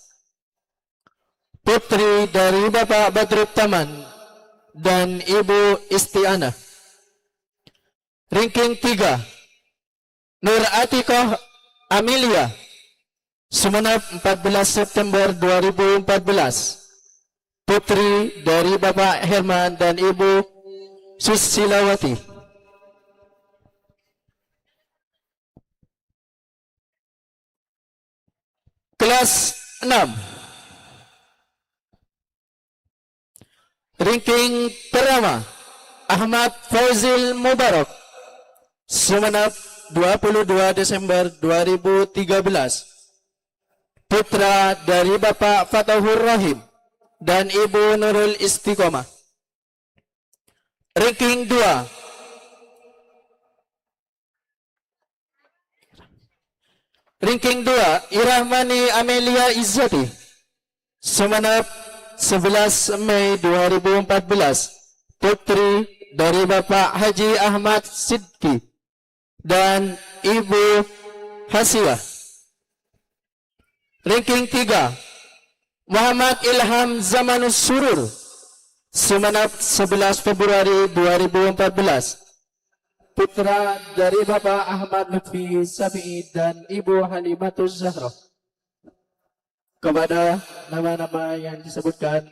Putri dari Bapak Badrut Taman dan Ibu Isti'anah. Ranking tiga. Nur Atiqah Amelia, Sumenep, empat belas September dua ribu empat belas. Putri dari Bapak Herman dan Ibu Susilawati. Kelas enam. Ranking pertama, Ahmad Fauzil Mubarak, Sumenep, dua puluh dua Desember dua ribu tiga belas. Putra dari Bapak Fatahur Rahim dan Ibu Nurul Istiqomah. Ranking dua. Ranking dua, Irahmani Amelia Izzati. Sumenep, sebelas Mei dua ribu empat belas. Putri dari Bapak Haji Ahmad Sidki dan Ibu Hasiah. Ranking tiga, Muhammad Ilham Zamanus Surur, Sumenep, sebelas Februari dua ribu empat belas. Putra dari Bapak Ahmad Lutfi Sabi'i dan Ibu Halimatus Zahra. Kepada nama-nama yang disebutkan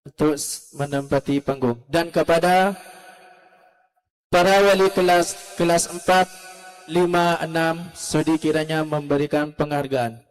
untuk s-, menempati panggung. Dan kepada para wali kelas, kelas empat, lima, enam, sudi kiranya memberikan penghargaan.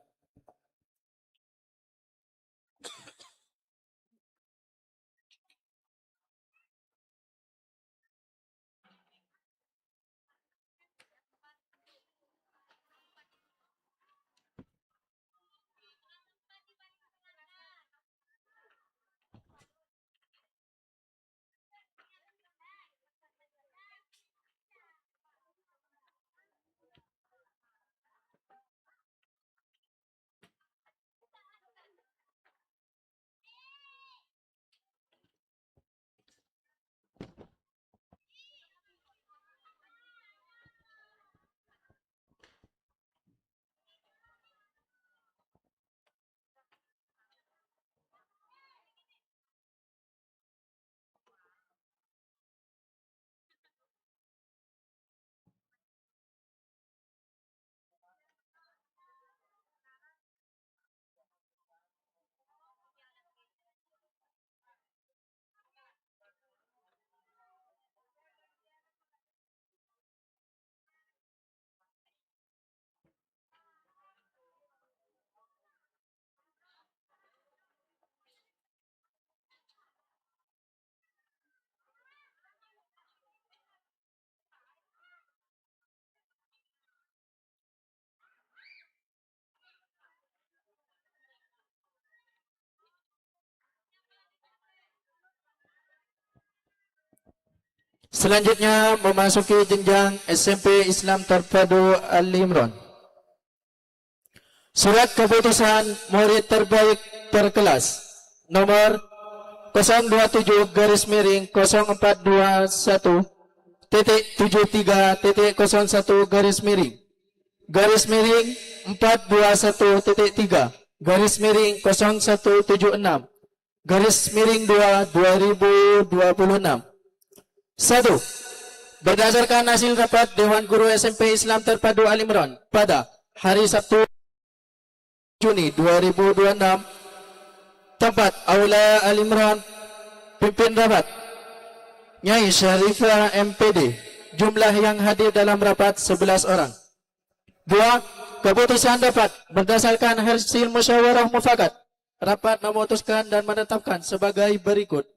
Selanjutnya memasuki jenjang S M P Islam Terpadu Ali Imran. Surat keputusan murid terbaik per kelas nomor kosong dua tujuh garis miring kosong empat dua satu titik tujuh tiga titik kosong satu garis miring, garis miring empat dua satu titik tiga garis miring kosong satu tujuh enam garis miring dua dua ribu dua puluh enam. Satu, berdasarkan hasil rapat Dewan Guru S M P Islam Terpadu Al Imran pada hari Sabtu, Juni dua ribu dua puluh enam, tempat Aula Al Imran, pimpin rapat Nyai Syarifah M P D, jumlah yang hadir dalam rapat sebelas orang. Dua, keputusan rapat berdasarkan hasil musyawarah mufakat. Rapat memutuskan dan menetapkan sebagai berikut.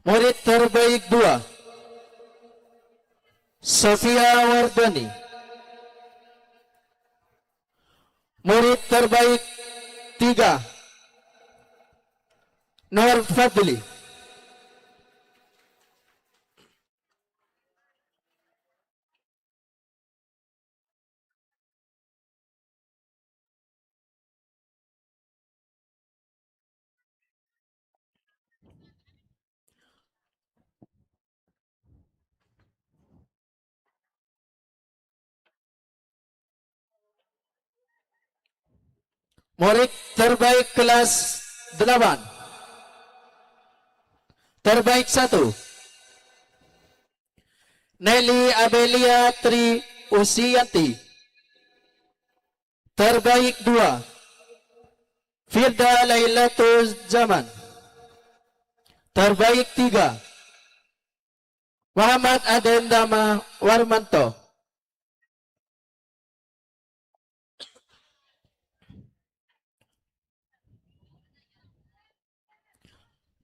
Murid terbaik dua, Sofia Wardani. Murid terbaik tiga, Nur Fadli. Murid terbaik kelas delapan. Terbaik satu, Nelly Amelia Tri Usianti. Terbaik dua, Firda Lailatul Zaman. Terbaik tiga, Muhammad Adendama Warmanto.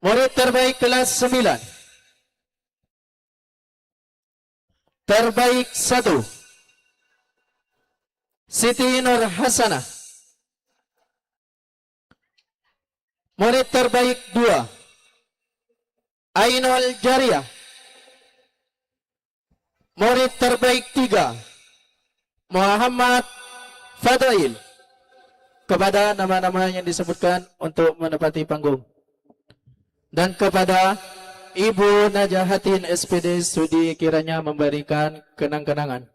Murid terbaik kelas sembilan. Terbaik satu, Siti Nur Hasanah. Murid terbaik dua, Ainul Jariyah. Murid terbaik tiga, Muhammad Fadail. Kepada nama-nama yang disebutkan untuk menempati panggung. Dan kepada Ibu Najahatin S P D Sudi kiranya memberikan kenang-kenangan.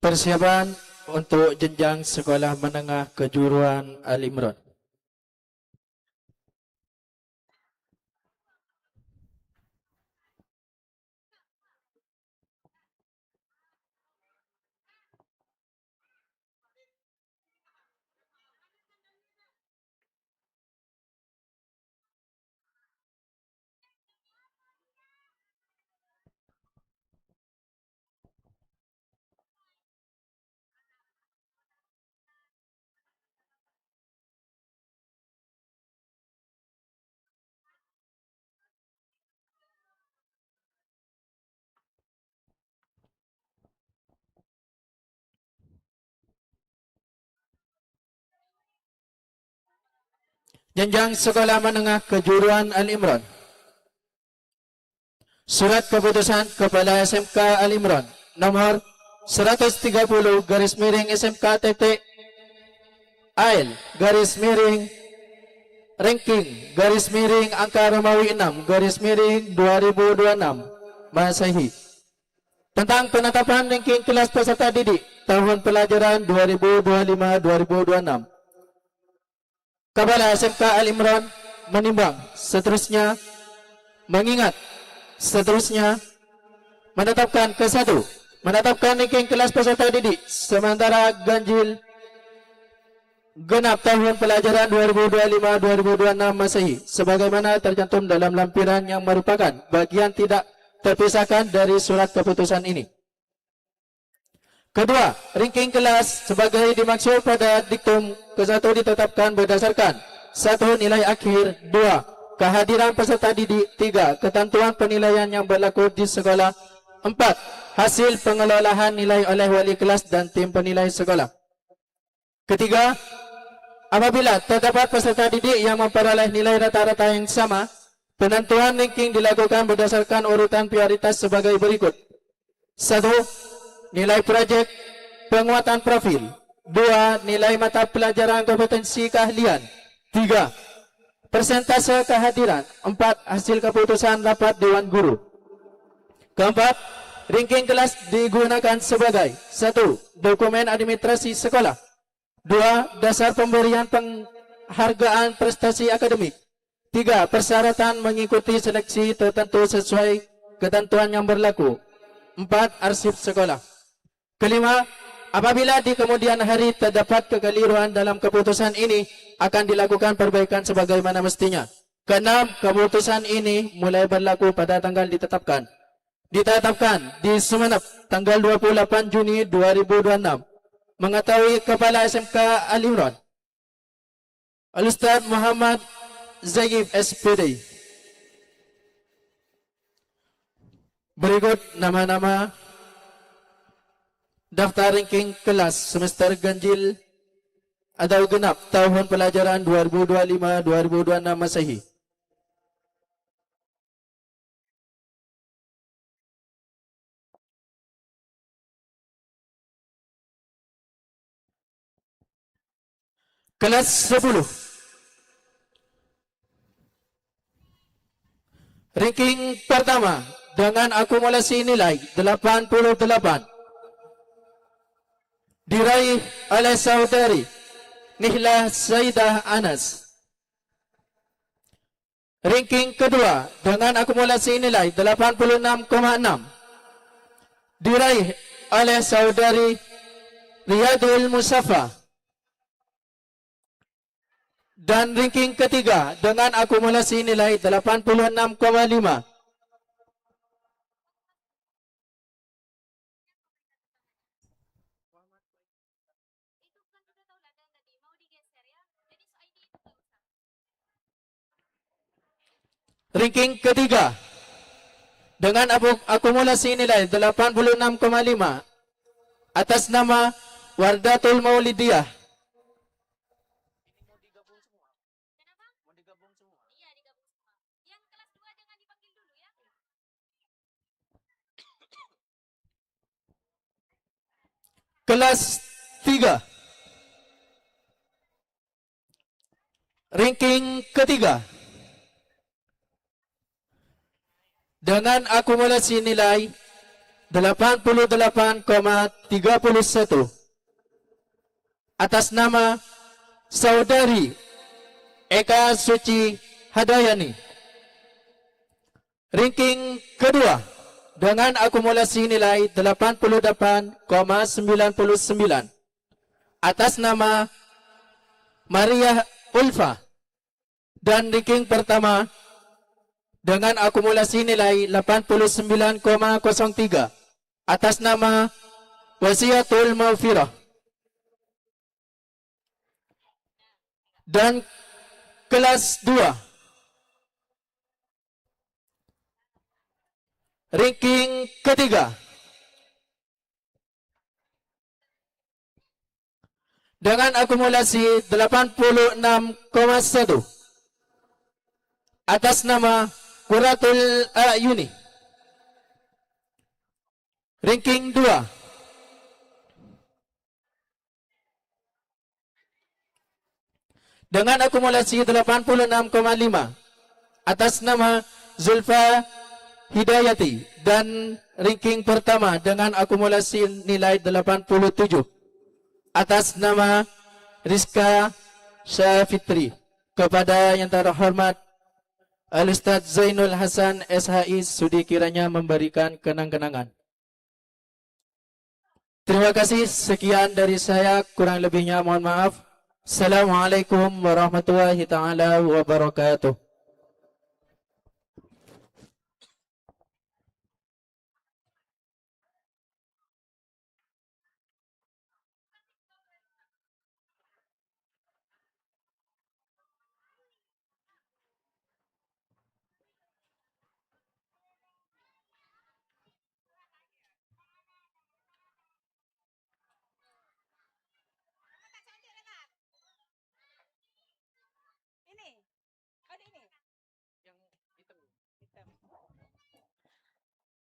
Persiapan untuk jenjang sekolah menengah kejuruan Al Imran. Jenjang sekolah menengah kejuruan Al Imran. Surat keputusan Kepala S M K Al Imran nomor seratus tiga puluh garis miring S M K titik A L garis miring ranking garis miring angka Romawi enam garis miring dua ribu dua puluh enam Masehi. Tentang penetapan ranking kelas peserta didik tahun pelajaran dua ribu dua puluh lima dua ribu dua puluh enam. Kepala S M K Al Imran menimbang seterusnya, mengingat seterusnya, menetapkan ke satu, menetapkan ranking kelas peserta didik sementara ganjil genap tahun pelajaran dua ribu dua puluh lima dua ribu dua puluh enam Masehi sebagaimana tercantum dalam lampiran yang merupakan bagian tidak terpisahkan dari surat keputusan ini. Kedua, ranking kelas sebagai dimaksud pada diktum ke satu ditetapkan berdasarkan, satu, nilai akhir, dua, kehadiran peserta didik, tiga, ketentuan penilaian yang berlaku di sekolah, empat, hasil pengelolaan nilai oleh wali kelas dan tim penilai sekolah. Ketiga, apabila terdapat peserta didik yang memperoleh nilai rata-rata yang sama, Penentuan ranking dilakukan berdasarkan urutan prioritas sebagai berikut. Satu, nilai proyek penguatan profil. Dua, nilai mata pelajaran kompetensi keahlian. Tiga, persentase kehadiran. Empat, hasil keputusan rapat Dewan Guru. Keempat, ranking kelas digunakan sebagai: satu, dokumen administrasi sekolah. Dua, dasar pemberian penghargaan prestasi akademik. Tiga, persyaratan mengikuti seleksi tertentu sesuai ketentuan yang berlaku. Empat, arsip sekolah. Kelima, apabila di kemudian hari terdapat kekeliruan dalam keputusan ini, akan dilakukan perbaikan sebagaimana mestinya. Keenam, keputusan ini mulai berlaku pada tanggal ditetapkan. Ditetapkan di Sumenep, tanggal dua puluh delapan Juni dua ribu dua puluh enam. Mengetahui Kepala S M K Al Imran, Al Ustaz Muhammad Zaif, S P D. Berikut nama-nama daftar ranking kelas semester ganjil atau genap tahun pelajaran dua ribu dua puluh lima dua ribu dua puluh enam Masehi. Kelas sepuluh. Ranking pertama dengan akumulasi nilai delapan puluh delapan diraih oleh saudari Nihla Saidah Anas. Ranking kedua dengan akumulasi nilai delapan puluh enam koma enam diraih oleh saudari Riyadul Musafa. Dan ranking ketiga dengan akumulasi nilai delapan puluh enam koma lima. Ranking ketiga dengan abu-, akumulasi nilai delapan puluh enam koma lima atas nama Wardatul Maulidiyah. Kelas tiga. Ranking ketiga. Dengan akumulasi nilai delapan puluh delapan koma tiga puluh satu. Atas nama Saudari Eka Suci Hadayani. Ranking kedua dengan akumulasi nilai delapan puluh delapan koma sembilan puluh sembilan atas nama Maria Ulfa, dan ranking pertama dengan akumulasi nilai delapan puluh sembilan koma kosong tiga atas nama Wasiatul Maghfirah. Dan kelas dua. Ranking ketiga. Dengan akumulasi delapan puluh enam koma satu atas nama Qurratul A'yuni. Ranking dua. Dengan akumulasi delapan puluh enam koma lima atas nama Zulfa Hidayati dan ranking pertama dengan akumulasi nilai delapan puluh tujuh atas nama Rizka Syafitri. Kepada yang terhormat Al Ustaz Zainul Hasan, S H I, sudi kiranya memberikan kenang-kenangan. Terima kasih, sekian dari saya, kurang lebihnya mohon maaf. Assalamualaikum warahmatullahi taala wabarakatuh. Ini. Oh, di ini.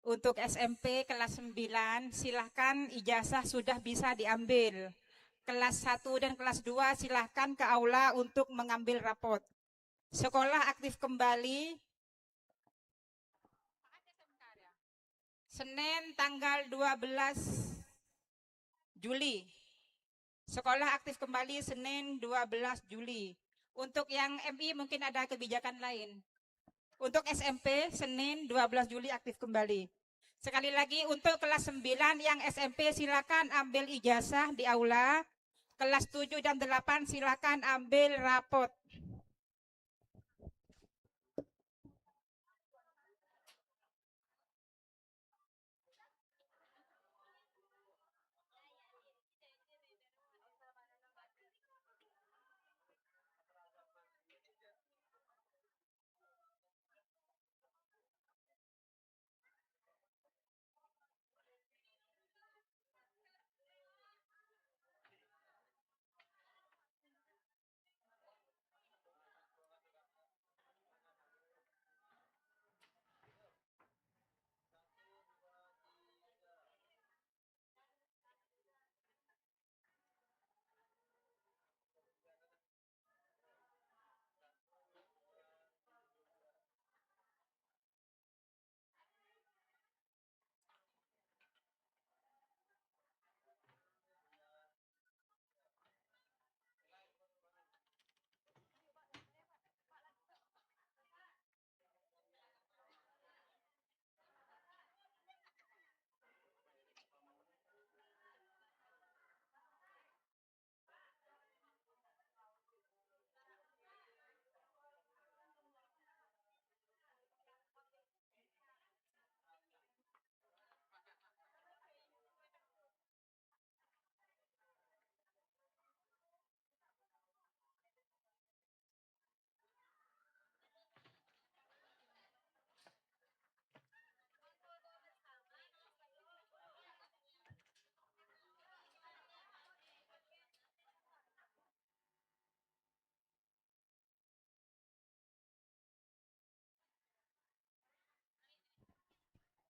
Untuk S M P kelas sembilan, silahkan ijazah sudah bisa diambil. Kelas satu dan kelas dua silahkan ke aula untuk mengambil rapot. Sekolah aktif kembali Senin tanggal dua belas Juli. Sekolah aktif kembali Senin dua belas Juli. Untuk yang M I mungkin ada kebijakan lain. Untuk S M P, Senin dua belas Juli aktif kembali. Sekali lagi, untuk kelas sembilan yang S M P silakan ambil ijazah di aula. Kelas tujuh dan delapan silakan ambil rapot.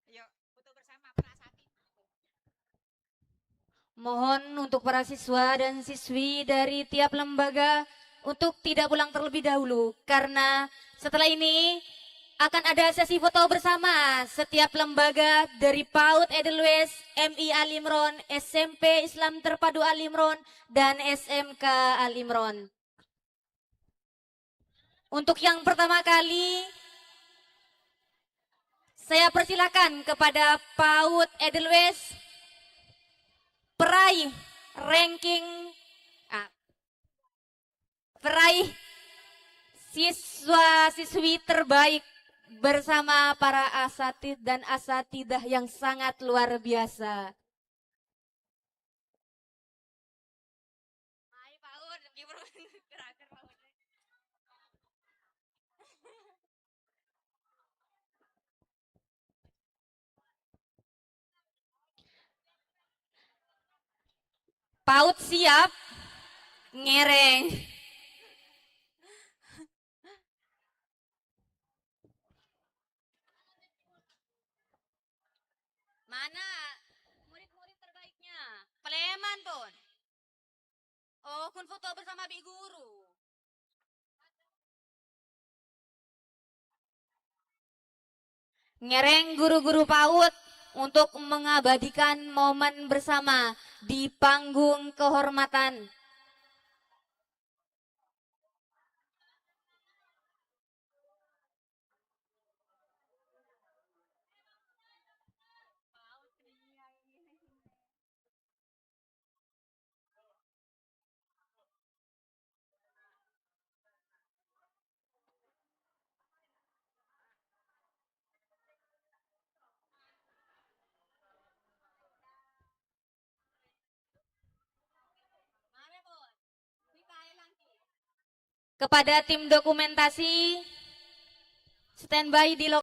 Yuk, foto bersama, Pak Sati. Mohon untuk para siswa dan siswi dari tiap lembaga untuk tidak pulang terlebih dahulu, karena setelah ini akan ada sesi foto bersama setiap lembaga dari PAUD Edelweiss, M I Alimron, S M P Islam Terpadu Alimron, dan S M K Alimron. Untuk yang pertama kali, saya persilakan kepada PAUD Edelweiss, peraih ranking, ah, peraih siswa-siswi terbaik bersama para asatid dan asatidah yang sangat luar biasa. Mai, PAUD, gimana? Gerakan PAUD. PAUD siap, ngereng. Mana murid-murid terbaiknya? Paleman pon. Oh, kun foto bersama bi' guru. Ngereng guru-guru PAUD untuk mengabadikan momen bersama di panggung kehormatan. Kepada tim dokumentasi, standby di